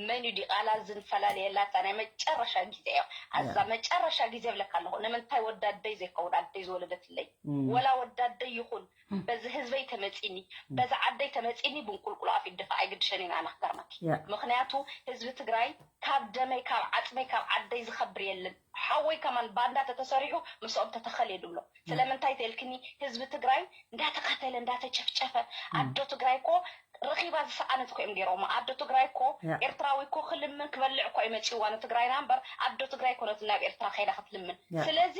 መን እዩ ዲቓላ ዝንፈላለየላ እታ ናይ መጨረሻ ግዜ እያ ኣዛ መጨረሻ ግዜ ብለካ ኣለኹ ንምንታይ ወዲ ኣደይ ዘይከውን ኣደይ ዝወለደትለይ ወላ ወዲ ኣደይ ይኹን በዚ ህዝበይ ተመፂኒ በዚ ዓደይ ተመፂኒ ብንቁልቁሎ ኣፍ ይደፋ ኣይግድሸን ኢና ኣና ክገርመኪ ምክንያቱ ህዝቢ ትግራይ ካብ ደመይ ካብ ዓፅመይ ካብ ዓደይ ዝኸብር የለን ሓወይ ከማን ባንዳ ተተሰሪሑ ምስኦም ተተኸል የድብሎ ስለምንታይ ተልክኒ ህዝቢ ትግራይ እንዳተቀተለ እንዳተጨፍጨፈ ኣዶ ትግራይ እኮ ረኺባ ዝሰኣነት እኮ እዮም ገይሮማ ኣዶ ትግራይ እኮ ኤርትራዊ እኮ ክልምን ክበልዕ እኮ እዩ መፂዋ ንትግራይና እምበር ኣዶ ትግራይ እኮ ነቲ ናብ ኤርትራ ከይዳ ክትልምን ስለዚ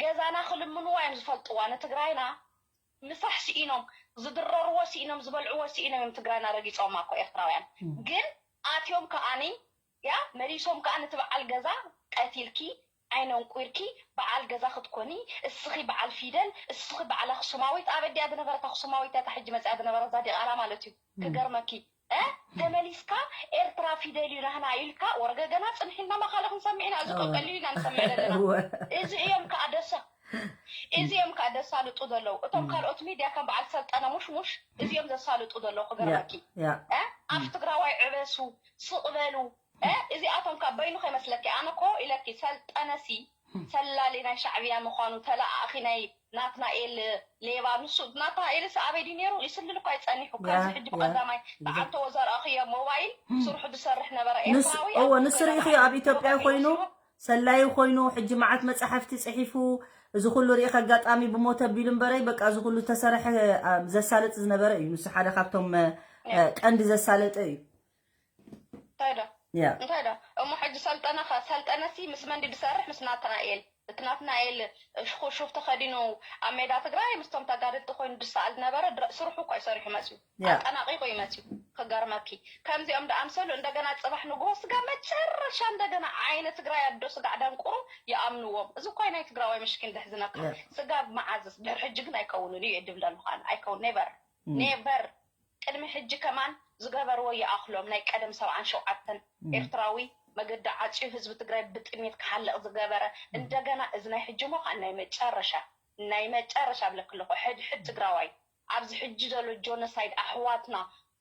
ገዛና ክልምንዋ እዮም ዝፈልጥዋ ንትግራይና ምሳሕ ስኢኖም ዝድረርዎ ስኢኖም ዝበልዕዎ ስኢኖም እዮም ትግራይና ረጊፆማ እኮ ኤርትራውያን ግን ኣትዮም ከዓኒ ያ መሊሶም ከዓ ነቲ በዓል ገዛ ቀቲልኪ ዓይነንቁርኪ በዓል ገዛ ክትኮኒ እስኺ በዓል ፊደል እስኺ በዓል ኣክሱማዊት ኣበዲያ ዝነበረት ኣክሱማዊት እያ ሕጂ መፅያ ዝነበረት እዛ ዲቓላ ማለት እዩ ክገርመኪ እ ተመሊስካ ኤርትራ ፊደል እዩ ናህና ኢልካ ወረገገና ፅንሒልና መኻለ ክንሰምዕ ኢና እዚ ቀቀልዩ ኢና ንሰምዕ ዘለና እዚ እዮም ከዓ ደሳ እዚ እዮም ከዓ ደሳልጡ ዘለዉ እቶም ካልኦት ሚድያ ከም በዓል ሰልጠነ ሙሽሙሽ እዚኦም ዘሳልጡ ዘለዉ ክገርመኪ ኣብ ትግራዋይ ዕበሱ ስቕ በሉ እዚኣቶም ካብ በይኑ ከይመስለኪ ኣነ ኮ ኢለኪ ሰልጠነሲ ሰላሊ ናይ ሻዕብያ ምዃኑ ተለኣኣኺ ናይ ናትናኤል ሌባ፣ ንሱ ናትናኤልስ ኣበይ ድዩ ነይሩ? ይስልል እኮ ኣይጸኒሑ። ካብዚ ሕጂ ብቀዳማይ ሰዓንተ ወዘርኣኽዮ ሞባይል ስርሑ ዝሰርሕ ነበረ። ንስ ኤርትራዊ እዎ ንሱ ርኢኽዮ ኣብ ኢትዮጵያ ኮይኑ ሰላዩ ኮይኑ ሕጂ መዓት መጻሕፍቲ ጽሒፉ እዚ ኩሉ ርኢኽ ኣጋጣሚ ብሞተ ቢሉ እምበረይ በቃ እዚ ኩሉ ተሰረሐ ዘሳልጥ ዝነበረ እዩ። ንሱ ሓደ ካብቶም ቀንዲ ዘሳለጠ እዩ። እንታይ ዶ እንታይ ዶ እሞ ሕጂ ሰልጠነ ኸ ሰልጠነሲ ምስ መን ድዩ ዝሰርሕ? ምስ ናትናኤል። እቲ ናትናኤል ሽኹሽፍ ተኸዲኑ ኣብ ሜዳ ትግራይ ምስቶም ተጋደልቲ ኮይኑ ድሰኣል ዝነበረ ስርሑ እኳ ይሰሪሑ መፅዩ ኣጠናቂቁ እዩ መፅዩ። ክገርመኪ ከምዚኦም ደኣምሰሉ እንደገና ፅባሕ ንግሆ ስጋ መጨረሻ እንደገና ዓይነ ትግራይ ኣዶ ስጋዕ ደንቁሩ ይኣምንዎም። እዚ እኳ ናይ ትግራዋይ ምሽኪን ደሕዝነካ። ስጋ መዓዝስ ድሕሪ ሕጂ ግን ኣይከውንን እዩ እድብል ኣለኹ ኣይከውን ኔቨር ኔቨር ቅድሚ ሕጂ ከማን ዝገበርዎ ይኣኽሎም ናይ ቀደም ሰብዓን ሸውዓተን ኤርትራዊ መገዲ ዓፅዩ ህዝቢ ትግራይ ብጥሜት ክሓልቕ ዝገበረ እንደገና እዚ ናይ ሕጂ ሞ ከዓ ናይ መጨረሻ ናይ መጨረሻ ብለክ ኣለኹ ሕድሕድ ትግራዋይ ኣብዚ ሕጂ ዘሎ ጆኖሳይድ ኣሕዋትና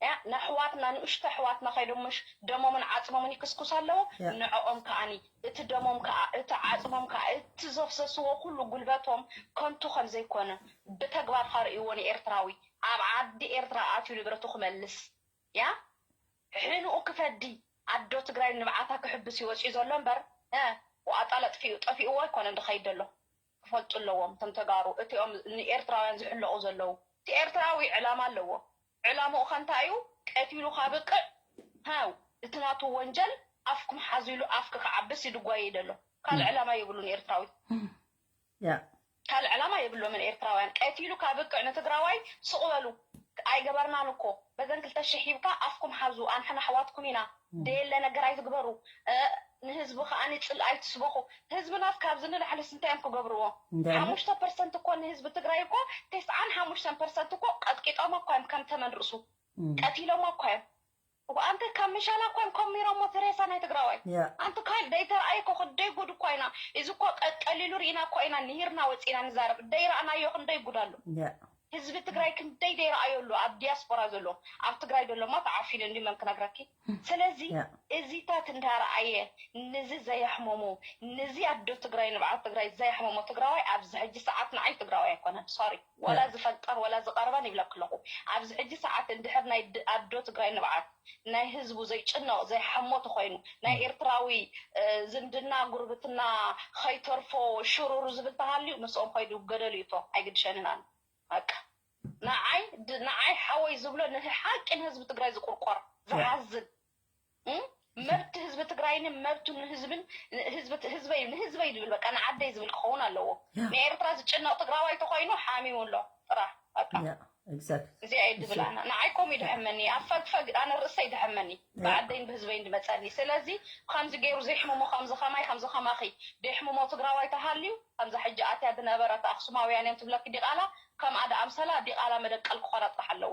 ያ ንኣሕዋትና ንእሽቶ ኣሕዋትና ከይዶምሽ ደሞምን ዓፅሞምን ይክስኩስ ኣለዎ ንዕኦም ከዓኒ እቲ ደሞም ከዓ እቲ ዓፅሞም ከዓ እቲ ዘፍሰስዎ ኩሉ ጉልበቶም ከንቱ ከምዘይኮነ ብተግባር ከርእይዎ ንኤርትራዊ ኣብ ዓዲ ኤርትራ ኣትዩ ንብረቱ ክመልስ ያ ሕንኡ ክፈዲ ኣዶ ትግራይ ንብዓታ ክሕብስ ይወፅዩ ዘሎ እምበር ዋጣ ለጥፊኡ ጠፊእዎ ኣይኮነን ድኸይድ ዘሎ ክፈልጡ ኣለዎም እቶም ተጋሩ እቲኦም ንኤርትራውያን ዝሕለቑ ዘለዉ እቲ ኤርትራዊ ዕላማ ኣለዎ ዕላምኡ ከንታ እዩ ቀቲሉ ካብቅዕ ሃው እቲ ናቱ ወንጀል ኣፍኩም ሓዙ ኢሉ ኣፍክ ክዓብስ ይድጓየ ደሎ ካልእ ዕላማ የብሉን ኤርትራዊ ካልእ ዕላማ የብሎምን ኤርትራውያን ቀቲሉ ካብቅዕ ንትግራዋይ ስቕ በሉ ኣይገበርናን እኮ በዘን ክልተ ሽሕ ሂብካ ኣፍኩም ሓዙ ኣንሕና ኣሕዋትኩም ኢና ደየለ ነገር ኣይትግበሩ ንህዝቢ ከዓ ንፅል ኣይትስበኹ ህዝብናስ ካብዚ ንላዕልስ እንታይ እዮም ክገብርዎ ሓሙሽተ ፐርሰንት እኮ ንህዝቢ ትግራይ እኮ ተስዓን ሓሙሽተን ፐርሰንት እኮ ቀጥቂጦም እኳ እዮም ከም ተመን ርእሱ ቀቲሎም እኳ እዮም ኣንተ ካብ ምሻላ እኳ እዮም ከሚሮሞ እቲ ሬሳ ናይ ትግራዋይ ኣንተ ካይል ደይተረኣየ እኮ ክንደይ ጉድ እኳ ኢና እዚ እኮ ቀቀሊሉ ርኢና እኳ ኢና ንሂርና ወፂና ንዛረብ ደይረኣናዮ ክንደይ ጉድ ኣሎ ህዝቢ ትግራይ ክንደይ ደይረኣዮ ኣሎ ኣብ ዲያስፖራ ዘሎ ኣብ ትግራይ ዘሎማ ተዓፊኑ እንዲ መን ክነግረኪ ስለዚ እዚታት እንዳረኣየ ንዚ ዘየሕመሞ ንዚ ኣዶ ትግራይ ንብዓት ትግራይ ዘየሕመሞ ትግራዋይ ኣብዚ ሕጂ ሰዓት ንዓይ ትግራዋይ ኣይኮነን ሶሪ ወላ ዝፈልጠን ወላ ዝቐርበን ይብለኪ ኣለኹ ኣብዚ ሕጂ ሰዓት እንድሕር ናይ ኣዶ ትግራይ ንብዓት ናይ ህዝቡ ዘይጭነቕ ዘይሓሞ ተኾይኑ ናይ ኤርትራዊ ዝምድና ጉርብትና ኸይተርፎ ሽሩሩ ዝብል ተሃልዩ ምስኦም ኸይዱ ገደሉ ይቶ ኣይግድሸንን ኣነ በቃ ንዓይ ንዓይ ሓወይ ዝብሎ ንሓቂ ንህዝቢ ትግራይ ዝቁርቆር ዝሓዝን መብቲ ህዝቢ ትግራይን መብቱ ንህዝብን ህዝበይ ንህዝበይ ዝብል በቃ ንዓደይ ዝብል ክኸውን ኣለዎ ንኤርትራ ዝጭነቕ ትግራዋይ ተኾይኑ ሓሚሙ ኣሎ ጥራሕ በቃ እዚኣ እዩ ድብል ኣነ ንዓይ ከምኡ ይድሕመኒ ኣብ ፈግፈግ ኣነ ርእሰይ ይድሕመኒ ብዓደይን ብህዝበይን ድመፀኒ ስለዚ ከምዚ ገይሩ ዘይሕምሞ ከምዚ ከማይ ከምዚ ከማኺ ደይሕምሞ ትግራዋይ ተሃልዩ ከምዛ ሕጂ ኣትያ ዝነበረት ኣክሱማውያን እዮም ትብለኪ ዲቓላ ከምኣ ደኣምሰላ ዲቓላ መደቀል ክኾና ጥራሕ ኣለዎ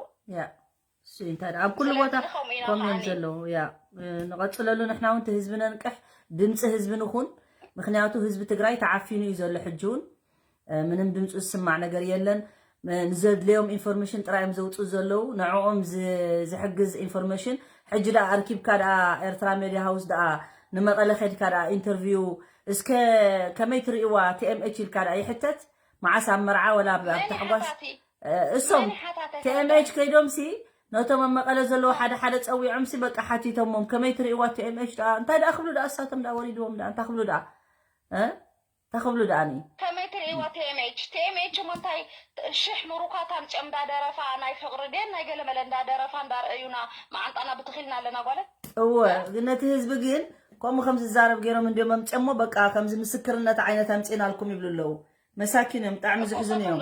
እሱ እንታይ ኣብ ኩሉ ቦታ ከምኡ እዮም ዘለዉ ያ ንቐፅለሉ ንሕና እውን ህዝቢ ነንቅሕ ድምፂ ህዝቢ ንኹን ምክንያቱ ህዝቢ ትግራይ ተዓፊኑ እዩ ዘሎ ሕጂ እውን ምንም ድምፁ ዝስማዕ ነገር የለን ንዘድለዮም ኢንፎርሜሽን ጥራይ እዮም ዘውፅኡ ዘለዉ ንዕኦም ዝሕግዝ ኢንፎርሜሽን ሕጂ ደኣ ኣርኪብካ ደኣ ኤርትራ ሜድያ ሃውስ ደኣ ንመቐለ ከድካ ደኣ ኢንተርቪው እስከ ከመይ ትርእዋ ቲኤምኤች ኢልካ ደኣ ይሕተት መዓስ ኣብ መርዓ ወላ ኣብ ታሕጓስ እሶም ቲኤምኤች ከይዶምሲ ነቶም ኣብ መቐለ ዘለዉ ሓደ ሓደ ፀዊዖምሲ በቃ ሓቲቶሞም ከመይ ትርእዋ ቲኤምኤች ደኣ እንታይ ደኣ ክብሉ ደኣ እሳቶም ደኣ ወሪድዎም ደኣ እንታይ ክብሉ ደኣ እንታይ ክብሉ ደኣ ኒ ከመይ ትርእዋ ቲኤምኤች ቲኤምኤች እሞ እንታይ ሽሕ ምሩካት ኣምፅኦም እንዳደረፋ ናይ ፍቅሪ ድየን ናይ ገለመለ እንዳደረፋ እንዳርአዩና መዓንጣና ብትኺልና ኣለና ጓለ እወ ነቲ ህዝቢ ግን ከምኡ ከም ዝዛረብ ገይሮም እንዲዮም ኣምፅኦሞ በቃ ከምዚ ምስክርነት ዓይነት ኣምፂእናልኩም ይብሉ ኣለዉ መሳኪን እዮም ብጣዕሚ ዝሕዝኑ እዮም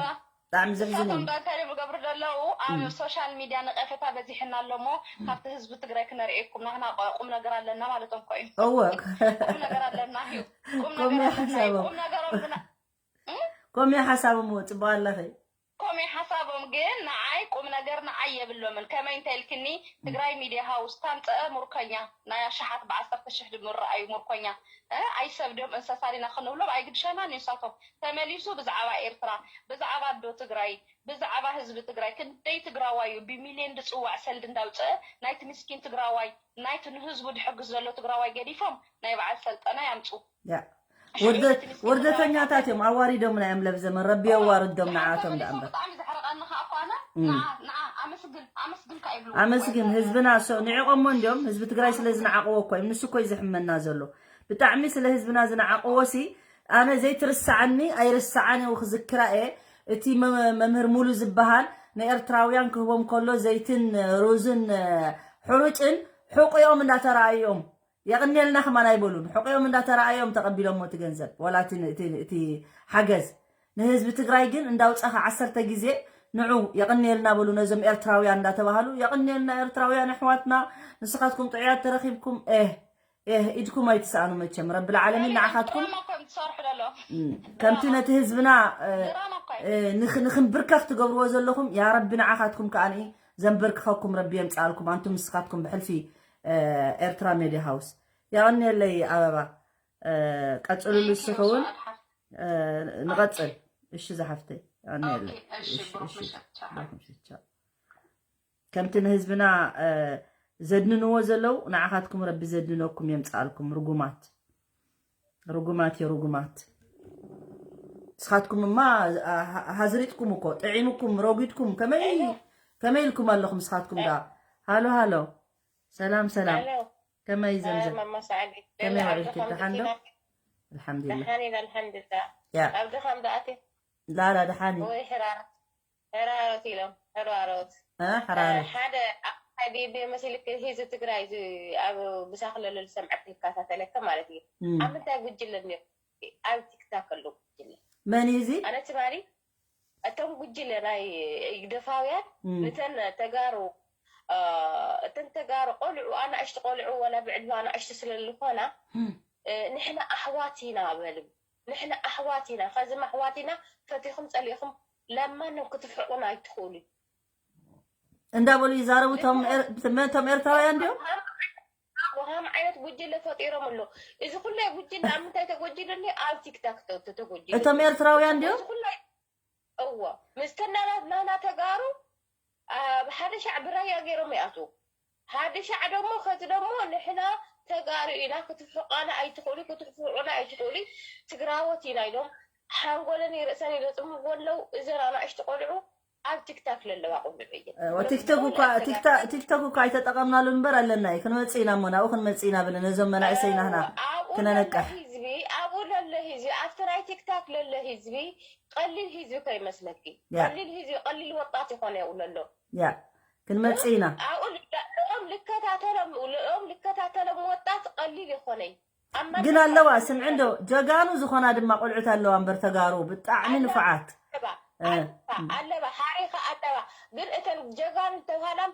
ብጣዕሚ ዘሕዝን እዩ። ንሳቶም እንታይ እዮም ዝገብሩ ዘለዉ ኣብ ሶሻል ሚድያ ነቐፌታ በዚሕና ኣሎ እሞ ካብቲ ህዝቢ ትግራይ ክነርእየኩም ናህና ቁም ነገር ኣለና ማለቶም እኮ እዩ። እወ ቁም ነገር ኣለና እዩ። ቁም ነገር ኣለና እዩ። ቁም ነገሮም ግና ኮሚያ ሓሳቦም እወ ፅቡቅ ኣለኺ። ኮሜ ሓሳቦም ግን ንዓይ ቁም ነገር ንዓይ የብሎምን ከመይ እንተ ኢልክኒ ትግራይ ሚድያ ሃውስ ታምፀአ ሙርከኛ ናይ ኣሽሓት ብዓሰርተ ሽሕ ድምርኣዩ ሙርኮኛ ኣይ ሰብ ድዮም እንሰሳ ዲና ክንብሎም ኣይግድሸናን እዩ ንሳቶም ተመሊሱ ብዛዕባ ኤርትራ ብዛዕባ ኣዶ ትግራይ ብዛዕባ ህዝቢ ትግራይ ክንደይ ትግራዋይ እዩ ብሚልዮን ዝፅዋዕ ሰልዲ እንዳውፀአ ናይቲ ምስኪን ትግራዋይ ናይቲ ንህዝቡ ድሕግዝ ዘሎ ትግራዋይ ገዲፎም ናይ በዓል ሰልጠና ያምፁ ውርደተኛታት እዮም ኣዋሪዶምና እዮም ለብዘመን ረቢ የዋርዶም ንዓቶም ደኣ እምበር። ብጣዕሚ ዘሕርቀኒ ከዓ እኮ ኣነ ንዓ ንዓ ኣመስግን ኣመስግን ከዓ ይብሉ ኣመስግን ህዝብና ሰው ንዕቆሞ እንዲዮም ህዝቢ ትግራይ ስለ ዝነዓቅዎ እኮ እዮም ንሱ እኮ እዩ ዝሕመና ዘሎ። ብጣዕሚ ስለ ህዝብና ዝነዓቅዎ ሲ ኣነ ዘይትርስዓኒ ኣይርስዓን እየ ክዝክራ እየ። እቲ መምህር ሙሉ ዝበሃል ንኤርትራውያን ክህቦም ከሎ ዘይትን ሩዝን ሕሩጭን ሕቁኦም እንዳተረኣዮም የቕንየልና ከማን ኣይበሉን። ሕቆኦም እንዳተረኣዮም ተቐቢሎሞ እቲ ገንዘብ ዋላ እቲ ሓገዝ ንህዝቢ ትግራይ ግን እንዳውፃኻ ዓሰርተ ግዜ ንዑ የቕንየልና በሉ ነዞም ኤርትራውያን እንዳተባሃሉ የቕንየልና ኤርትራውያን ኣሕዋትና ንስኻትኩም ጥዑያት ተረኺብኩም ኤህ ኤህ ኢድኩም ኣይትሰኣኑ መቸም ረቢ ልዓለሚን ንዓኻትኩም ከምቲ ነቲ ህዝብና ንኽንብርከኽ ትገብርዎ ዘለኹም ያ ረቢ ንዓኻትኩም ከኣ ዘንበርክኸኩም ረቢ የምፅኣልኩም ኣንቱም ንስኻትኩም ብሕልፊ ኤርትራ ሜድያ ሃውስ የቐንየለይ ኣበባ ቀፅልሉ ንስኺ እውን ንቐፅል እሺ ዝሓፍተይ የቐንየለይ ከምቲ ንህዝብና ዘድንንዎ ዘለዉ ንዓኻትኩም ረቢ ዘድንነኩም የምፅኣልኩም ርጉማት ርጉማት የ ርጉማት ንስኻትኩም እማ ሃዝሪጥኩም እኮ ጥዒምኩም ረጒድኩም ከመይ ከመይ ኢልኩም ኣለኹም ንስኻትኩም ዳ ሃሎ ሃሎ ሰላም ሰላም ከመይ ዘምዘም ከመይ ውዒልኪ ደሓን ዶ ኣልሓምዱሊላ ያ ላላ ደሓን እዩ ሕራሮት ኢሎም ሕራሮት እ፣ ሕራሮት ሓደ ዓባይ ቤቤ መሲልክ ሂዚ ትግራይ እዚ ኣብ ብሳክለሎ ዝሰምዐክ ይከታተለካ ማለት እዩ። እም። ኣብ ምንታይ ጉጅለ እኒኦ? ኣብ ቲክታክ ኣሎ ጉጅለ። መን እዩ እዚ? ኣነ ትማሊ እቶም ጉጅለ ናይ ህግደፋውያን እም። ንተን ተጋሩ እ፣ እተን ተጋሩ ቆልዑ ኣናእሽቲ ቆልዑ ወላ ብዕድመ ኣናእሽቲ ስለ ዝኾና እም። እ፣ ንሕና ኣሕዋት ኢና በልም ንሕና ኣሕዋት ኢና ኸዝም ኣሕዋት ኢና ፈቲኹም ፀሊእኹም ለማንም ክትፍሕቁና ኣይትኽእሉ እንዳበሉ ይዛረቡ እቶም ኤር- እቶም ኤርትራውያን ድዮም ወሃም ዓይነት ጉጅለ ፈጢሮም ኣሎ እዚ ኩላይ ጉጅለ ኣብ ምንታይ ተጎጅሉ እኒ ኣብ ቲክታክ ተ- ተ- ተጎጅሉ እቶም ኤርትራውያን ድዮም እዚ ኩላይ እዎ ምስተናናትና ተጋሩ ኣብ ሓደ ሻዕ ብራያ ገይሮም ይኣትዉ ሓደ ሻዕ ደሞ ከዚ ደሞ ንሕና ተጋሩ ኢና ክትፍሕቋና ኣይትኽእሉ ክትፍሕቁና ኣይትኽእሉ ትግራዎት ኢና ኢሎም ሓንጎለን ይርእሰን ይለፅምዎ ኣለዉ እዘን ኣናእሽቲ ቆልዑ ኣብ ቲክታክ ለለዋ ቆልዑ እየን ቲክቶክ እኳ ቲክቶክ እኳ ኣይተጠቐምናሉን እምበር ኣለና እዩ ክንመፅእ ኢና እሞ ናብኡ ክንመፅእ ኢና ብለ ነዞም መናእሰይ ናህና ክነነቅሕ ህዝቢ ኣብኡ ለለ ህዝቢ ኣብቲ ናይ ቲክታክ ለለ ህዝቢ ቀሊል ህዝቢ ከይመስለኪ ያ። ቀሊል ህዝቢ ቀሊል ወጣት ይኾነ የብለሎ ያ ክንመጽእ ኢና ኣብኡ ልኦም ልከታተሎም ልኦም ልከታተሎም ወጣት ቀሊል ይኾነይ ኣብ ግን ኣለዋ ስምዒ እንዶ ጀጋኑ ዝኾና ድማ ቆልዑት ኣለዋ እምበር ተጋሩ ብጣዕሚ ንፉዓት ኣለዋ ኣለዋ ሓሪኻ ኣለዋ ግን እተን ጀጋኑ ተባሃላም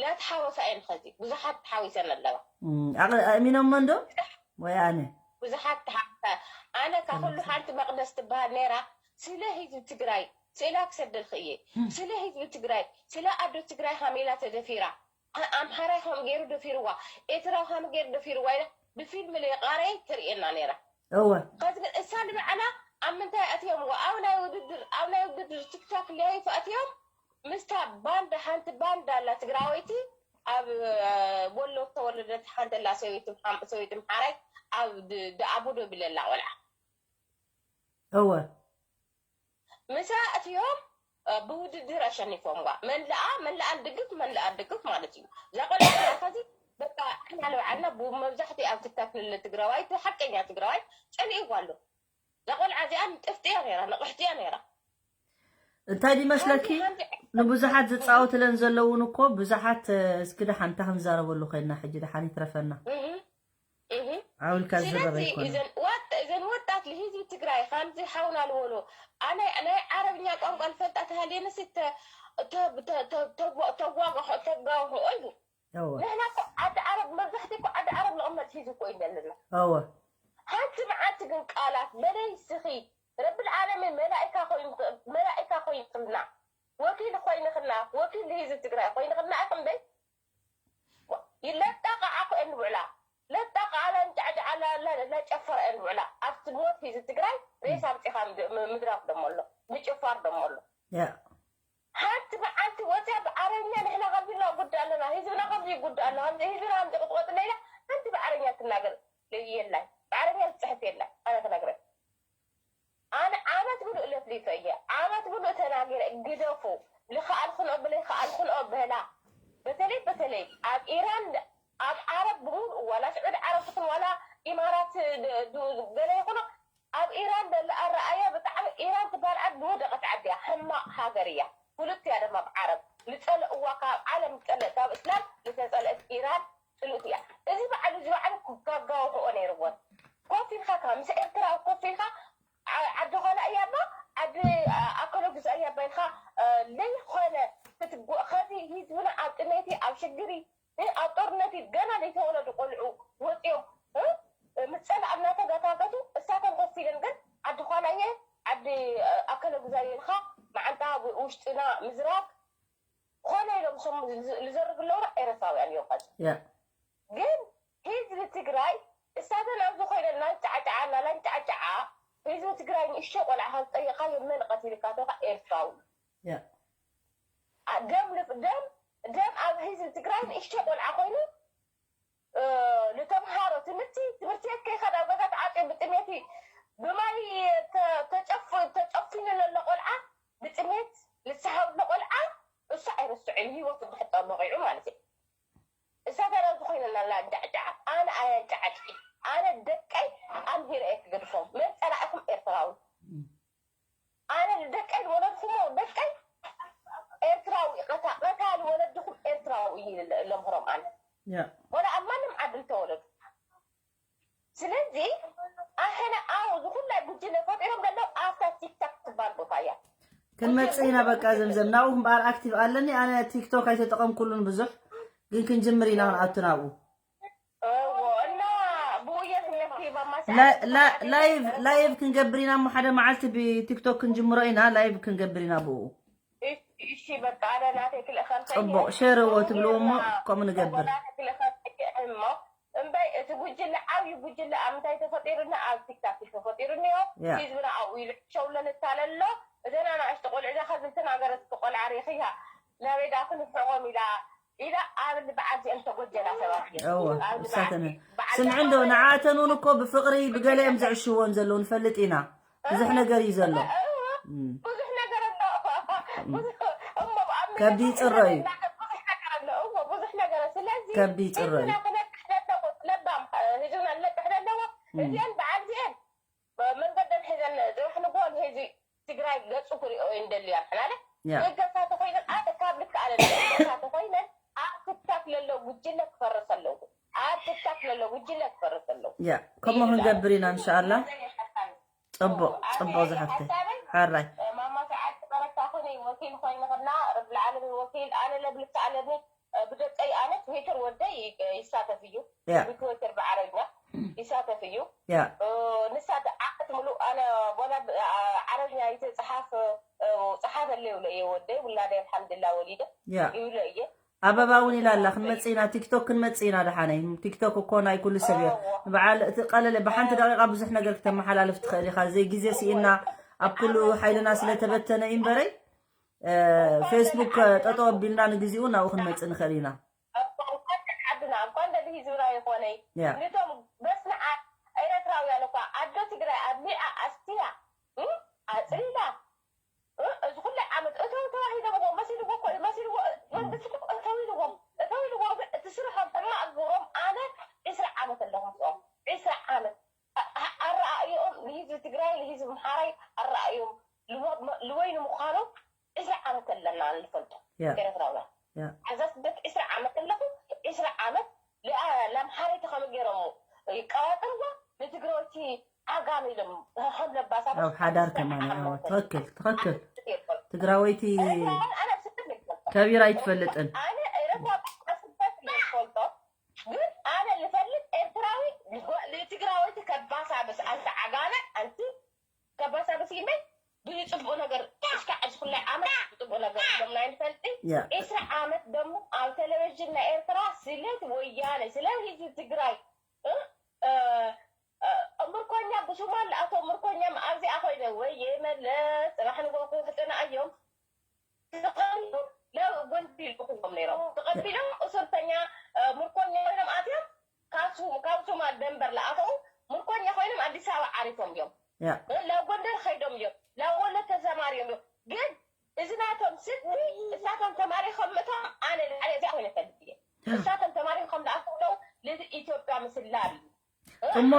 ለትሓወሳ እየን ኸዚ ብዙሓት ተሓዊሰን ኣለዋ ኣእሚኖሞ እንዶ ወይ ኣነ ብዙሓት ተሓታ ኣነ ካብ ኩሉ ሓንቲ መቕደስ ትበሃል ነይራ ስለ ህዝቢ ትግራይ ስእላ ክሰደልክ እየ ስለ ህዝቢ ትግራይ ስለ ኣዶ ትግራይ ሃሜላ ተደፊራ ኣምሓራይ ከም ገይሩ ደፊርዋ ኤትራው ከም ገይሩ ደፊርዋ ኢላ ብፊልም ለቃረይ ተርእየና ነይራ እወ ከዚ ግን እሳ ንባዕላ ኣብ ምንታይ ኣእትዮምዋ ኣብ ናይ ውድድር ኣብ ናይ ውድድር ቲክቶክ ላይፍ ኣእትዮም ምስታ ባንዳ ሓንቲ ባንዳ ኣላ ትግራወይቲ ኣብ ወሎ ዝተወለደት ሓንቲ ኣላ ሰበይቲ ምሓ- ሰበይቲ ምሓራይ ኣብ ድ- ደኣቦ ደው ኢለላ ቆልዓ እወ ምሳ እትዮም ብውድድር ኣሸኒፎምዋ መን ለኣ መን ለኣ ድግፍ መን ለኣ ድግፍ ማለት እዩ እዛ ቆልዓ ከዚ በቃ ንሕና ንባዕልና ብመብዛሕትኡ ኣብ ትክታክ ንለ ትግራዋይ እቲ ሓቀኛ ትግራዋይ ጸሊእዋ ኣሎ እዛ ቆልዓ እዚኣ ንጥፍጢ እያ ነይራ ንቕሕቲ እያ ነይራ እንታይ ድመስለኪ ንብዙሓት ዝፃወትለን ዘለውን እኮ ብዙሓት እስኪ ደሓን እንታ ክንዛረበሉ ኮይና ሕጂ ደሓን ይትረፈና ዓውልካ ዝረበ ይኮነ እዘን ወጣት ልህዝቢ ትግራይ ከምዚ ሓውና ልበሎ ናይ ዓረብኛ ቋንቋ ልፈልጣ ተሃልየንስ ተጓግሖ ተጋውሖ እዩ ንሕና እኮ ዓዲ ዓረብ መብዛሕትኡ እኮ ዓዲ ዓረብ ንቕመጥ ሒዙ እኮ እዩ ዘለና እወ ሓንቲ መዓልቲ ግን ቃላት በለይ ስኺ ረብል ዓለሚን መላኢካ ኮይኑ መላኢካ ኮይንክልና ወኪል ኮይንክልና ወኪል ህዝቢ ትግራይ ኮይንክልና ኢኹም ደይ ይለጣቃዓ ኮ እንብዕላ ለጣቃዓ ላንጫዕጫዓ ላጨፈራ እንብዕላ ኣብቲ ሞት ህዝቢ ትግራይ ሬሳ ኣምፂኻ ምድራፍ ደሞ ኣሎ ምጭፋር ደሞ ኣሎ ሓንቲ መዓልቲ ወፅያ ብዓረብኛ ንሕና ከምዚ እናጉዳ ኣለና ህዝብና ከምዚ ይጉዳ ኣሎ ከምዚ ህዝብና ከምዚ ቅጥቆጥ ለይላ ሓንቲ ብዓረብኛ ትናገር የላይ ብዓረብኛ ትፅሕፍ የላ ግደፉ። ልኸኣልክንኦ ብለይኸኣልክንኦ በላ። በተለይ በተለይ ኣብ ኢራን፣ ኣብ ዓረብ ብምሉእ፣ ዋላ ስዑዲ ዓረብ ትኹን ዋላ ኢማራት፣ ድ- ድ- ገለ ይኹኑ፣ ኣብ ኢራን ዘሎ ኣረኣያ ብጣዕሚ፣ ኢራን ትበሃል ዓዲ ዝወደቐት ዓዲ እያ፣ ሕማቕ ሃገር እያ። ፍሉጥ እያ ድማ ብዓረብ። ዝጸልእዋ፣ ካብ ዓለም ዝጸልእ፣ ካብ እስላም ዝተጸልእት ኢራን ጽልእቲ እያ። እዚ በዓል እዚ በዓል ክጋጋውሕኦ ነይርዎን። ኮፍ ኢልካ ከ ምስ ኤርትራዊ ኮፍ ኢልካ፣ ዓ- ዓዲ ኾላ እያ እባ፣ ዓዲ ኣከለ ግዛእ እያ እባ ኢልካ፣ ለይኾነ ክትጎ- ከዚ ህዝብና ኣብ ጥሜቲ፣ ኣብ ሽግሪ፣ ኣብ ጦርነቲ፣ ገና ዘይተወለዱ ቆልዑ ወፂኦም ምስ ፀላእ እናተጋታተቱ፣ እሳተን ኮፍ ኢለን ግን ዓዲ ኳላየ፣ ዓዲ ኣከለ ጉዛየ ኢልካ መዓንጣ ውሽጥና ምዝራግ ኮነ ኢሎም ዝዘርግ ኣለውና። ኤረትራውያን እዮም ቀፂ ያ ግን ህዝቢ ትግራይ እሳተን ኣብዚ ኮይነን እናንጫዕጫዓ እናላንጫዕጫዓ ህዝቢ ትግራይ ንእሽቶ ቆልዓ ካብ ዝጠየቃዮ መን ቀቲልካ ተውካ ኤርትራዊ እዩ። ያ ደም ደም ደም ኣብ ህዝቢ ትግራይ ንእሽቶ ቆልዓ ኮይኑ ንተምሃሮ ትምህርቲ ትምህርቲ ቤት ከይኸዳ ኣብ ገዛ ተዓፅዮ ብጥሜት ብማይ ተጨፊኑ ዘሎ ቆልዓ ብጥሜት ዝሰሃብ ዘሎ ቆልዓ እሱ ኣይርስዕን ህይወቱ ብሕጠ መቂዑ ማለት እዩ። እሳተና ዝኾይነና ላንጫዕጫዓ ኣነ ኣያንጫዓጭ ኣነ ደቀይ ኣምሂረ እየ ክገድፎም መን ፀላእኹም ኤርትራዊ ኣነ ደቀይ ዝወለድኩሞ ደቀይ ኤርትራዊ ቀታ ቀታሊ ወለድኹም ኤርትራዊ እዩ ለምህሮም ኣነ ያ ወላ ኣብ ማንም ዓዲ ዝተወለዱ ስለዚ ኣኸነ ኣው ዝኹላይ ጉጅለ ፈጢሮም ዘለዉ ኣብታ ቲክታክ ትባል ቦታ እያ ክንመጽእ ኢና በቃ ዘምዘም ናብኡ እምበኣር ኣክቲቭ ኣለኒ ኣነ ቲክቶክ ኣይተጠቐምኩሉን ብዙሕ ግን ክንጅምር ኢና ክንኣቱ ናብኡ እዎ እና ብኡ እየ ዝመክሪ ባማሳ ላይቭ ላይቭ ክንገብር ኢና እሞ ሓደ መዓልቲ ብቲክቶክ ክንጅምሮ ኢና ላይቭ ክንገብር ኢና ብኡ እሺ በቃ ኣነ ናተይ ክልእኸል ጽቡቕ ሸርዎ ትብልዎ እሞ ከምኡ ንገብር እሞ እምበይ እቲ ጉጅለ ዓብዪ ጉጅለ ኣብ ምንታይ ተፈጢሩና ኣብ ቲክታክ እዩ ተፈጢሩ እኒኦ ያ። ህዝብና ኣብኡ ይልዕሸውሎ ንታለሎ እዘን ኣናእሽቲ ቆልዑ እዛ ከዚ ዝተናገረት እቲ ቆልዓ ሪኽያ ናበይ ዳ ክንፍሕቖም ኢላ ኢላ ኣብ በዓል እዚአን ተጎጀላ ሰባት እየን። እወ ኣብ እሳተን በዓል ስምዒ እንዶ ንዓተን እውን እኮ ብፍቕሪ ብገለ እዮም ዝዕሽዎ ዘለዉ ንፈልጥ ኢና ብዙሕ ነገር እዩ ዘሎ እም። ብዙሕ ነገር ኣሎ ብዙሕ- እሞ ኣብ ከብዲ መሬት ይፅረ እዩ። ብዙሕ ነገር ኣሎ እሞ ብዙሕ ነገር ኣሎ። ስለዚ ከብዲ ይፅረ እዩ። ህዝብና ክነቅሕ ዘለዎ ለባም ህዝብና ክነቅሕ ዘለዎ እዚአን በዓል እዚአን መንገደን ሒዘን ዝረሕንጎ ንህዝቢ ትግራይ ገፁ ክሪኦ እየን ደልያን ሕናለ ያ ደገፋ ተኮይነን ኣነ ካብ ልክ ኣለ ደገፋ ተኮይነን ኣብ ትክታክ ለለው ጉጅለ ክፈርስ ኣለዎ ኣብ ትክታክ ለለው ጉጅለ ክፈርስ ኣለዎ ያ ከምኡ ክንገብር ኢና እንሻኣላ። ፅቡቕ ፅቡቕ ዝሓፍተይ ሓራይ ማማ ሰዓድ በረታ ኮነ ወኪል ኮይንኽና ረብ ልዓለሚን ወኪል ኣነ ለብልካ ኣለኒ ብደቀይ ኣነ ትዊተር ወደይ ይሳተፍ እዩ ያ ብትዊተር ብዓረብኛ ይሳተፍ እዩ ያ ንሳ ዓመት ሙሉእ ኣነ ወላ ዓረብኛ ይትፅሓፍ ፀሓፈለይ ይብሎ እየ ወደይ ውላደይ ኣልሓምድላ ወሊደ ያ ይብሎ እየ ኣበባ እውን ኢላ ኣላ ክንመፅእ ኢና ቲክቶክ ክንመፅእ ኢና ደሓነይ ቲክቶክ እኮ ናይ ኩሉ ሰብ እዮ በዓል እቲ ቀለለ ብሓንቲ ደቂቃ ብዙሕ ነገር ክተመሓላልፍ ትኽእል ኢኻ ዘይ ግዜ ስኢና ኣብ ኩሉ ሓይልና ስለተበተነ እዩ እምበረይ ፌስቡክ ጠጠው ኣቢልና ንግዚኡ ናብኡ ክንመፅእ ንኽእል ኢና ዓድና እኳ እንደ ህዝብና ይኾነይ ያ ንቶም በስንዓት ኤረትራውያን እኳ ኣዶ ትግራይ ኣድሚዓ ኣስትያ ኣፅሊላ እዚ ኩሉ ዓመት እተው ተባሂሎምዎ መሲልዎ እኮ እዩ መሲልዎ መንግስቲ እኮ እተው ኢልዎም እተው ኢልዎም ግን እቲ ስርሖም ሕማቕ ዝገብሮም ኣነ ዕስራ ዓመት ኣለኹ ምስኦም ዕስራ ዓመት ኣረኣእዮም ንህዝቢ ትግራይ ንህዝቢ ምሓራይ ኣረኣእዮም ልወይ ንምዃኖም ዕስራ ዓመት ኣለና ንፈልጦ ያ ኤረትራውያን ያ ሕዛ ስደት ዕስራ ዓመት ኣለኹ ዕስራ ዓመት ለምሓረይቲ ከመ ገይሮም ይቀባጥርዋ ንትግራወይቲ ዓጋም ኢሎም ከም ለባሳት ኣብ ሓዳር ከማን ያው ትኽክል ትኽክል ትግራወይቲ ከቢራ ኣይትፈልጥን ኣነ ኤረትራ ስደት ይፈልጦ ግን ኣነ ዝፈልጥ ኤርትራዊ ንትግራወይቲ ከባሳብስ ኣንቲ ዓጋመ ኣንቲ ከባሳብስ ኢመይ ብፅቡቅ ነገር እስካ ዕዚ ኩላይ ዓመት ብፅቡቅ ነገር ኢሎም ናይ ንፈልጢ ያ ዕስራ ዓመት ደሞ ኣብ ቴሌቪዥን ናይ ኤርትራ ስለ ወያነ ስለ ህዝቢ ትግራይ እ፣ እ፣ እ፣ ምርኮኛ ብሱማል ኣቶ ምርኮኛ ኣብዚኣ ኮይነ ወይ የመለ ፅባሕ ንጎ ክውሕጥና እዮም ተቐቢሉ ናብ ጎንዲ ይልእኽዎም ነይሮም ተቐቢሎም እሱርተኛ እ፣ ምርኮኛ ኮይኖም ኣትዮም ካብ ሱ- ካብ ሱማል ደንበር ለኣተው ምርኮኛ ኮይኖም ኣዲስ ኣበባ ዓሪፎም እዮም ያ ናብ ጎንደር ከይዶም እዮም ናብ ወሎ ተሰማርዮም እዮም ግን እዚ ናይ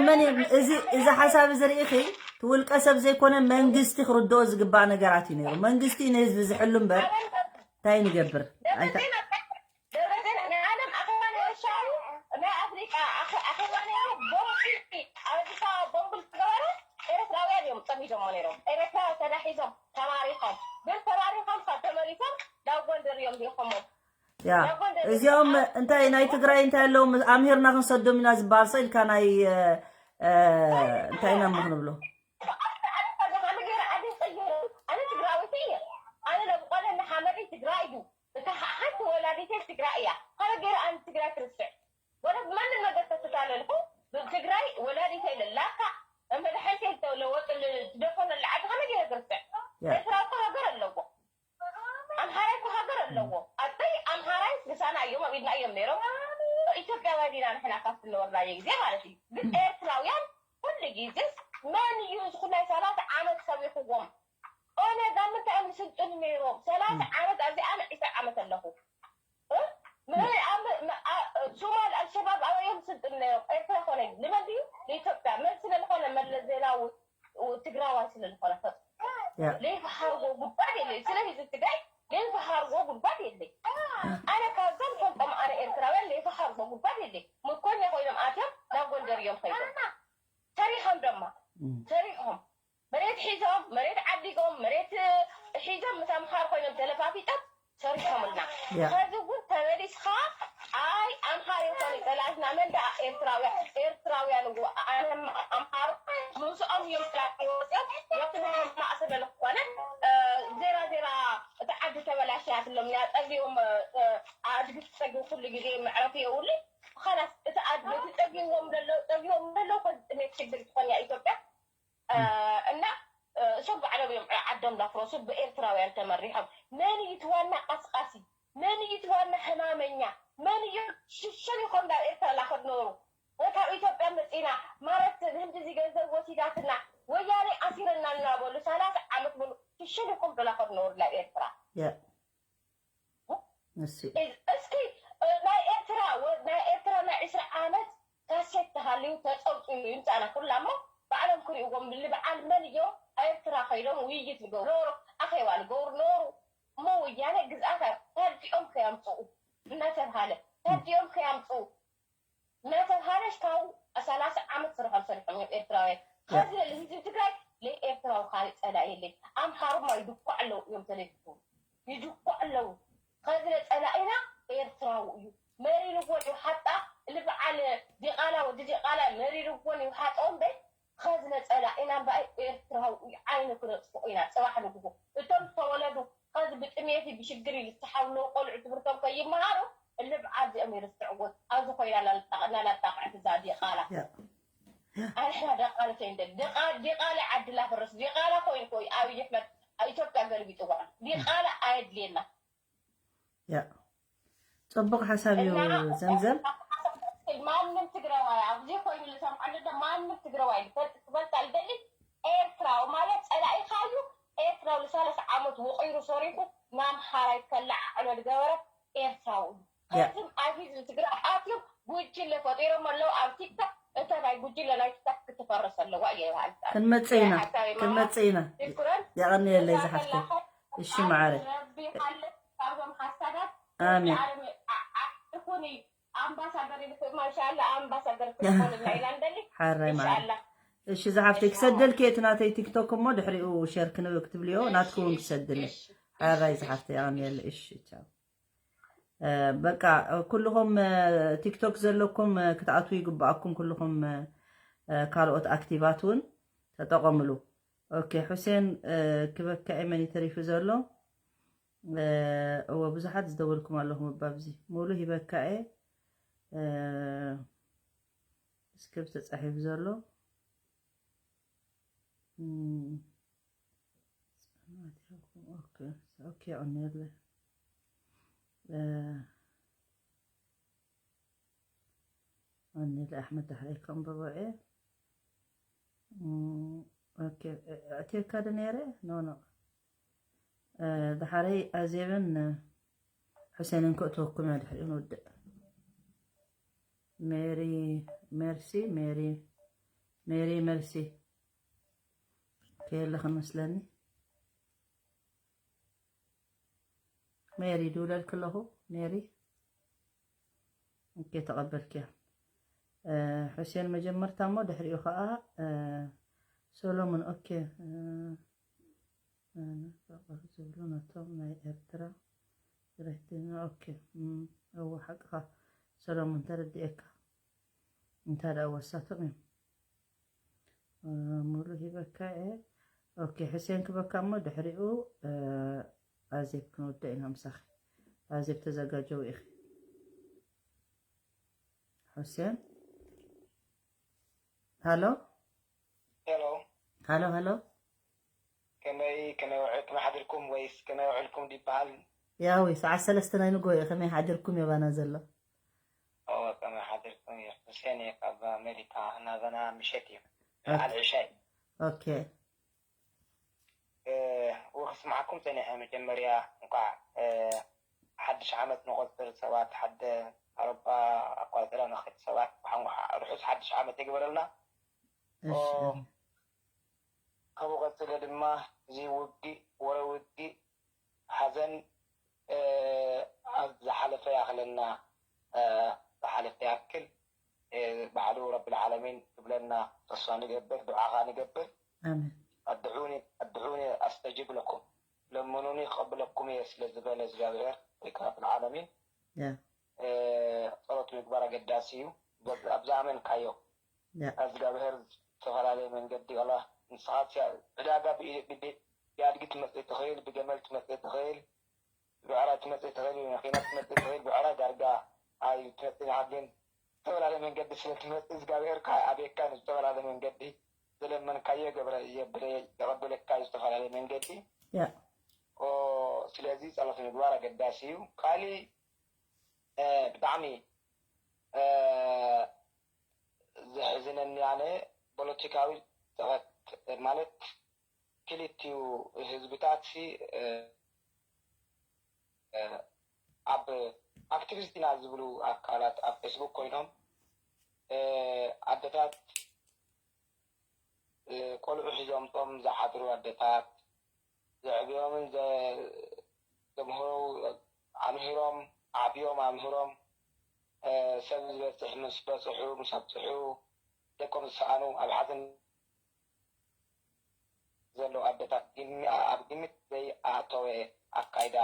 መን እዚ እዚ ሓሳብ እዚ ርኢኺ? እቲ ውልቀ ሰብ ዘይኮነ መንግስቲ ክርድኦ ዝግባእ ነገራት እዩ ነይሩ። መንግስቲ እዩ ንህዝቢ ዝሕሉ እምበር እንታይ ንገብር? ኣይታ- ደብረፅዮን ናይ ዓለም ኣኼባ ነይሩ ሻዑ ናይ ኣፍሪቃ ኣኸ- ኣኼባ ነይሩ ቦምቢ ኣብ ኣዲስ ኣበባ ቦምቢ ዝገበሩ ኤርትራውያን እዮም ፀሚዶሞ ነይሮም። ኤርትራ ተዳሒዞም ተማሪኾም ግን ተማሪኾም ካብ ተመሊሶም ናብ ጎንደር እዮም ሊኾሞም። ያ እዚኦም እንታይ ናይ ትግራይ እንታይ ኣለዎም ኣምሂርና ክንሰዶም ኢና ዝበሃል ሰ ኢልካ ናይ እ፣ እ፣ እንታይ ኢና እሞ ክንብሎ ኣነ ገይረ ዓዲ ቀይረ ኣነ ትግራዊት እየ። ኣነ ለብቆለ ንሓመደይ ትግራይ እዩ። እታ ሓንቲ ወላዲተይ ትግራይ እያ። ካበ ገይረ ኣነ ትግራይ ክርስዕ ወደ ማንም ነገር ተተታለልኩ ትግራይ ወላዲተይ ለላካ መድሓኒተይ ተለወጥ ትደፈነ ለዓዲ ካበ ገይረ ክርስዕ ኤርትራ እኮ ሃገር ኣለዎ። ኣምሓራይ እኮ ሃገር ኣለዎ። ኣበይ ኣምሓራይ ምሳና እዮም ኣብ ኢድና እዮም ነይሮም። ኢትዮጵያውያን ኢና ንሕና ካብ ዝነበርናዮ ግዜ ማለት እዩ። ግን ኤርትራውያን ኩሉ ግዜ መን እዩ እዚ ኩላይ ሰላሳ ዓመት ሰቢኹዎም? ኦነግ ኣብ ምንታይ እዮም ዝስልጥኑ ነይሮም? ሰላሳ ዓመት ኣብዚኣ ኣነ ዒስራ ዓመት ኣለኹ። እ? መን ኣብ ም- ኣ- ሶማል ኣልሸባብ ኣበይ እዮም ዝስልጥኑ ነይሮም? ኤርትራ ኮነ ንመን ድዩ? ንኢትዮጵያ። መን ስለ ዝኾነ መለስ ዜናዊ ትግራዋይ ስለ ዝኾነ ያ ለይፈሓርጎ ጉድጓድ የለይ። ስለዚ ትግራይ ለይፈሓርጎ ጉድጓድ የለይ። ኣነ ካብዞም ፈልጦም ኣነ ኤርትራውያን ለይፈሓርጎ ጉድጓድ የለይ። ምኮኛ ኮይኖም ኣትዮም ናብ ጎንደር እዮም ከይዶም ሰሪሖም ደማ ሰሪሖም መሬት ሒዞም መሬት ዓዲጎም መሬት ሒዞም ምስ ኣምሓር ኮይኖም ተለፋፊጦም ሰሪሖምልና። ያ ከዚ እውን ተመሊስኻ ኣይ ኣምሓር ይኾኑ ፀላእትና መን ደኣ ኤርትራውያን ኤርትራውያን እዎ ኣነ ኣምሓር ምስኦም እዮም ፀላእቲ ወፅኦም ወፅኦም ማእሰር ዝኾነ ዜራ ዜራ እቲ ዓዲ ተበላሽያትሎም እያ ፀጊቦም ኣድጊ ፀጊቡ ኩሉ ግዜ መዕረፊ የብሉ። ኻላስ እቲ ኣድጊ እቲ ፀጊዎም ደሎ ፀጊዎም ደሎ ኮዚ ጥሜት ሽግር ትኾን እያ ኢትዮጵያ። እና እሶም ባዕሎም እዮም ዓዶም ዳፍረሱ ብኤርትራውያን ተመሪሖም። መን እዩ እቲ ዋና ቀስቃሲ? መን እዩ እቲ ዋና ሕማመኛ? መን እዩ ሽሸን ይኾም ናብ ኤርትራ ላኸድ ነሩ? ወይ ካብ ኢትዮጵያ መፂና ማለት ህንዲ እዚ ገንዘብ ወሲዳትና ወያኔ ኣሲረና እናበሉ ሰላሳ ዓመት በሉ ሽሸን ይኾም ዶ ላኸድ ነሩ ናብ ኤርትራ? ያ እሱ እስኪ ናይ ኤርትራ ናይ ኤርትራ ናይ ዒስራ ዓመት ካሴት ተሃልዩ ተፀውፂሉ ይምፃና ኩላ እሞ ባዕሎም ክሪእዎም ልበዓል መን እዮም ኣብ ኤርትራ ከይዶም ውይይት ንገብሩ ኖሩ ኣኼባ ንገብሩ ኖሩ እሞ ወያነ ግዝኣት ታዲኦም ከያምፅኡ እናተብሃለ ታዲኦም ከያምፅኡ እናተብሃለ ሽካው ሰላሳ ዓመት ስርሖም ሰሪሖም እዮም ኤርትራውያን ከዚ ለሊ ህዝቢ ትግራይ ለኤርትራዊ ካሊእ ፀላኢ የለይ ኣምሓሩማ ይድኳዕ ኣለዉ እዮም ተለይትኩም ይድኳዕ ኣለዉ ከዚ ለፀላኢና ኤርትራዊ እዩ መሪርዎን ይውሓጣ ልበዓል ዲቓላ ወዲ ዲቓላ መሪርዎን ይውሓጦ እምበር ከዚ ለፀላኢና እምበኣይ ኤርትራዊ እዩ ዓይኑ ክነጥፍኦ ኢና ፅባሕ ንግሆ እቶም ዝተወለዱ ከዚ ብጥሜት ብሽግር ይልስሓው ኣለዉ ቆልዑ ትምህርቶም ከይመሃሩ ልብዓል እዚኦም ይርስዕዎ ኣብዚ ኮይና እናላጣቕዐት እዛ ዲቓላ ኣንሕና ደቃልት እንደ ዲቃላ ዓድላ ፍርስ ዲቃላ ኮይን ኮይ ኣብይ ኣሕመድ ኢትዮጵያ ገልቢጥዋ ዲቃላ ኣየድልየና ያ ጽቡቅ ሓሳብ እዩ ዘምዘም ማንም ትግራዋይ ኣብዚ ኮይኑ ዝሰምዖ ኣሎ ማንም ትግራዋይ ክፈልጣ ዝደሊ ኤርትራዊ ማለት ጸላኢኻ እዩ ኤርትራዊ ንሰላሳ ዓመት ወቂሩ ሰሪሑ ናምሓራይ ከለዓዕሎ ዝገበረ ኤርትራዊ እዩ ከዚም ኣብ ህዝቢ ትግራይ ኣትዮም ጉጅለ ፈጢሮም ኣለዉ ኣብ ቲክቶክ እታ ናይ ጉጅለ ናይ ቲክቶክ ክትፈርስ ኣለዋ እየ ይበሃል ክንመጽእ ኢና ክንመጽእ ኢና የቐንየለይ ዝሓፍተይ እሺ መዓረ ካብዞም ሓሳዳት ኣሜን ኩኒ ኣምባሳደር ይልክእ ማሻላ ኣምባሳደር ክትኮንልና ኢና እንደሊ ሓራይ መዓረ እሺ ዝሓፍተይ ክሰደልኪ እቲ ናተይ ቲክቶክ እሞ ድሕሪኡ ሸር ክንብል ክትብልዮ ናትክውን ክሰድልኒ ሓራይ ዝሓፍተይ የቐንየለይ እሺ ቻው በቃ ኩልኹም ቲክቶክ ዘለኩም ክትኣትዉ ይግባኣኩም ኩልኹም ካልኦት ኣክቲቫት እውን ተጠቐምሉ ኦኬ ሑሴን ክበካ እየ መን ተሪፉ ዘሎ እወ ብዙሓት ዝደወልኩም ኣለኹም እባ ኣብዚ ሙሉ ሂበካ እየ እስክብ ተፃሒፉ ዘሎ ኦኬ ኦኬ ኦኬ ኦኔለ ኦኔለ ኣሕመድ ዳሕረይ ከንብቦ እየ ኦኬ ኣእትየካ ዶ ነይረ ኖ ኖ ዳሓረይ ኣዜብን ሕሴንን ክእትወኩም እያ ድሕሪኡ ንውድእ ሜሪ ሜርሲ ሜሪ ሜሪ መልሲ ከየለኽን መስለኒ። ሜሪ ድውለልክ ኣለኹ። ሜሪ ኦኬ፣ ተቐበልክያ። እ፣ ሑሴን መጀመርታ እሞ ድሕሪኡ ኸዓ እ፣ ሶሎሞን። ኦኬ እ፣ እ፣ ዝብሉ ነቶም ናይ ኤርትራ ስራሕተኛ። ኦኬ እም፣ እወ ሓቅኻ ሰሎሞን፣ ተረዲኤካ። እንታይ ደኣ ወሳቶም እዮም። እ፣ ሙሉ ሂበካ እየ። ኦኬ፣ ሕሴን ክበካ እሞ ድሕሪኡ እ፣ ኣዜብ ክንወደ ኢና ምሳኺ። ኣዜብ ተዘጋጀው ኢኺ። ሕሴን ሃሎ። ሄሎ። ሃሎ ሃሎ። ከመይ ከመይ ውዕ- ከመይ ሓድርኩም ወይስ ከመይ ውዕልኩም ይበሃል? ያዊ ሰዓት ሰለስተ ናይ ንጎ እዩ። ከመይ ሓድርኩም የባና ዘሎ? ኦ፣ ከመይ ሓድርኩም እዩ። ሕሴን እየ ካብ ኣሜሪካ። ናበና ምሸት እዩ። በዓል ዕሻ እዩ። ኦኬ። እ፣ ወክስማዕኩም ጸኒሐ። መጀመርያ እንኳዕ እ፣ ሓድሽ ዓመት ንቆጽር ሰባት ሓደ ኣውሮፓ ኣቋጽራ ንኸድ ሰባት እንኳዕ ርሑስ ሓድሽ ዓመት ይግበረልና። እሺ። ካብኡ ቀጺለ ድማ እዚ ውግእ፣ ወረ ውግእ፣ ሓዘን እ፣ ኣብ ዝሓለፈ ያኽለና እ፣ ዝሓለፈ ያክል እ፣ ባዕሉ ረብል ዓለሚን ክብለና ተስፋ ንገብር፣ ዱዓ ኸዓ ንገብር። ኣሜን። ኣድዑኒ ኣድዑኒ ኣስተጅብ ለኩም፣ ለምኑኒ ክቐብለኩም እየ ስለ ዝበለ እግዚኣብሔር ወይ ከዓ ረብል ዓለሚን ያ እ፣ ጸሎት ምግባር ኣገዳሲ እዩ። በዚ- ኣብ ዝኣመንካዮ ያ እግዚኣብሔር ዝተፈላለየ መንገዲ ላ ንስኻ ሲ- ዕዳጋ ብኢ- ብኢ- ብኣድጊ ትመጽእ ትኽእል፣ ብገመል ትመጽእ ትኽእል፣ ብዕራይ ትመጽእ ትኽእል፣ ብመኪና ትመጽእ ትኽእል፣ ብዕራይ ዳርጋ ኣዩ ትመጽእ። ንዓ ግን ዝተፈላለየ መንገዲ ስለ ትመጽእ እግዚኣብሔር ከዓ ኣቤካ ንዝተፈላለየ መንገዲ ዝለመንካዮ የገብረ የብለ የቐብለካ እዩ ዝተፈላለየ መንገዲ። ያ ኦ፣ ስለዚ ጸሎት ምግባር ኣገዳሲ እዩ። ካሊ እ፣ ብጣዕሚ እ፣ ዘሕዝነኒ ኣነ ፖለቲካዊ ጸቐት ማለት ክልቲኡ ህዝብታት ሲ እ፣ እ፣ ኣብ ኣክቲቪስት ኢና ዝብሉ ኣካላት ኣብ ፌስቡክ ኮይኖም እ፣ ኣደታት እ፣ ቆልዑ ሒዞምጦም ዝሓድሩ ኣደታት ዘዕብዮምን ዘ- ዘምህሩ ኣምህሮም ኣዕብዮም ኣምህሮም እ፣ ሰብ ዝበፅሕ ምስ በፅሑ ምስ ኣብፅሑ ደቆም ዝሰኣኑ ኣብ ሓዘን ዘለዉ ኣደታት ግሚ- ኣብ ግምት ዘይኣተወ ኣካይዳ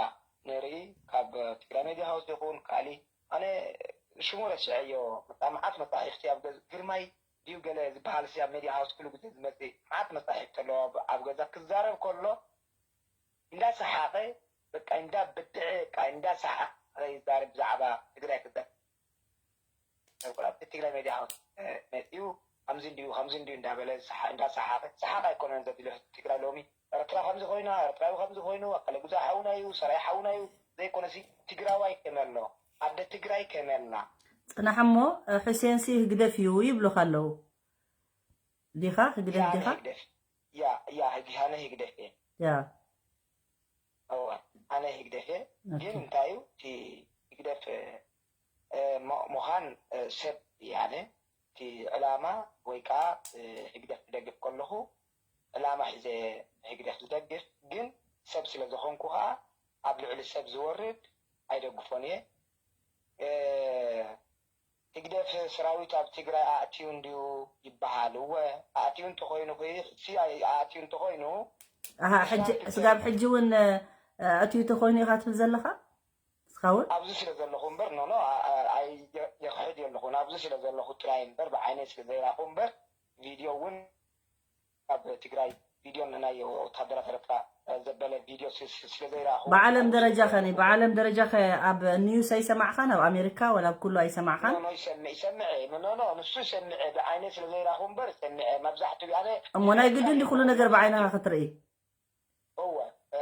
ንርኢ። ካብ ትግራይ ሜድያ ሃውስ ይኹን ካሊ ኣነ ሽሙ ረስዐዮ መጣ መዓት መጣሒኽቲ ኣብ ገዝ ግርማይ ድዩ ገለ ዝበሃል ሲ ኣብ ሜድያ ሃውስ ኩሉ ግዜ ዝመፅእ መዓት መጣሒኽቲ ኣለዎ። ኣብ ገዛ ክዛረብ ከሎ እንዳሰሓቐ በቃ እንዳበድዐ በቃ እንዳሰሓቐ ይዛረብ ብዛዕባ ትግራይ ክዛረብ። ኣብ ትግራይ ሜድያ ሃውስ መፂኡ ከምዚ እንዲዩ ከምዚ እንዲዩ እንዳበለ ዝሰሓ- እንዳሰሓቐ ሰሓቕ ኣይኮነን ዘድልዮ ትግራይ ሎሚ። ኤርትራ ከምዚ ኮይና ኤርትራዊ ከምዚ ኮይኑ ኣከለ ጉዛ ሓውና እዩ ሰራይ ሓውና እዩ ዘይኮነሲ ትግራዋይ ከመይ ኣሎ ኣደ ትግራይ ከመይ ኣላ? ጽናሕ እሞ፣ እ፣ ሑሴንሲ ህግደፍ እዩ ይብሉኻ ኣለዉ። ዲኻ? ህግደፍ ያ ኣነ ዲኻ? ህግደፍ ያ ያ ህግ ኣነ ህግደፍ እየ። ያ። እወ ኣነ ህግደፍ እየ። ኦኬ። ግን እንታይ እዩ እቲ ህግደፍ እ፣ ሞ- ምዃን እ፣ ሰብ እየ ኣነ። እቲ ዕላማ ወይ ከዓ እ፣ ህግደፍ ክደግፍ ከለኹ ዕላማ ሒዘ ህግደፍ ዝደግፍ ግን ሰብ ስለ ዝኾንኩ ከዓ ኣብ ልዕሊ ሰብ ዝወርድ ኣይደግፎን እየ። እ፣ ህግደፍ ሰራዊት ኣብ ትግራይ ኣእትዩ እንድዩ ይበሃል። እወ ኣእትዩ እንተኾይኑ ሲ ኣእትዩ እንተኾይኑ ኣሃ፣ ሕጂ ስጋብ ሕጂ እውን፣ እ፣ ኣእትዩ ተኾይኑ ኢኻ ትብል ዘለኻ? እስኻ እውን? ኣብዚ ስለ ዘለኹ እምበር ኖ ኖ ኣ- ኣ- ኣይ- የ- የኽሕድ የለኹን። ኣብዚ ስለ ዘለኹ ጥራይ እምበር ብዓይነይ ስለ ዘይራኹ እምበር ቪድዮ እውን ኣብ ትግራይ ቪድዮ ናይ ወታደራት ኤርትራ ዘበለ ቪድዮ ስ- ስ- ስለ ዘይራኹ ብዓለም ኣብዚ ደረጃ ስለ ኸኒ ዘለኹ ብዓለም ደረጃ ኸ ኣብ ኒውስ ኣይሰማዕኻን? ኣብ ኣሜሪካ ወላ ኣብ ኩሉ ኣይሰማዕኻን? ኖ ኖ ይሰምዕ ይሰምዕ ኖ ኖ ንሱ ይሰምዕ ብዓይነይ ስለ ዘይራኹ እምበር ይሰምዕ መብዛሕትኡ ኣነ እሞ ናይ ግድን ድዩ ኩሉ ነገር ብዓይንኻ ክትርኢ? እወ እ፣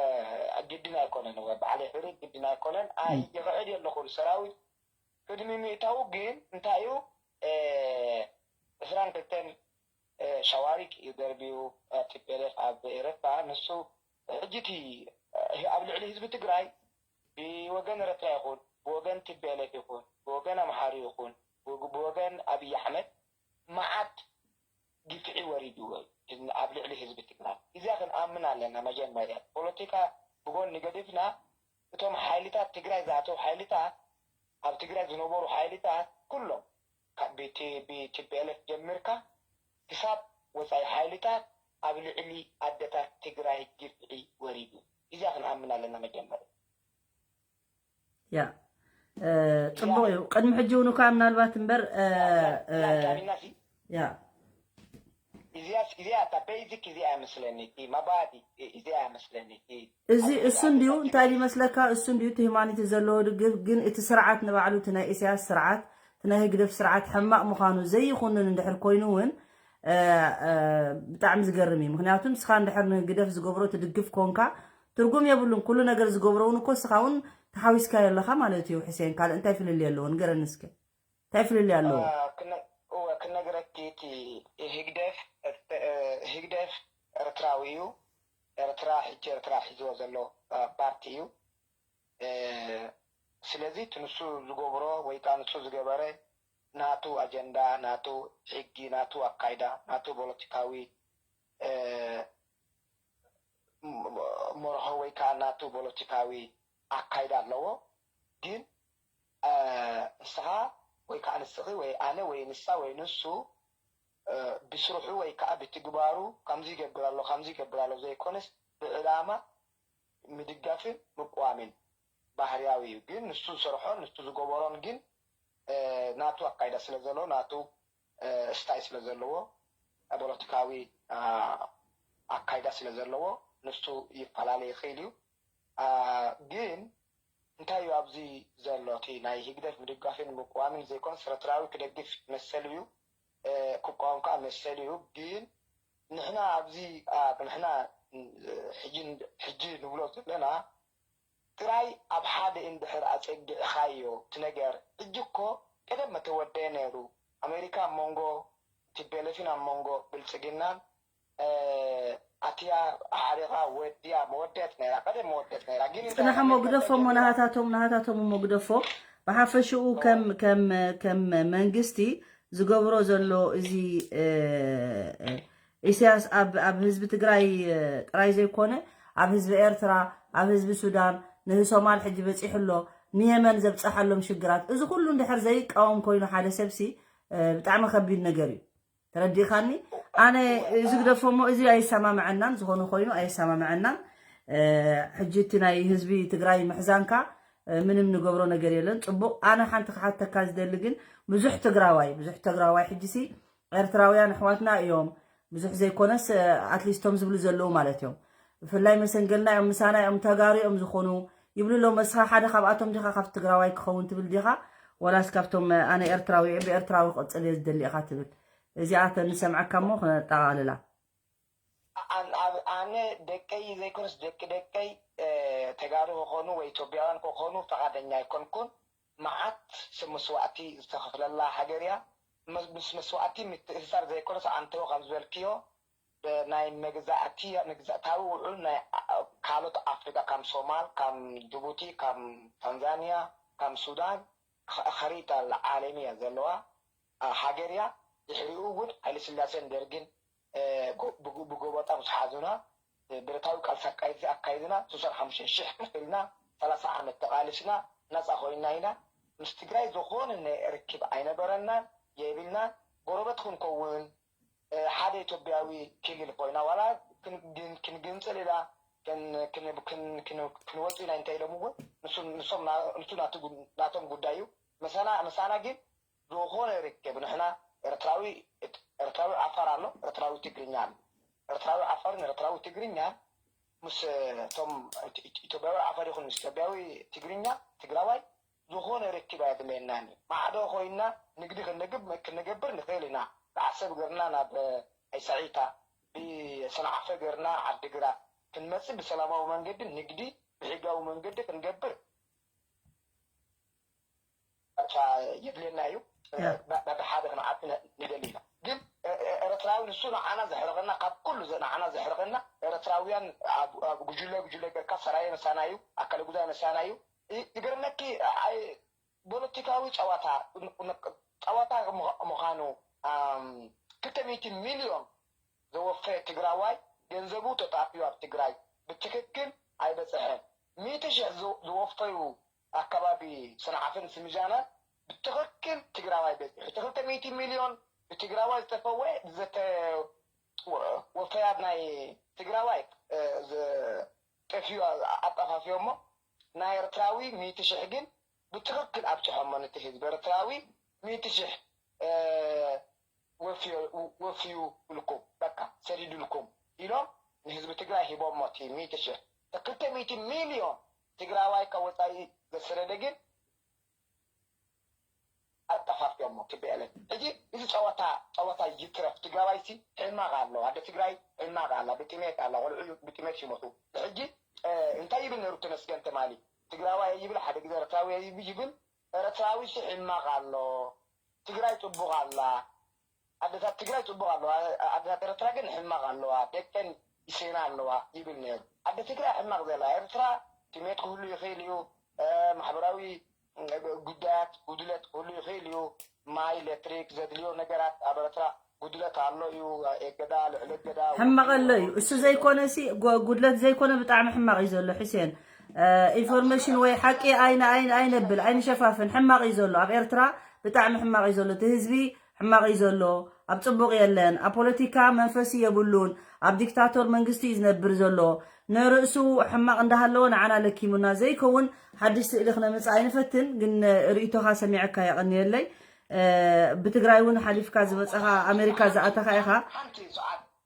ግድን ኣይኮነን። እወ ባዕለይ ሕሩይ ግድን ኣይኮነን። ኣይ እም። ይኽዕድ የለኹን ሰራዊት ቅድሚ ምእታዉ ግን እንታይ እዩ እ፣ ዕስራን ክልተን እ፣ ሸዋሪክ እዩ ደርብዩ እ፣ ቲፒኤልኤፍ ኣብ ኤረትራ ንሱ ሕጂ እቲ እ፣ ኣብ ልዕሊ ህዝቢ ትግራይ ብወገን ኤረትራ ይኹን ብወገን ቲፒኤልኤፍ ይኹን ብወገን ኣምሓሩ ይኹን ብወ- ብወገን ኣብይ ኣሕመድ መዓት ግፍዒ ወሪድዎ እዩ ኣብ ልዕሊ ህዝቢ ትግራይ። እዚኣ ክንኣምን ኣለና። መጀመርያ ፖለቲካ ብጎኒ ገዲፍና፣ እቶም ሓይልታት ትግራይ ዝኣተው ሓይልታት፣ ኣብ ትግራይ ዝነበሩ ሓይልታት ኩሎም፣ ካብ ቢቲ ቢቲፒኤልኤፍ ጀሚርካ ክሳብ ወፃኢ ሓይልታት፣ ኣብ ልዕሊ ኣደታት ትግራይ ግፍዒ ወሪዱ። እዚኣ ክንኣምን ኣለና መጀመርያ። ያ ጽቡቅ እዩ። ቅድሚ ሕጂ እውን እኳ ምናልባት እምበር ዳሚናሲ ያ እዚያስ እዚያ እታ ቤዚክ እዚኣ እያ መስለኒ፣ እቲ መባዲ እዚኣ እያ መስለኒ። እቲ እዚ እሱ እንዲዩ እንታይ ይመስለካ? እሱ እንዲዩ እቲ ሂማኒቲ ዘለዎ ድግፍ፣ ግን እቲ ስርዓት ንባዕሉ፣ እቲ ናይ ኢሳያስ ስርዓት፣ እቲ ናይ ህግደፍ ስርዓት ሕማቅ ምዃኑ ዘይኹንን እንድሕር ኮይኑ እውን እ፣ እ፣ ብጣዕሚ ዝገርም እዩ። ምክንያቱ ንስኻ እንድሕር ንህግደፍ ዝገብሮ ትድግፍ ኮንካ፣ ትርጉም የብሉን። ኩሉ ነገር ዝገብሮ እውን እኮ ንስኻ እውን ተሓዊስካዮ ኣለኻ ማለት እዩ። ሕሴን፣ ካልእ እንታይ ፍልልይ ኣለዎ? ንገረኒ እስከ። እንታይ ፍልልይ ኣለዎ? ክነግረኪ፣ እቲ ህግደፍ ህግደፍ ኤርትራዊ እዩ። ኤርትራ ሕጂ ኤርትራ ሒዝዎ ዘሎ ፓርቲ እዩ። ስለዚ እቲ ንሱ ዝገብሮ ወይ ከዓ ንሱ ዝገበረ ናቱ ኣጀንዳ፣ ናቱ ሕጊ፣ ናቱ ኣካይዳ፣ ናቱ ፖለቲካዊ መርሆ ወይ ከዓ ናቱ ፖለቲካዊ ኣካይዳ ኣለዎ። ግን ንስኻ ወይ ከዓ ንስኺ ወይ ኣነ ወይ ንሳ ወይ ንሱ ብስርሑ ወይ ከዓ ብትግባሩ ከምዚ ይገብር ኣሎ ከምዚ ይገብር ኣሎ ዘይኮነስ ብዕላማ ምድጋፍን ምቅዋምን ባህርያዊ እዩ። ግን ንሱ ዝሰርሖን ንሱ ዝገበሮን ግን ናቱ ኣካይዳ ስለ ዘለዎ ናቱ ስታይ ስለ ዘለዎ ፖለቲካዊ ኣካይዳ ስለ ዘለዎ ንሱ ይፈላለ ይኽእል እዩ። ግን እንታይ እዩ ኣብዚ ዘሎ? እቲ ናይ ህግደፍ ምድጋፍን ምቅዋምን ዘይኮነስ ኤርትራዊ ክደግፍ መሰል እዩ፣ ክቃወም ከዓ መሰል እዩ። ግን ንሕና ኣብዚ ንሕና ሕጂ ንብሎ ዘለና ጥራይ ኣብ ሓደ እንድሕር ኣፀጊዕኻዮ እቲ ነገር ሕጂ እኮ ቀደም መተወደየ ነይሩ። ኣሜሪካ ኣብ መንጎ ቲቤለፊን ኣብ መንጎ ብልፅግናን ኣትያ ኣሕሪቓ ወድያ መወደት ነይራ፣ ቀደም መወደት ነይራ። ግን እንታይ ጽናሕ እሞ ግደፎ እሞ ናሃታቶም ናሃታቶም እሞ ግደፎ። ብሓፈሽኡ ከም ከም ከም መንግስቲ ዝገብሮ ዘሎ እዚ ኢሳያስ ኣብ ኣብ ህዝቢ ትግራይ ጥራይ ዘይኮነ ኣብ ህዝቢ ኤርትራ፣ ኣብ ህዝቢ ሱዳን፣ ንህሶማል ሕጂ በፂሑ ኣሎ፣ ንየመን ዘብፀሓሎም ሽግራት፣ እዚ ኩሉ እንድሕር ዘይቃወም ኮይኑ ሓደ ሰብሲ ብጣዕሚ ከቢድ ነገር እዩ። ተረዲእካኒ? ኣነ እዚ ግደፎ እሞ እዚ ኣይሰማምዐናን፣ ዝኾነ ኮይኑ ኣይሰማምዐናን። ሕጂ እቲ ናይ ህዝቢ ትግራይ ምሕዛንካ ምንም ንገብሮ ነገር የለን። ፅቡቅ። ኣነ ሓንቲ ክሓተካ ዝደሊ ግን ብዙሕ ትግራዋይ ብዙሕ ትግራዋይ ሕጂሲ ኤርትራውያን ኣሕዋትና እዮም። ብዙሕ ዘይኮነስ ኣትሊስቶም ዝብሉ ዘለዉ ማለት እዮም። ብፍላይ መሰንገልና እዮም፣ ምሳና እዮም፣ ተጋሩ እዮም ዝኾኑ ይብሉ ኣለዉ። መስኻ ሓደ ካብኣቶም ዲኻ? ካብ ትግራዋይ ክኸውን ትብል ዲኻ? ወላስ ካብቶም ኣነ ኤርትራዊ እየ ብኤርትራዊ ክቕፅል እየ ዝደሊ ኢኻ ትብል? እዚኣ ንሰምዐካ እሞ ክነጠቓልላ። ኣነ ደቀይ ዘይኮነስ ደቂ ደቀይ ተጋሩ ክኾኑ ወይ ኢትዮጵያውያን ክኾኑ ፈቓደኛ ኣይኮንኩን። መዓት ስም መስዋእቲ ዝተኸፍለላ ሃገር እያ። ምስ መስዋእቲ ምትእስሳር ዘይኮነስ ኣንተዎ ከም ዝበልክዮ ናይ መግዛእቲ መግዛእታዊ ውዑል ናይ ካልኦት ኣፍሪካ ከም ሶማል፣ ከም ጅቡቲ፣ ከም ታንዛኒያ፣ ከም ሱዳን ኸሪታ ዓለም እያ ዘለዋ ሃገር እያ። ድሕሪኡ እውን ሃይለ ስላሴን ደርግን ብጎበጣ ምስ ሓዙና ብረታዊ ቃልሲ ኣካይድና ኣካይድና ስሳን ሓሙሽተ ሽሕ ከፊልና ሰላሳ ዓመት ተቃሊስና ነፃ ኮይና ኢና። ምስ ትግራይ ዝኾነ ርክብ ኣይነበረናን የብልናን። ጎረበት ክንከውን ሓደ ኢትዮጵያዊ ክልል ኮይና ዋላ ክንግንፅል ኢላ ክንወፁ ኢና እንታይ ኢሎም እውን ንሱ ናቶም ጉዳይ እዩ። ምሳና ግን ዝኾነ ርክብ ንሕና ኤርትራዊ ኤርትራዊ ዓፋር ኣሎ፣ ኤርትራዊ ትግርኛ ኣሎ። ኤርትራዊ ዓፋርን ኤርትራዊ ትግርኛ ምስ እቶም ኢትዮጵያዊ ዓፋር ይኹን ምስ ኢትዮጵያዊ ትግርኛ ትግራዋይ ዝኾነ ርክብ ኣየድለየናን እዩ። ማዕዶ ኮይና ንግዲ ክንገብር ንኽእል ኢና። ብዓሰብ ገርና ናብ ኣይሰዒታ ብሰንዓፈ ገርና ዓዲግራት ክንመፅእ ብሰላማዊ መንገዲ ንግዲ ብሕጋዊ መንገዲ ክንገብር የድልየና እዩ። በብሓደ ክንዓቢ ንደሊ ኢና። ግን ኤርትራዊ ንሱ ንዓና ዘሕርቐና ካብ ኩሉ ንዓና ዘሕርቐና ኤርትራውያን ኣብ ጉጅለ ጉጅለ ገርካ ሰራየ መሳና እዩ፣ ኣካለ ጉዛይ መሳና እዩ። ይገርመኪ ፖለቲካዊ ፀዋታ ፀዋታ ምዃኑ ክልተ ሚእቲ ሚልዮን ዘወፈየ ትግራዋይ ገንዘቡ ተጣፊኡ ኣብ ትግራይ ብትክክል ኣይበፅሐን። ሚእቲ ሽሕ ዝወፈዩ ኣከባቢ ስንዓፈን ስምጃናን ብትክክል ትግራዋይ በፂሑ። እቲ ክልተ ሚእቲ ሚልዮን ብትግራዋይ ዝተፈወየ ዝተወፈያ ናይ ትግራዋይ ጠፊኡ ኣጠፋፊዮሞ ናይ ኤርትራዊ ሚእቲ ሽሕ ግን ብትክክል ኣብፅሖሞ። ነቲ ህዝቢ ኤርትራዊ ሚእቲ ሽሕ ወፍዩ ኢልኩም በቃ ሰዲዱልኩም ኢሎም ንህዝቢ ትግራይ ሂቦሞ። እቲ ሚእቲ ሽሕ ክልተ ሚእቲ ሚልዮን ትግራዋይ ካብ ወፃኢ ዘሰደደ ግን ኣጠፋፊኦሞ። ትቤለ ሕጂ እዚ ፀወታ ፀወታ ይትረፍ። ትግራዋይሲ ሕማቅ ኣሎ። ኣደ ትግራይ ሕማቅ ኣላ። ብጥሜት ኣላ። ቆልዑ ብጥሜት ይሞቱ። ሕጂ እንታይ ይብል ነሩ ተመስገን ተማሊ? ትግራዋይ ይብል ሓደ ግዜ ኤርትራዊ ይብል። ኤርትራዊሲ ሕማቅ ኣሎ። ትግራይ ፅቡቅ ኣላ። ኣደታት ትግራይ ፅቡቅ ኣለዋ። ኣደታት ኤርትራ ግን ሕማቅ ኣለዋ። ደቀን ይስእና ኣለዋ ይብል ነሩ። ኣደ ትግራይ ሕማቅ ዘላ ኤርትራ ጥሜት ክህሉ ይኽእል እዩ። ማሕበራዊ ጉዳያት ጉድለት ክህሉ ይኽእል እዩ። ማይ ኤሌክትሪክ ዘድልዮ ነገራት ኣብ ኤርትራ ጉድለት ኣሎ እዩ። እገዳ ልዕሊ እገዳ ሕማቅ ኣሎ እዩ። እሱ ዘይኮነ ሲ ጉድለት ዘይኮነ ብጣዕሚ ሕማቅ እዩ ዘሎ። ሕሴን ኢንፎርሜሽን ወይ ሓቂ ኣይነ ኣይነ ኣይነብል ኣይንሸፋፍን። ሕማቅ እዩ ዘሎ ኣብ ኤርትራ ብጣዕሚ ሕማቅ እዩ ዘሎ። እቲ ህዝቢ ሕማቕ እዩ ዘሎ፣ ኣብ ጽቡቕ የለን፣ ኣብ ፖለቲካ መንፈሲ የብሉን፣ ኣብ ዲክታቶር መንግስቲ እዩ ዝነብር ዘሎ፣ ንርእሱ ሕማቕ እንዳሃለወ ንዓና ለኪሙና ዘይከውን ሓድሽ ስእሊ ክነምጽእ ኣይንፈትን፣ ግን ርእይቶኻ ሰሚዐካ የቐንየለይ። ብትግራይ እውን ሓሊፍካ ዝመጻኻ ኣሜሪካ ዝኣተኻ ኢኻ።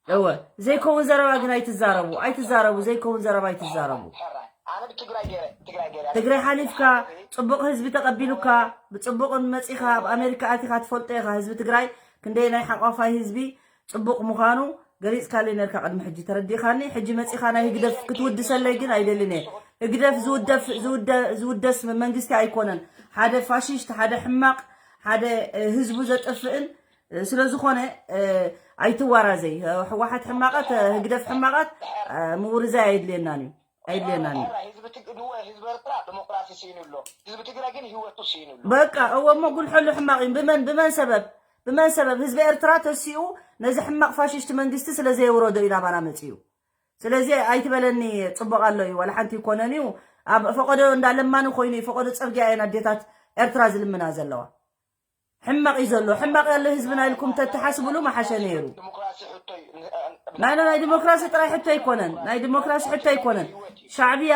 እወ ዘይከውን ዘረባ ግን ኣይትዛረቡ ኣይትዛረቡ ዘይከውን ዘረባ ኣይትዛረቡ። ትግራይ ሓሊፍካ ጽቡቕ ህዝቢ ተቐቢሉካ ብጽቡቕ መጺኻ ኣብ ኣሜሪካ ኣቲኻ ትፈልጦ ኢኻ። ህዝቢ ትግራይ ክንደይ ናይ ሓቋፋይ ህዝቢ ጽቡቕ ምዃኑ ገሊጽካለይ ነርካ ቅድሚ ሕጂ ተረዲእኻኒ። ሕጂ መጺኻ ናይ ህግደፍ ክትውድሰለይ ግን ኣይደልን እየ። ህግደፍ ዝውደፍ ዝውደስ መንግስቲ ኣይኮነን። ሓደ ፋሽስት ሓደ ሕማቕ ሓደ ህዝቡ ዘጥፍእን ስለ ዝኾነ ኣይትዋራዘይ። ህወሓት ሕማቐት ህግደፍ ሕማቐት ምውርዛይ ኣይድልየናን እዩ ኣይድልየናን እዩ። ህዝቢ ኤርትራ ዲሞክራሲ ስኢኑ ኣሎ። ህዝቢ ትግራይ ግን ህይወቱ ስኢኑ ኣሎ። በቃ እወ እሞ ጉልሐሉ ሕማቕ እዩ። ብመን ብመን ሰበብ ብመን ሰበብ ህዝቢ ኤርትራ ተሲኡ ነዚ ሕማቕ ፋሽስት መንግስቲ ስለ ዘየውረዶ እዩ ናባና መፂኡ። ስለዚ ኣይትበለኒ ጽቡቕ ኣሎ እዩ ዋላ ሓንቲ ይኮነን እዩ። ኣብ ፈቐዶ እንዳ ለማኒ ኮይኑ እዩ ፈቐዶ ጸርግያ እየን ኣዴታት ኤርትራ ዝልምና ዘለዋ። ሕማቕ እዩ ዘሎ ሕማቕ ያለ ህዝብና ኢልኩም ተተሓስብሉ መሓሸ ነይሩ። ናይ ናይ ዲሞክራሲ ጥራይ ሕቶ ኣይኮነን ናይ ዲሞክራሲ ሕቶ ኣይኮነን። ሻዕብያ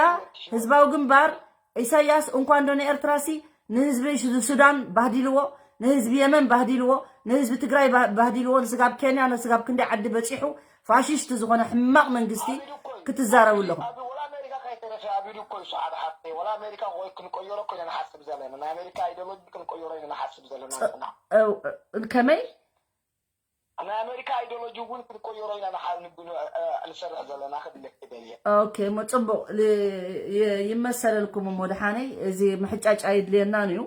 ህዝባዊ ግንባር ኢሳያስ እንኳን ዶ ንኤርትራሲ ንህዝቢ ሱዳን ባህዲልዎ ንህዝቢ የመን ባህዲልዎ ንህዝቢ ትግራይ ባህዲልዎ ንስጋብ ኬንያ ንስጋብ ክንደይ ዓዲ በፂሑ ፋሽስት ዝኾነ ሕማቕ መንግስቲ ክትዛረቡ ኣለኹም። ከመይ ናይ ኣሜሪካ ኣይዲሎጂ እውን ክንቆየሮ ኢና ንሓ- ንብ- ንሰርሕ ዘለና ክብለክ ደልየ። ኦኬ እሞ ፅቡቅ ል- ይ- ይመሰለልኩም እሞ ደሓነይ እዚ ምሕጫጭ ኣይድልየናን እዩ።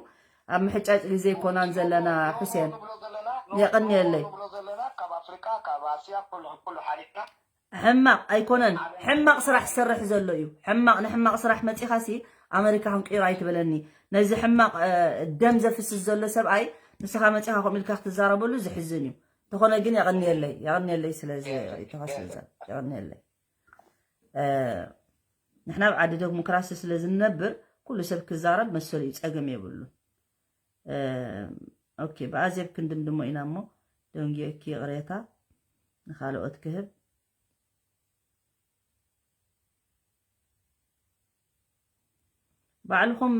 ኣብ ምሕጫጭ ግዜ ይኮናን ዘለና። ሕሴን የቐንየለይ። ሕማቕ ኣይኮነን ሕማቕ ስራሕ ዝሰርሕ ዘሎ እዩ። ሕማቕ ንሕማቕ ስራሕ መፂኻሲ ኣመሪካ ክንቅይሮ ኣይትበለኒ። ነዚ ሕማቕ ደም ዘፍስስ ዘሎ ሰብኣይ ንስኻ መፂኻ ከምኡ ኢልካ ክትዛረበሉ ዝሕዝን እዩ። እንተኾነ ግን የቐንየለይ የቐንየለይ ስለዚ ርእይቶኻ ስለዛ የቐንየለይ። ንሕና ኣብ ዓዲ ዲሞክራሲ ስለ ዝንነብር ኩሉ ሰብ ክዛረብ መሰሉ እዩ፣ ጸገም የብሉን። ኦኬ ብኣዜብ ክንድምድሞ ኢና እሞ ደንጊየኪ ይቕሬታ ንኻልኦት ክህብ። ባዕልኹም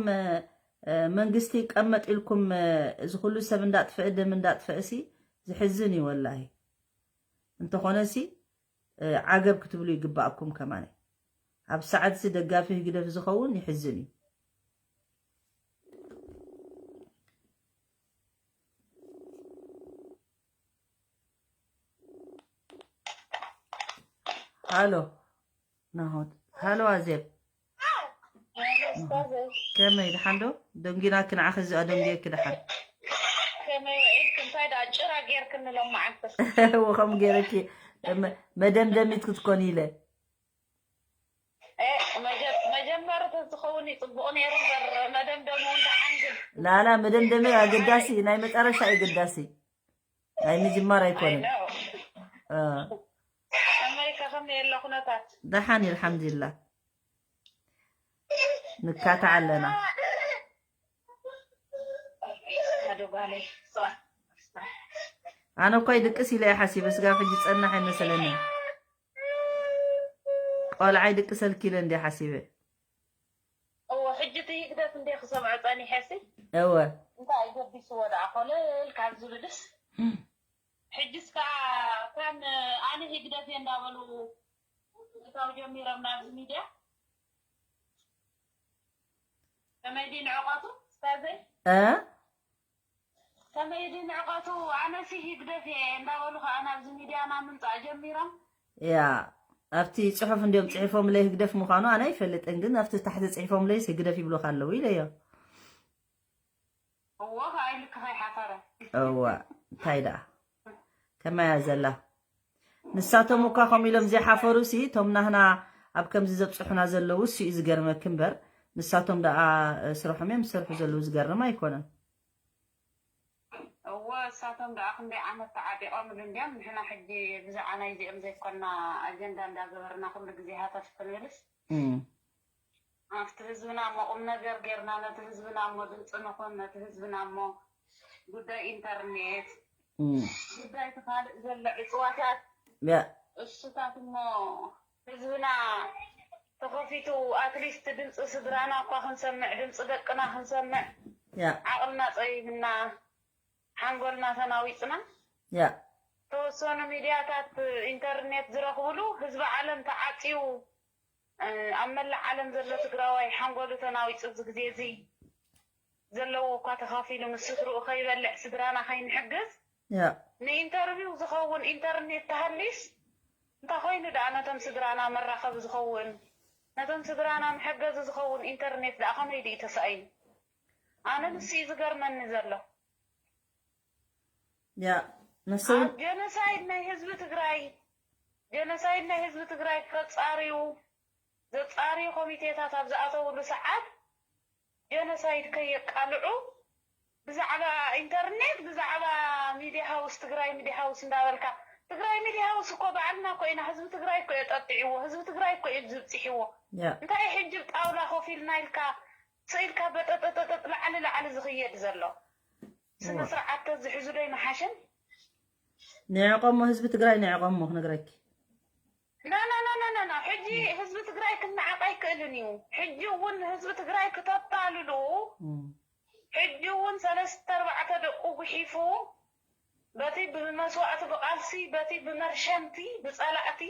መንግስቲ ቀመጥ ኢልኩም እዚ ኩሉ ሰብ እንዳጥፈአ ደም እንዳጥፈአ ሲ ዝሕዝን እዩ ወላሂ። እንተኾነ ሲ ዓገብ ክትብሉ ይግባኣኩም ከማን። ኣብ ሰዓት ሲ ደጋፊ ህግደፍ ዝኸውን ይሕዝን እዩ። ሃሎ ናሆት ሃሎ ኣዜብ ከመይ ድሓን ዶ ደንጊናኪ ንዓኺ እዚኣ ደንጊየኪ ድሓን ከመይ ውዒልኪ እንታይ ደኣ ጭራ ጌርክኒ ሎማዓንቲ እወ ከም ገይረኪ መደምደሚት ክትኮኒ ኢለ መጀመሪ ተዝኸውን እዩ ፅቡቕ ነይሩ እምበር መደምደምኡ እንደሓን ግን ላላ መደምደሚ ኣገዳሲ ናይ መጨረሻ ኣገዳሲ ናይ ምጅማር ኣይኮነን። እ፣ ኣሜሪካ ከመይ ኣሎ ኩነታት? ደሓን እዩ፣ ኣልሓምዱሊላህ። ንካታዕ ኣለና። ሓደ ጓለይ። ኣነ እኮ ይድቅስ ኢለ እየ ሓሲበ፣ ስጋ ሕጂ ጸናሕ ኣይመሰለኒ። ቆልዓ ይድቅሰልኪ ኢለ እንደ ሓሲበ። እወ፣ ሕጂ እቲ ህግደፍ እንደ ክሰምዖ ጸኒሐ ሲ። እወ። እንታይ ገዲስዎ ደኣ ኮለል ካብ ዝብልስ። ሕጅስ ከኣ ከም ኣነ ህግደፍ እየ እንዳበሉ ምእታው ጀሚሮም ናብዚ ሚድያ። ከመይ ድዩ ንዕቀቱ? ስታዘይ? እ? ከመይ ድዩ ንዕቀቱ? ኣነሲ ህግደፍ እየ እንዳበሉ ከኣ ናብዚ ሚድያና ምምጻእ ጀሚሮም። ያ፣ ኣብቲ ጽሑፍ እንዲዮም ጽሒፎምለይ ህግደፍ ምዃኑ ኣነ ኣይፈልጥን፣ ግን ኣብቲ ታሕቲ ጽሒፎምለይስ ህግደፍ ይብሉኻ ኣለዉ ኢለዮ። እዎ፣ ከኣ ኢልክ ከይሓፈረ። እዋ፣ እንታይ ደኣ? ከማያ ዘላ። ንሳቶም እኳ ከምኡ ኢሎም ዘይሓፈሩ ሲ፣ እቶም ናህና ኣብ ከምዚ ዘብጽሑና ዘለዉ ሲ እዩ ዝገርመክ እምበር፣ ንሳቶም ደኣ፣ እ፣ ስርሖም እዮም ዝሰርሑ ዘለዉ፣ ዝገርም ኣይኮነን። እዎ፣ እሳቶም ደኣ ክንደይ ዓመት ተዓጢቖምሉ እንድዮም፣ ንሕና ሕጂ ብዛዕባ ናይዚኦም ዘይኮና ኣጀንዳ እንዳገበርና ኩሉ ግዜ ሃተፍ ክንብልስ። እም። ኣብቲ ህዝብና እሞ ቁም ነገር ጌርና፣ ነቲ ህዝብና እሞ ድምፂ ንኹን፣ ነቲ ህዝብና እሞ ጉዳይ ኢንተርኔት፣ እም። ጉዳይ እቲ ካልእ ዘሎ ዕፅዋታት፣ ያ። እሱታት እሞ ህዝብና ተኸፊቱ፣ ኣትሊስት ድምፂ ስድራና እኳ ክንሰምዕ፣ ድምፂ ደቅና ክንሰምዕ፣ ያ። ዓቕልና ፀይምና፣ ሓንጎልና ተናዊፅና፣ ያ። ተወሰኑ ሚድያታት ኢንተርኔት ዝረኽብሉ፣ ህዝቢ ዓለም ተዓፅዩ፣ እ፣ ኣብ መላእ ዓለም ዘሎ ትግራዋይ ሓንጎሉ ተናዊፁ፣ እዚ ግዜ እዚ ዘለዎ እኳ ተኻፊሉ ምስ ስድርኡ ከይበልዕ፣ ስድራና ከይንሕግዝ፣ ያ። ንኢንተርቪው ዝኸውን ኢንተርኔት ተሃልዩስ፣ እንታይ ኮይኑ ደኣ ነቶም ስድራና መራኸቢ ዝኸውን፣ ነቶም ስድራና መሐገዚ ዝኸውን ኢንተርኔት ደኣ ከመይ ድዩ ተሳኢኑ? ኣነ ንሱ እዩ ዝገርመኒ ዘሎ። ያ፣ ንሱ እውን ኣብ ጀኖሳይድ ናይ ህዝቢ ትግራይ፣ ጀኖሳይድ ናይ ህዝቢ ትግራይ ከጻርዩ፣ ዘጻርዩ ኮሚቴታት ኣብ ዝኣተውሉ ሰዓት፣ ጀኖሳይድ ከየቃልዑ፣ ብዛዕባ ኢንተርኔት፣ ብዛዕባ ሚድያ ሃውስ፣ ትግራይ ሚድያ ሃውስ እንዳበልካ፣ ትግራይ ሚድያ ሃውስ እኮ ባዕልና እኮ ኢና፣ ህዝቢ ትግራይ እኮ እየ ጠጢዕዎ፣ ህዝቢ ትግራይ እኮ እዩ ዝብፂሕዎ። ያ። እንታይ ሕጂ ጣውላ ኮፍ ኢልና ኢልካ፣ ስኢልካ በጠጠጠጠጥ ላዕሊ ላዕሊ ዝኽየድ ዘሎ? ስነ እዋ። ስርዓት ተዝሕዙ ዶ ይመሓሸን? ንዕቆሞ፣ ህዝቢ ትግራይ ንዕቆሞ ክነግረኪ። ና፣ ና፣ ና፣ ና፣ ና፣ ና። ሕጂ ህዝቢ ትግራይ ክነዓቕ ኣይክእልን እዩ። ሕጂ እውን ህዝቢ ትግራይ ክተታልሉ፣ እም። ሕጂ እውን ሰለስተ ኣርባዕተ ደቁ ጉሒፉ፣ በቲ ብመስዋእቲ ብቃልሲ፣ በቲ ብመርሸንቲ፣ ብጸላእቲ፣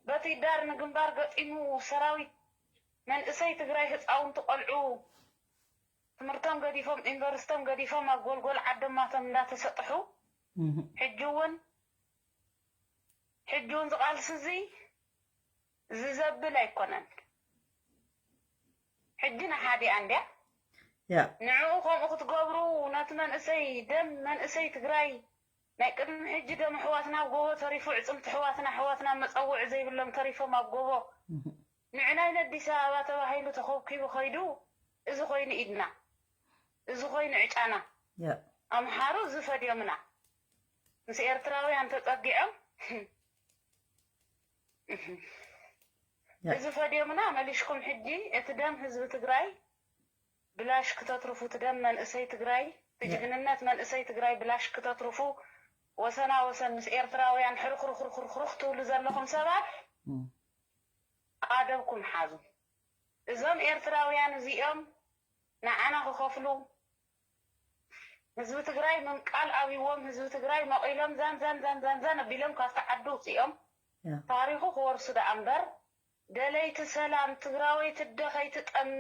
በቲ ዳር ንግንባር ገጢሙ ሰራዊት፣ መንእሰይ ትግራይ፣ ህፃውንቲ ቆልዑ ትምህርቶም ገዲፎም፣ ዩኒቨርሲቶም ገዲፎም ኣብ ጎልጎል ዓደማቶም እንዳተሰጥሑ፣ እህ። ሕጂ እውን፣ ሕጂ እውን ዝቃልሲ እዚ ዝዘብል ኣይኮነን። ሕጂ ንሓዲኣ እንድያ። ያ። ንዕኡ ከምኡ ክትገብሩ፣ ነቲ መንእሰይ፣ ደም መንእሰይ ትግራይ፣ ናይ ቅድሚ ሕጂ ደም ኣሕዋትና ኣብ ጎቦ ተሪፉ፣ ዕፅምቲ ኣሕዋትና፣ ኣሕዋትና መፀውዒ ዘይብሎም ተሪፎም ኣብ ጎቦ፣ እህ። ንዕናይ ነዲስ ኣበባ ተባሂሉ ተኾብኪቡ ኸይዱ፣ እዚ ኾይኑ ኢድና፣ እዚ ኾይኑ ዕጫና። ያ። ኣምሓሩ እዚ ፈድዮምና። ምስ ኤርትራውያን ተጸጊዖም፣ ያ። እዚ ፈድዮምና መሊሽኩም ሕጂ እቲ ደም ህዝቢ ትግራይ ብላሽ ክተትርፉ፣ እቲ ደም መንእሰይ ትግራይ፣ እቲ ያ። ጅግንነት መንእሰይ ትግራይ ብላሽ ክተትርፉ፣ ወሰና ወሰን ምስ ኤርትራውያን ሕርኽርኽርኽርኽ ትብሉ ዘለኹም ሰባት፣ እም። ኣደብኩም ሓዙ። እዞም ኤርትራውያን እዚኦም ንዓና ክኸፍሉ፣ ህዝቢ ትግራይ ምንቃል ኣብይዎም፣ ህዝቢ ትግራይ መቒሎም ዛን ዛን ዛን ዛን ዛን ኣቢሎም ካብቲ ዓዲ ውፅኦም ያ። ታሪኹ ክወርሱ ደኣ እምበር፣ ደለይቲ ሰላም፣ ትግራወይቲ ኣደ ከይትጠሚ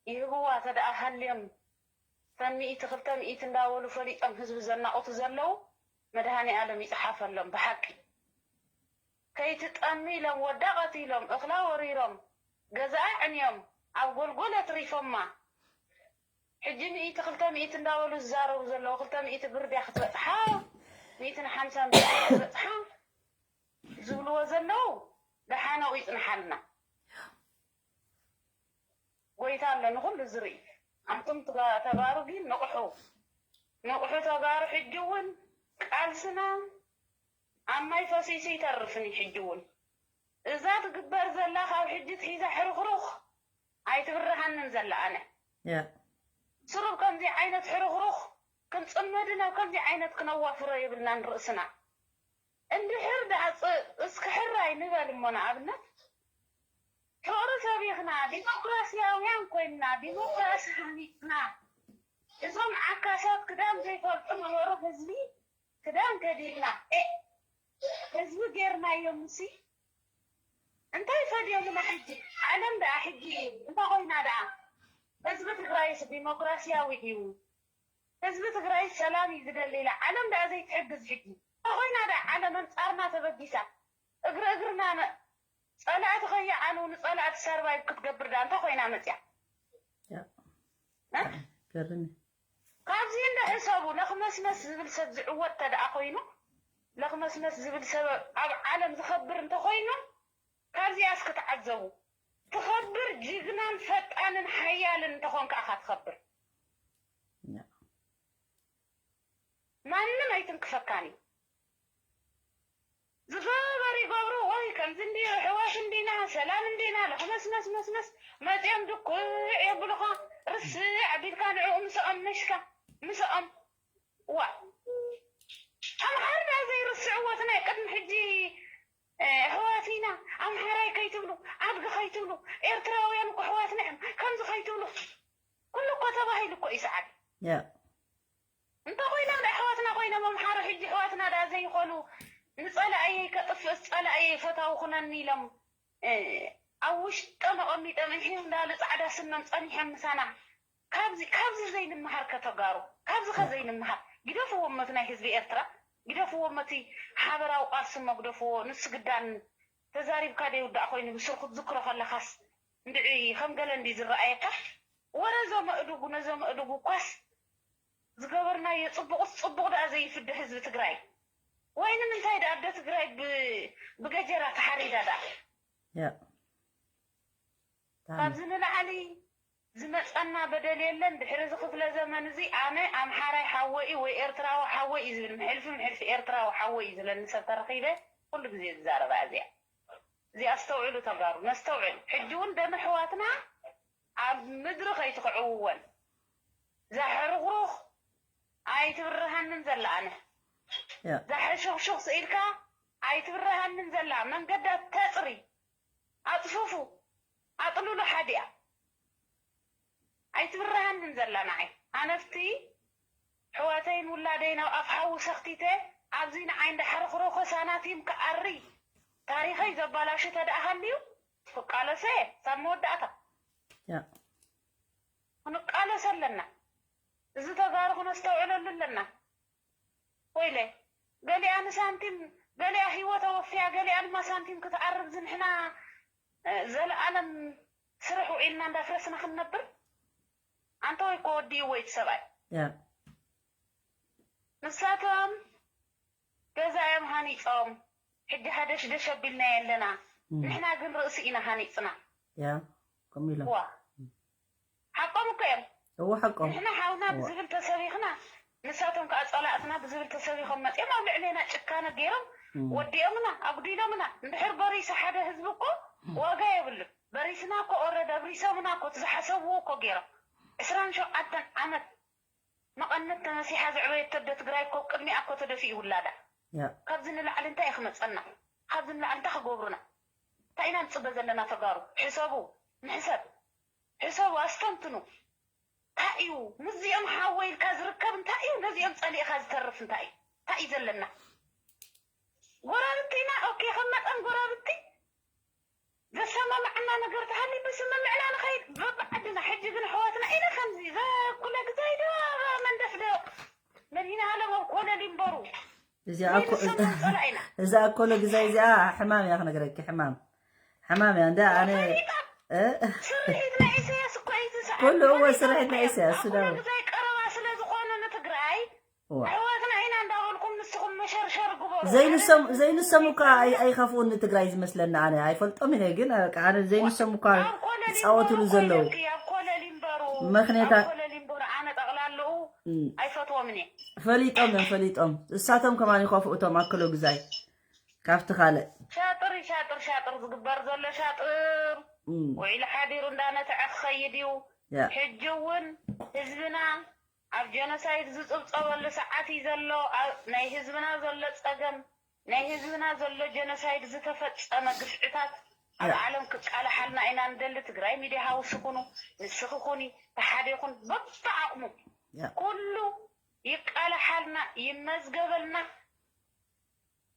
ይህብዋ ተደኣ ሃልዮም፣ እተን ሚእቲ ክልተ ሚእቲ እንዳበሉ ፈሊጦም ህዝቢ ዘናቑቱ ዘለዉ፣ መድሃኔ ኣለም ይፅሓፈሎም ብሓቂ። ከይትጠሚ ኢሎም ወዳ ቀቲሎም፣ እኽላ ወሪሮም፣ ገዛኣ ዕንዮም፣ ኣብ ጎልጎል ኣትሪፎማ። ሕጂ ሚእቲ ክልተ ሚእቲ እንዳበሉ ዝዛረቡ ዘለዉ፣ ክልተ ሚእቲ ብር ድያ ክትበፅሓ፣ ሚእትን ሓምሳን ብር ድያ ክትበፅሓ ዝብልዎ ዘለዉ፣ ደሓነኡ ይፅንሓልና። ጎይታ ኣሎ ንኹሉ ዝርኢ። ኣንቱም ተጋ-፣ ተጋሩ ግን ንቕሑ። ንቕሑ ተጋሩ፣ ሕጂ እውን ቃልስና ኣብ ማይ ፈሲሱ ይተርፍን እዩ። ሕጂ እውን እዛ ትግበር ዘላ ካብ ሕጂ ትሒዛ ሕርኽሩኽ ኣይትብርሃንን ዘላ። ኣነ ያ ስሩብ ከምዚ ዓይነት ሕርኽሩኽ ክንፅመድን ኣብ ከምዚ ዓይነት ክነዋፍሮ የብልናን ርእስና። እንድሕር ደኣ ፅ- እስኪ ሕራይ ንበል እሞ ንኣብነት ፍቕሪ ሰቢኽና ዲሞክራስያውያን ኮይንና ዲሞክራሲ ሃኒፅና እዞም ዓካሳት ክዳን ዘይፈልጡ ነበሩ ህዝቢ ክዳን ከዲንና ኤ ህዝቢ ጌርናዮም ምሲ እንታይ ፈድዮምና ሕጂ ዓለም ደኣ ሕጂ እንታይ ኮይና ደኣ ህዝቢ ትግራይስ ዲሞክራስያዊ ድዩ ህዝቢ ትግራይ ሰላም እዩ ዝደሊ ኢላ ዓለም ደኣ ዘይትሕግዝ ሕጂ እንታይ ኮይና ደኣ ዓለም ኣንፃርና ተበጊሳ እግሪ እግርና ጸላእቲ ከይዓኑ ንጸላእቲ ሰርቫይቭ ክትገብር ደኣ እንታይ ኮይና መፅያ ገርም ካብዚ እንደ ሕሰቡ ለኽመስመስ ዝብል ሰብ ዝዕወት ተደኣ ኮይኑ ለኽመስመስ ዝብል ሰብ ኣብ ዓለም ዝኸብር እንተኮይኑ ካብዚኣስ ክትዓዘቡ ትኸብር ጅግናን ፈጣንን ሓያልን እንተኾንካ ኢኻ ትኸብር ማንም ኣይትንክፈካን እዩ ዝገበር ይገብሩ ወይ ከምዚ እንዲ ሕዋስ እንዲና ሰላም እንዲና ለኽመስመስመስመስ መፅኦም ድኩዕ የብሉኻ ርስዕ ኣቢልካ ንዕኡ ምስኦም መሽካ ምስኦም ዋ ኣምሓር ዳ ዘይርስዕዎ እቲ ናይ ቅድሚ ሕጂ ኣሕዋት ኢና ኣምሓራይ ከይትብሉ ኣድጊ ከይትብሉ ኤርትራውያን እኮ ኣሕዋትና እዮም ከምዚ ከይትብሉ ኩሉ እኮ ተባሂሉ እኮ እዩ ሰዓት ያ እንተኮይኖም ዳ ኣሕዋትና ኮይኖም ኣምሓሩ ሕጂ ኣሕዋትና ዳ ዘይኮኑ ንፀላእየይ ከጥፍእስ ፀላእየይ ፈታዊ ኩነኒ ኢሎም ኣብ ውሽጦም ኣቐሚጦም እሒም እንዳሉ ፃዕዳ ስኖም ፀኒሖም ምሳና ካብዚ ካብዚ ዘይንምሃር ከተጋሩ ካብዚ ከ ዘይንምሃር ግደፍዎ መቲ ናይ ህዝቢ ኤርትራ ግደፍዎ መቲ ሓበራዊ ቃልሲ እሞ ግደፍዎ ንሱ ግዳን ተዛሪብካ ደይውዳእ ኮይኑ ብስርኩ ትዝክሮ ከለካስ እንድዒ ከም ገለ እንዲ ዝረኣየካ ወረ ዘመእድጉ ነዘመእድጉ እኳስ ዝገበርናዮ ፅቡቕስ ፅቡቕ ደኣ ዘይፍደ ህዝቢ ትግራይ ወይ ንምንታይ ደኣ ኣደ ትግራይ ብገጀራ ተሓሪዳ ደኣ ካብዚ ንላዕሊ ዝመፀና በደል የለን ድሕሪ እዚ ክፍለ ዘመን እዚ ኣነ ኣምሓራይ ሓወይ ወይ ኤርትራዊ ሓወይ እዩ ዝብል ምሕልፊ ምሕልፊ ኤርትራዊ ሓወይ እዩ ዝብለኒ ሰብ ተረኺበ ኩሉ ግዜ ዝዛረባ እዚኣ እዚ ኣስተውዕሉ ተጋሩ ነስተውዕል ሕጂ እውን ደም ኣሕዋትና ኣብ ምድሪ ከይትኽዕውወን ዛሕርኽሩኽ ኣይትብርሃንን ዘላ ኣነ ዛሕሽኽሽኽ ስኢልካ ኣይትብርሃንን ዘላ መንገዳ ተፅሪ ኣፅፍፉ ኣጥሉሉ ሓዲኣ ኣይትብርሃንን ዘላ ንዓይ ኣነፍቲ ሕዋተይን ውላደይን ኣብ ኣፍ ሓዊ ሰኽቲተ ኣብዚ ንዓይ እንዳሕርኽሮኸ ሳናቲም ክኣሪ ታሪኸይ ዘባላሹ ተደኣ ሃልዩ ክቃለሶ እየ ሳብ መወዳእታ ክንቃለሶ ኣለና እዚ ተጋሩ ክነስተውዕለሉ ኣለና ወይለ ገሊኣ ንሳንቲም ገሊኣ ሂወታ ወፍያ ገሊኣ ድማ ሳንቲም ክትዓርብ ዝንሕና ዘለኣለም ስርሕ ውዒልና እንዳፍረስና ክንነብር ኣንተ ወይ ኮ ወዲእዎ እቲ ሰብኣይ ንሳቶም ገዛ እዮም ሃኒፆም ሕጂ ሃደሽደሽ ኣቢልናዮ ኣለና ንሕና ግን ርእሲ ኢና ሃኒፅና ያ ከምኡ ኢሎም ዋ ሓቆም እኮ እዮም እዎ ሓቆም ንሕና ሓውና ብዝብል ተሰቢኽና ንሳቶም ከዓ ፀላእትና ብዝብል ተሰቢኾም መፅኦም ኣብ ልዕሌና ጭካነ ገይሮም ወዲኦምና ኣጉዲሎምና እንድሕር በሪሱ ሓደ ህዝቢ እኮ ዋጋ የብሉን በሪስና እኮ ኦረድ ኣብሪሶምና እኮ ዝሓሰብዎ እኮ ገይሮም ዕስራን ሸውዓተን ዓመት መቐነት ተመሲሓ ዘዕበየት ተደ ትግራይ እኮ ቅድሚኣ እኮ ተደፊኡ ውላዳ ያ ካብዚ ንላዕሊ እንታይ እዩ ክመፀና ካብዚ ንላዕሊ እንታይ ክገብሩና እንታይ ኢና ንፅበ ዘለና ተጋሩ ሕሰቡ ንሕሰብ ሕሰቡ ኣስተንትኑ እንታይ እዩ ምስዚኦም ሓወ ኢልካ ዝርከብ እንታይ እዩ ነዚኦም ፀሊእኻ ዝተርፍ እንታይ እዩ እንታይ እዩ ዘለና ጎረብቲ ኢና ኦኬ ከም መጠን ጎረብቲ ዘሰማምዓና ነገር ተሃልዩ ብስምምዕና ንኸይድ በብዓድና ሕጂ ግን ኣሕዋትና ኢና ከምዚ ዘኩለ ግዛይ ዶ መንደፍ ዶ መዲና ዓለም ኣብ ኮለል ይንበሩ እዚኣ እኮ- ዘይንሰማም ጸላኢና እዛ እኮ ለግዛይ እዚኣ ሕማም እያ ክነግረኪ ሕማም ሕማም እያ እንዳ ኣነ ፈሊጣ እ? ስርሒት ናይ ኢሳያስ እኮ እዩ እቲ ሰዓት ኩሉ እወ ፈሊጣ ስርሒት ናይ እኮ ኢሳያስ እያ። ስለ- ኣኩለ ግዛይ ቀረባ ስለ ዝኾነ ንትግራይ እዋ። ኣሕዋትና ኢና እንዳበልኩም ንስኹም መሸርሸር ግበሩ ዘይንሰም ዘይንሰም እኳ ኣይ- ኣይኸፍኡን ንትግራይ ዝመስለና ኣነ ኣይፈልጦም እየ ግን በቃ ኣነ ዘይንሰም እኳ ኣብ ኮለል ይፃወትሉ ይንበሩ ዘለዉ ኮይኖም ኣብ ኮለል ይንበሩ ምኽንያታ- ኣብ ኮለል ይንበሩ ኣነ ጠቕላልኡ እም፣ ኣይፈትዎምን እየ ፈሊጦም እዮም ፈሊጦም እሳቶም ከማን ይኸፍኡ እቶም ኣክሎ ግዛይ ካብቲ ካልእ ሻጥር ሻጥር ሻጥር ዝግበር ዘሎ ሻጥር እም፣ ውዒሉ ሓዲሩ እንዳነትዐ ክኸይድ እዩ። ያ ሕጂ እውን ህዝብና ኣብ ጀኖሳይድ ዝፅብፀበሉ ሰዓት እዩ ዘሎ። ኣብ ናይ ህዝብና ዘሎ ፀገም፣ ናይ ህዝብና ዘሎ ጀኖሳይድ ዝተፈፀመ ግፍዕታት ኣብ ያ ዓለም ክቃላሓልና ኢና ንደሊ። ትግራይ ሚድያ ሃውስ ኩኑ፣ ንስኺ ኩኒ፣ ተሓደ ይኹን በብዓቕሙ ያ ኩሉ ይቃላሓልና፣ ይመዝገበልና።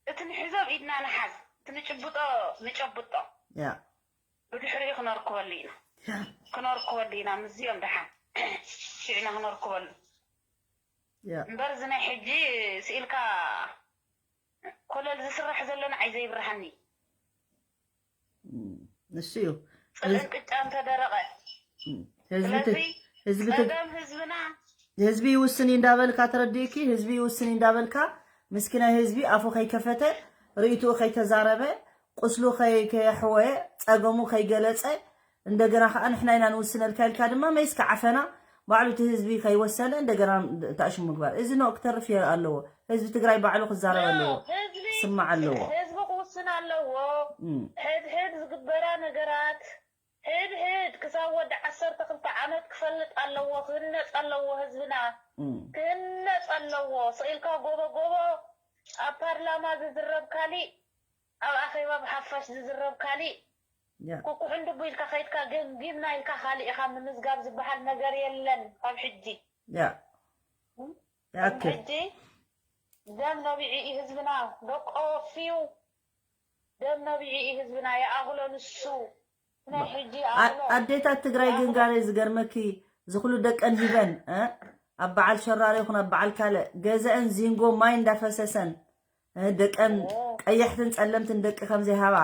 እቲ ንሕዞ ኣብ ኢድና ንሓዝ፣ እቲ ንጭብጦ ንጨብጦ፣ ያ ብድሕሪኡ ክነርክበሉ ኢና ያ ክነርክበሉ ኢና ምስዚኦም ደሓን ሽዕና ክነርክበሉ። ያ እምበር እዚ ናይ ሕጂ ስኢልካ ኮለል ዝስራሕ ዘሎ ንዓይ ዘይብርሃኒ። እም፣ ንሱ እዩ ፅልእን ቅጫ እንተደረቐ እም፣ ህዝቢ ት- ስለዚ ህዝቢ ት- ፀገም ህዝብና ህዝቢ ይውስን እዩ እንዳበልካ ተረዲእኪ ህዝቢ ይውስን እዩ እንዳበልካ ምስኪናይ ህዝቢ ኣፉ ከይከፈተ ርእይትኡ ከይተዛረበ ቁስሉ ከይ- ከየሕወየ ፀገሙ ከይገለፀ እንደገና ከዓ ንሕና ኢና ንውስነልካ ኢልካ ድማ መይስካ ዓፈና ባዕሉ እቲ ህዝቢ ከይወሰነ እንደገና ተእሽሙ ምግባር እዚ ኖ ክተርፍ የ- ኣለዎ ህዝቢ ትግራይ ባዕሉ ክዛረብ ኣለዎ ህዝቢ ክስማዕ ኣለዎ ህዝቢ ክውስን ኣለዎ። እም፣ ሕድሕድ ዝግበራ ነገራት ሕድሕድ ክሳብ ወዲ ዓሰርተ ክልተ ዓመት ክፈልጥ ኣለዎ። ክህነፅ ኣለዎ ህዝብና እም፣ ክህነፅ ኣለዎ። ስኢልካ ጎቦ ጎቦ ኣብ ፓርላማ ዝዝረብ ካሊእ፣ ኣብ ኣኼባ ብሓፋሽ ዝዝረብ ካሊእ። ያ ኩኩሕን ድቡ ኢልካ ከይድካ ገምጊምና ኢልካ ካሊእ ኢኻ ምምዝጋብ ዝበሃል ነገር የለን ካብ ሕጂ። ያ ያክል ሕጂ ደም ነቢዑ እዩ ህዝብና፣ ደቆ ወፍዩ ደም ነቢዑ እዩ ህዝብና። ይኣኽሎ ንሱ ናይ ሕጂ ኣ- ይኣኽሎ። ኣዴታት ትግራይ ግን ጋር ዝገርመኪ ዝኩሉ ደቀን ሂበን እ? ኣብ በዓል ሸራሪ ይኹን ኣብ በዓል ካልእ ገዘአን ዚንጎ ማይ እንዳፈሰሰን እ? ደቀን ቀያሕትን ጸለምትን ደቂ ከም ዘይሃባ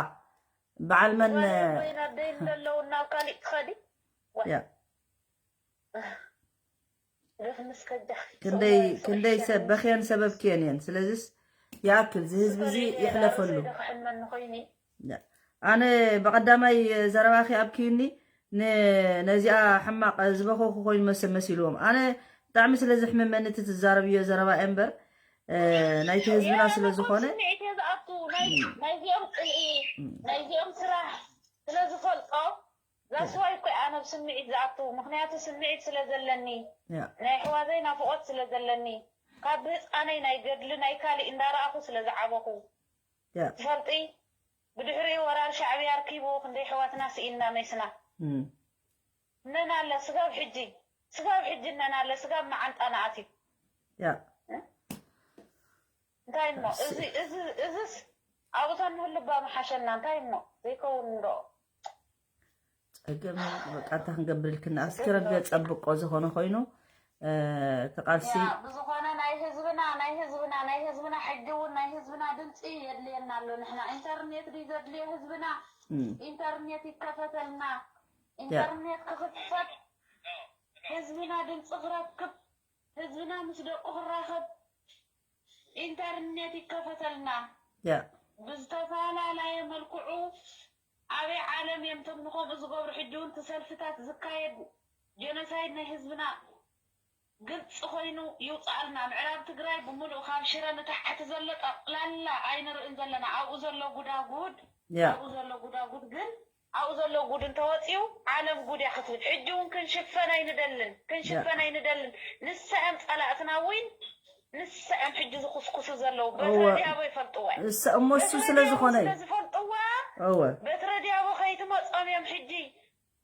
በዓል መን ወይና ደይ እንደለዉ ናብ ካሊእ ትኸዲ ያ ገፍ ምስ ከጃ ክንደይ ክንደይ ሰብ በኽየን ሰበብክየን እየን ስለዚስ ይኣክል እዚ ህዝቢ እዚ ይሕለፈሉ ከሕልመኒ ኮይኑ ኣነ ብቐዳማይ ዘረባኺ ኣብኪኒ ነዚኣ ሕማቕ ዝበኸኹ ኮይኑ መሰ መሲልዎም ኣነ ብጣዕሚ ስለ ዘሕምመኒ እቲ ትዛረብዮ ዘረባ እምበር ናይቲ ህዝብና ስለ ዝኾነ ስምዒት እየ ዝኣቱ ናይዚኦም ፅልኢ ናይዚኦም ስራሕ ስለ ዝፈልጦ ዛስዋይ እኮ ኣነ ብስምዒት ዝኣቱ ምክንያቱ ስምዒት ስለ ዘለኒ ናይ ኣሕዋተይ ናፍቆት ስለ ዘለኒ ካብ ብህፃነይ ናይ ገድሊ ናይ ካሊእ እንዳረኣኹ ስለ ዝዓበኹ ትፈልጢ ብድሕሪኡ ወራር ሻዕብያ ኣርኪቡ ክንደይ ኣሕዋትና ስኢንና መይስና እነን ኣለ ስጋብ ሕጂ ስጋብ ሕጂ እነን ኣለ ስጋብ መዓንጣና ኣትዩ እንታይ እሞ እዚስ ኣብኡታ ንህልባ ምሓሸና እንታይ እሞ ዘይከውን እንዶ ፀገም በቃ እንታይ ክንገብር ኢልክና እስኪ ረገ ፀብቆ ዝኾነ ኮይኑ እቲ ቃልሲ ብዝኾነ ናይ ህዝብና ናይ ህዝብና ናይ ህዝብና ሕጂ እውን ናይ ህዝብና ድምፂ የድልየና ኣሎ ንሕና ኢንተርኔት ድዩ ዘድልዮ ህዝብና ኢንተርኔት ይከፈተልና ኢንተርኔት ክኽፈት ህዝብና ድምፂ ክረክብ ህዝብና ምስ ደቁ ክራኸብ ኢንተርኔት ይከፈተልና ብዝተፈላለየ መልክዑ ኣበይ ዓለም እዮም ቶም ንኸምኡ ዝገብሩ ሕጂ እውን ትሰልፍታት ዝካየድ ጀኖሳይድ ናይ ህዝብና ግልፂ ኮይኑ ይውፅኣልና ምዕራብ ትግራይ ብምሉእ ካብ ሽረ ንታሕቲ ዘሎ ጠቕላላ ኣይንርእን ዘለና ኣብኡ ዘሎ ጉዳጉድ ኣብኡ ዘሎ ጉዳጉድ ግን ኣብኡ ዘሎ ጉድ እንተወፂኡ ዓለም ጉድ እያ ክትብል ሕጂ እውን ክንሽፈን ኣይንደልን ክንሽፈን ኣይንደልን ንሳ እዮም ፀላእትና እውን ንሳ እዮም ሕጂ ዝኩስኩሱ ዘለዉ በትረ ዲያቦ ይፈልጥዎ እዮም እሳ እሞ እሱ ስለ ዝኾነ እዩ ዝፈልጥዋ እወ በትረ ዲያቦ ከይትመፆም እዮም ሕጂ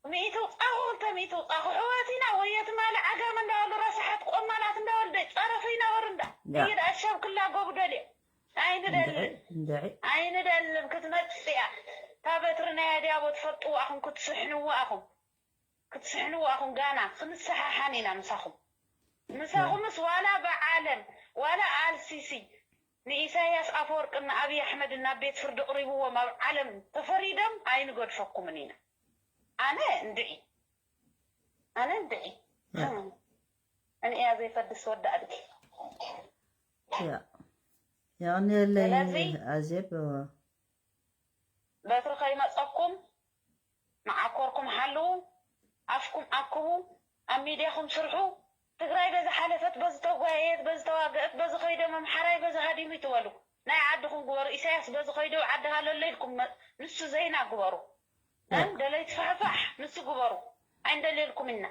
ሚእቲ ውፃኹ ክልተ ሚእቲ ውፃኹ ሕዋት ኢና ወይ የትማሊ ዓጋመ እንዳበሉ ረሳሓት ቆማላት እንዳበሉ ደይ ፀረፉ ይነበሩ እንዳ ያ። ይድ ኣሸብ ክላገቡ ደልዮም ኣይንደልን እንድዒ ኣይንደልን ክትመፅእ እያ እታ በትሪ ናይ ኣድያቦ ትፈልጥዎ ኣኹም ክትስሕንዎ ኣኹም ክትስሕንዎ ኣኹም ጋና ክንሰሓሓን ኢና ምሳኹም ምሳኹምስ ዋላ ብዓለም ዋላ ኣልሲሲ ንኢሳያስ ኣፈወርቅን ንኣብይ ኣሕመድን ናብ ቤት ፍርዲ ቅሪብዎም ኣብ ዓለም ተፈሪዶም ኣይንገድፈኩምን ኢና ኣነ እንድዒ ኣነ እንድዒ እንእያ ዘይፈድስ ወዲ ኣድጊ ያ የቕንየለይ ስለዚ ኣዜብ በትሪ ከይመፀኩም መዓኮርኩም ሓልዉ ኣፍኩም ኣክቡ ኣብ ሚድያኹም ስርሑ ትግራይ በዚ ሓለፈት በዚ ተጓየየት በዚ ተዋገአት በዚ ከይዶም ኣምሓራይ በዚ ሃዲሙ ይትበሉ ናይ ዓድኹም ግበሩ። ኢሳያስ በዚ ከይዱ ዓዲ ሃለሎ ኢልኩም መ- ንሱ ዘይና ግበሩ። እ? ደለይቲ ፋሕፋሕ ንሱ ግበሩ። ኣይንደልየልኩም ኢና።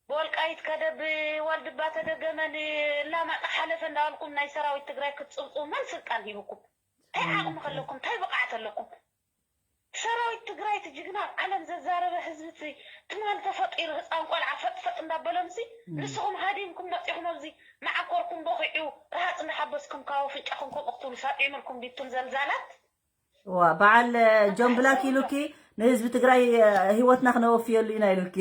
ብወልቃይት ከደ ብዋልድባ ተደገመ ንላማጣ ሓለፈ እንዳበልኩም ናይ ሰራዊት ትግራይ ክትፅብፁ መን ስልጣን ሂብኩም? እንታይ ዓቕሚ ከለኩም? እንታይ ብቕዓት ኣለኩም? ሰራዊት ትግራይ እቲ ጅግና ኣብ ዓለም ዘዛረበ ህዝቢ እቲ ትማል ተፈጢሩ ህፃን ቆልዓ ፈጥፈጥ እንዳበሎምሲ ንስኹም ሃዲምኩም መፂኹም ኣብዚ መዓኮርኩም ቦኺዑ ረሃፅ እንዳሓበስኩም ካብ ኣፍንጫኹም ከምኡ ክትብሉ ሳጢዕምልኩም ዲቱም ዘልዛላት ዋ በዓል ጆን ብላክ ኢሉኪ ንህዝቢ ትግራይ ህይወትና ክነወፍየሉ ኢና ኢሉኪ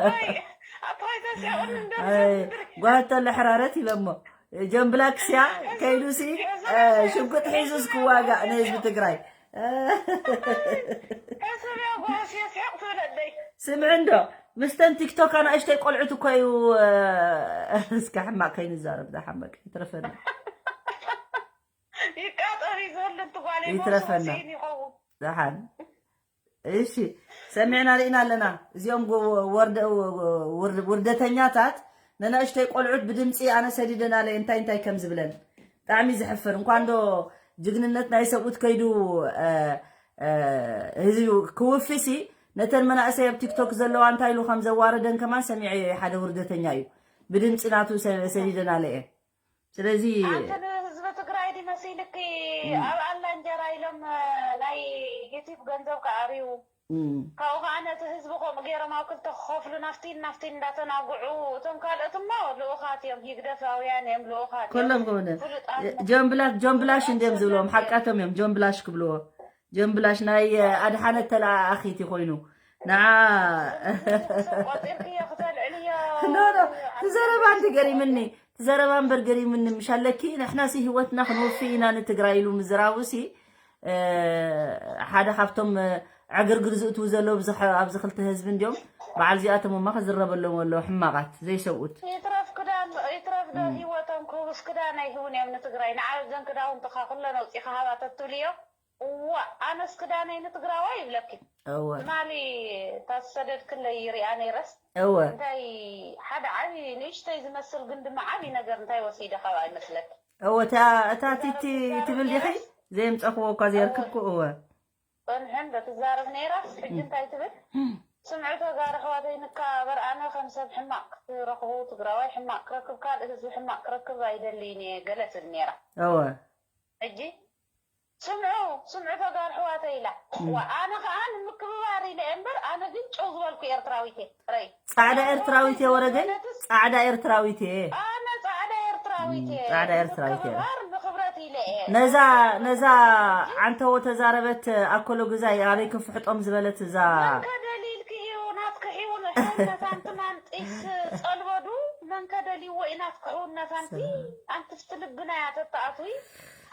ወይ ኣባይታ ሲያውን እንደ ጓህቶ ለሕራረት ኢለሞ ጆን ብላክ ሲያ ከይዱሲ ሽጉጥ ሒዙስ ክዋጋእ ንህዝቢ ትግራይ ከሰብያ ጓስ የስሕቕ ትብለደይ ስምዕ እንዶ ምስተን ቲክቶክ ኣናእሽተይ ቆልዑት እኮ እዩ እስከ ሕማቅ ከይንዛረብ ዳሓመቅ ይትረፈና ይቃጠር ይዘል እንትጓል ይትረፈና። ይኸውን ደሓን እሺ ሰሚዕና ርኢና ኣለና እዚኦም ጎ- ወርደ- ውር- ውርደተኛታት ነናእሽተይ ቆልዑት ብድምፂ ኣነ ሰዲደን ኣለ እንታይ እንታይ ከም ዝብለን ብጣዕሚ ዘሕፍር እንኳን ዶ ጅግንነት ናይ ሰብኡት ከይዱ እ፣ እ፣ ህዝቢ ክውፊሲ ነተን መናእሰይ ኣብ ቲክቶክ ዘለዋ እንታይ ኢሉ ከም ዘዋረደን ከማን ሰሚዐ ሓደ ውርደተኛ እዩ ብድምፂ ናቱ ሰ- ሰዲደን ኣለ እየ ስለዚ ኣንተ ንህዝቢ ትግራይ ዲ መሲልኪ ኣብ ኣላ እንጀራ ኢሎም ናይ ዩቲብ ገንዘብ ክኣርዩ ካብኡ ከዓ ነቲ ህዝቢ ከምኡ ገይሮም ኣብ ክልተ ክኸፍሉ ናፍቲን ናፍቲን እንዳተናግዑ እቶም ካልኦት እሞ ልኡኻት እዮም ህግደፋውያን እዮም ልኡኻት እዮም። ኮሎም ከሆነ ፍሉጣት ጆን ብላክ ጆን ብላሽ እንዲዮም ዝብልዎም ሓቃቶም እዮም ጆን ብላሽ ክብልዎ ጆን ብላሽ ናይ ኣድሓነት ተለኣኣኺት ኮይኑ ንዓ ቆፂርክዮ ክተልዕልዮ ኖ ኖ ትዘረባ እንዲ ገሪምኒ ትዘረባ እምበር ገሪምኒ ምሽ ኣለኪ ንሕናሲ ህይወትና ክንወፊ ኢና ንትግራይ ኢሉ ምዝራቡሲ ሓደ ካብቶም ዕግርግር ዝእትዉ ዘለዉ ኣብዚ ክልተ ህዝቢ እንዲዮም በዓል እዚኣቶም እማ ክዝረበሎም ኣለዉ ሕማቓት ዘይሰብኡት ይትረፍ ክዳን ይትረፍ ዶ ህይወቶም ክህቡስ ክዳን ኣይህቡን እዮም ንትግራይ ንዓብ ዘን ክዳውንትኻ ኩለን ኣውፂኻ ሃባ ተትብልዮ እዋ ኣነስ ክዳነይ ንትግራዋይ ይብለኪ እወ ትማሊ ታሰደድክለይ ይሪኣ ነይረስ እወ እንታይ ሓደ ዓብዪ ንእሽተይ ዝመስል ግን ድማ ዓብዪ ነገር እንታይ ወሲደ ካብ ኣይመስለኪ እወ እታ እታ ቲቲ ትብል ዲኺ ዘየምፀኽዎ እኳ ዘየርክብኩ እወ ጸንሐን ዶ ትዛረብ ነይራስ ሕጂ እንታይ ትብል ስምዑ ተጋሩ ኣሕዋተይ ንከባበር ኣነ ከም ሰብ ሕማቕ ክትረኽቡ ትግራዋይ ሕማቕ ክረክብ ካልእ ህዝቢ ሕማቕ ክረክብ ኣይደልይን እየ ገለ ትብል ነይራ እወ ሕጂ ስምዑ ስምዑ ተጋሩ ኣሕዋተይ ኢላ ዋ ኣነ ከዓ ንምክብባር ኢለ እየ እምበር ኣነ ግን ጨው ዝበልኩ ኤርትራዊት እየ ጥረይ ፃዕዳ ኤርትራዊት እየ ወረደይ ፃዕዳ ኤርትራዊት እየ ኣነ ፃዕዳ ኤርትራዊት እየ ፃዕዳ ኤርትራዊት እየ ንምክብባር ንክብረት ኢለ እየ ነዛ ነዛ ዓንተዎ ተዛረበት ኣኮሎ ግዛይ ኣበይ ክንፍሕጦም ዝበለት እዛ መንከ ደሊልኪ እዩ ናትክሕ ይውን ሕውነታን ትማን ጢስ ጸልበዱ መንከ ደልይዎ እዩ ናትክሕ ሕውነታንቲ ኣንትፍቲ ልብና እያ ተተኣትዊ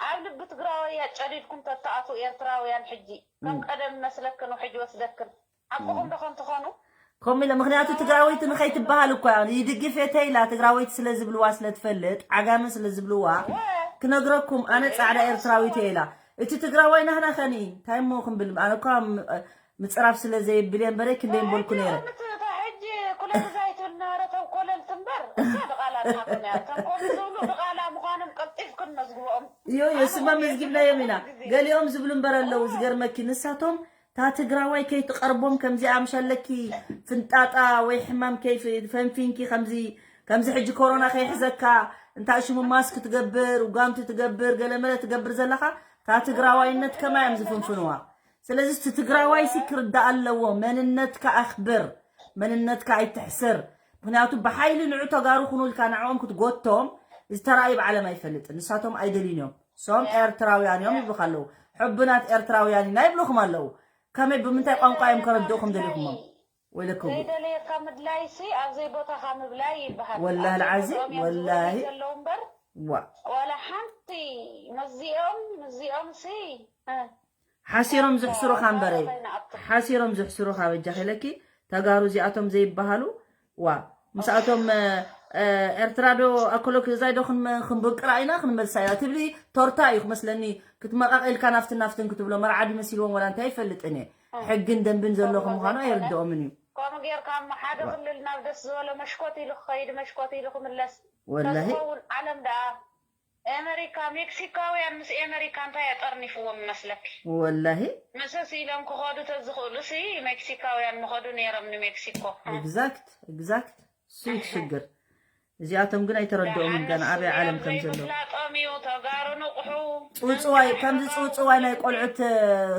ኣብ ልቢ ትግራዋይ እያ ጨዲድኩም ተተኣትዉ ኤርትራውያን ሕጂ ከም ቀደም መስለክን ሕጂ ወስደክን ሓቅኹም ዶ ከም ትኾኑ ከምኡ ኢለ ምክንያቱ ትግራወይቲ ንኸይትበሃል እኮ እያ ይድግፍ እየ ተይላ ትግራወይቲ ስለ ዝብልዋ ስለ ትፈልጥ ዓጋመ ስለ ዝብልዋ ክነግረኩም ኣነ ፃዕዳ ኤርትራዊት እየ ኢላ እቲ ትግራዋይ ናህና ኸኒ እንታይ እሞ ክንብል ኣነ እኳ ምፅራፍ ስለ ዘይብል እየ እምበረ ክንደይ ምበልኩ ነይረ ሕጂ ኩለ ግዛይት ነበረ ተንኮለልቲ እምበር እሳ ድቓላ ናቶም እያ ተንኮል ዝብሉ ድቓላ ምዃኖም ቀልጢፍክን መዝግቦኦም ዮ ዮ ስማ መዝጊብናዮም ኢና ገሊኦም ዝብሉ እምበር ኣለዉ ዝገርመኪ ንሳቶም እታ ትግራዋይ ከይትቐርቦም ከምዚኣ ምሽ ኣለኪ ፍንጣጣ ወይ ሕማም ከይፈንፊንኪ ከምዚ ከምዚ ሕጂ ኮሮና ከይሕዘካ እንታይ ሽሙ ማስክ ትገብር ጓንቲ ትገብር ገለመለ ትገብር ዘለኻ እታ ትግራዋይነት ከማይ እዮም ዝፍንፍንዋ ስለዚ እቲ ትግራዋይ ሲ ክርዳእ ኣለዎ መንነትካ ኣኽብር መንነትካ ኣይትሕስር ምክንያቱ ብሓይሊ ንዑ ተጋሩ ኩኑ ኢልካ ንዕኦም ክትጎቶም ዝተራእዩ ብዓለም ኣይፈልጥን ንሳቶም ኣይደልዩን እዮም ሶም ኤርትራውያን እዮም ይብሉካ ኣለዉ ሕቡናት ኤርትራውያን ኢና ይብሉኹም ኣለዉ ከመይ ብምንታይ ቋንቋ እዮም ከረድእኹም ደሊኹሞም ወይለኩም ዘይደለየካ ምድላይ ሲ ኣብ ዘይቦታኻ ምብላይ ይበሃል ወላሂ ኣብ ልዓዚ ዘይቦትኦም እዮም ወላሂ ዝብሉ ዘለዉ እምበር ዋ ዋላ ሓንቲ መዚኦም እዚኦም ሲ እ፣ ሓሲሮም ዝሕስሩኻ እምበረይ ከይንኣቱ። ሓሲሮም ዝሕስሩኻ በጃኺ ኢለኪ ተጋሩ እዚኣቶም ዘይበሃሉ ዋ ምስኣቶም እ፣ እ፣ ኤርትራ ዶ ኣኮሎ ክዛይ ዶ ክንመ- ክንብቅራ ኢና ክንመልሳ ኢና ትብሊ ቶርታ እዩ ክመስለኒ ክትመቃቂልካ ናፍትን ናፍትን ክትብሎ መርዓዲ መሲልዎም ወላ እንታይ ይፈልጥን እየ ሕግን ደንብን ዘሎ ከም ምዃኑ ኣይርድኦምን እዩ ከምኡ ጌርካ እሞ ሓደ ክልል ናብ ደስ ዝበሎ መሽኮት ኢሉ ክኸይድ መሽኮት ኢሉ ክምለስ ወላሂ ተዝኸውን ዓለም ደኣ ኣመሪካ ሜክሲካውያን ምስ ኣመሪካ እንታይ ኣጠርኒፍዎም ይመስለኪ? ወላሂ ምስስ ኢሎም ክኸዱ ተዝኽእሉ ሲ ሜክሲካውያን ምኸዱ ነይሮም ንሜክሲኮ። exact exact እሱ እዩ እቲ ሽግር። እዚኣቶም ግን ኣይተረድኦምን ገና ኣበይ ዓለም ከም ዘለዉ። ዘይምፍላጦም እዩ። ተጋሩ ንቑሑ። ጽውጽዋይ ከምዚ ጽውጽዋይ ናይ ቆልዑት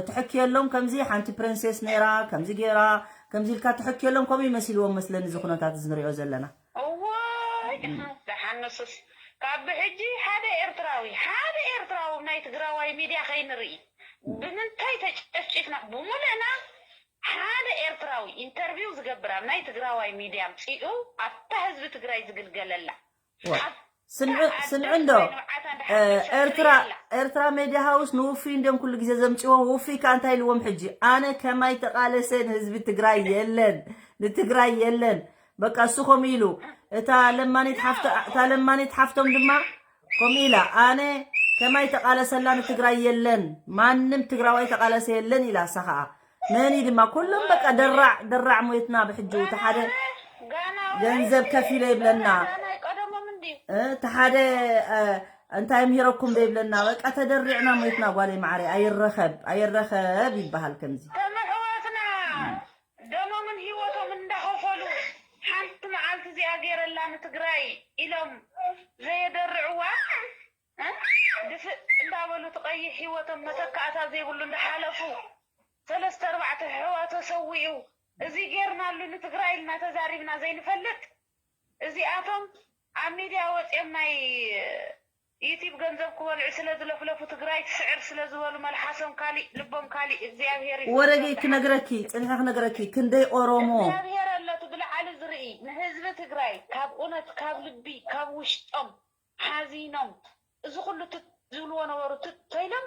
ትሕክየሎም ከምዚ ሓንቲ ፕሪንሴስ ነይራ ከምዚ ገይራ ከምዚ ኢልካ ትሕክየሎም ከምኡ ይመሲልዎም መስለኒ እዚ ኩነታት እዚ ንሪኦ ዘለና። እዋይ ደሓን ንሱስ ካብ ብሕጂ ሓደ ኤርትራዊ ሓደ ኤርትራዊ ናይ ትግራዋይ ሚድያ ከይንርኢ ብምንታይ ተጨፍጭፍና ብሙሉእና ሓደ ኤርትራዊ ኢንተርቪው ዝገብር ኣብ ናይ ትግራዋይ ሚድያ ኣምፂኡ ኣብታ ህዝቢ ትግራይ ዝግልገለላ ዋ፣ ስምዒ ስምዒ እንዶ ኤርትራ ኤርትራ ሜድያ ሃውስ ንውፉይ እንዲዮም ኩሉ ግዜ ዘምፅዎም። ውፉይ ከዓ እንታይ ኢልዎም ሕጂ ኣነ ከማይ ተቃለሰ ንህዝቢ ትግራይ የለን ንትግራይ የለን። በቃ እሱ ከምኡ ኢሉ እታ ለማኒት ሓፍቶ እታ ለማኒት ሓፍቶም ድማ ከምኡ ኢላ ኣነ ከማይ ተቃለሰላ ንትግራይ የለን ማንም ትግራዋይ ተቃለሰ የለን ኢላ እሳ ከዓ መኒ ድማ ኩሎም በቃ ደራዕ ደራዕ ሞይትና ብሕጂ እቲ ሓደ ገንዘብ ከፊለ ይብለና ናይ ቀደሞም እንዲ እቲ ሓደ እንታይ ምሂረኩም ዘይብለና በቃ ተደሪዕና ሞይትና ጓለይ ማዕረ ኣይረኸብ ኣይረኸብ ይበሃል ከምዚ ተመሕዋትና ደሞምን ህይወቶም እንዳኸፈሉ ሓንቲ መዓልቲ እዚኣ ገይረላ ንትግራይ ኢሎም ዘየደርዕዋ እ? ድፍእ እንዳበሉ እቲ ቀይሕ ህይወቶም መተካእታ ዘይብሉ እንዳሓለፉ ሰለስተ ኣርባዕተ ኣሕዋ ተሰዊኡ እዚ ጌርናሉ ንትግራይ ኢልና ተዛሪብና ዘይንፈልጥ እዚኣቶም ኣብ ሚድያ ወፂኦም ናይ ዩቲብ ገንዘብ ክበልዑ ስለ ዝለፍለፉ ትግራይ ትስዕር ስለ ዝበሉ መልሓሶም ካሊእ ልቦም ካሊእ እግዚኣብሄር ይፍርዶም ወረገይ ደሓን። ክነግረኪ ፅንሐ ክነግረኪ ክንደይ ኦሮሞ እግዚኣብሄር ኣሎ እቲ ብላዕሊ ዝርኢ ንህዝቢ ትግራይ ካብ እውነት ካብ ልቢ ካብ ውሽጦም ሓዚኖም እዚ ኩሉ ትት ዝብልዎ ነበሩ ትት ተይሎም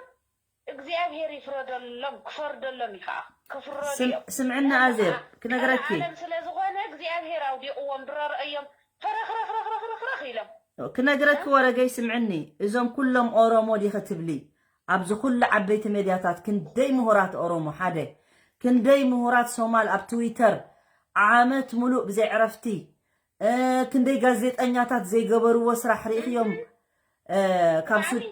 እግዚኣብሄር ይፍረደሎም ክፈርደሎም እዩ ከዓ ክፍረዱ ስም- እዮም ስምዕና ኣዜብ ክነግረኪ ዓለም ስለ ዝኾነ እግዚኣብሄር ኣውዲቕዎም ድሮ ረእዮም ፈረኽረኽረኽረኽረኽ ኢሎም ክነግረኪ ወረገይ ስምዕኒ እዞም ኩሎም ኦሮሞ ዲኸ ትብሊ ኣብዚ ኩሉ ዓበይቲ ሜድያታት ክንደይ ምሁራት ኦሮሞ ሓደ ክንደይ ምሁራት ሶማል ኣብ ትዊተር ዓመት ሙሉእ ብዘይ ዕረፍቲ እ፣ ክንደይ ጋዜጠኛታት ዘይገበርዎ ስራሕ ርኢኽዮም እ፣ ካብ ሱ-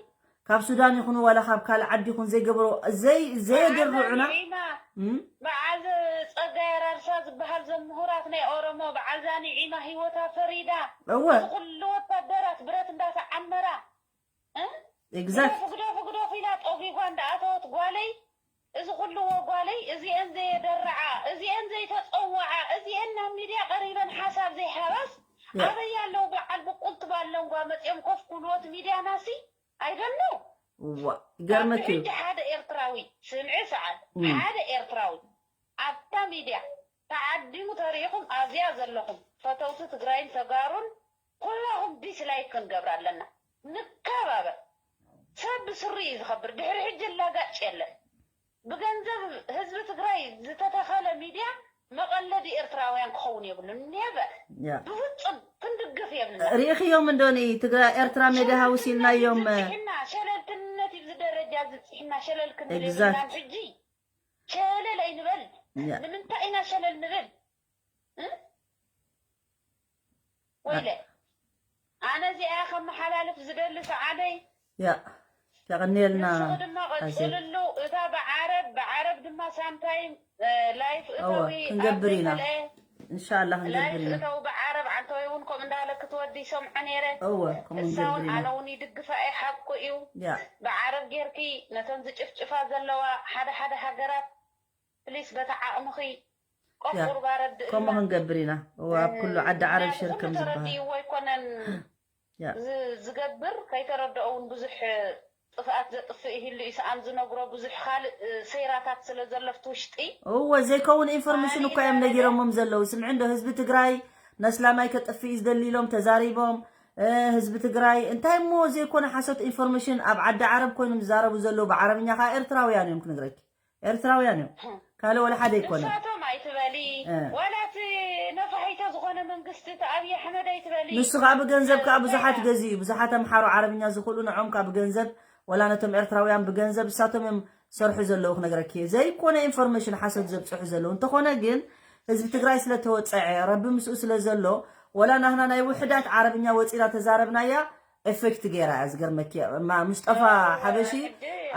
ካብ ሱዳን ይኹኑ ዋላ ካብ ካልእ ዓዲ ይኹን ዘይገበርዎ ዘይ ዘየድርዑና ዒማ እም? በዓል ጸጋይ ኣራርሳ ዝበሃል ዘም ምሁራት ናይ ኦሮሞ በዓል ዛኒ ዒማ ህይወታ ፈሪዳ እወ እዚ ኩሉ ወታደራት ብረት እንዳተዓመራ እ? exact ግደፉ ግደፉ ግደፉ ኢላ ጠጒጓ እንዳኣተወት ጓለይ እዚ ኩሉ ወጓለይ እዚአን ዘየደርዓ እዚአን ዘይተፀወዓ እዚአን ናብ ሚድያ ቀሪበን ሓሳብ ዘይሃባስ ያ። ኣበይ ኣለዉ በዓል ብቁልቲ ባለንጓ መፅኦም ኮፍ ክብልዎ እቲ ሚድያና ሲ ኣይደሎ እዋ ይገርመኪ እዩ ሕጂ ሓደ ኤርትራዊ ስምዒ ሰዓል እም። ሓደ ኤርትራዊ ኣብታ ሚድያ ተዓዲሙ ተሪኢኹም ኣብዚኣ ዘለኹም ፈተውቲ ትግራይን ተጋሩን ኩላኹም ዲስላይክ ክንገብር ኣለና ንከባበር ሰብ ብስሩ እዩ ዝኸብር ድሕሪ ሕጂ ላጋጭ የለን ብገንዘብ ህዝቢ ትግራይ ዝተተኸለ ሚድያ መቐለዲ ኤርትራውያን ክኸውን የብሉን ኔቨር ያ ብፍፁም ክንድግፍ የብልና ርኢኽዮም እንዶ ንትግራይ ኤርትራ ሜድያ ሃውስ ኢልናዮም ዝብፅሕና ሸለልትነት እዩ ዝደረጃ ዝብፅሕና ሸለል ክንብል Exact. የብልናን ሕጂ ሸለል ኣይንበል ያ ንምንታይ ኢና ሸለል ንብል እ? ወይለ ኣነ እዚኣ ከመሓላልፍ ዝደሊ ሰዓደይ ያ የቐንየልና ንስኹ ድማ ኣዜ ቀፅልሉ እታ ብዓረብ ብዓረብ ድማ ሳምታይም ላይፍ እወ እተዊ ክንገብር ኢና ኣብዘይመልአ እንሻላ ክንገብር ላይፍ ኢና እተው ብዓረብ ዓንተወይ እውን ከምኡ እንዳበለክ ትወዲ ይሰምዖ ነይረ እወ ከምኡ እሳ ንገብር እውን ኢና ኣነ እውን ይድግፋ እየ ሓቁ እዩ ያ ብዓረብ ጌርኪ ነተን ዝጭፍጭፋ ዘለዋ ሓደ ሓደ ሃገራት ፕሊስ በታ ዓቕምኺ ያ ቆቁርባ ረድእ ከምኡ ክንገብር ኢና እወ ኣብ ኩሉ ዓዲ ዓረብ ሽር ከም ዝበሃል ተረዲእዎ ኣይኮነን ያ ዝ- ዝገብር ከይተረድኦ እውን ብዙሕ ጥፍኣት ዘጥፍእ ይህሉ እዩ ሰኣን ዝነግሮ ብዙሕ ካልእ እ፣ ሰይራታት ስለ ዘሎ ኣብቲ ውሽጢ እወ ዘይከውን ኢንፎርሜሽን እኳ እዮም ነጊሮሞም ዘለዉ ስምዒ እንዶ ህዝቢ ትግራይ ነስላማይ ከጥፍእ እዩ ዝደሊ ኢሎም ተዛሪቦም እ፣ ህዝቢ ትግራይ እንታይ እሞ ዘይኮነ ሓሶት ኢንፎርሜሽን ኣብ ዓዲ ዓረብ ኮይኖም ዝዛረቡ ዘለዉ ብዓረብኛ ከዓ ኤርትራውያን እዮም ክነግረኪ ኤርትራውያን እዮም ካልእ ወላ ሓደ ኣይኮነ ንሳቶም ኣይትበሊ እ። ዋላ እቲ ነፋሒቶ ዝኾነ መንግስቲ እቲ ኣብዪ ኣሕመድ ኣይትበሊ ንሱ ከዓ ብገንዘብ ከዓ ብዙሓት ገዝኡ ብዙሓት ኣምሓሩ ዓረብኛ ዝኽእሉ ንዖም ከዓ ብገንዘብ ወላ ነቶም ኤርትራውያን ብገንዘብ እሳቶም እዮም ሰርሑ ዘለዉ ክነግረኪ እየ ዘይኮነ ኢንፎርሜሽን ሓሶት ዘብፅሑ ዘለዉ እንተኾነ ግን ህዝቢ ትግራይ ስለተወፀዐ ረቢ ምስኡ ስለ ዘሎ ወላ ናህና ናይ ውሕዳት ዓረብኛ ወፂና ተዛረብናያ ኤፌክት ገይራ እያ። ዝገርመኪ እማ ሙስጠፋ ሓበሺ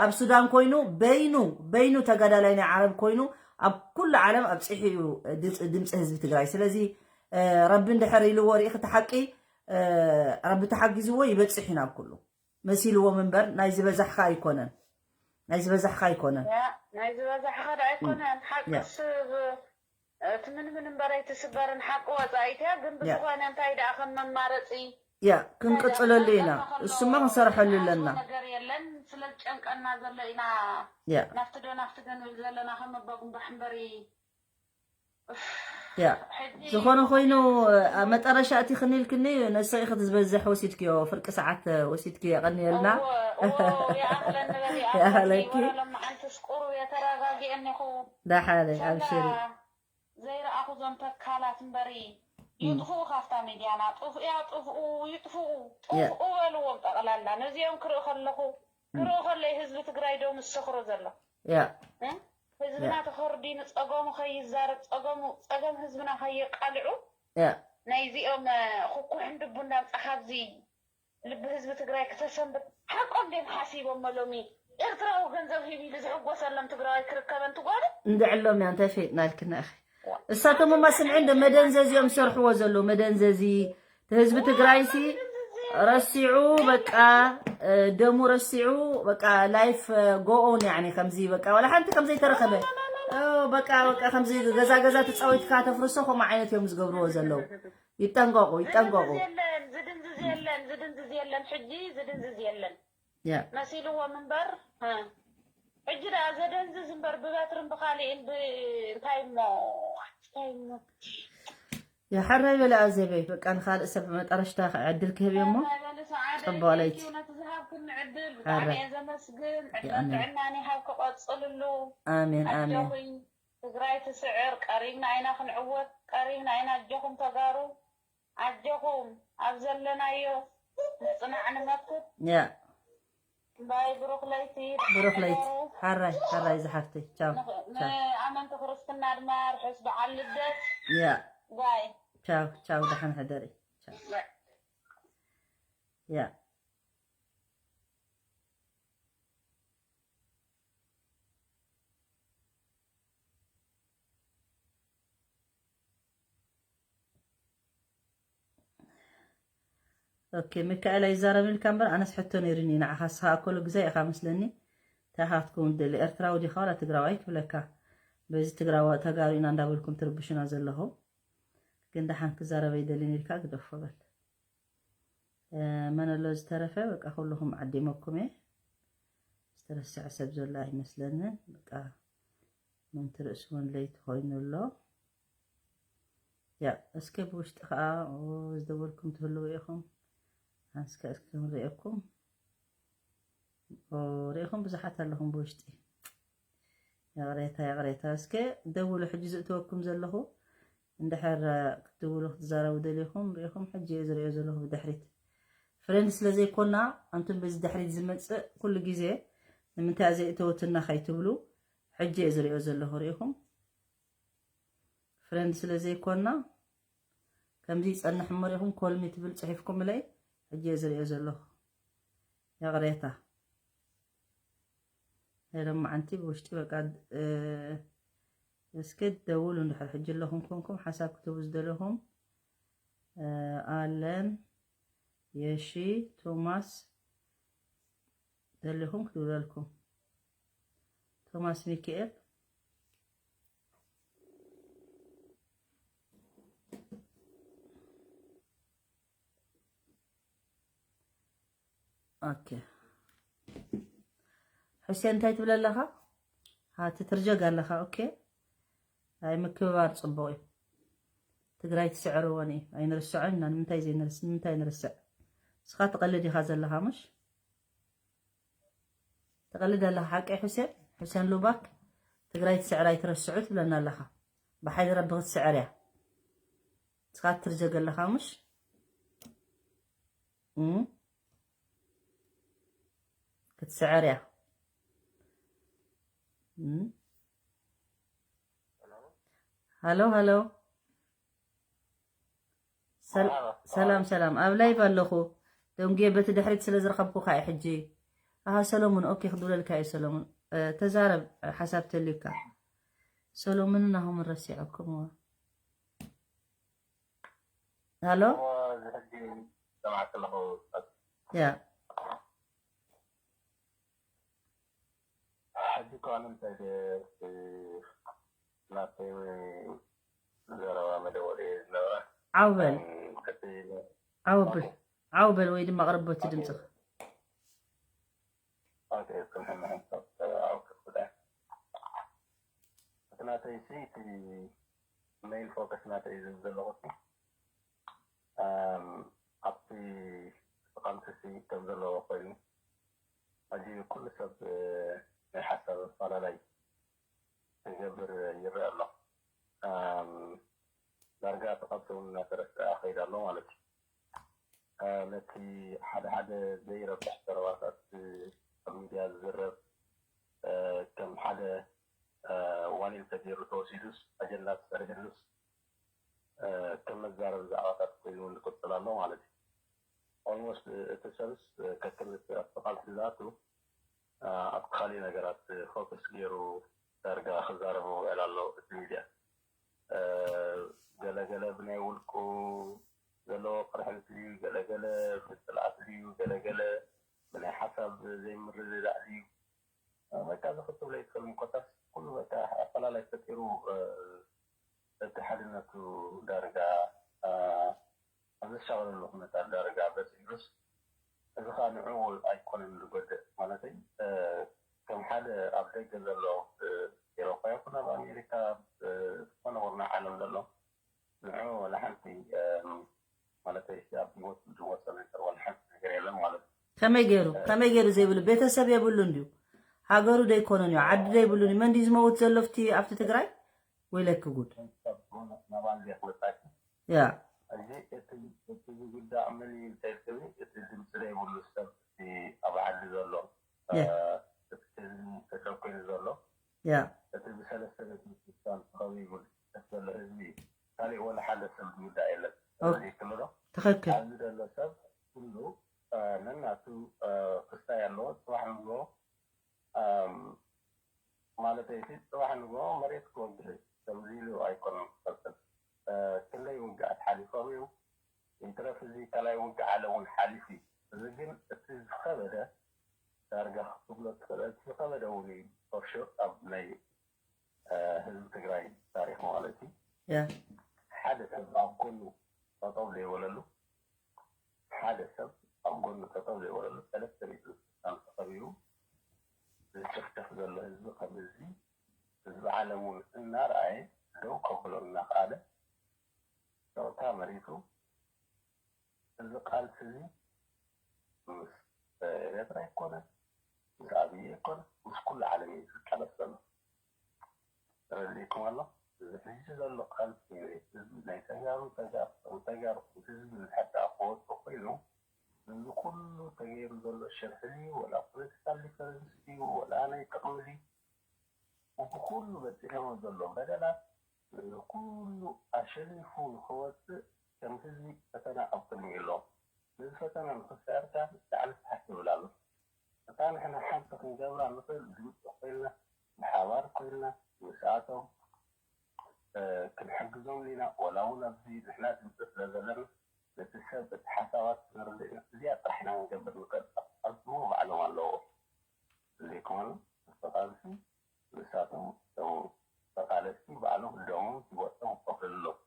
ኣብ ሱዳን ኮይኑ በይኑ በይኑ ተጋዳላይ ናይ ዓረብ ኮይኑ ኣብ ኩሉ ዓለም ኣብፂሑ እዩ ድምፂ ህዝቢ ትግራይ። ስለዚ ረቢ እንድሕር ኢልዎ ርኢኺ እቲ ሓቂ ረቢ ተሓጊዝዎ ይበፅሕ እዩ ናብ ኩሉ መሲልዎም እምበር ናይ ዝበዛሕካ ኣይኮነን። ናይ ዝበዛሕካ ኣይኮነን። ናይ ዝበዛሕካ ዳ ኣይኮነን ሓቅስ እቲ ምን ምን እምበረይ ትስበርን ሓቂ ወፃኢት እያ። ግን ብዝኾነ እንታይ ደኣ ከም መማረፂ ያ ክንቅፅለሉ ኢና። እሱማ ክንሰርሐሉ ኣለና። ነገር የለን። ስለ ዝጨንቀና ዘሎ ኢና ናፍቲ ዶ ናፍቲ ዶ ንብል ዘለና ከም ኣቦ ጉንባሕ እምበሪ። ያ ዝኾነ ኮይኑ መጠረሻ እቲ ክንልክኒ ነሰ ኢኺ ዝበዝሕ ወሲድክዮ ፍርቂ ሰዓት ወሲድክዮ የቐንየልና። ይኣኽለኪ። ዳሓለይ ኣብሽሪ። ዘይረኣኹ ዞም ተካላት እምበሪ ይጥፍኡ ካብታ ሚድያና። ጥፍኡ ያ ጥፍኡ ይጥፍኡ። ጥፍኡ በልዎም ጠቕላላ። ነዚኦም ክርኢ ከለኹ ክርኢ ከለይ ህዝቢ ትግራይ ዶ ምስኽሮ ዘሎ ያ ህዝብና ተኸርዲኑ ጸገሙ ከይዛረብ ጸገሙ ጸገም ህዝብና ከየቃልዑ ያ ናይዚኦም ኩኩሕን ድቡ እንዳምጻ ካብዚ ልቢ ህዝቢ ትግራይ ክተሰንብት ሓቆም ድዮም ሓሲቦሞ ሎሚ ኤርትራዊ ገንዘብ ሂብ ኢሉ ዝሕጎሰሎም ትግራዋይ ክርከበን ትጓሉ እንድዕሎም እያ እንታይ ፈይጥናልክና ኢኺ እሳቶም ማ ስምዒ እንደ መደንዘዚ እዮም ዝሰርሕዎ ዘለዉ መደንዘዚ ህዝቢ ትግራይ ሲ ረሲዑ በቃ ደሙ ረሲዑ በቃ life go on ያኒ ከምዚ በቃ ወላ ሓንቲ ከምዘይ ተረከበ በቃ በቃ ከምዚ ገዛ ገዛ ተጻዊትካ ተፍርሶ ከምኡ ዓይነት እዮም ዝገብርዎ ዘለዉ ይጠንቀቁ ይጠንቀቁ ዝድንዝዝ የለን ዝድንዝዝ የለን ዝድንዝዝ የለን ሕጂ ዝድንዝዝ የለን ያ መሲልዎም እምበር ሕጂ ደኣ ዘደንዝዝ እምበር ብበትርን ብካሊእን እንታይ እሞ እንታይ እሞ የሐራይ በለ ኣዜበይ በቃ ንካልእ ሰብ መጠረሽታ ዕድል ክህብ እሞ ጽቡቅ ለይቲ ነቲ ዝሃብክኒ ዕድል ብጣዕሚ እየ ዘመስግን ዕድመን ጥዕናን ይሃብ ክቀፅልሉ ኣሜን ኣሜን ኣጆኺ ትግራይ ትስዕር ቀሪብና ኢና ክንዕወት ቀሪብና ኢና ኣጆኹም ተጋሩ ኣጆኹም ኣብ ዘለናዮ ምፅናዕ ንመክት ያ ባይ ብሩኽ ለይቲ ብሩኽ ለይቲ ሓራይ ሓራይ ዝሓፍተይ ቻው ቻው ንኣመንቲ ክርስትና ድማ ርሑስ በዓል ልደት ያ ባይ ቻው ቻው ደሓን ሕደሪ ቻው ያ ኦኬ ሚካኤል ኣይዛረብን ኢልካ እምበር ኣነስ ሕቶ ነይሩኒ ንዓኻ ስኻ ኣኮሎ ግዛይ ኢኻ መስለኒ እንታይ ኢኻ ክትከውን ትደሊ ኤርትራዊ ዲኻ ዋላ ትግራዋይ ክብለካ በዚ ትግራዋ ተጋሩ ኢና እንዳበልኩም ትርብሹና ዘለኹም ግን ደሓን ክዛረብ ኣይደልን ኢልካ ግደፎ በል መን ኣሎ ዝተረፈ በቃ ኩልኹም ዓዲመኩም እየ ዝተረስዐ ሰብ ዘሎ ኣይመስለንን በቃ ምንቲ ርእሲ እውን ለይቲ ኮይኑ ኣሎ ያ እስከ ብውሽጢ ከዓ ዝደወልኩም ትህልው ኢኹም ሓንስከ እስከ ክንሪኤኩም ሪኢኹም ብዙሓት ኣለኹም ብውሽጢ ይቕሬታ ይቕሬታ እስከ ደውሉ ሕጂ ዝእትወኩም ዘለኹ እንድሕር ክትድውሉ ክትዛረቡ ደሊኹም ሪኢኹም ሕጂ እየ ዝሪኦ ዘለኹ ብድሕሪት ፍሬንድ ስለ ዘይኮና ኣንቱም በዚ ድሕሪት ዝመፅእ ኩሉ ግዜ ንምንታይ እያ ዘይእተወትና ከይትብሉ ሕጂ እየ ዝሪኦ ዘለኹ ሪኢኹም ፍሬንድ ስለ ዘይኮና ከምዚ ይፀንሕ እሞ ሪኢኹም ኮልሚ ትብል ፅሒፍኩምለይ ሕጂ እየ ዝሪኦ ዘለኹ ይቕሬታ ናይ ሎማዓንቲ ብውሽጢ በቃ እስኪ ደውሉ እንድሕር ሕጂ ኣለኹም ኮንኩም ሓሳብ ክትህቡ ዝደለኹም ኣለን የሺ ቶማስ ደሊኹም ክትብለልኩም ቶማስ ሚካኤል ኦኬ ሕሴን እንታይ ትብል ኣለኻ? ሃ ትትርጀግ ኣለኻ። ኦኬ ኣይ ምክብባር ጽቡቕ እዩ። ትግራይ ትስዕርዎን እዩ ኣይንርስዖን ኢና። ንምንታይ ዘይንርስ ንምንታይ ንርስዕ? ንስኻ ትቐልድ ኢኻ ዘለኻ ምሽ? ትቐልድ ኣለኻ ሓቀይ ሕሴን? ሕሴን ሉባክ ትግራይ ትስዕር ኣይትረስዑ ትብለና ኣለኻ። ብሓይሊ ረቢ ክትስዕር እያ። ንስኻ ትትርጀግ ኣለኻ ምሽ? ክትስዕር እያ ሃሎ ሃሎ ሰላም ሰላም፣ ኣብ ላይቭ ኣለኹ። ደንጉየ በቲ ድሕሪት ስለ ዝረኸብኩካ እዩ ሕጂ። ኣሃ ሰሎሙን፣ ኦኬ፣ ክድውለልካ እዩ ሰሎሙን። ተዛረብ፣ ሓሳብ ተልዩካ። ሰሎሙን ናሆምን ረሲዐኩም። ሃሎ። ያ። ሕጂ ከዋን እንታይ ናተይ ዘረባ መደወል ዝነበረ ዓው በል። ዓው በል ወይ ድማ ኣቕርቦ እቲ ድምፅኻ። ናተይ ሲ እቲ ሜይን ፎከስ ናተይ ዝብል ዘለኹ ኣብቲ ተቓምቲ ሲ ከም ዘለዎ ኮይኑ ሕጂ ኩሉ ሰብ ናይ ሓሳብ ኣፈላላይ ክገብር ይረአ ኣሎ። ዳርጋ ተቐብቲ እውን እናተረስዐ ከይድ ኣሎ ማለት እዩ። ነቲ ሓደ ሓደ ዘይረብሕ ዘረባታት ኣብ ሚድያ ዝዝረብ ከም ሓደ ዋኒን ተገይሩ ተወሲዱስ ኣጀንዳ ተሰሪሕሉስ ከም መዛረቢ ዛዕባታት ኮይኑ ንቅፅል ኣሎ ማለት እዩ። ኦልሞስት እቲ ሰብስ ከክል ኣብቲ ቃልሲ ዝኣቱ ኣብቲ ካሊእ ነገራት ፎከስ ገይሩ ዳርጋ ክዛረብ ውዕል ኣሎ እቲ ሚድያ። ገለገለ ብናይ ውልቁ ዘለዎ ቅርሕንቲ ድዩ፣ ገለገለ ብፅልኣት ድዩ፣ ገለገለ ብናይ ሓሳብ ዘይምርድዳእ ድዩ፣ በቃ እዚ ክትብሎ ይትኽእል። ምኮታስ ኩሉ በቃ ኣፈላላይ ፈጢሩ እቲ ሓድነቱ ዳርጋ ኣብ ዘሻቕለሉ ኩነታት ዳርጋ በፂሑስ እዚ ከዓ ንዕኡ ኣይኮነን ዝጎድእ ማለተይ ከም ሓደ ኣብ ደገ ዘሎ ኤሮፓ ይኹን ኣብ ኣሜሪካ ዝኾነ ወርና ዓለም ዘሎ ንዕኡ ወላ ሓንቲ ማለተይ ኣብ ህይወት ዝወፀ ነገር ወላ ሓንቲ ነገር የለን ማለት እዩ። ከመይ ገይሩ ከመይ ገይሩ ዘይብሉ ቤተሰብ የብሉን ድዩ? ሃገሩ ደይኮነን እዩ ዓዲ ደይብሉን እዩ። መን ድዩ ዝመውት ዘሎ ኣብቲ ኣብቲ ትግራይ? ወይለኪ ጉድ። ሰብ ዝኾነ ናባን ዘይክመፃኪ ያ እዚ እቲ እቲ ዝጉዳእ መን እዩ እንተልክኒ እቲ ድምፂ ዘይብሉ ሰብ እቲ ኣብ ዓዲ ዘሎ ያ እቲ ህዝቢ ተጨኮኑ ዘሎ ያ እቲ ብሰለስተ ነጥቢ ስልሳን ተኸቢቡ ዝስደድ ዘሎ ህዝቢ እዩ። ካሊእ ወላ ሓደ ሰብ ዝጉዳእ የለን። ኦኬ። ተረዲእክኒ ዶ? ትኽክል ኣብዚ ዘሎ ሰብ ኩሉ ነናቱ ክስታይ ኣለዎ። ፅባሕ ንግሆ ማለተይ እቲ ፅባሕ ንግሆ መሬት ክወግሕ እዩ። ከምዚ ኢሉ ኣይኮነን ክቐፅል። ክንደይ ውግኣት ሓሊፎም እዮም። ይትረፍ እዚ ካልኣይ ውግእ ዓለም እውን ሓሊፉ እዩ። እዚ ግን እቲ ዝኸበደ ዳርጋ ክትብሎ ትኽእል እቲ ዝኸበደ እውን እዩ። ፎር ሹር ኣብ ናይ ህዝቢ ትግራይ ታሪክ ማለት እዩ። ያ ሓደ ሰብ ኣብ ጎኑ ጠጠው ዘይበለሉ ሓደ ሰብ ኣብ ጎኑ ጠጠው ዘይበለሉ ሰለስተ ሚእቲ ስሳን ተኸቢቡ ዝጭፍጨፍ ዘሎ ህዝቢ ከም ህዝቢ ህዝቢ ዓለም እውን እናረኣየ ደው ከብሎ እናኸኣለ ጸጥታ መሪቱ እዚ ቃልሲ እዚ ምስ ኤርትራ ኣይኮነ ምስ ኣብይ ኣይኮነ ምስ ኩሉ ዓለም እዩ ዝቃለስ ዘሎ። ተረዲእኩም ኣሎ? እዚ ሕጂ ዘሎ ቃልሲ ህዝቢ ናይ ተጋሩ ተጋሩ ተጋሩ ህዝቢ ንሕዳ ክወፁ ኮይኑ እዚ ኩሉ ተገይሩ ዘሎ ሽርሒ ድዩ ወላ ፖለቲካል ዲፈረንስ ድዩ ወላ ናይ ጥቕሚ ድዩ እዚ ኩሉ በፂሕዎ ዘሎ በደላት እዚ ኩሉ ኣሸኒፉ ንክወፅእ ከም ህዝቢ ፈተና ኣብ ቅድሚኡ ኣሎ። ነዚ ፈተና ንክስዕር ከዓ ብጣዕሚ ትሓት ይብል ኣሎ። እታ ንሕና ሓንቲ ክንገብራ ንኽእል ድምፂ ኮይንና ብሓባር ኮይንና ምስኣቶም ክንሕግዞም ኢና። ዋላ እውን ኣብዚ ንሕና ድምፂ ስለ ዘለና ነቲ ሰብ እቲ ሓሳባት ክነርድእ ኢና። እዚኣ ጥራሕ ኢና ክንገብር ንኽእል። ኣቐድሞ ባዕሎም ኣለዎ ዘይኮኑ እቲ ቃልሲ ንሳቶም እቶም ተቓለስቲ ባዕሎም ደሞም ህይወቶም ክኸፍሉ ኣለዎም።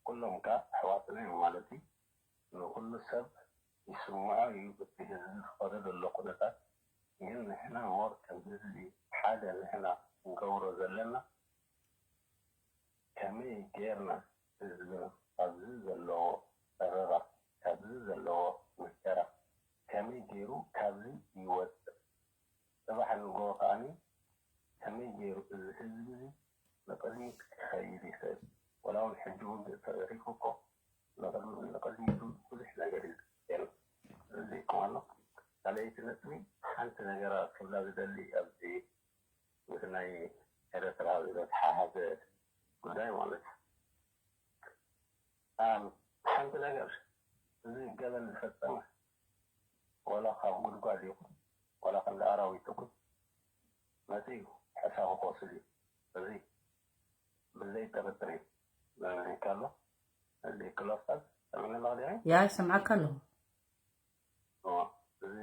ኩሎም ከኣ ኣሕዋትና እዮም ማለት እዩ። ንኹሉ ሰብ ይስምዖ እዩ እቲ ህዝቢ ዝኸዶ ዘሎ ኩነታት። ግን ንሕና ሞር ከም ህዝቢ ሓደ ንሕና ክንገብሮ ዘለና ከመይ ጌርና ህዝብና ካብዚ ዘለዎ ጸበባ ካብዚ ዘለዎ መከራ ከመይ ጌሩ ካብዚ ይወጽእ ጽባሕ ንግሆ ከኣ ከመይ ገይሩ እዚ ህዝቢ እዚ ንቕድሚት ክኸይድ ይኽእል? ወላ እውን ሕጂ እውን ተሪፉ እኮ ንቕድሚቱ ብዙሕ ነገር እዩ ዝቀየር። እዚ ከማኖ ካልኣይቲ ነጥቢ ሓንቲ ነገር ክብላ ዝደሊ ኣብዚ ምስ ናይ ኤረትራ ዝተተሓሓዘ ጉዳይ ማለት እዩ። ሓንቲ ነገር፣ እዚ ገበን ዝፈጸመ ዋላ ካብ ጉድጓድ ይኹን ዋላ ክንዲ ኣራዊት ይኹን መጺኡ ሕሳቡ ክወስድ እዩ። እዚ ብዘይ ጥርጥር እዩ። መምሪካ ኣሎ። እዚ ክሎስተር ሰምዕኒ ኣለኻ ዲኻ? ያ ይሰምዓካ ኣለኹ። እዚ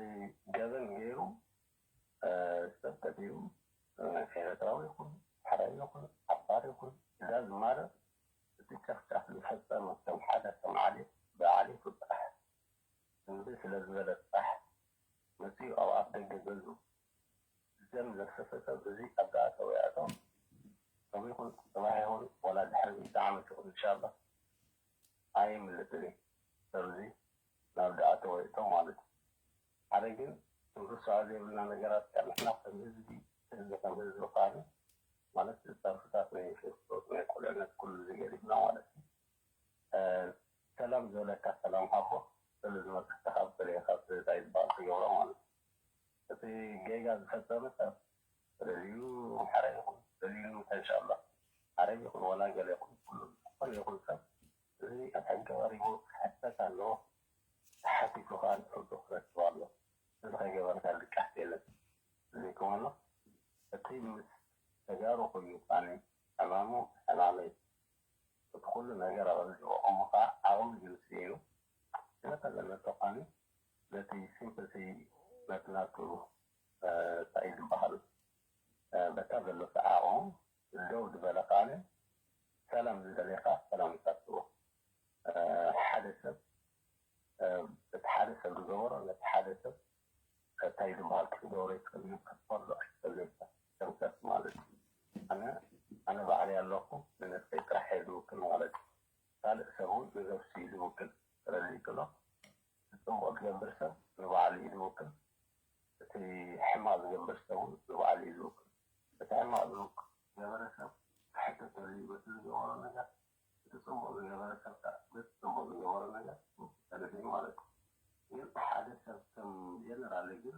ገበን ገይሩ ሰብ ቀቲሉ ኤረትራዊ ይኹን ሓራይ ይኹን ዓፋር ይኹን እዛ ዝማረ እቲ ጨፍጫፍ ዝፈጸመ ከም ሓደ ከም ዓሌት ብዓሌቱ ጥራሕ እምቢ ስለ ዝበለ ጥራሕ መጺኡ ኣብ ኣፍ ደገ ገዝኡ ደም ዘፍሰሰ ሰብ እዚ ኣብ ዝኣተወ ይኣቶ ሎም ይኹን ጽባሕ ይኹን ዋላ ድሕሪ ሚእቲ ዓመት ይኹን እንሻላ ኣይምልጥን እዩ ሰብ እዚ ናብ ዝኣተወ ይእቶ ማለት እዩ። ሓደ ግን ክንርስዖ ዘይብልና ነገራት ካብ ንሕና ከም ህዝቢ ህዝቢ ከም ህዝቢ ከዓኒ ማለት ጸርፍታት ናይ ፌስቡክ ናይ ቁልዕነት ኩሉ እዚ ገዲፍና ማለት እዩ። ሰላም ዝበለካ ሰላም ሃቦ ስለ ዝመፀካ ካብ ገለ ካብ እንታይ ዝበሃል ትገብሮ ማለት እዩ። እቲ ጌጋ ዝፈፀመ ሰብ ተደልዩ ሓረ ይኹን ደልዩ እንታይ እንሻላ ሓረ ይኹን ዋላ ገለ ይኹን ኩሉ ዝኾነ ይኹን ሰብ እዚ ኣብ ሕጊ ቀሪቡ ክሕተት ኣለዎ። ተሓቲቱ ከዓ ንፍርዱ ክረክብ ኣለዎ። እዚ ከይገበርካ ልቃሕቲ የለን። እዚ ከመሎ እቲ ምስ ተጋሩ ኮይኑ ቃኒ ሕማሙ ሕማመይ እቲ ኩሉ ነገር ኣቐልጢዎ እሞ ከዓ ዓቕሚ ግን ስኢኑ ስለተገለጸ ቃኒ ነቲ ሲምፐቲ ነቲ ናቱ እንታይ ዝበሃል በታ ዘሎ ዓቕሙ ደው ዝበለ ቃኒ ሰላም ዝደለየ ከዓ ሰላም ይሳትዎ ሓደ ሰብ እቲ ሓደ ሰብ ዝገበሮ ነቲ ሓደ ሰብ እንታይ ዝበሃል ክትገብሮ ይትኽእል ክትፈርዶ ኣይትኽእል ከም ሰብ ማለት እዩ። ኣነ ኣነ ባዕለይ ኣለኹ ንነብሰይ ጥራሕ እየ ዝውክል ማለት እዩ። ካልእ ሰብ እውን ንነብሱ እዩ ዝውክል። ስለዚ ይክሎ እቲ ፅቡቕ ዝገብር ሰብ ንባዕሉ እዩ ዝውክል። እቲ ሕማቕ ዝገብር ሰብ እውን ንባዕሉ እዩ ዝውክል። እቲ ሕማቕ ዝገበረ ሰብ ክሕተተሉ እዩ በቲ ዝገበሮ ነገር። እቲ ጽቡቕ ዝገበረ ሰብ ከዓ በቲ ጽቡቕ ዝገበሮ ነገር ክሕተተሉ እዩ ማለት እዩ። ግን ሓደ ሰብ ከም ጀነራል ግን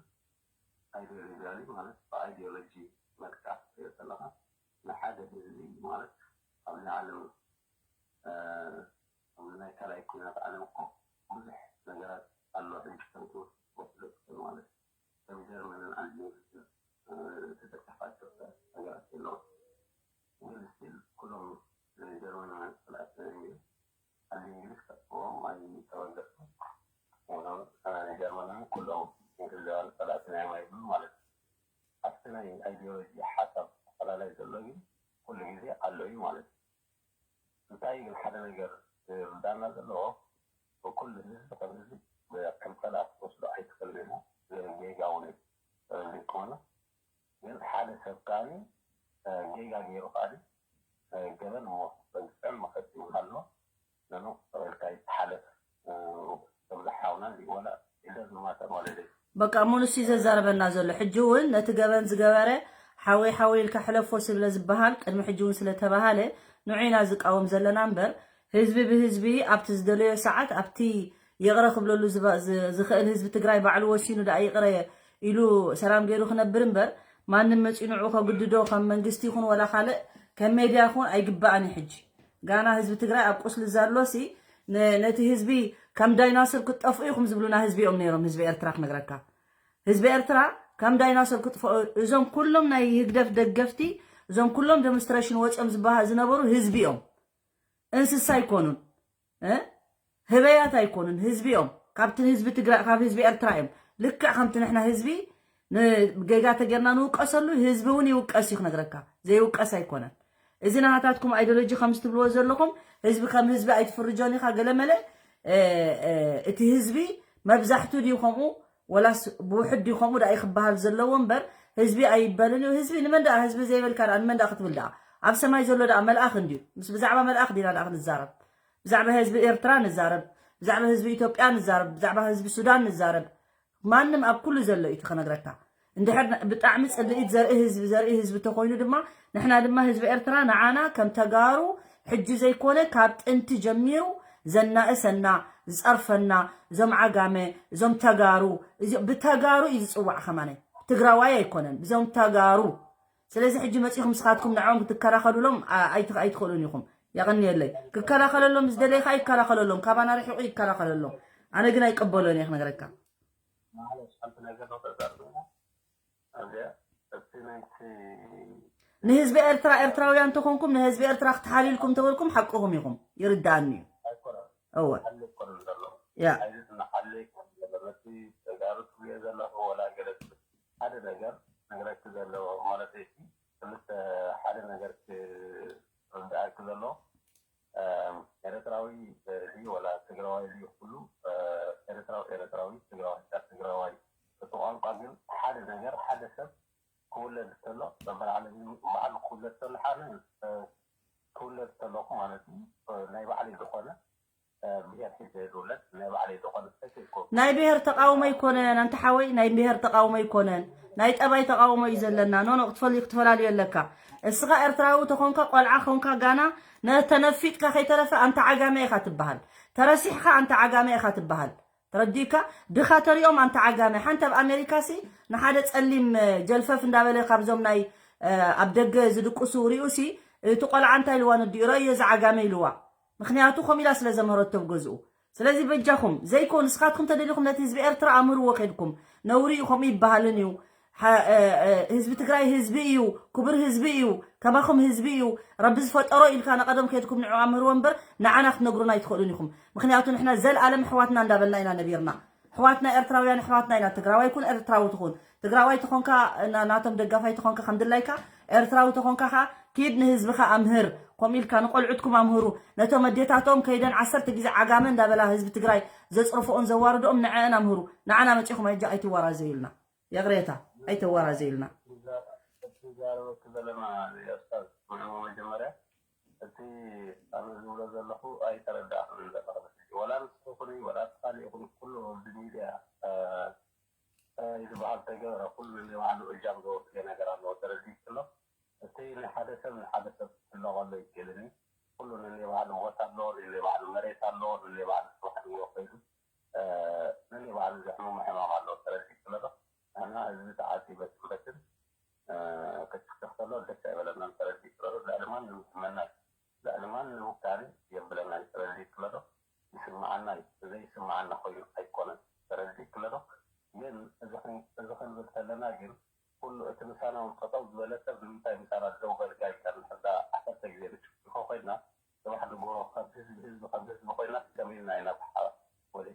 ኣይዲዮሎጂካሊ ማለት ብኣይዲዮሎጂ መልክዕ ክትሪኦ ከለኻ ንሓደ ህዝቢ ማለት ኣብዚ ዓለም ኣብዚ ናይ ካልኣይ ኩናት ዓለም እኮ ብዙሕ ነገራት ኣሎ ሕጂ ከምቲ ወስዶ ትኽእል ማለት እዩ። ከም ጀርመንን ኣልጀርስ ተጠቀፋቸው ነገራት የለውም። ግን ስቲል ኩሎም ጀርመናውያን ጸላእቲ እዮም። ኣብ እንግሊዝ ከጥፍዎም ኣይተበገሱ። ጀርመናውያን ኩሎም እንግሊዛውያን ጸላእትና እዮም ኣይብሉ ማለት እዩ። ኣብቲ ናይ ኣይዲዮሎጂ ሓሳብ ኣፈላላይ ዘሎ ግን ኩሉ ግዜ ኣሎ እዩ ማለት እዩ። እንታይ ግን ሓደ ነገር ዝርዳና ዘለዎ ብኩሉ ህዝቢ ከም ህዝቢ ከም ጸላእ ክትወስዶ ኣይትኽእልን ኢኻ። ጌጋ እውን እዩ ተረዲእኩምና። ግን ሓደ ሰብ ከዓኒ ጌጋ ገይሩ ከዓኒ ገበን እሞ በግፍዕን መኸቲ እውን ኣሎ። ነኑ ተቐልካ ይተሓለፍ ከም ዝሓውና እንዲ ወላ ኢለ ዝማተር ማለት እዩ። በቃ ሙሉሲ ዘዛረበና ዘሎ ሕጂ እውን ነቲ ገበን ዝገበረ ሓወይ ሓወይ ኢልካ ሕለፎ ስለ ዝበሃል ቅድሚ ሕጂ እውን ስለተባሃለ ንዑ ኢና ዝቃወም ዘለና እምበር ህዝቢ ብህዝቢ ኣብቲ ዝደለዮ ሰዓት ኣብቲ ይቕረ ክብለሉ ዝኽእል ህዝቢ ትግራይ ባዕሉ ወሲኑ ደኣ ይቕረ ኢሉ ሰላም ገይሩ ክነብር እምበር ማንም መፂኡ ንዑ ከግድዶ ከም መንግስቲ ይኹን ወላ ካልእ ከም ሜድያ ይኹን ኣይግባእን እዩ ሕጂ ጋና ህዝቢ ትግራይ ኣብ ቁስሊ ዘሎሲ ነቲ ህዝቢ ከም ዳይናሶር ክትጠፍኡ ኢኹም ዝብሉና ህዝቢ እዮም ነይሮም ህዝቢ ኤርትራ ክነግረካ ህዝቢ ኤርትራ ከም ዳይናሶር ክጥፍኦ እዞም ኩሎም ናይ ህግደፍ ደገፍቲ እዞም ኩሎም ዴሞንስትሬሽን ወፅኦም ዝበሃ ዝነበሩ ህዝቢ እዮም እንስሳ ኣይኮኑን ህበያት ኣይኮኑን ህዝቢ እዮም ካብቲ ህዝቢ ትግራይ ካብ ህዝቢ ኤርትራ እዮም ልክዕ ከምቲ ንሕና ህዝቢ ንጌጋ ተጌርና ንውቀሰሉ ህዝቢ እውን ይውቀስ እዩ ክነግረካ ዘይውቀስ ኣይኮነን እዚ ናሃታትኩም ኣይዲዮሎጂ ከምዚ ትብልዎ ዘለኹም ህዝቢ ከም ህዝቢ ኣይትፍርጆን ኢኻ ገለመለ እቲ ህዝቢ መብዛሕቱ ድዩ ከምኡ ወላስ ብውሕድ ድዩ ከምኡ ደኣ ክበሃል ዘለዎ እምበር ህዝቢ ኣይበልን እዩ ህዝቢ ንመን ደኣ ህዝቢ ዘይበልካ ደኣ ንመን ደኣ ክትብል ደኣ ኣብ ሰማይ ዘሎ ደኣ መልኣኽ እንድዩ ምስ ብዛዕባ መልኣኽ ዲና ደኣ ክንዛረብ ብዛዕባ ህዝቢ ኤርትራ ንዛረብ ብዛዕባ ህዝቢ ኢትዮጵያ ንዛረብ ብዛዕባ ህዝቢ ሱዳን ንዛረብ ማንም ኣብ ኩሉ ዘሎ እዩ ክነግረካ እንድሕር ብጣዕሚ ፅልኢት ዘርኢ ህዝቢ ዘርኢ ህዝቢ ተኮይኑ ድማ ንሕና ድማ ህዝቢ ኤርትራ ንዓና ከም ተጋሩ ሕጂ ዘይኮነ ካብ ጥንቲ ጀሚሩ ዘናእሰና ዝፀርፈና እዞም ዓጋመ እዞም ተጋሩ ብተጋሩ እዩ ዝፅዋዕ ከማነ ትግራዋይ ኣይኮነን ብዞም ተጋሩ ስለዚ ሕጂ መፂኹም ስኻትኩም ንዕኦም ክትከራኸሉሎም ኣይትኽእሉን ኢኹም የቐንየለይ። ክከላኸለሎም ዝደለየ ከዓ ይከላኸለሎም፣ ካባና ርሒቑ ይከላኸለሎም። ኣነ ግን ኣይቀበሎን እየ ክነግረካ። ማለት ሓንቲ ነገር ነው ተዛርበና። ኣብዚኣ እቲ ናይቲ ንህዝቢ ኤርትራ፣ ኤርትራውያን ተኾንኩም ንህዝቢ ኤርትራ ክትሓልዩልኩም ተበልኩም ሓቅኹም ኢኹም፣ ይርዳኣኒ እዩ። ኣይኮነን። እወ። ሓሊ ኣይኮነን ዘሎ። ያ። ኣይዝትና ሓሊ ኣይኮነን ዘሎ። ነቲ ተጋሩ ትብልዮ ዘለኹ ወላ ገለ ትብል ሓደ ነገር ነግረኪ ዘሎ ማለት እዩ። ክልተ ሓደ ነገር ክርዳኣኪ ዘሎ፣ ኤርትራዊ ድዩ ወላ ትግራዋይ ድዩ? ኩሉ ኤርትራዊ ኤርትራዊ፣ ትግራዋይ ትግራዋይ። እቲ ቋንቋ ግን ሓደ ነገር ሓደ ሰብ ክውለድ ከሎ በበዓል ባዕሉ ክውለድ ከሎ ሓደ ክውለድ ከለኹ ማለት እዩ ናይ ባዕለይ ዝኾነ ብሄር ሒዘ ዝውለድ ናይ ባዕለይ ዝኾነ ሰኪ ናይ ብሄር ተቃውሞ ኣይኮነን ኣንተ ሓወይ፣ ናይ ብሄር ተቃውሞ ኣይኮነን፣ ናይ ጠባይ ተቃውሞ እዩ ዘለና። ኖ ኖ ክትፈል ክትፈላልዮ ኣለካ። እስኻ ኤርትራዊ ተኾንካ ቆልዓ ኾንካ ጋና ነተነፊጥካ ከይተረፈ ኣንተ ዓጋመ ኢኻ ትበሃል። ተረሲሕካ ኣንተ ዓጋመ ኢኻ ትበሃል። ተረዲእካ? ድኻ ተሪኦም ኣንተ ዓጋመ። ሓንቲ ኣብ ኣሜሪካ ሲ ንሓደ ጸሊም ጀልፈፍ እንዳበለ ካብዞም ናይ ኣብ ደገ ዝድቅሱ ሪኡ ሲ እቲ ቆልዓ እንታይ ኢልዋ ነዲኡ ረእዮ እዚ ዓጋመ ኢልዋ። ምኽንያቱ ከምኡ ኢላ ስለ ዘምሀረቶ ኣብ ገዝኡ። ስለዚ በጃኹም ዘይኮኑ ንስኻትኩም ተደሊኹም ነቲ ህዝቢ ኤርትራ ኣምህርዎ ከድኩም። ነውሪ እዩ ከምኡ ይበሃልን እዩ። ሓ- እ- እ- ህዝቢ ትግራይ ህዝቢ እዩ፣ ክቡር ህዝቢ እዩ፣ ከማኹም ህዝቢ እዩ። ረቢ ዝፈጠሮ ኢልካ ንቐደም ከድኩም ንዑ ኣምህርዎ እምበር ንዓና ክትነግሩና ኣይትኽእሉን ኢኹም። ምኽንያቱ ንሕና ዘልኣለም ኣሕዋትና እንዳበልና ኢና ነቢርና። ኣሕዋትና ኤርትራውያን ኣሕዋትና ኢና። ትግራዋይ ኩን ኤርትራዊ ትኹን ትግራዋይ ተኾንካ ና- ናቶም ደጋፋይ ተኾንካ ከም ድላይካ ኤርትራዊ ተኾንካ ኸዓ ኪድ ንህዝብኻ ኣምህር። ከምኡ ኢልካ ንቆልዑትኩም ኣምህሩ። ነቶም ኣዴታቶም ከይደን ዓሰርተ ግዜ ዓጋመ እንዳበላ ህዝቢ ትግራይ ዘፅርፍኦን ዘዋርድኦም ንዐአን ኣምህሩ። ንዓና መፂኹም ኣይጃ ኣይትወራዘዩልና። የቕሬታ ኣይተወራዘዩልና። እዛረበክ ዘለና ኡስታዝ ንዕሞ መጀመርያ እቲ ኣነ ዝብሎ ዘለኹ ኣይተረዳእክን ዘለኹ ወላ ንስኹ ኩኒ ወላ እቲ ካሊእ ኩኒ ኩሉ ብሚድያ ዝበሃል ተገበረ ኩሉ ነናይ ባዕሉ እጃም ዘወፍየ ነገር ኣለዎ ተረዲእክ ኣሎ። እቲ ናይ ሓደ ሰብ ንሓደ ሰብ ክሕለቐሎ ይክእልን እዩ። ኩሉ ነናይ ባዕሉ ቦታ ኣለዎ፣ ነናይ ባዕሉ መሬት ኣለዎ፣ ነናይ ባዕሉ ስራሕ ኣለዎ ኮይኑ ነናይ ባዕሉ ዘሕመሞ ሕማም ኣለዎ ተረዲእክ ኣሎ ዶ? ንሕና ህዝቢ ተዓፂ በትበትን ክትክተኽ ከሎ ደስ ኣይበለናን ተረዲእክ ኣሎ ዶ? ልዕሊ ማንም ዝሕመና እዩ። ልዕሊ ማንም ውሳኔ የብለናን ተረዲእክ ኣሎ ዶ? ይስምዓና እዩ። ዘይስምዓና ኮይኑ ኣይኮነን ተረዲእክ ኣሎ ዶ? ግን እዚ ክንብል ከለና ግን ኩሉ እቲ ምሳና እውን ጠጠው ዝበለ ሰብ ንምንታይ ምሳና ደው በልካ ኢልካ ንሕዳ ዓሰርተ ግዜ ንጭፍጭፎ ኮይንና ጽባሕ ንግሆ ካብ ህዝቢ ህዝቢ ካብ ህዝቢ ኮይና ከመይ ኢልና ኢና ብሓ ወደ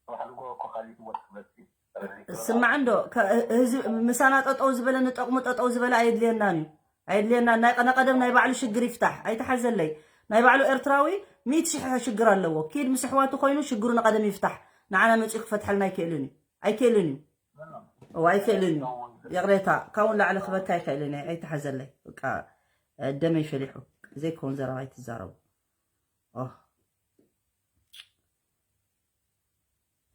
ጽባሕ ንግሆ እኮ ካሊእ ህይወት ክመጽእ እዩ። ተረዲእክዶ? ስማዕ እንዶ ከ- ህዝቢ ምሳና ጠጠው ዝበለ ንጠቕሙ ጠጠው ዝበለ ኣየድልየናን እዩ ኣየድልየናን ናይ ቀነ ቀደም ናይ ባዕሉ ሽግር ይፍታሕ ኣይተሓዘለይ ናይ ባዕሉ ኤርትራዊ ሚእቲ ሽሕ ሽግር ኣለዎ ኪድ ምስ ኣሕዋቱ ኮይኑ ሽግሩ ንቀደም ይፍታሕ ንዓና መፂኡ ክፈትሐልና ኣይክእልን እዩ ኣይክእልን እዩ እዋ ኣይክእልን እዩ ይቕሬታ ካብውን ላዕሊ ክበካ ኣይክእልን እየ ኣይተሓዘለይ በቃ ደመይ ፈሊሑ ዘይከውን ዘረባ ኣይትዛረቡ ኦህ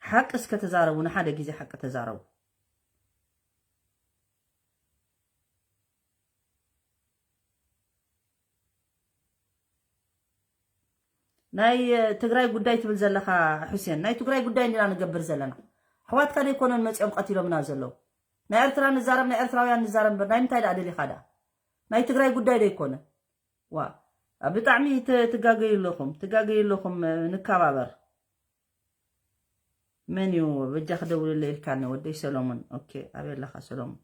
ሓቂ እስከ ተዛረቡ ንሓደ ግዜ ሓቂ ተዛረቡ ናይ ትግራይ ጉዳይ ትብል ዘለኻ ሑሴን ናይ ትግራይ ጉዳይ እንዲና ንገብር ዘለና ኣሕዋትካ ዘይኮነን መፂኦም ቀቲሎምና ዘለዉ ናይ ኤርትራ ንዛረብ ናይ ኤርትራውያን ንዛረብ እምበር ናይ ምንታይ ደኣ ደሊኻ ደኣ ናይ ትግራይ ጉዳይ ዘይኮነ ዋ ብጣዕሚ ትጋገዩ ኣለኹም ትጋገዩ ኣለኹም ንከባበር መን እዩ በጃ ክደውልለ ኢልካኒ ወደይ ሰሎሞን ኦኬ ኣበይ ኣለኻ ሰሎሞን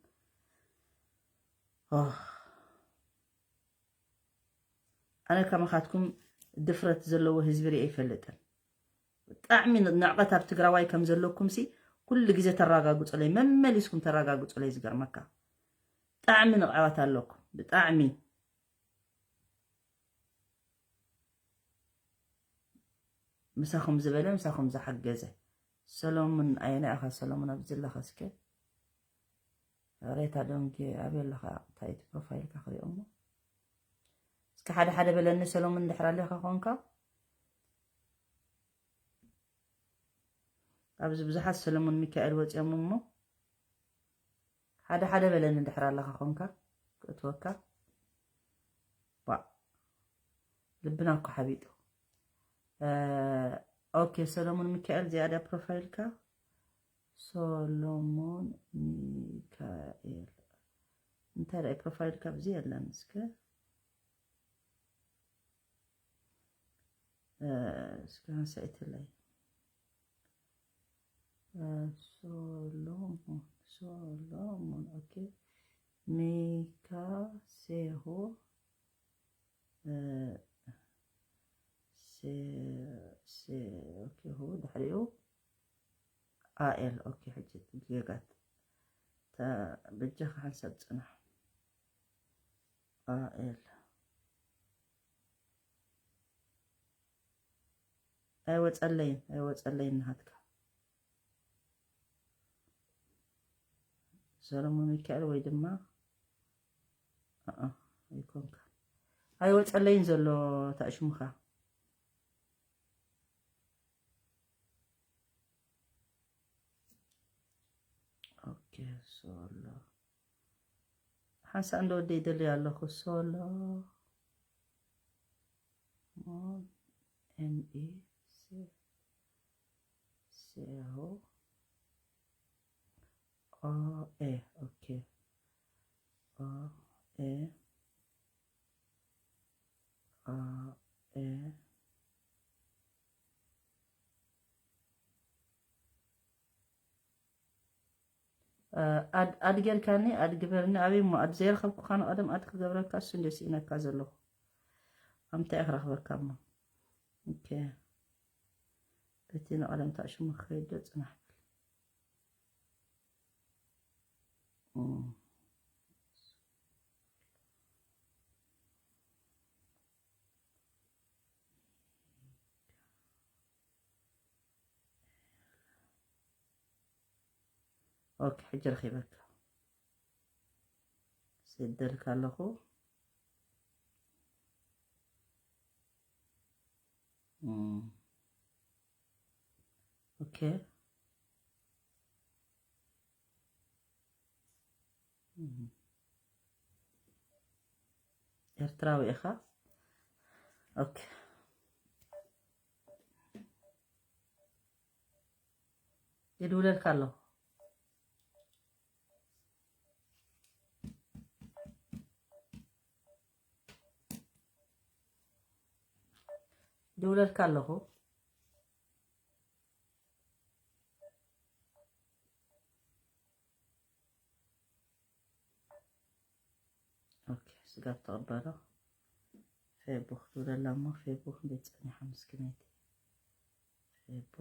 ኣነ ከማኻትኩም ድፍረት ዘለዎ ህዝቢ ሪኤ ይፈልጥን ብጣዕሚ ንዕቀት ኣብ ትግራዋይ ከም ዘለኩም ሲ ኩሉ ግዜ ተረጋግፁለይ መመሊስኩም ተረጋግፁለይ ዝገርመካ ብጣዕሚ ንዕቀት ኣለኩም ብጣዕሚ ምሳኹም ዝበለ ምሳኹም ዝሓገዘ ሰሎሙን ኣየናይ ኢኻ ሰሎሙን ኣብዚ ኣለኻ እስከ ሬታ ዶንኪ ኣበይ ኣለኻ እንታይ እቲ ፕሮፋይልካ ክሪኦ እሞ እስከ ሓደ ሓደ በለኒ ሰሎሙን እንድሕር ኣለኻ ኮንካ ኣብዚ ብዙሓት ሰሎሙን ሚካኤል ወፂኦም እሞ ሓደ ሓደ በለኒ እንድሕር ኣለኻ ኮንካ ክእትወካ ዋ ልብና እኮ ሓቢጡ ኦኬ ሰሎሙን ሚካኤል እዚኣ ድያ ፕሮፋይልካ ሰሎሙን ሚካኤል እንታይ ድኣ ፕሮፋይልካ ብዚ የለን እስከ እስካሁን ሰይትለይ ሶሎሞን ሶሎሞን ኦኬ። ሚካ ሴሆ ኦኬ። ሁ ድሕሪኡ ኣኤል ኦኬ። ሕጂ ጌጋት በጃኻ ሓንሳብ ጽናሕ። ኣኤል ኣይወጸለይን ኣይወጸለይን ናሃትካ ሰሎሞን ሚካኤል ወይ ድማ ኣይኮንካ ኣይወጸለይን ዘሎ ታሽሙኻ። ኦኬ ሶሎ ሓንሳእ እንደ ወደይ ይደልይ ኣለኹ። ሶሎ ኤምኢ ሴሆ ኦ ኤ ኦኬ ኦ ኤ ኦ ኤ ኣድ ጌርካኒ ኣድ ግበርኒ ኣበይ እሞ ኣድ ዘይረኸብኩኻ ንቐደም ኣድ ክገብረካ እሱ እንደ ስኢነካ ዘለኹ ኣምታይ ክረኽበካ እሞ ኦኬ በቲ ንቐደም ታሽሙ ክኸይድ ዶ ጽናሕ በል ኦኬ ሕጂ ረኺበካ ሰደልካ ኣለኹ ኦኬ ኤርትራዊ ኢኻ ኦኬ ይድውለልካ ኣለኹ ይድውለልካ ኣለኹ ኦኬ ስጋብ ተቐበሎ ፌቡ ክትብለላ እሞ ፌቡ ክንደይ ጸኒሓ ምስኪነይቲ ፌቡ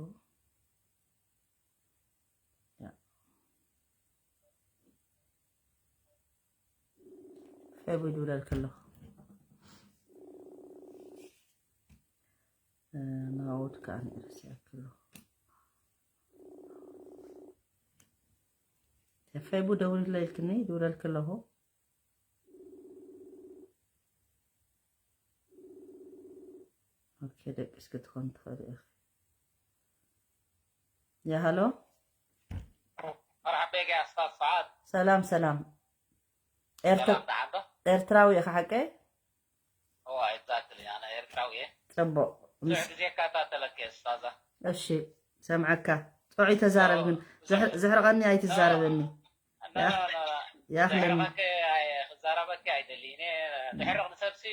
ፌቡ ይድውለልክ ኣለኹ ናውድ ከዓ ንእርስ ያክሉ ፌቡ ደውልለይልክኒ ይድውለልክ ኣለኹ ኦኬ ደቂስ ክትኾን ትኽእል ኢኺ ያ ሃሎ መርሓባ ጌጋ ኣስታት ሰዓት ሰላም ሰላም ሰላም ደሓንዶ ኤርትራዊ ኢኻ ሓቀይ እዋ exactly ኣነ ኤርትራዊ እየ ጽቡቕ ብዙሕ ግዜ እከታተለኪ እየ ስታዛ እሺ ሰምዓካ ጥዑይ ተዛረብ ግን ዘሕርቐኒ ኣይትዛረበኒ ያኽለኒ ክዛረበኪ ኣይደልይን እየ ዘሕርቕ ንሰብሲ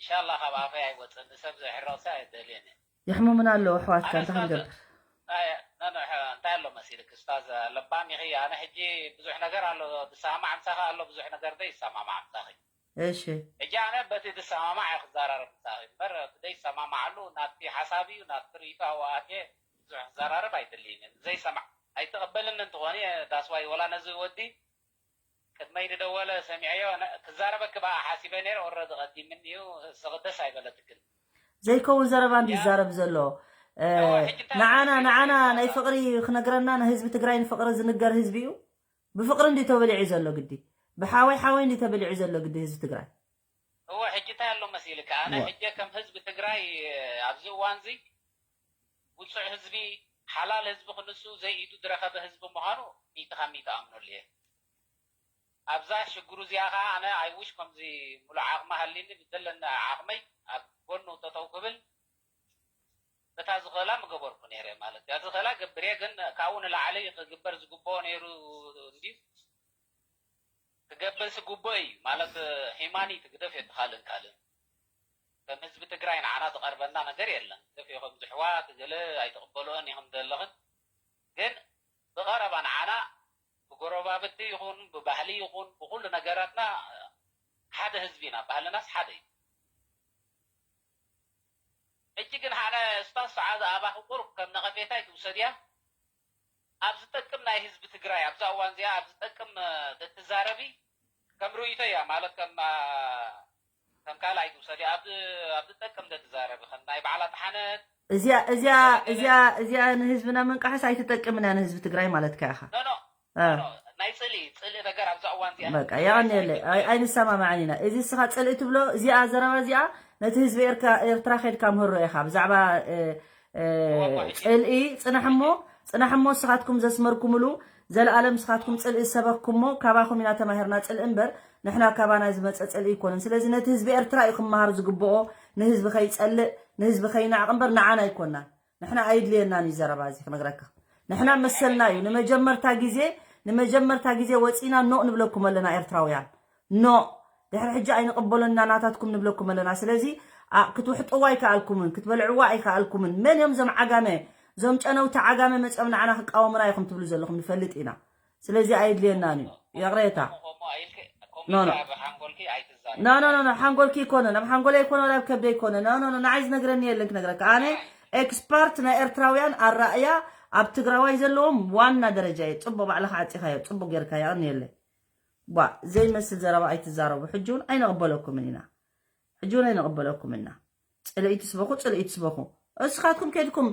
ኢንሻላ ካብ ኣፈይ ኣይወፅእ ንሰብ ዘሕርቕሲ ኣይደልየን እየ የሕሙምና ኣለዉ ኣሕዋትካ እንታይ ክንገብር እንታይ ኣሎ መሲልክ ስታዝ ለባም ኢኺ ኣነ ሕጂ ብዙሕ ነገር ኣሎ ዝሰማማዕ ምሳኺ ኣሎ ብዙሕ ነገር ዶ ይሰማማዕ ምሳኺ እሺ ሕጂ ኣነ በቲ ዝሰማማዕ እየ ክዘራረብ ምሳኺ እምበር ዘይሰማማዓሉ ናብቲ ሓሳብ እዩ ናብቲ ርእይቶ ኣዋኣትየ ብዙሕ ክዘራረብ ኣይደልይን እየ ዘይሰማዕ ኣይተቐበልን እንትኾነ ዳስዋይ ወላ ነዚ ወዲ ቅድመይ ዝደወለ ሰሚዐዮ ክዛረበኪ ብኣ ሓሲበ ነይረ ኦረዲ ቀዲምኒ እዩ ስቕ ደስ ኣይበለትክን ዘይከውን ዘረባ እንዲ ይዛረብ ዘሎ ንዓና ንዓና ናይ ፍቕሪ ክነግረና ንህዝቢ ትግራይ ንፍቕሪ ዝንገር ህዝቢ እዩ ብፍቕሪ እንዲ ተበሊዑ ዘሎ ግዲ ብሓወይ ሓወይ እንዲ ተበሊዑ ዘሎ ግዲ ህዝቢ ትግራይ እወ ሕጂ እንታይ ኣሎ መሲልካ ኣነ ሕጂ ከም ህዝቢ ትግራይ ኣብዚ እዋን እዚ ውፁዕ ህዝቢ ሓላል ህዝቢ ክንሱ ዘይኢዱ ዝረኸበ ህዝቢ ምዃኑ ሚእቲ ካብ ሚእቲ ኣምነሉ እየ ኣብዛ ሽግሩ እዚኣ ከዓ ኣነ ኣይውሽ ከምዚ ሙሉእ ዓቕሚ ሃሊኒ ብዘለኒ ዓቕመይ ኣብ ጎኑ ጠጠው ክብል በታ ዝኽእላ ምገበርኩ ነይረ ማለት እያ ዝኽእላ ገብር እየ ግን ካብኡ ንላዕሊ ክግበር ዝግብኦ ነይሩ እንድዩ ክገብርሲ ግቡእ እዩ ማለት ሂማኒቲ ግደፍ እየ ካልእን ካልእን ከም ህዝቢ ትግራይ ንዓና ዝቐርበና ነገር የለን። ገፍ ኢኹም ዝሕዋት ገለ ኣይትቕበልኦን ኢኹም ዘለኽን፣ ግን ብቐረባ ንዓና ብጎረባብቲ ይኹን ብባህሊ ይኹን ብኹሉ ነገራትና ሓደ ህዝቢ ኢና። ባህልናስ ሓደ እዩ። ሕጂ ግን ሓደ ስታስ ሰዓ ዝኣባኺ ቁሩብ ከም ነቐፌታ ኣይትውሰድያ። ኣብ ዝጠቅም ናይ ህዝቢ ትግራይ ኣብዛ እዋን እዚኣ ኣብ ዝጠቅም ተትዛረቢ ከም ርእይቶ እያ። ማለት ከም ከም ካልኣይ ትውሰድያ። ኣብ ኣብ ዝጠቅም ተትዛረቢ ከም ናይ በዓል ኣድሓነት እዚኣ እዚኣ እዚኣ እዚኣ ንህዝብና ምንቃሕስ ኣይትጠቅምን እያ ንህዝቢ ትግራይ ማለትካ ኢኻ። ኖ ኖ እ። ኖ፣ ናይ ፅልኢ ፅልኢ ነገር ኣብዛ እዋን እዚኣ በቃ የቐንየለይ። ኣይ- ኣይንሰማማዕን ኢና። እዚ እስኻ ፅልኢ ትብሎ እዚኣ ዘረባ እዚኣ ነቲ ህዝቢ ኤርትራ ኤርትራ ከድካ ምህሮ ኢኻ ብዛዕባ እ፣ እ፣ እዋ፣ እዋ፣ ሕጂ ፅልኢ ፅናሕ እሞ ፅናሕ እሞ እስኻትኩም ዘስመርኩምሉ ዘለኣለም እስኻትኩም ፅልኢ ዝሰበክኩሞ ካባኹም ኢና ተማሂርና ፅልኢ እምበር ንሕና ካባና ዝመፀ ፅልኢ ኣይኮነን። ስለዚ ነቲ ህዝቢ ኤርትራ እዩ ክመሃር ዝግብኦ፣ ንህዝቢ ከይፀልእ ንህዝቢ ከይናዕቕ እምበር ንዓና ኣይኮናን። ንሕና ኣይድልየናን እዩ ዘረባ እዚ ክነግረካ። ንሕና መሰልና እዩ። ንመጀመርታ ግዜ ንመጀመርታ ግዜ ወፂና ኖእ ንብለኩም ኣለና ኤርትራውያን። ኖእ ድሕሪ ሕጂ ኣይንቕበሎን ኢና ናታትኩም ንብለኩም ኣለና። ስለዚ ኣ- ክትውሕጥዋ ኣይከኣልኩምን ክትበልዕዋ ኣይከኣልኩምን። መን እዮም እዞም ዓጋመ እዞም ጨነውቲ ዓጋመ መፅኦም ንዓና ክቃወሙና ኢኹም ትብሉ ዘለኹም ንፈልጥ ኢና። ስለዚ ኣየድልየናን እዩ። ይቕሬታ። ከምኡ ኢልኪ- ከምኡ ኖ፣ ኖ። ኢልኪ ኣብ ሓንጎልኪ ኣይትዛረቢ። ኖ ኖ ኖ ኖ ሓንጎልኪ ኣይኮነን ኣብ ሓንጎለይ ኣይኮነ ወላ ኣብ ከብደይ ኣይኮነ ኖ ኖ ኖ ንዓይ ዝነግረኒ የለን ክነግረካ ኣነ ኤክስፐርት ናይ ኤርትራውያን ኣራእያ ኣብ ትግራዋይ ዘለዎም ዋና ደረጃ እየ። ፅቡቅ ባዕልካ ዓፂኻዮ ፅቡቅ ጌርካ የቐንየለይ። ቧ ዘይመስል ዘረባ ኣይትዛረቡ ሕጂ እውን ኣይንቕበለኩምን ኢና። ሕጂ እውን ኣይንቕበለኩም እና። ፅልኢ ትስበኹ ፅልኢ ትስበኹ። እስኻትኩም ከድኩም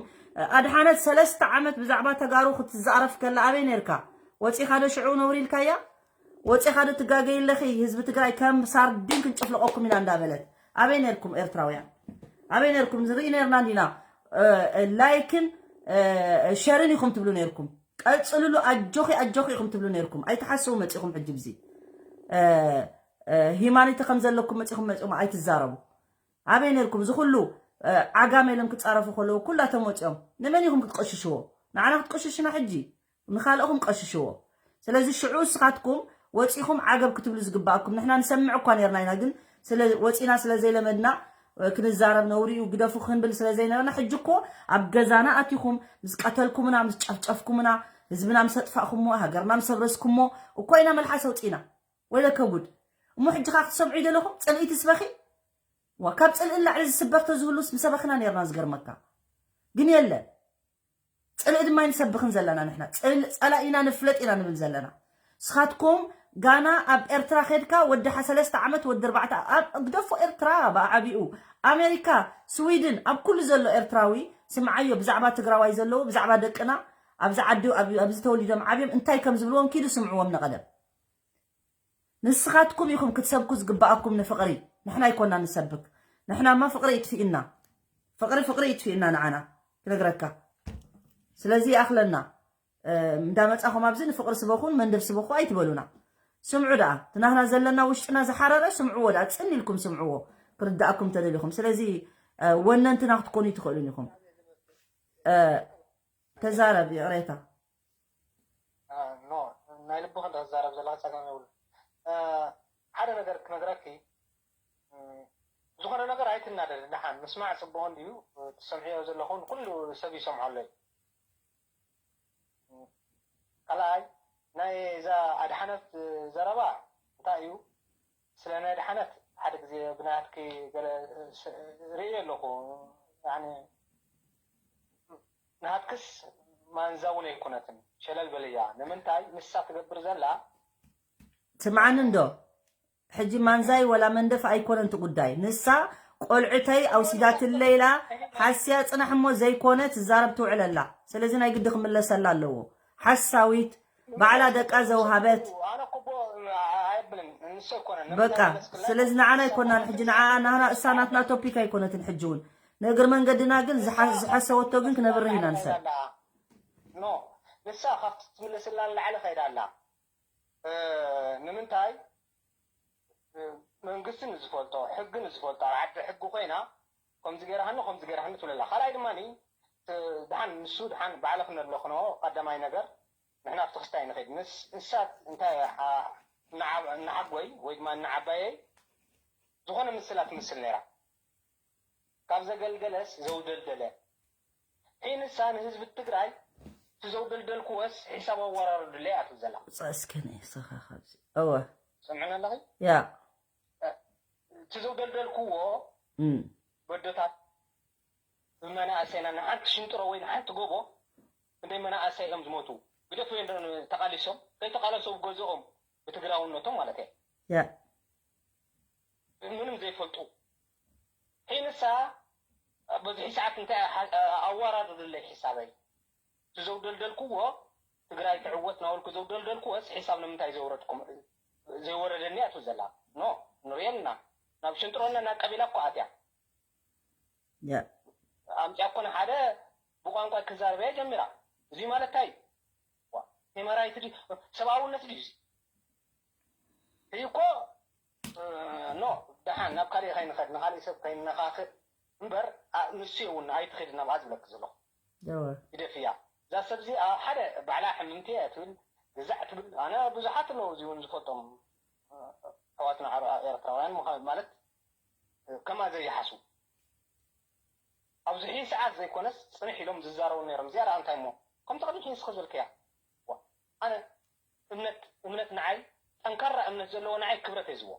ኣድሓነት ሰለስተ ዓመት ብዛዕባ ተጋሩ ክትዛረፍ ከላ ኣበይ ነርካ? ወፂኻ ዶ ሽዑ ነውሪ ኢልካያ? ወፂኻ ዶ ትጋገይ ኣለኺ? ህዝቢ ትግራይ ከም ሳርዲን ክንጭፍልቐኩም ኢና እንዳበለት ኣበይ ነርኩም ኤርትራውያን? ኣበይ ነርኩም? ንርኢ ነርና እንዲና። ላይክን ሸርን ኢኹም ትብሉ ነርኩም። ቀፅልሉ ኣጆኺ ኣጆኺ ኢኹም ትብሉ ነርኩም። ኣይትሓስቡ መፂኹም ሕጂ ብዚ ሂማኒቲ ከም ዘለኩም መፂኹም መፂኹም ኣይትዛረቡ። ኣበይ ነርኩም እዚ ኩሉ ዓጋመ ኢሎም ክፃረፉ ከለዉ ኩላቶም ወፂኦም ንመን ኢኹም ክትቆሽሽዎ? ንዓና ክትቆሽሽና ሕጂ ንካልኦኹም ቀሽሽዎ። ስለዚ ሽዑ እስኻትኩም ወፂኹም ዓገብ ክትብሉ ዝግባኣኩም ንሕና ንሰምዕ እኳ ነርና ኢና ግን ወፂና ስለ ዘይለመድና ክንዛረብ ነውሪ እዩ ግደፉ ክንብል ስለ ዘይነበርና ሕጂ እኮ ኣብ ገዛና ኣቲኹም ምስ ቀተልኩምና ምስ ጨፍጨፍኩምና ህዝብና ምስ ኣጥፋእኩሞ ሃገርና ምስ ኣብረስኩሞ እኮ ኢና መልሓስ ኣውፂና። ወይለከ ጉድ። እሞ ሕጂ ካ ክትሰምዑ ይደለኹም ፅልኢ ትስበኺ? ዋ ካብ ፅልኢ ንላዕሊ ዝስበር ተዝህሉስ ምሰበኽና ነርና ዝገርመካ ግን የለን። ፅልኢ ድማ ኣይንሰብኽን ዘለና ንሕና ፀላኢና ንፍለጥ ኢና ንብል ዘለና። ንስኻትኩም ጋና ኣብ ኤርትራ ከድካ ወዲ ሓ ሰለስተ ዓመት ወዲ ኣርባዕተ ኣብ ግደፎ ኤርትራ ብዓቢኡ ኣሜሪካ ስዊድን ኣብ ኩሉ ዘሎ ኤርትራዊ ስምዓዮ ብዛዕባ ትግራዋይ ዘለዉ ብዛዕባ ደቅና ኣብዚ ዓዲ ኣብዚ ተወሊዶም ዓብዮም እንታይ ከም ዝብልዎም ኪዱ ስምዕዎም ንቐደም። ንስኻትኩም ኢኹም ክትሰብኩ ዝግባኣኩም ንፍቕሪ ንሕና ኣይኮና ንሰብክ ንሕናማ ፍቕሪ ይጥፊእና ፍቕሪ ፍቕሪ ይጥፊእና ንዓና ክነግረካ ስለዚ ይኣኽለና እንዳመፃኹም ኣብዚ ንፍቕሪ ስበኹን መንደፍ ስበኹ ኣይትበሉና ስምዑ ደኣ ትናህና ዘለና ውሽጥና ዝሓረረ ስምዕዎ ደኣ ፅን ኢልኩም ስምዕዎ ክርዳእኩም ተደሊኹም ስለዚ ወነንትና ክትኮኑ ይትኽእሉን ኢኹም ተዛረብ ይቕሬታ ኖ ናይ ልብኺ እንተ ትዛረብ ዘለኺ ጸገም የብሉን። ሓደ ነገር ክነግረኪ ዝኾነ ነገር ኣይትናደዲ ደሓን ምስማዕ ጽቡቕ እንድዩ ትሰምዕዮ ዘለኹን ኩሉ ሰብ ይሰምዖ ኣሎ እዩ። ካልኣይ ናይ እዛ ኣድሓነት ዘረባ እንታይ እዩ ስለ ናይ ኣድሓነት ሓደ ግዜ ብናትኪ ገለ ርእየ ኣለኹ ናትክስ ማንዛ እውን ኣይኮነትን ሸለል በልያ ንምንታይ ንሳ ትገብር ዘላ ስምዓኒ እንዶ ሕጂ ማንዛይ ወላ መንደፍ ኣይኮነን እቲ ጉዳይ ንሳ ቆልዕተይ ኣውሲዳትለይ ኢላ ሓስያ ፅናሕ እሞ ዘይኮነ ትዛረብ ትውዕል ኣላ ስለዚ ናይ ግዲ ክምለሰላ ኣለዎ ሓሳዊት ባዕላ ደቃ ዘውሃበት በቃ ስለዚ ንዓና ኣይኮናን ሕጂ ንዓ ናህና እሳ ናትና ቶፒክ ኣይኮነትን ሕጂ እውን ንእግሪ መንገድና ግን ዝሓሰወቶ ግን ክነብርህ ኢና ንሰብ ንሳ ካብቲ ትምለስላ ንላዕሊ ከይዳ ኣላ ንምንታይ መንግስቲ ንዝፈልጦ ሕጊ ንዝፈልጦ ኣብ ዓዲ ሕጊ ኮይና ከምዚ ገይራሃኒ ከምዚ ገይራሃኒ ትብለላ ካልኣይ ድማ ድሓን ንሱ ድሓን ባዕለ ክነለኽኖ ቀዳማይ ነገር ንሕና ኣብቲ ክስታይ ንኸይድ ንሳት እንታይ ንዓጎይ ወይ ድማ ንዓባየይ ዝኾነ ምስላ ትምስል ነይራ ካብ ዘገልገለስ ዘውደልደለ። ሕንሳ ንህዝቢ ትግራይ እቲ ዘውደልደልክዎስ ሒሳብ ኣወራርዱለይ ኣትብል ዘላ። ውፃእ እስከ ንእስኻ ካብዚ። እወ። ሰምዕና ኣለኺ? ያ። እቲ ዘውደልደልክዎ እም። በዶታት ብመናእሰይና ንሓንቲ ሽንጥሮ ወይ ንሓንቲ ጎቦ ክንደይ መናእሰይ እዮም ዝሞቱ። ግደፍ ወይ እንደሆነ ተቃሊሶም ከይተቃለሱ ገዝኦም ብትግራውነቶም ማለት እየ። ያ። ምንም ዘይፈልጡ ሕንሳ በዚ ሰዓት እንታይ ኣወራርዱለይ ሒሳበይ። እቲ ዘውደልደልክዎ ትግራይ ትዕወት ናበልኩ ዘውደልደልክዎስ ሒሳብ ንምንታይ ዘውረድኩም ዘይወረደኒ ኣቱ ዘላ ኖ ንሪኦ ኣለና። ናብ ሽንጥሮና ናብ ቀቢላ እኮ ኣትያ ያ። ኣምፅያ እኮ ንሓደ ብቋንቋ ክዛረበ ጀሚራ። እዚ ማለት እንታይ? ዋ፣ ሂመራይት ድዩ? ሰብኣውነት ድዩ እዚ? እዚ እኮ ኖ ደሓን ናብ ካሊእ ከይንኸድ ንካሊእ ሰብ ከይነኻኽእ እምበር ኣ- ንሱ እውን ኣይትኸድ ናብኣ ዝብለክ ዘለኹ እወ። ግደፍያ። እዛ ሰብ እዚኣ ሓደ ባዕላ ሕምምቲ እያ ትብል ግዛዕ ትብል። ኣነ ብዙሓት ኣለዉ እዚ እውን ዝፈልጦም ኣሕዋትና ዓረ- ኤርትራውያን ምዃ- ማለት ከማ ዘይሓስቡ ኣብዚ ሕዚ ሰዓት ዘይኮነስ ፅንሕ ኢሎም ዝዛረቡ ነይሮም። እዚኣ ደኣ እንታይ እሞ ከምቲ ቅድሚ ሕዚ ዝበልክያ ዋ፣ ኣነ እምነት እምነት ንዓይ ጠንካራ እምነት ዘለዎ ንዓይ ክብረት እየ ዝቦ።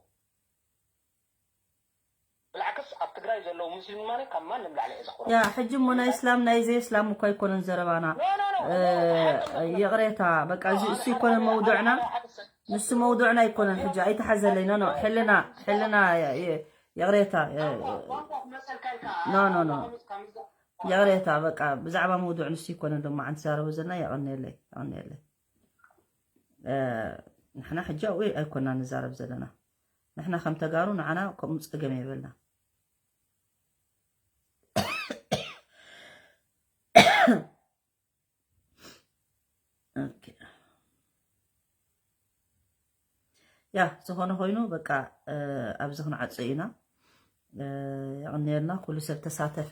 ብላዕክስ ኣብ ትግራይ ዘለዉ ሙስሊም ማነ ካብ ማንም ላዕሊ እየ ዘኽብሮ። ያ ሕጂ እሞ ናይ እስላም ናይ ዘይ እስላም እኮ ኣይኮነን ዘረባና። ኖ፣ ኖ፣ ኖ፣ እ፣ ሓደ ጥቅም ይቕሬታ በቃ እዚ እሱ ኣይኮነን መውዱዕና። ንሱ መውዱዕና ኣይኮነን። ሕጂ ኣይተሓዘለይ። ኖ ኖ ሕልና ሕልና የ- የ- ይቕሬታ የ- ቋንቋ ክመፀልካ ኢልካ ኖ፣ ኖ፣ ኖ። ቋንቋ ክመፅ- ካብ- ይቕሬታ በቃ ብዛዕባ መውዱዕ ንሱ ኣይኮነን ሎማዓንቲ ዛረቡ ዘለና። የቐንየለይ የቐንየለይ። እ፣ ንሕና ሕጂ ኣብኡ ኣይኮና ንዛረብ ዘለና። ንሕና ከም ተጋሩ ንዓና ከምኡ ፀገም የብልና። ኦኬ። ያ ዝኾነ ኮይኑ በቃ እ፣ ኣብዚ ክንዓጾ ኢና። እ፣ የቐንየልና ኩሉ ሰብ ተሳተፈ።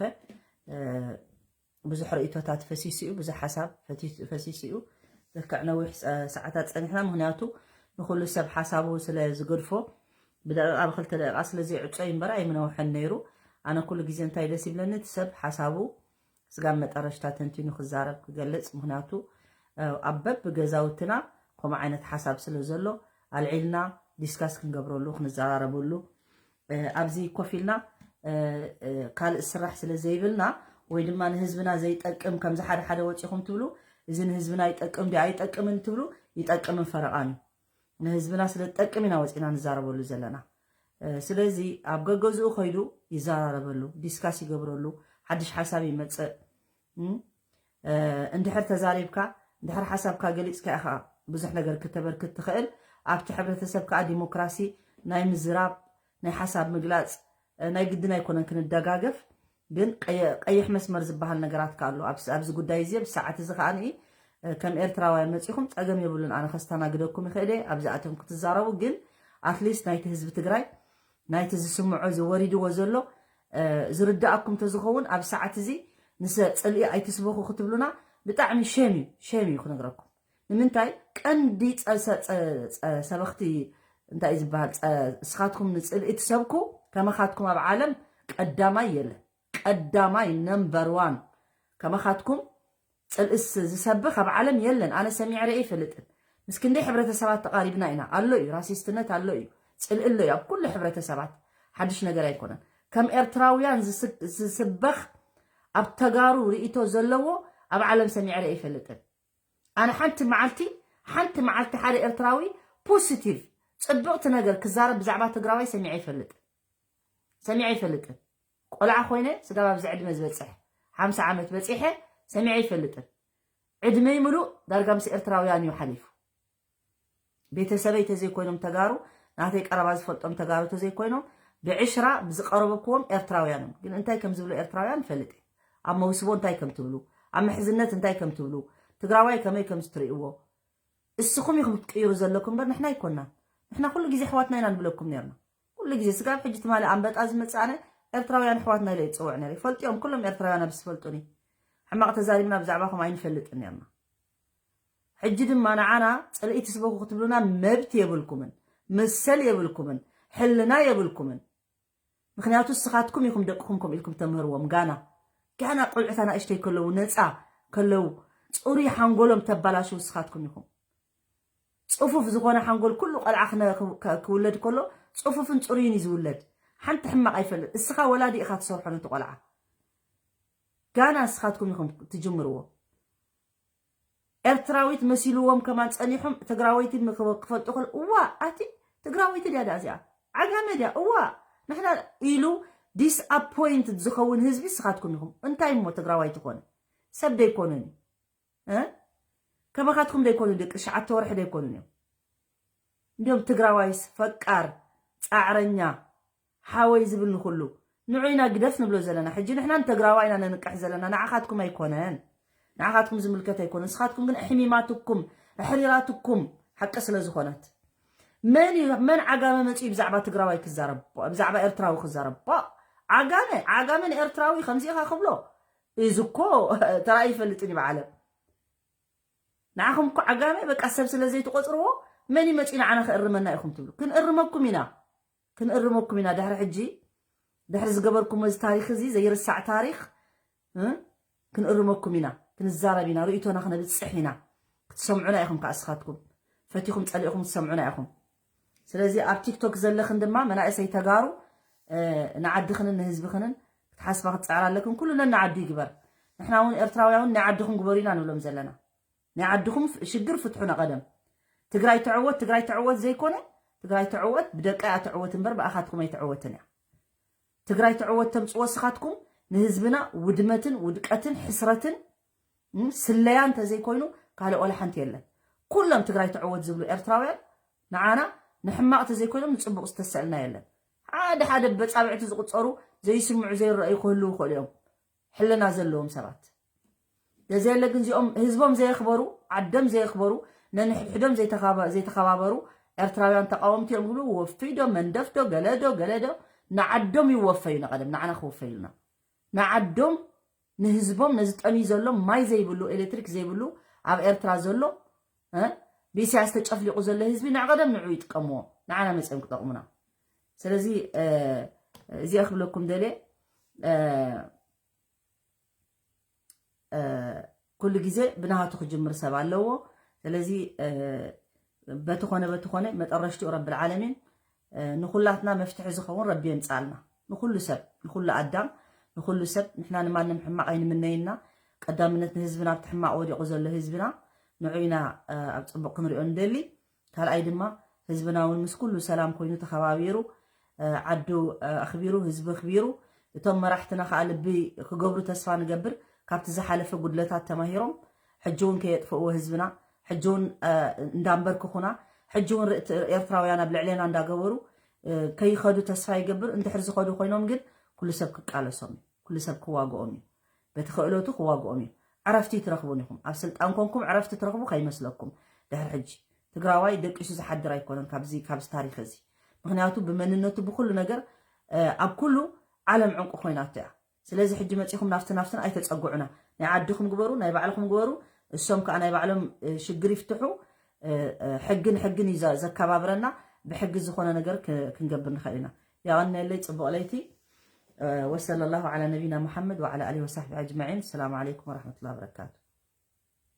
እ፣ ብዙሕ ርእይቶታት ፈሲሱ እዩ፣ ብዙሕ ሓሳብ ፈቲ- ፈሲሱ እዩ። ልክዕ ነዊሕ ሰ- ሰዓታት ጸኒሕና፣ ምኽንያቱ ንኹሉ ሰብ ሓሳቡ ስለ ዝገድፎ ብደቂቓ ብክልተ ደቂቓ ስለ ዘይዕጾ እዩ እምበር ኣይምነውሐን ነይሩ። ኣነ ኩሉ ግዜ እንታይ ደስ ይብለኒ እቲ ሰብ ሓሳቡ ስጋብ መጠረሽታ ተንቲኑ ክዛረብ ክገልጽ፣ ምኽንያቱ እ፣ ኣብ በብገዛውትና ከምኡ ዓይነት ሓሳብ ስለ ዘሎ ኣልዒልና ዲስካስ ክንገብረሉ ክንዘራረበሉ እ፣ ኣብዚ ኮፍ ኢልና እ፣ እ፣ ካልእ ስራሕ ስለ ዘይብልና ወይ ድማ ንህዝብና ዘይጠቅም ከምዚ ሓደ ሓደ ወፂኹም ትብሉ እዚ ንህዝብና ይጠቅም ዲ ኣይጠቅምን ትብሉ ይጠቅምን ፈረቓን እዩ። ንህዝብና ስለ ዝጠቅም ኢና ወፂና ንዛረበሉ ዘለና። እ፣ ስለዚ ኣብ ገገዝኡ ከይዱ ይዘራረበሉ፣ ዲስካስ ይገብረሉ፣ ሓድሽ ሓሳብ ይመፅእ። እም? እ፣ እንድሕር ተዛሪብካ እንድሕር ሓሳብካ ገሊፅካ ኢኻ ብዙሕ ነገር ክተበርክት ትኽእል። ኣብቲ ሕብረተሰብ ከዓ ዲሞክራሲ ናይ ምዝራብ ናይ ሓሳብ ምግላፅ እ፣ ናይ ግድን ኣይኮነን ክንደጋገፍ፣ ግን ቀየ- ቀይሕ መስመር ዝበሃል ነገራት ከ ኣሎ ኣብዚ ኣብዚ ጉዳይ እዚ ኣብዚ ሰዓት እዚ ከዓ ንኢ እ፣ ከም ኤርትራውያን መፂኹም ፀገም የብሉን። ኣነ ከስተናግደኩም ይኽእል እየ ኣብዚ ኣቶም ክትዛረቡ፣ ግን ኣትሊስት ናይቲ ህዝቢ ትግራይ ናይቲ ዝስምዖ እዚ ወሪድዎ ዘሎ እ፣ ዝርዳእኩም ተዝኸውን ኣብ ሰዓት እዚ ንሰ ፅልኢ ኣይትስበኹ ክትብሉና ብጣዕሚ ሸም እዩ ሸም እዩ ክነግረኩም። ንምንታይ ቀንዲ ጸ- ሰ- ጸ- ጸ- ሰበኽቲ እንታይ እዩ ዝበሃል ጸ- እስኻትኩም ንጽልኢ ትሰብኩ ከመኻትኩም ኣብ ዓለም ቀዳማይ የለን። ቀዳማይ ነምበር ዋን ከመኻትኩም ጽልእስ ዝሰብኽ ኣብ ዓለም የለን። ኣነ ሰሚዐ ርኤ ይፈልጥን ምስ ክንደይ ሕብረተሰባት ተቓሪብና ኢና። ኣሎ እዩ ራሲስትነት ኣሎ እዩ ጽልኢ ኣሎ እዩ ኣብ ኩሉ ሕብረተሰባት ሓድሽ ነገር ኣይኮነን። ከም ኤርትራውያን ዝስበኽ ኣብ ተጋሩ ርእቶ ዘለዎ ኣብ ዓለም ሰሚዐ ርኤ ይፈልጥን። ኣነ ሓንቲ መዓልቲ ሓንቲ መዓልቲ ሓደ ኤርትራዊ ፖሲቲቭ ጽብቕቲ ነገር ክዛረብ ብዛዕባ ትግራዋይ ሰሚዐ ይፈልጥ ሰሚዐ ይፈልጥን። ቆልዓ ኮይነ ስጋብ ኣብዚ ዕድመ ዝበፅሕ ሓምሳ ዓመት በፂሐ ሰሚዐ ይፈልጥን። ዕድመይ ምሉእ ዳርጋ ምስ ኤርትራውያን እዩ ሓሊፉ። ቤተሰበይ ተዘይኮይኖም ተጋሩ ናተይ ቀረባ ዝፈልጦም ተጋሩ ተዘይኮይኖም ብዕሽራ ብዝቀረበክዎም ኤርትራውያን እዮም። ግን እንታይ ከም ዝብሉ ኤርትራውያን ይፈልጥ እየ። ኣብ መውስቦ እንታይ ከም ትብሉ ኣብ ምሕዝነት እንታይ ከም ትብሉ ትግራዋይ ከመይ ከም ዝትርእይዎ እስኹም ኢኹም ክትቅይሩ ዘለኩም እምበር ንሕና ኣይኮናን። ንሕና ኩሉ ግዜ ኣሕዋትና ኢና ንብለኩም ነርና። ኩሉ ግዜ ስጋብ ሕጂ ትማሊ ኣንበጣ ዝመፅእ ኣነ ኤርትራውያን ኣሕዋትና ኢለ ይፅውዕ ነረ ይፈልጥዮም ኩሎም ኤርትራውያን ኣብ ዝፈልጡኒ ሕማቕ ተዛሪብና ብዛዕባኹም ኣይንፈልጥን ነርና። ሕጂ ድማ ንዓና ፅልኢ ትስበኩ ክትብሉና መብት የብልኩምን መሰል የብልኩምን ሕልና የብልኩምን። ምኽንያቱ ንስኻትኩም ኢኹም ደቅኹም ከምኡ ኢልኩም ተምህርዎም። ጋና ጋና ቆልዑት ኣናእሽተይ ከለዉ፣ ነፃ ከለዉ፣ ፅሩይ ሓንጎሎም ተባላሽው ንስኻትኩም ኢኹም። ፅፉፍ ዝኾነ ሓንጎል ኩሉ ቆልዓ ክነ- ክውለድ ከሎ ፅፉፍን ፅሩይን እዩ ዝውለድ። ሓንቲ ሕማቕ ኣይፈልጥ። እስኻ ወላዲ ኢኻ ትሰርሖ ነቲ ቆልዓ። ጋና ንስኻትኩም ኢኹም ትጅምርዎ። ኤርትራዊት መሲልዎም ከማን ጸኒሖም ትግራወይቲ ክፈልጡ ከሎ፣ እዋ ኣቲ ትግራወይቲ ድያ ደኣ እዚኣ? ዓጋመ ድያ? እዋ ንሕና ኢሉ ዲስኣፖይንትድ ዝኸውን ህዝቢ ንስኻትኩም ኢኹም። እንታይ እሞ ትግራዋይ ትኾነ? ሰብ ደይኮነን እዩ። እ? ከማኻትኩም ደይኮኑ፣ ደቂ ትሽዓተ ወርሒ ደይኮኑን እዮም። እንዲዮም ትግራዋይስ ፈቃር፣ ጻዕረኛ፣ ሓወይ ዝብል ንኹሉ ንዑ ኢና ግደፍ ንብሎ ዘለና። ሕጂ ንሕና ንትግራዋይ ኢና ነንቅሕ ዘለና፣ ንዓኻትኩም ኣይኮነን። ንዓኻትኩም ዝምልከት ኣይኮነን። ንስኻትኩም ግን ሕሚማትኩም፣ ኣሕሪራትኩም ሓቂ ስለ ዝኾነት። መን እዩ፣ መን ዓጋመ መጺኡ ብዛዕባ ትግራዋይ ክዛረብ፣ ብዛዕባ ኤርትራዊ ክዛረብ? ቧ! ዓጋመ፣ ዓጋመ ንኤርትራዊ ከምዚ ኢኻ ክብሎ? እዚ እኮ ተራእዩ ይፈልጥን እዩ ብዓለም። ንዓኹም እኮ ዓጋመ በቃ ሰብ ስለ ዘይትቆጽርዎ መን ይመጽኡ ንዓና ክእርመና ኢኹም ትብሉ? ክንእርመኩም ኢና፣ ክንእርመኩም ኢና። ድሕሪ ሕጂ ድሕሪ ዝገበርኩሞ እዚ ታሪኽ እዚ ዘይርሳዕ ታሪኽ እ? ክንእርመኩም ኢና፣ ክንዛረብ ኢና፣ ርእይቶና ክነብጽሕ ኢና። ክትሰምዑና ኢኹም ከኣ እስኻትኩም ፈቲኹም ጸሊእኹም ክትሰምዑና ኢኹም። ስለዚ ኣብ ቲክቶክ ዘለኽን ድማ መናእሰይ ተጋሩ እ፣ ንዓድኽንን ንህዝብኽንን ክትሓስባ ክትጽዕራ ኣለክን። ኩሉ ነናዓዱ ይግበር። ንሕና እውን ኤርትራውያን እውን ናይ ዓድኹም ግበሩ ኢና ንብሎም ዘለና። ናይ ዓድኹም ፍ- ሽግር ፍትሑ ንቐደም። ትግራይ ትዕወት፣ ትግራይ ትዕወት ዘይኮነ፣ ትግራይ ትዕወት ብደቃ እያ ትዕወት እምበር ብኣኻትኩም ኣይትዕወትን እያ። ትግራይ ትዕወት ተምጽዎ እስኻትኩም ንህዝብና ውድመትን ውድቀትን ሕስረትን እም፣ ስለያ እንተዘይኮይኑ ካልእ ወላ ሓንቲ የለን። ኩሎም ትግራይ ትዕወት ዝብሉ ኤርትራውያን ንዓና ንሕማቕ ተዘይኮይኖም ንጽቡቕ ዝተሰልና የለን። ሓደ ሓደ በጻብዕቲ ዝቁጸሩ ዘይስምዑ ዘይረኣዩ ክህልዉ ይኽእሉ እዮም። ሕልና ዘለዎም ሰባት። ዘየለ ግን እዚኦም ህዝቦም ዘየኽበሩ፣ ዓዶም ዘየኽበሩ፣ ነንሕድሕዶም ዘይተኻባ- ዘይተኸባበሩ ኤርትራውያን ተቃወምቲ እዮም ዝብሉ ወፍይ ዶ መንደፍ ዶ ገለ ዶ ገለ ዶ ንዓዶም ይወፈዩ። ንቐደም ንዓና ክወፈዩልና ንዓዶም ንህዝቦም ነዚ ጠምዩ ዘሎ ማይ ዘይብሉ ኤሌክትሪክ ዘይብሉ ኣብ ኤርትራ ዘሎ እ፣ ብኢሳያስ ተጨፍሊቑ ዘሎ ህዝቢ ንዕቐደም ንዑ ይጥቀምዎ ንዓና መፅኦም ክጠቕሙና። ስለዚ እ፣ እዚኣ ክብለኩም ደልየ እ፣ እ፣ ኩሉ ግዜ ብናሃቱ ክጅምር ሰብ ኣለዎ። ስለዚ እ፣ በቲ ኾነ በቲ ኾነ መጠረሽትኡ ረብል ዓለሚን እ፣ ንኹላትና መፍትሒ ዝኸውን ረቢ የምፅኣልና። ንኹሉ ሰብ ንኹሉ ኣዳም ንኹሉ ሰብ ንሕና ንማንም ሕማቕ ኣይንምነይና። ቀዳምነት ንህዝብና ኣብቲ ሕማቕ ወዲቑ ዘሎ ህዝብና ንዑ ኢና እ፣ ኣብ ፅቡቕ ክንሪኦ ንደሊ። ካልኣይ ድማ ህዝብና እውን ምስ ኩሉ ሰላም ኮይኑ ተኸባቢሩ እ፣ ዓዱ እ፣ ኣኽቢሩ ህዝቢ ኣኽቢሩ እቶም መራሕትና ከዓ ልቢ ክገብሩ ተስፋ ንገብር። ካብቲ ዝሓለፈ ጉድለታት ተማሂሮም ሕጂ እውን ከየጥፍእዎ ህዝብና ሕጂ እውን እ፣ እንዳንበርክኹና ሕጂ እውን ርእቲ- ኤርትራውያን ኣብ ልዕሌና እንዳገበሩ እ፣ ከይኸዱ ተስፋ ይገብር። እንድሕር ዝኸዱ ኮይኖም ግን ኩሉ ሰብ ክቃለሶም እዩ። ኩሉ ሰብ ክዋግኦም እዩ። በቲ ክእለቱ ክዋግኦም እዩ። ዕረፍቲ ትረኽቡን ኢኹም። ኣብ ስልጣን ኮንኩም ዕረፍቲ ትረኽቡ ከይመስለኩም። ድሕሪ ሕጂ ትግራዋይ ደቂሱ ዝሓድር ኣይኮነን ካብዚ ካብዚ ታሪኽ እዚ። ምክንያቱ ብመንነቱ ብኩሉ ነገር እ፣ ኣብ ኩሉ ዓለም ዕንቁ ኮይናቶ እያ። ስለዚ ሕጂ መጺኹም ናፍቲ ናፍትን ኣይተጸግዑና። ናይ ዓድኹም ግበሩ፣ ናይ ባዕልኹም ግበሩ። እሶም ከዓ ናይ ባዕሎም እ፣ ሽግር ይፍትሑ። እ፣ እ፣ ሕግን ሕግን እዩ ዘ- ዘከባብረና። ብሕጊ ዝኾነ ነገር ክ- ክንገብር ንኽእል ኢና። የቐንየለይ፣ ጽቡቕ ለይቲ። እ፣ ወሰለ ላሁ ዓላ ነቢና ሙሓመድ ወዓላ ኣሊሂ ወሳሕቢ ኣጅማዒን። ሰላም ዓለይኩም ወረሕመቱላሂ ወበረካቱ።